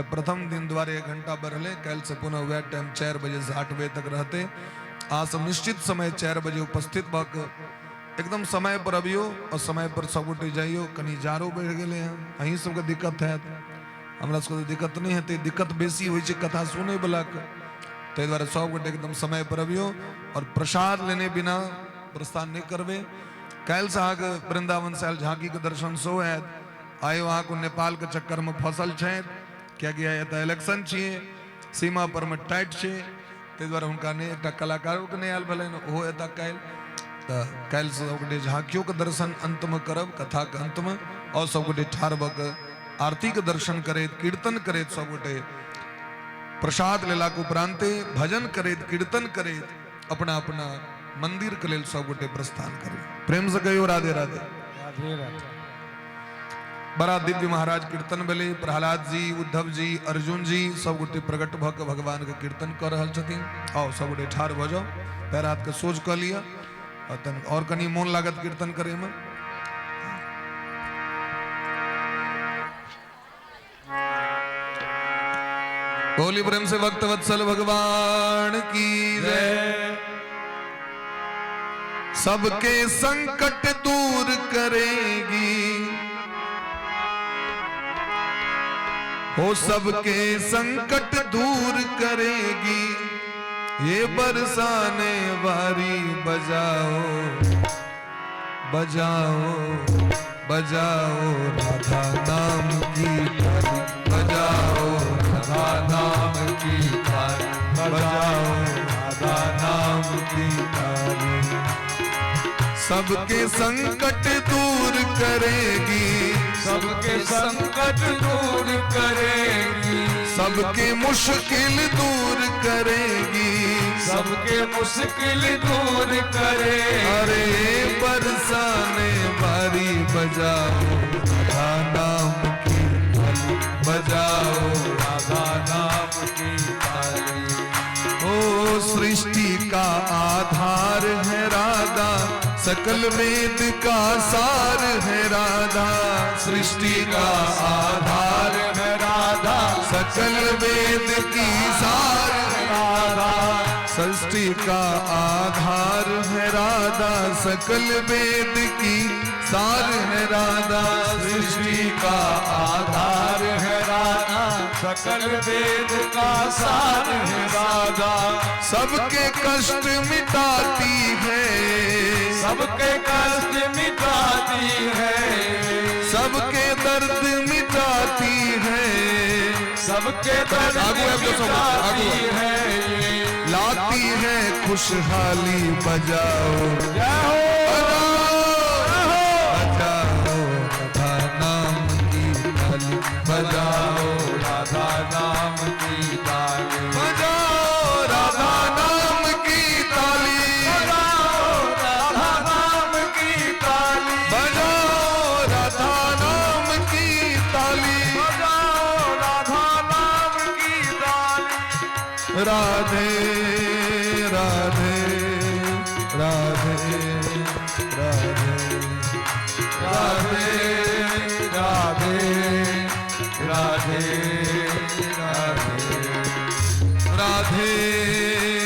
प्रथम दिन द्वारे 1 घंटा बढ़ले, काल्हि से पुनः वएह टाइम 4 बजे से 8 बजे तक रहते। अहाँ सब निश्चित समय 4 बजे उपस्थित भऽ कऽ एकदम समय पर अबियौ और समय पर सब गोटे जाइयौ। कनि जाड़ो बढ़ि गेलै हँ, अहीं सबके दिक्कत हैत, हमरा सबके तऽ दिक्कत नहि हेतै। दिक्कत बेसी होइ छै कथा सुनैवलाके। ताहि दुआरे सब गोटे एकदम समय पर अबियौ और प्रसाद लेने बिना प्रस्थान नहि करबै। काल्हिसँ अहाँके वृन्दावन से आयल झाँकीके दर्शन सेहो हैत। आइ अहाँके नेपालके चक्करमे फँसल छथि, कियाकि आइ एतऽ इलेक्शन छियै, सीमा परमे टाइट छै, ताहि दुआरे हुनका नहि एकटा कलाकारोके नहि आयल भेलनि, ओहो एतऽ काल्हि। तऽ काल्हि सबगोटे झाँकियोके दर्शन अन्तमे करब, कथाके अन्तमे, और सबगोटे ठाढ़ भऽ कऽ आरतीके दर्शन करैत कीर्तन करैत सबगोटे प्रसाद लेलाके उपरान्ते भजन करैत कीर्तन करैत अपना अपना मंदिर के लेल सबगोटे प्रस्थान करू। प्रेम से कहियो राधे राधे। राधे राधे। बड़ा दिव्य महाराज कीर्तन भेलै। प्रहलाद जी, उद्धव जी, अर्जुन जी सबगोटे प्रकट भऽ कऽ भगवान के कीर्तन कऽ रहल छथिन। आउ सबगोटे ठाढ़ भऽ जाउ, पैर हाथ के सोझ कऽ लिअ और तन और कनि मोन लागत कीर्तन करे में। बोली प्रेम से भक्त वत्सल भगवान की जय। सबके संकट दूर करेगी, हो सबके संकट दूर करेगी, ये बरसाने वाली बजाओ बजाओ बजाओ राधा नाम की ताली, बजाओ राधा नाम की ताली, बजाओ राधा नाम की ताली। सबके संकट दूर करेगी, सबके संकट दूर करेगी, सबके मुश्किल दूर करेगी, सबके मुश्किल दूर करेगी। अरे बरसाने वाली बजाओ राधा नाम की ताली, बजाओ राधा नाम की ताली। ओ सृष्टि का आधार है राधा, सकल वेद का सार है राधा, सृष्टि का आधार है राधा, सकल वेद की सार है राधा, सृष्टि का आधार है राधा, सकल वेद की सार है राधा। सृष्टि का आधार है राधा, सकल वेद का सार है राधा। सबके कष्ट मिटाती है, सबके कष्ट मिटाती है, सबके दर्द मिटाती है, सबके दर्द मिटाती है, लाती है खुशहाली। बजाओ जय हो, बजाओ राधा नाम की ताली, बजाओ राधा नाम की ताली, बजाओ राधा नाम की ताली, बजाओ राधा नाम की ताली, बजाओ राधा नाम की ताली, बजाओ राधा नाम की ताली। राधे राधे राधे राधे राधे राधे राधे राधे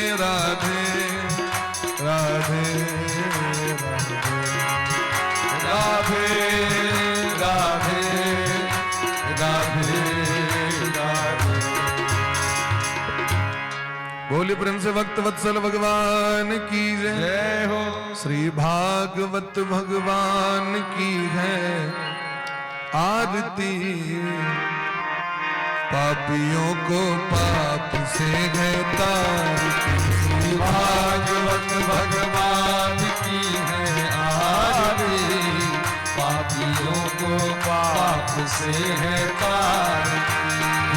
राधे राधे राधे राधे राधे राधे। बोलिए प्रेम से भक्त वत्सल भगवान की जय। जय हो। श्री भागवत भगवान की है आरती, पापियों को पाप से है तारती। श्री भागवत भगवान की है आरती, पापियों को पाप से है तारती।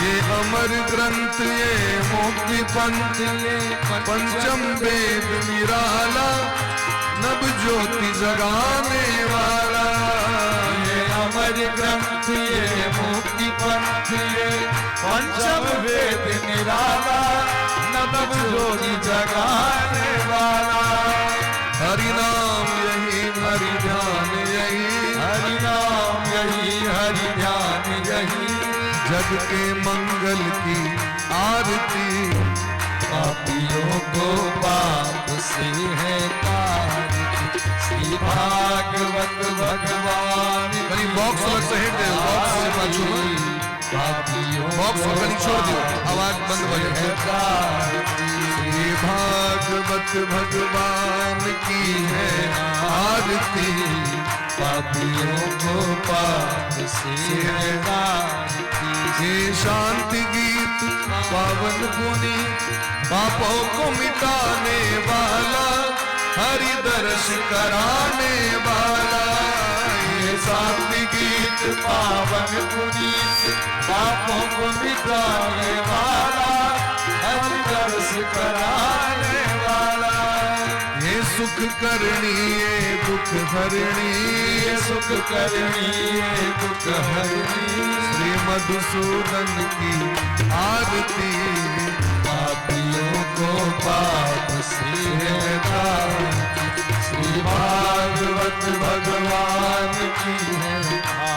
ये अमर ग्रंथ ये मुक्ति पंथ ये पंचम वेद निराला, नव ज्योति जगाने वाला। ये अमर ग्रंथ ये मुक्ति पंथ ये पंचम वेद निराला, नव ज्योति जगाने वाला। हरि नाम यही हरि ध्यान यही, हरि नाम यही हरि ध्यान यही, जग के मंगल की आरती। पापियों को पाप से है तारती। श्री भागवत भगवान कहीं बॉक्स अलग से हट दे, बॉक्स से पाछू पापियों बॉक्स कहीं छोड़ दियो, आवाज बंद हो जाए। श्री भागवत भगवान की है आरती, पापियों को पाप से है तारती। ये शांति गीत पावन पुनीत, पापों को मिटाने वाला, हरि दर्श कराने वाला। ये शांति गीत पावन पुनीत, पापों को मिटाने वाला, हरि दर्श कराने वाला। ये सुख करनी ये दुख हरणी, ये सुख करनी ये दुख हरणी, श्री मधुसूदन की आरती। पापियों को पाप से है तारती। श्री भागवत भगवान की है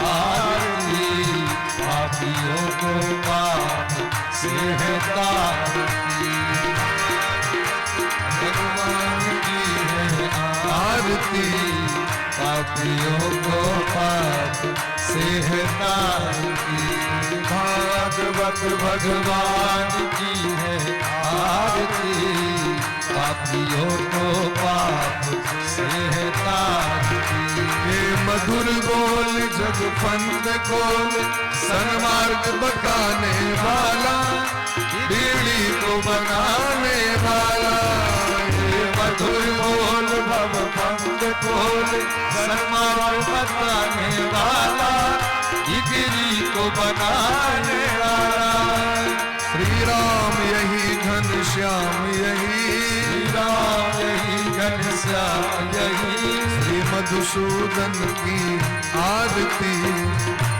आरती, पापियों को पाप से है तारती। भगवान की है आरती, पापियों को पाप से है तारती। भागवत भगवान की है आरती, पापियों को पाप से है तारती। ये मधुर बोल जग फंद खोल, सन्मार्ग बताने वाला, बीड़ी को बनाने वाला। ये मधुर बोल भव फंद खोल, सन्मार्ग बताने वाला, बिगड़ी को बनाने वाला। श्री राम यही घन श्याम यही, श्री राम यही घन श्याम यही, श्री मधुसूदन की आरती।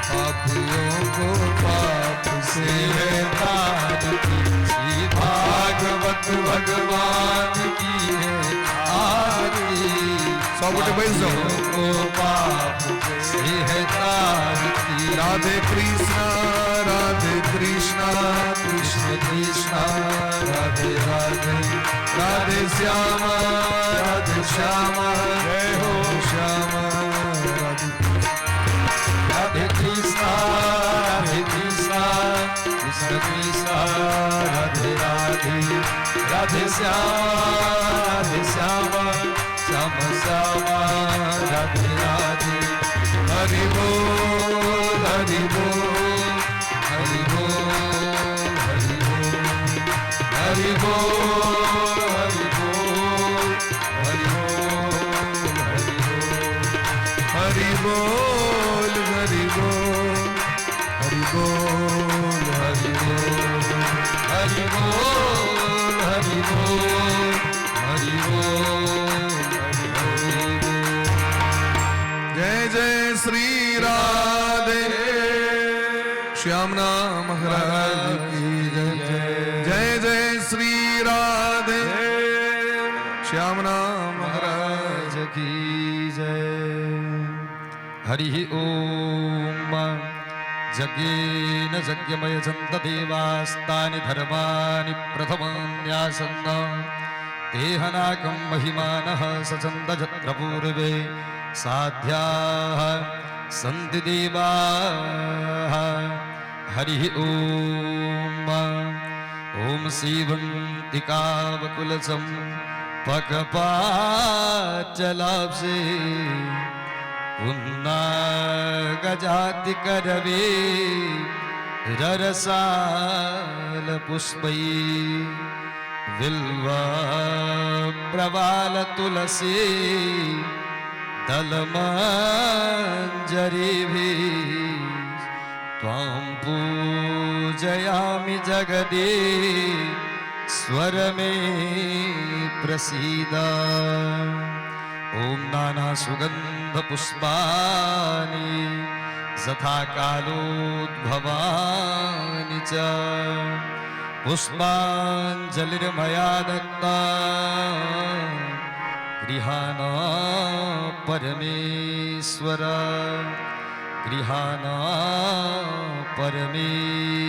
पापियों को पाप से है तारती। श्री भागवत भगवान की है आरती। सब गोटे बैस जाओ। को पाप से है तारती। राधे कृष्णा राधे कृष्णा कृष्ण कृष्ण राधे राधे, राधे श्यामा राधे श्यामा जय हो श्यामा राधे। राधे कृष्णा राधे कृष्णा कृष्ण कृष्ण राधे राधे, राधे श्याम श्याम श्याम राधे राधे। हरि बोल हरि बोल हरि बोल हरि बोल हरि बोल हरि बोल हरि बोल हरि बोल हरि बोल हरि बोल हरि बोल हरि बोल हरि बोल हरि बोल हरि बोल। जय जय श्री राधे श्याम नाम महाराज की जय। जय जय श्री राधे श्याम नाम महाराज महाराज की जय। हरि ओम। यज्ञेन यज्ञमय देवास्तानि धर्माणि प्रथमान्यासन्न तेहनाकं महिमानः सचन्दजत्र पूर्वे साध्याः सन्ति देवाः। हरि ओम। ॐ सीवन्तिकावकुलचं पकपाचलाब्जे पुन्नागजातिकरवे ररसालपुष्पै बिल्व प्रवालतुलसी दलमञ्जरीभिः त्वां पूजयामि जगदीश्वर मे प्रसीद। ॐ नानासुगन्धपुष्पाणि यथा कालोद्भवानि च पुष्पाञ्जलिर्मया दत्ता गृहाण परमेश्वर, गृहाण परमेश्वर।